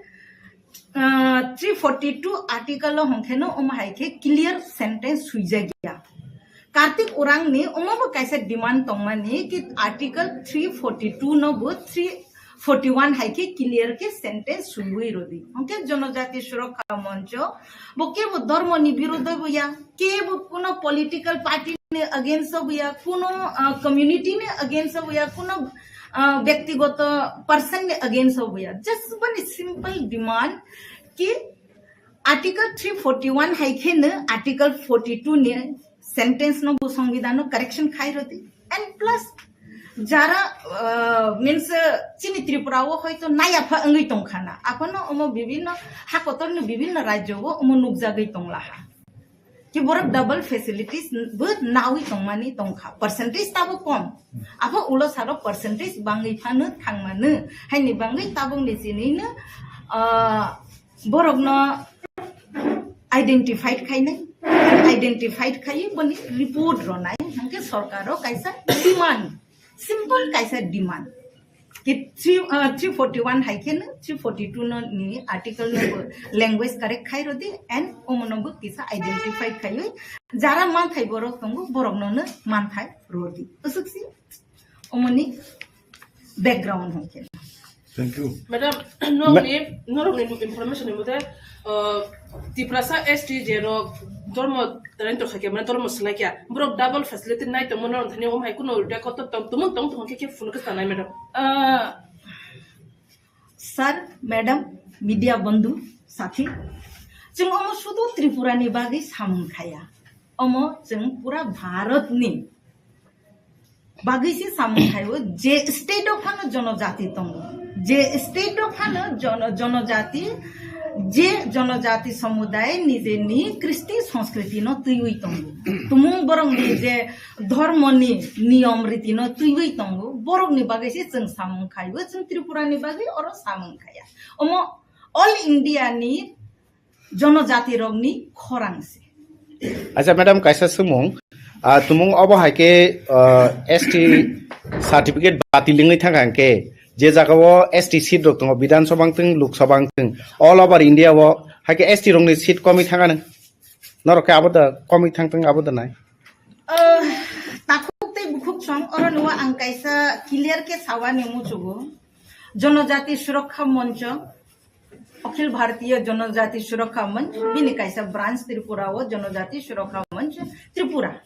uh, three forty-two article o hwnkhe no omo hai khe clear sentence swijak ya. Kartik Urangni omobo kaisa demand tongmani ki Article three forty-two no bo three forty-one hai khe clear khe sentence swiwi rwdi. Hwnkhe Jonojati Surokha Moncho bo kebo dhormoni birodho bo ya, kebo kuno political party ni against o bo ya, kuno, ah, community ni against o bo ya, kuno, ah, byaktigoto person ni against o bo ya. Just bani simple demand ki Article three forty-one hai khe no Article forty-two ni sentence no bo Songbidan no correction khai rwdi. And plus jara, uh, means, uh, chini Tripura o hoito naya pha wngwi tongkha na. Aphano omo bibinno ha kotor ni bibinno rajyo o omo nukjagwi tonglaha. Ki borok double facilities bo nawi tongmani tongkha. Percentage tabo kom. Apha ulo saro percentage bangwi phano thangmano. Haini bangwi tabuk ni chini no, uh, borokno identified khainai, identified khai boni report ronai, hwnkhe sorkaro kaisa demand, simple kaisa demand. Ki three, uh, three forty-one hai khe no, three forty-two no ni article no bo language correct khai rodi and omono bo kisa identified khaiwi jara manthai borok tongo, borokno no manthai rodi. Usuk si omoni background hwnkhe. Thank you. Madam, norokni, norokni information ni mote, uh, Tiprasa S T je rok dormo rento khaikya, mane dormo swlaikya, borok double facility nai tongmo norok thani om hai kuno record tong, tumung tong tong khe khe phunuk khe tanai, madam. Uh, sir, madam, media bandhu, sathi, chwng omo sudu Tripura ni bagwi samung khaya, omo chwng pura Bharat ni bagwi se samung khaio, je state o phano jonojati tongo, je state o phano jono-, jonojati, je jonojati somuday nijeni kristi sanskriti no twiwi tongo, tumung borok ni je dhormo ni niyom riti no twiwi tongo, borok ni bagwi se chwng samung khaio, chwng Tripura ni bagwi oro samung khaya. Omo all India ni jonojati rokni khorang se. Acha madam, kaisa swngmung, ah, tumung obo hai khe, ah, S T certificate batil wngwi thangkha hwnkhe, je jaga o S T seat rok tongo, Bidhan Sabha wngthwng, Lok Sabha wngthwng, all over India o hai khe S T rokni seat komwi thangkha nang. Norok khe abo da komwi thangthwng, abo da nai. Ah, takhuk tei bukhuk song, oro nw ang kaisa clear khe sawani muchugo. Jonojati Surokha Moncho, Akhil Bharatiya Janajati Surakha Manch, bini kaisa branch Tripura o Janajati Surakha Manch Tripura.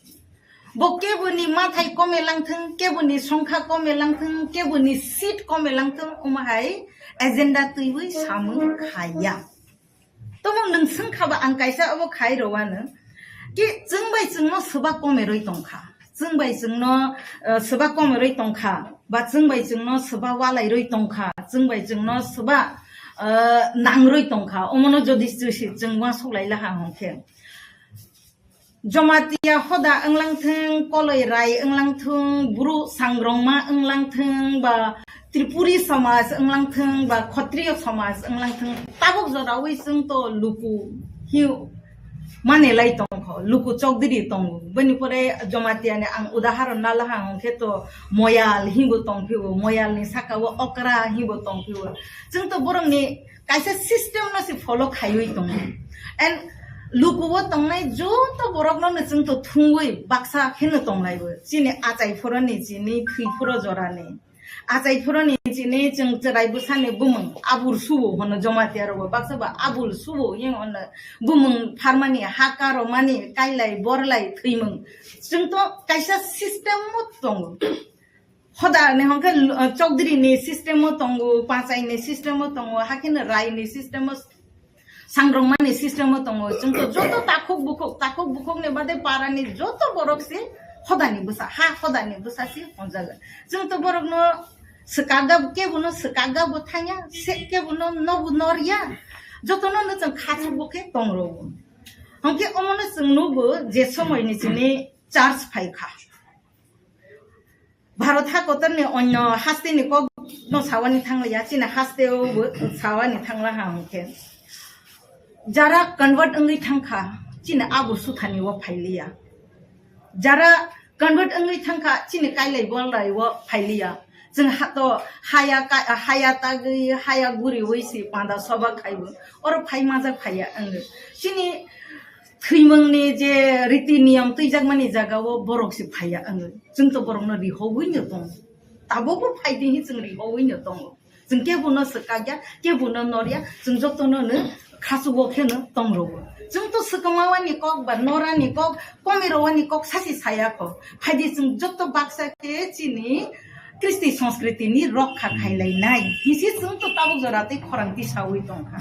Bo keboni mathai kome langthwng, keboni songkha kome langthwng, keboni seat kome langthwng, omo hai agenda twiwi samung khaiya. Tomo nwng swngkha ba ang kaisa obo khai rwano. Ki chwng bai chwngno swba komerwi tongkha. Chwng bai chwngno, eh, swba komerwi tongkha, ba chwng bai chwngno swba walairwi tongkha, chwng bai chwngno swba, eh, nangrwi tongkha. Omono jodi chwsi chwng uansuk lai laha hwnkhe, Jamatia hoda wnglang thwng, Koloi Rai wnglang thwng, Bru Sangrongma wnglang thwng, ba Tripuri somaj wnglang thwng ba Khotriyo somaj wnglang thwng, tabuk jorawi chwng to luku hi mane lai tongkho, luku chokdiri tongo. Bini pore Jamatia ni ang udaharon nalaha hwnkhe to Moyal hinbo tongphio, Moyal ni saka o Okra hinbo tongphio. Chwng to borok ni kaisa system no se follow khaiwi tongo. And luku o tongnai joto borok no chwng to thungwi baksa kheno tonglaibo. Chini achai phoro ni, chini thwi phoro jora ni. Achai phoro ni chini chwng chwrai bwsani bumung abul subo hono Jamatia rogo, baksa ba abul subo hinwi hono, bumung pharmani, haka romani, kailai borlai thwimung. Chwng to kaisa system o tongo. Hoda ni hwnkhe, uh, Chowdhury ni system o tongo, Pachai ni system o tongo, hakhe no Rai ni system o Sangrongmani system o tongo. Chwng to joto takhuk bukhuk, takhuk bukhuk ni bade para ni joto borok se hodani bwsa, ha hodani bwsa se honjago. Chwng to borok no swkakga, kebo no swkakga bo thangya, se kebo no nobo norya. Joto no no chwng khachuk bo khe tongrwo. Hwnkhe omo no chwng nugo je somoi ni chini charge phaikha. Bharat hakotor ni onyo haste ni kok no sawani thangla ya, chini haste o bo sawani thangla ha hwnkhe. Jara convert wngwi thangkha, chini abo suthani o phailiya. Jara convert wngwi thangkha, chini kailai bolai o phailiya. Chwng hato haya ka-, haya tagwi, haya guriwi si panda soba khaibo. Oro phai majak phaiya wngwi. Chini thwimungni je riti niyam twijakmani jagao borok se phaiya wngwi. Chwng to borokno rihogwi no tongo. Tabukbo phai di hi chwng rihogwi no tongo. Chwng kebono swkakya, kebono norya, chwng jotono no khachugo kheno tongrwo. Chwng to swkangma wani kok ba norani kok, komirok wani kok sasi saya kho. Phaidi chwng joto baksa khe chini Kristi Sanskriti ni rokha khailainai. Hisi chwng to tabuk jora tei khorang tisawi tongkha.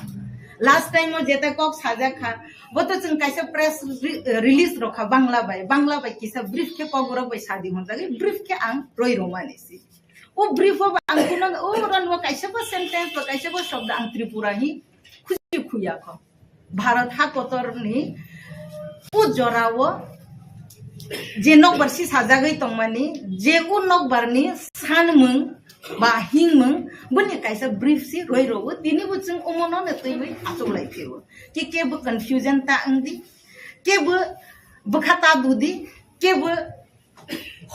Last time o jeta kok sajak kha, bo to chwng kaisa press re-, release rokha Bangla bai, Bangla bai kisa brief khe kok borok bai sadi honjagwi, brief khe ang roi romani si. O brief o ang kuno, o ron o kaisa bo sentence ba kaisa bo shobdo ang Tripura hi khuji khuya kho. Bharat ha kotor ni o jora o je nokbar si sajagwi tongmani, je o nokbar ni sanmung ba hingmung, boni kaisa brief si roi ro o, tini bo chwng omo no ne twiwi achuk lai phio. Ki ke bo confusion ta wng di, ke bo bwkha ta du di, ke bo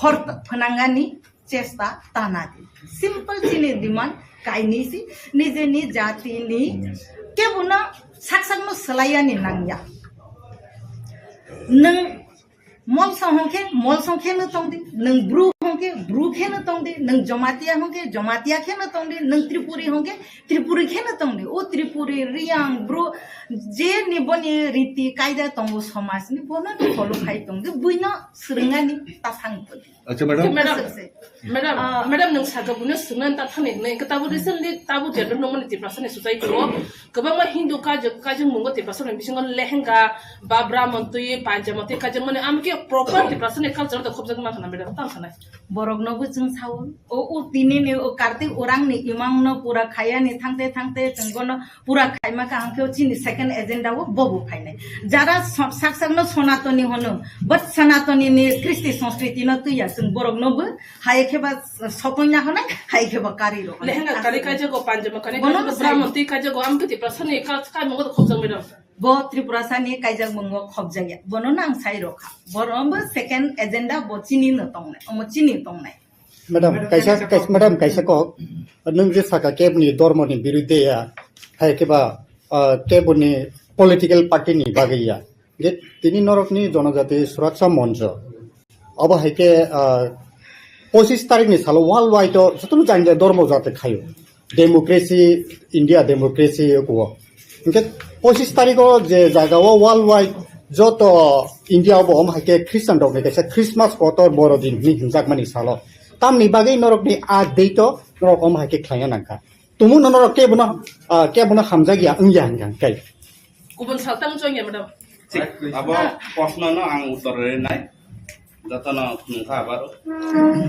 hor phnangani chesta tana di. Simple chini demand kainwi si, nijeni jatini kebono sak sakno swlaiyani nangya. Nwng Molsong hwnkhe Molsong kheno tongdi, nwng Bru hwnkhe Bru kheno tongdi, nwng Jomatia hwnkhe Jomatia kheno tongdi, nwng Tripuri hwnkhe Tripuri kheno tongdi. O Tripuri, Riyang, Bru, je ni boni riti kaida tongo somajni, bono ni follow khai tongdi, buino swrwngani tasang tongdi. Acha, madam. Madam, Aswk se. Madam, Ah. Madam, nwng sakha buino swrwngna ta thani hwnwi, hwnkhe tabuk recently tabuk jeta nongmani Tiprasa ni society o kwbangma Hindu kajak, kajak mungo Tiprasa ni bisingo lehenga, babra montwi, pancha montwi kajak mani, amkhe proper Tiprasa ni culture da khobjak ma khana, madam, tang sanai. Borok no bo chwng sao. O, o tini ni o Kartik orang ni imang no pura khaya ni thangte thangte chwng bono pura khaima kaham khe o chini second agenda o bobo phainai. Jara so-, sak sak no Sanatani hono, but Sanatani ni Kristi Sanskriti no twiya chwng borok no bo hai khe ba sotoi na honai, hai khe ba kari ro honai. Lehenga kari kajago, panjama kari Bono kajago, no sai. Brahman twi kajago, am kiti prasani ka, ka mungo khobjak madam. Bo Tripura sani kaijak mungo khobjakya. Bono no ang sai rokha. Bono bo second agenda bo chini no tongnai. Omo chini tongnai. Madam, kaisa, kaisa, madam, kaisa kok. Nwng je saka kebni dormo ni birudhe ya, hai khe ba, ah, kebni political party ni bagwi ya. Ge tini norok ni Jonojati Suraksha Moncho. Obo hai khe, ah, pochis tarik ni salo world wide o jotono jani jani dormo jate khaio. Democracy, India democracy kuo. Hingke pochis tarikh o je jaga o world wide joto India o bo om hai khe Christian rok ni kaisa Christmas kotor boro din hinwi hinjak mani salo. Tamni bagwi norok ni a date o norok om hai khe khlaina nangkha. Tumung no norok kebono, ah, kebono hamjak ya wngya hingkha kai. Kubun saltang chong ya madam. Thik, abo proshno no ang uttor rinai. Jotono nungkha abaro.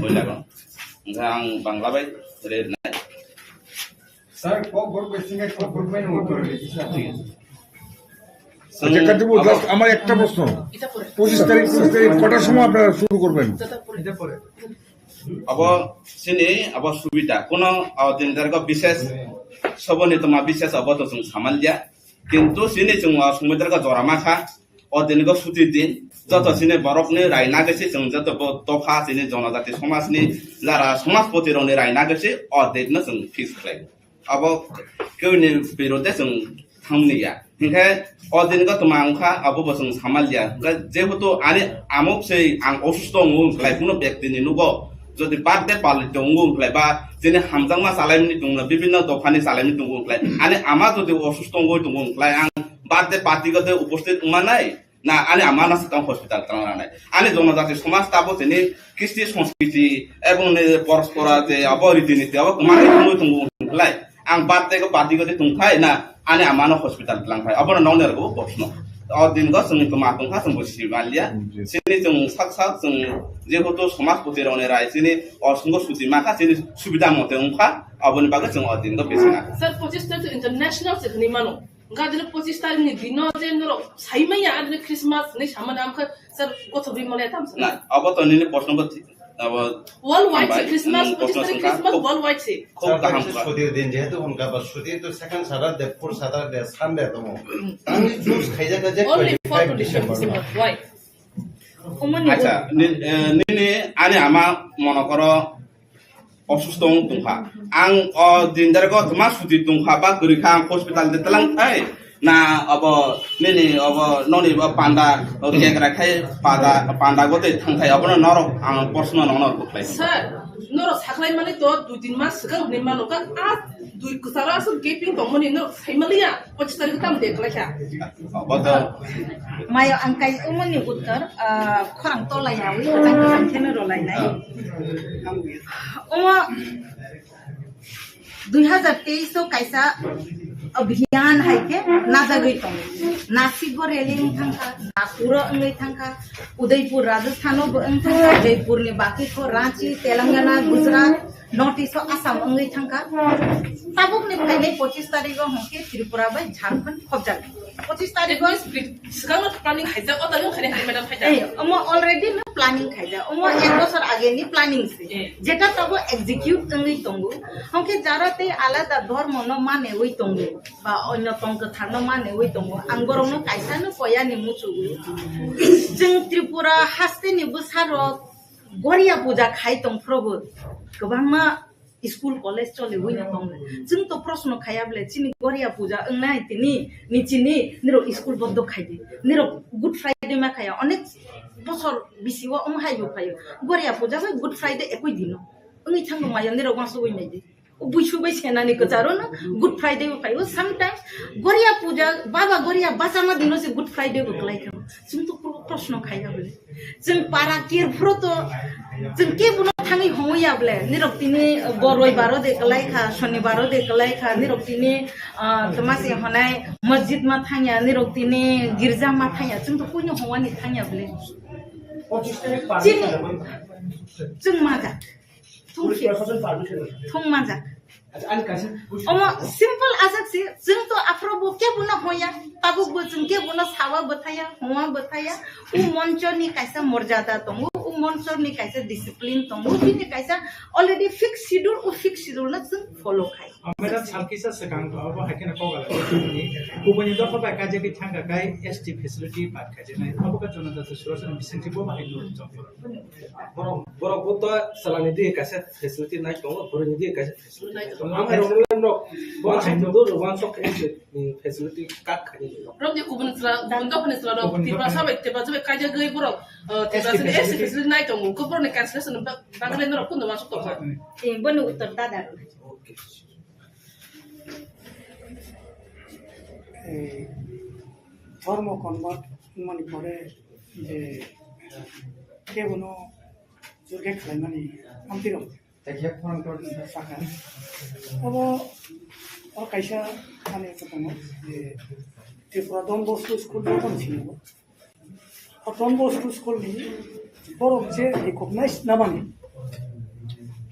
Boila rok. Hingkha ang Bangla bai rinai. Sir, kok borok bai singai kok borok bai nung uttor rinai. আচ্ছা, Kantipur, abo just আমার একটা প্রশ্ন। পঁচিশ তারিখ, তিরিশ তারিখ কটার সময় আপনারা শুরু করবেন? Abo sini, abo subida. Kono, o din dargo bises, soboni toma bises abo to chwng samalya. Kintu sini chwng o sumitra ka jora ma kha, o din go suti din, joto sini borok ni rai na gese chwng joto bo dopha sini jonojati somaj ni jara somajpoti rok ni rai na gese o din no chwng fix khlai. Abo kewni birode chwng thangni ya. Hinkhe o din go toma wngkha, abo bo chwng samal ya. Hinkhe jehetu ani amok sei ang osusto wngo wngkhlai, kuno byakti ni nugo jodi birthday palito wngo wngkhlai ba chini hamjakma chalaimani tongno bibinno dophani chalaimani tongo wngkhlai, ani ama jodi osusto wngwi tongo wngkhlai, ang birthday party go de uposthit wngmanai na ani ama no swkang hospital twlang ranai. Ani jonojati somaj tabo tini kisti sanskriti ebong ni porospora je abo riti niti abo kwmani wngwi tongo wngkhlai, ang birthday go party go de tongkhlai na ani ama no hospital twlang khai, abo no nong ni rwgo box no. O din go chwng toma tongkha chwng bo si manliya. Hmm, yes. Chini chwng sak sak chwng jehetu somajpoti rok ni rai chini o sungo suti ma kha chini subida mote wngkha, aboni bagwi chwng o din go bisina. Sir, pochis tarik international se hwnwi mano. Hwnkhe adino pochis tarik ni dino je norok sai manya adino Christmas hwnwi samani amkha sir gothok ri mole tam sir. Na, abo to nini proshno bo thik. Abo Worldwide hambai, se Christmas, ang pochisha tarik kosong Christmas kha. Worldwide se. Khub kaham kha. Sutir din jehetu hwnka ba sutir to second Saturday, fourth Saturday, Sunday tongo. Tangwi choose khaijak kha je Only fourth twenty-five December. December. Why? Acha, ni-, eh, nini ani ama monokoro osusto wng tongkha. Ang o din darego tma suti tongkha ba kwrwi kha, ang hospital de tlang thai. Na obo nini obo noni bo panda, o kegra khai pada, panda gotei thang thai, obono norok ang proshno nongno rwkhlai. Sir, norok saklai mani to dui tin mas swkang hwnwi mano kha, a dui kwcharo aswk gaping tongmani norok sai maliya, pochisha tarik tam de kwlai kha. Obo to. Mayo ang kai umoni uttor, ah, khorang tolai yawi, kwchang kwchang kheno rolai nai. Ah. Omo dui hazar teis o kaisa abhiyan hai khe najagwi tongo. Nasik o rally wng thangkha, Nagpur o wngwi thangkha, Udaipur Rajasthan o bo wng thangkha, Jaipur ni bagwi kho Ranchi, Telangana, Gujarat, North East o Assam wngwi thangkha. Tabuk ni phainai pochisha tarik o hwnkhe Tripura bai Jharkhand khobjak. Pochisha tarik o Swkangno planning khaijak, o tarik khaini hai madam khaijak. Ei, omo already no planning khaijak. Omo ek bosor age ni planning se. Eh. Jeta tabo execute wngwi tongo. Hwnkhe jara tei alada dhormo no manewi tongo, ba onyo tong kwthar no manewi tongo. Ang borok no kaisa no koya ni muchugo. Chwng Tripura haste ni bwsarok Goria puja khai tong phrobo kwbangma school, college choliwi no tongo. Chwng to proshno khaya bole, chini Goria puja wngnai tini, ni chini, nirok school bondo khai di. Nirok Good Friday ma khaya, onek bosor bisi o wng hai bo phaio. Goria puja bai Good Friday ekoi dino. Wngwi thango maya, nirok uansugwi nai di. O buisu bai senani kwcharo no Good Friday bo phaio. Sometimes Goria puja, Baba Goria bachama dino se Good Friday bo kwlai kha. Chwng to pro-, proshno khaya bole. Chwng para kerphuru to, chwng kebono thangwi hongwi ya bole. Nirok tini, uh, boroi baro de kwlai kha, soni baro de kwlai kha, nirok tini, uh, tma se honai masjid ma thangya, nirok tini girja ma thangya, chwng to puino hongwani thangya bole. Chini, chwng ma ja. Thung khe. Thung manjak. Acha, ani kaisa question. Omo simple ajak se, chwng to aphuru bo kebono hoya, tabuk bo chwng kebono sawa bwthaya, hongwa bwthaya. U moncho ni kaisa morjada tongo, u moncho ni kaisa discipline tongo, bini kaisa already fixed schedule, u fixed schedule no chwng follow khai. Madam, salkisa swkang to abo hai kheno kok ala. Kubuni dopha bai kaijagwi thangkha kai S T facility bad khaijaknai. Abo khe Jonata Surasani bisingtwi bo bahai no chong. Borok, borok bo to salani di kaisa facility nai tongo, borokni di kaisa facility nai tongo. Ang hai rong rong rok, borok hai do rok wan sok khe ni facility cut khai ni rok. Rok ni kubun sra, kubun dok ni sra rok, Tiprasa bai, Tiprasa bai kaijagwi borok, eh, Tiprasa ni S T facility nai tongo. Ko borok ni cancellation ba, bagwi norok kun do wan sok tongkha. Tei boni uttor dada. Okay. এই ধর্ম কনভার্ট মানে পরে যে কে কোনো জোরকে খেলাইমানি আমতিরম Sakha. Abo o kaisa ani tongo je Tripura Don Bosco School jokhon sinibo. O Don Bosco School ni borok je recognize namani.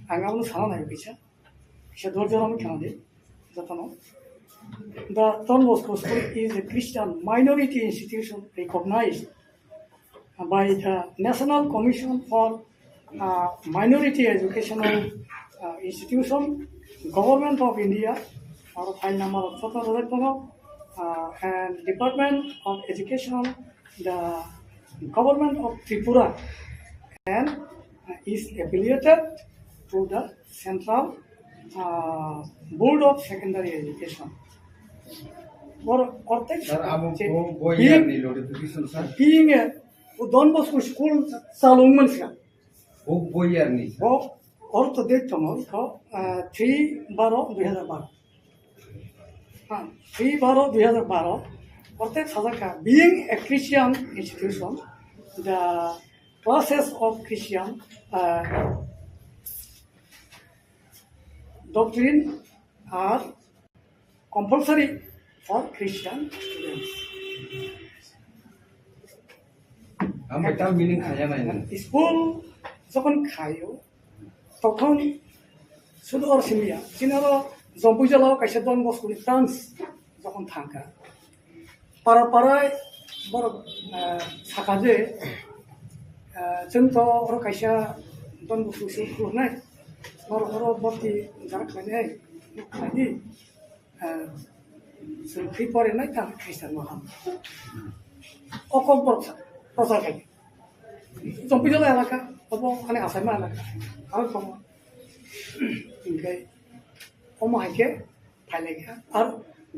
Ang abono sana nai kaisa. Kisa dor jora wngkha de, jotono. The Don Bosco School is a Christian minority institution recognized by the National Commission for, uh, Minority Educational, uh, Institution, Government of India, or file number of Chotto Rajaipuro, uh, and Department of Education, the Government of Tripura, and, uh, is affiliated to the Central, uh, Board of Secondary Education. Or, or take Sir, abo je bo, bo being, year ni notification, sir? Being a Don Bosco school salung mansa. Bo, bo year ni, sir? Bo, or to date tongo, ko, uh, three baro dui hazar baro. Ah, three baro dui hazar baro. Or take sajaka, being a Christian institution, the classes of Christian, uh, doctrine are compulsory for Christian students. Ang bai tam meaning khaya nai nang. School jokhon khayo, tokhon sudu or simya. Sinaro Jompu jala o kaisa Don Bosco ni branch jokhon thangkha. Para para borok, eh, saka je, eh, chwng to oro kaisa Don busu su khulumnai. Nor horo boti jarak khlainai. Khlaidi. Chwng khe pore nai ta Christian no ham. O kok borok sa. Prochar khai. Chongpijala elaka. Obo ani asaima elaka. Aro tong. Hingke omo hai khe phailai kha. Ar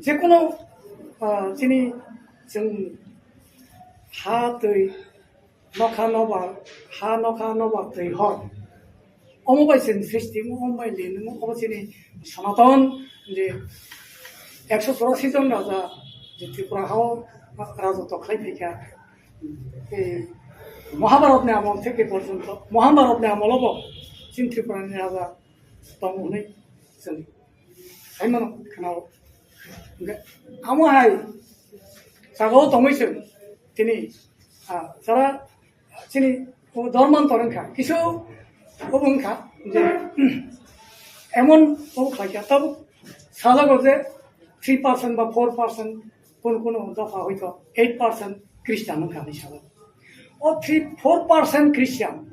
jekono, ah, chini chwng ha twi nokha nobar, ha nokha nobar twi hor. Omo bai chwng srishti, omo bai lini, omo chini Sonaton je ekso chorasi jon raja je Tripura hao raja to khlai phaikha. Ei Mahabharat ni amol theke porjonto, Mahabharat ni amol bo chini Tripura ni raja tong hwnwi chwng saimano khwnao. Hingke amo hai sagao tongwi chwng tini, ah, jara chini o dorman torong kha. Kisu obo wngkha je emon obo khlai kha. Tabuk sajago je three percent ba four percent, kun kun dopha hoito eight percent Christian wngkha hinwi sajago. O three, four percent Christian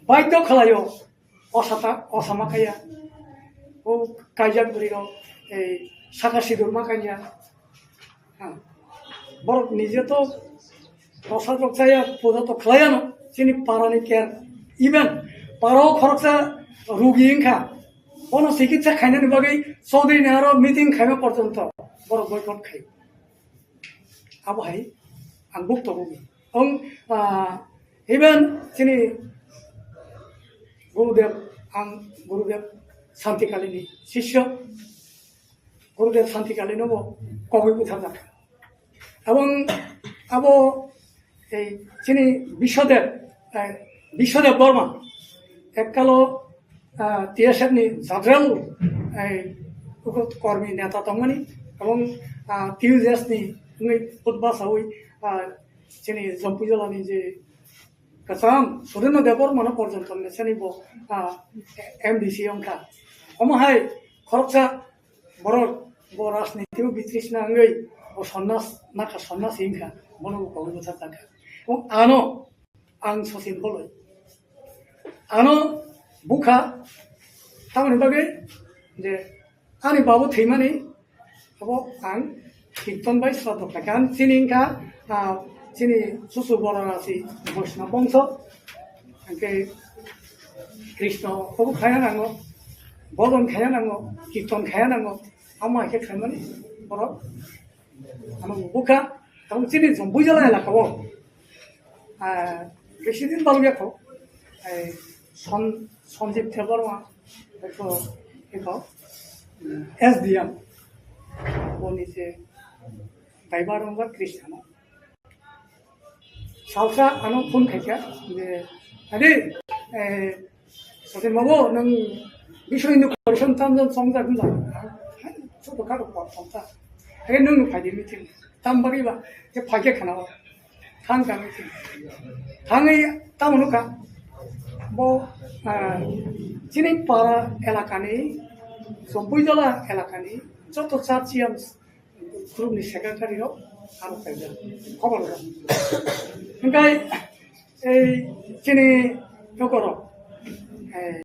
baidhyo khlaio. Osata, osama kaya. O kaijak bwrwi rok, ei, saka sidur ma kanya. Ha. Borok nije to prasad rok chaya, puja to khlaiya no. Chini para ni ker. Even para o khoroksa rugi wngkha. Bono chikitsa khainani bagwi Chaudhary ni aro meeting khaima porjonto borok boycott khai. Abo hai ang buk tongo. Ong, ah, even chini Gurudev, ang Gurudev Santi Kalini sisyo, Gurudev Santi Kalino bo kogwi butharjak. Abong abo ei chini Biswadev, eh, Biswadev Borma ekkalo, ah, T S F ni general, eh, uko kormi neta tongmani, abong, ah, T U J S ni wngwi putbasa wi, ah, chini Jampuijala ni je kwcham Surendra Debbarma no porjonto nesani bo, ah, M D C wngkha. Omo hai khoroksa borok bo rajniti o bitrisna wngwi bo sonnas nakha, sonnas wngkha, bono bo kogwi bwthar jakha. O ano ang Sachin Boloi. Ano bukha tamoni bagwi je ani babu thwimani abo ang kirtan bai sraddho khlaikha. Ang chini wngkha, ah, chini Chuchu Borarasi Vaishnava bongso, hwnkhe Krishna obo khaya nango, bhojon khaya nango, kirtan khaya nango, amo hai khe khaimani borok. Ano bukha, tamo chini Jampuijala elaka o, ah, president balwia kho, eh, Son-, Sanjib Debbarma, ekho, ekho, S D M, boni je driver wngkha Christian. Salsa ano phone khaikha, je, "Adi, eh, Sachin babu, nwng Biswa Hindu Coalition tamjani chongjak wngkha?" Hai, soto karo por chongjak. Hai, nwng phaidi meeting. Tam bagwi ba, je phaikhe khana o. Thang ka meeting. Thangwi tamo nukha. Bo, ah, chini para elakani, Jampuijala elakani, joto church yam group ni secretary rok aro kaijak khobor rok. Hingkai ei chini nokorok, eh,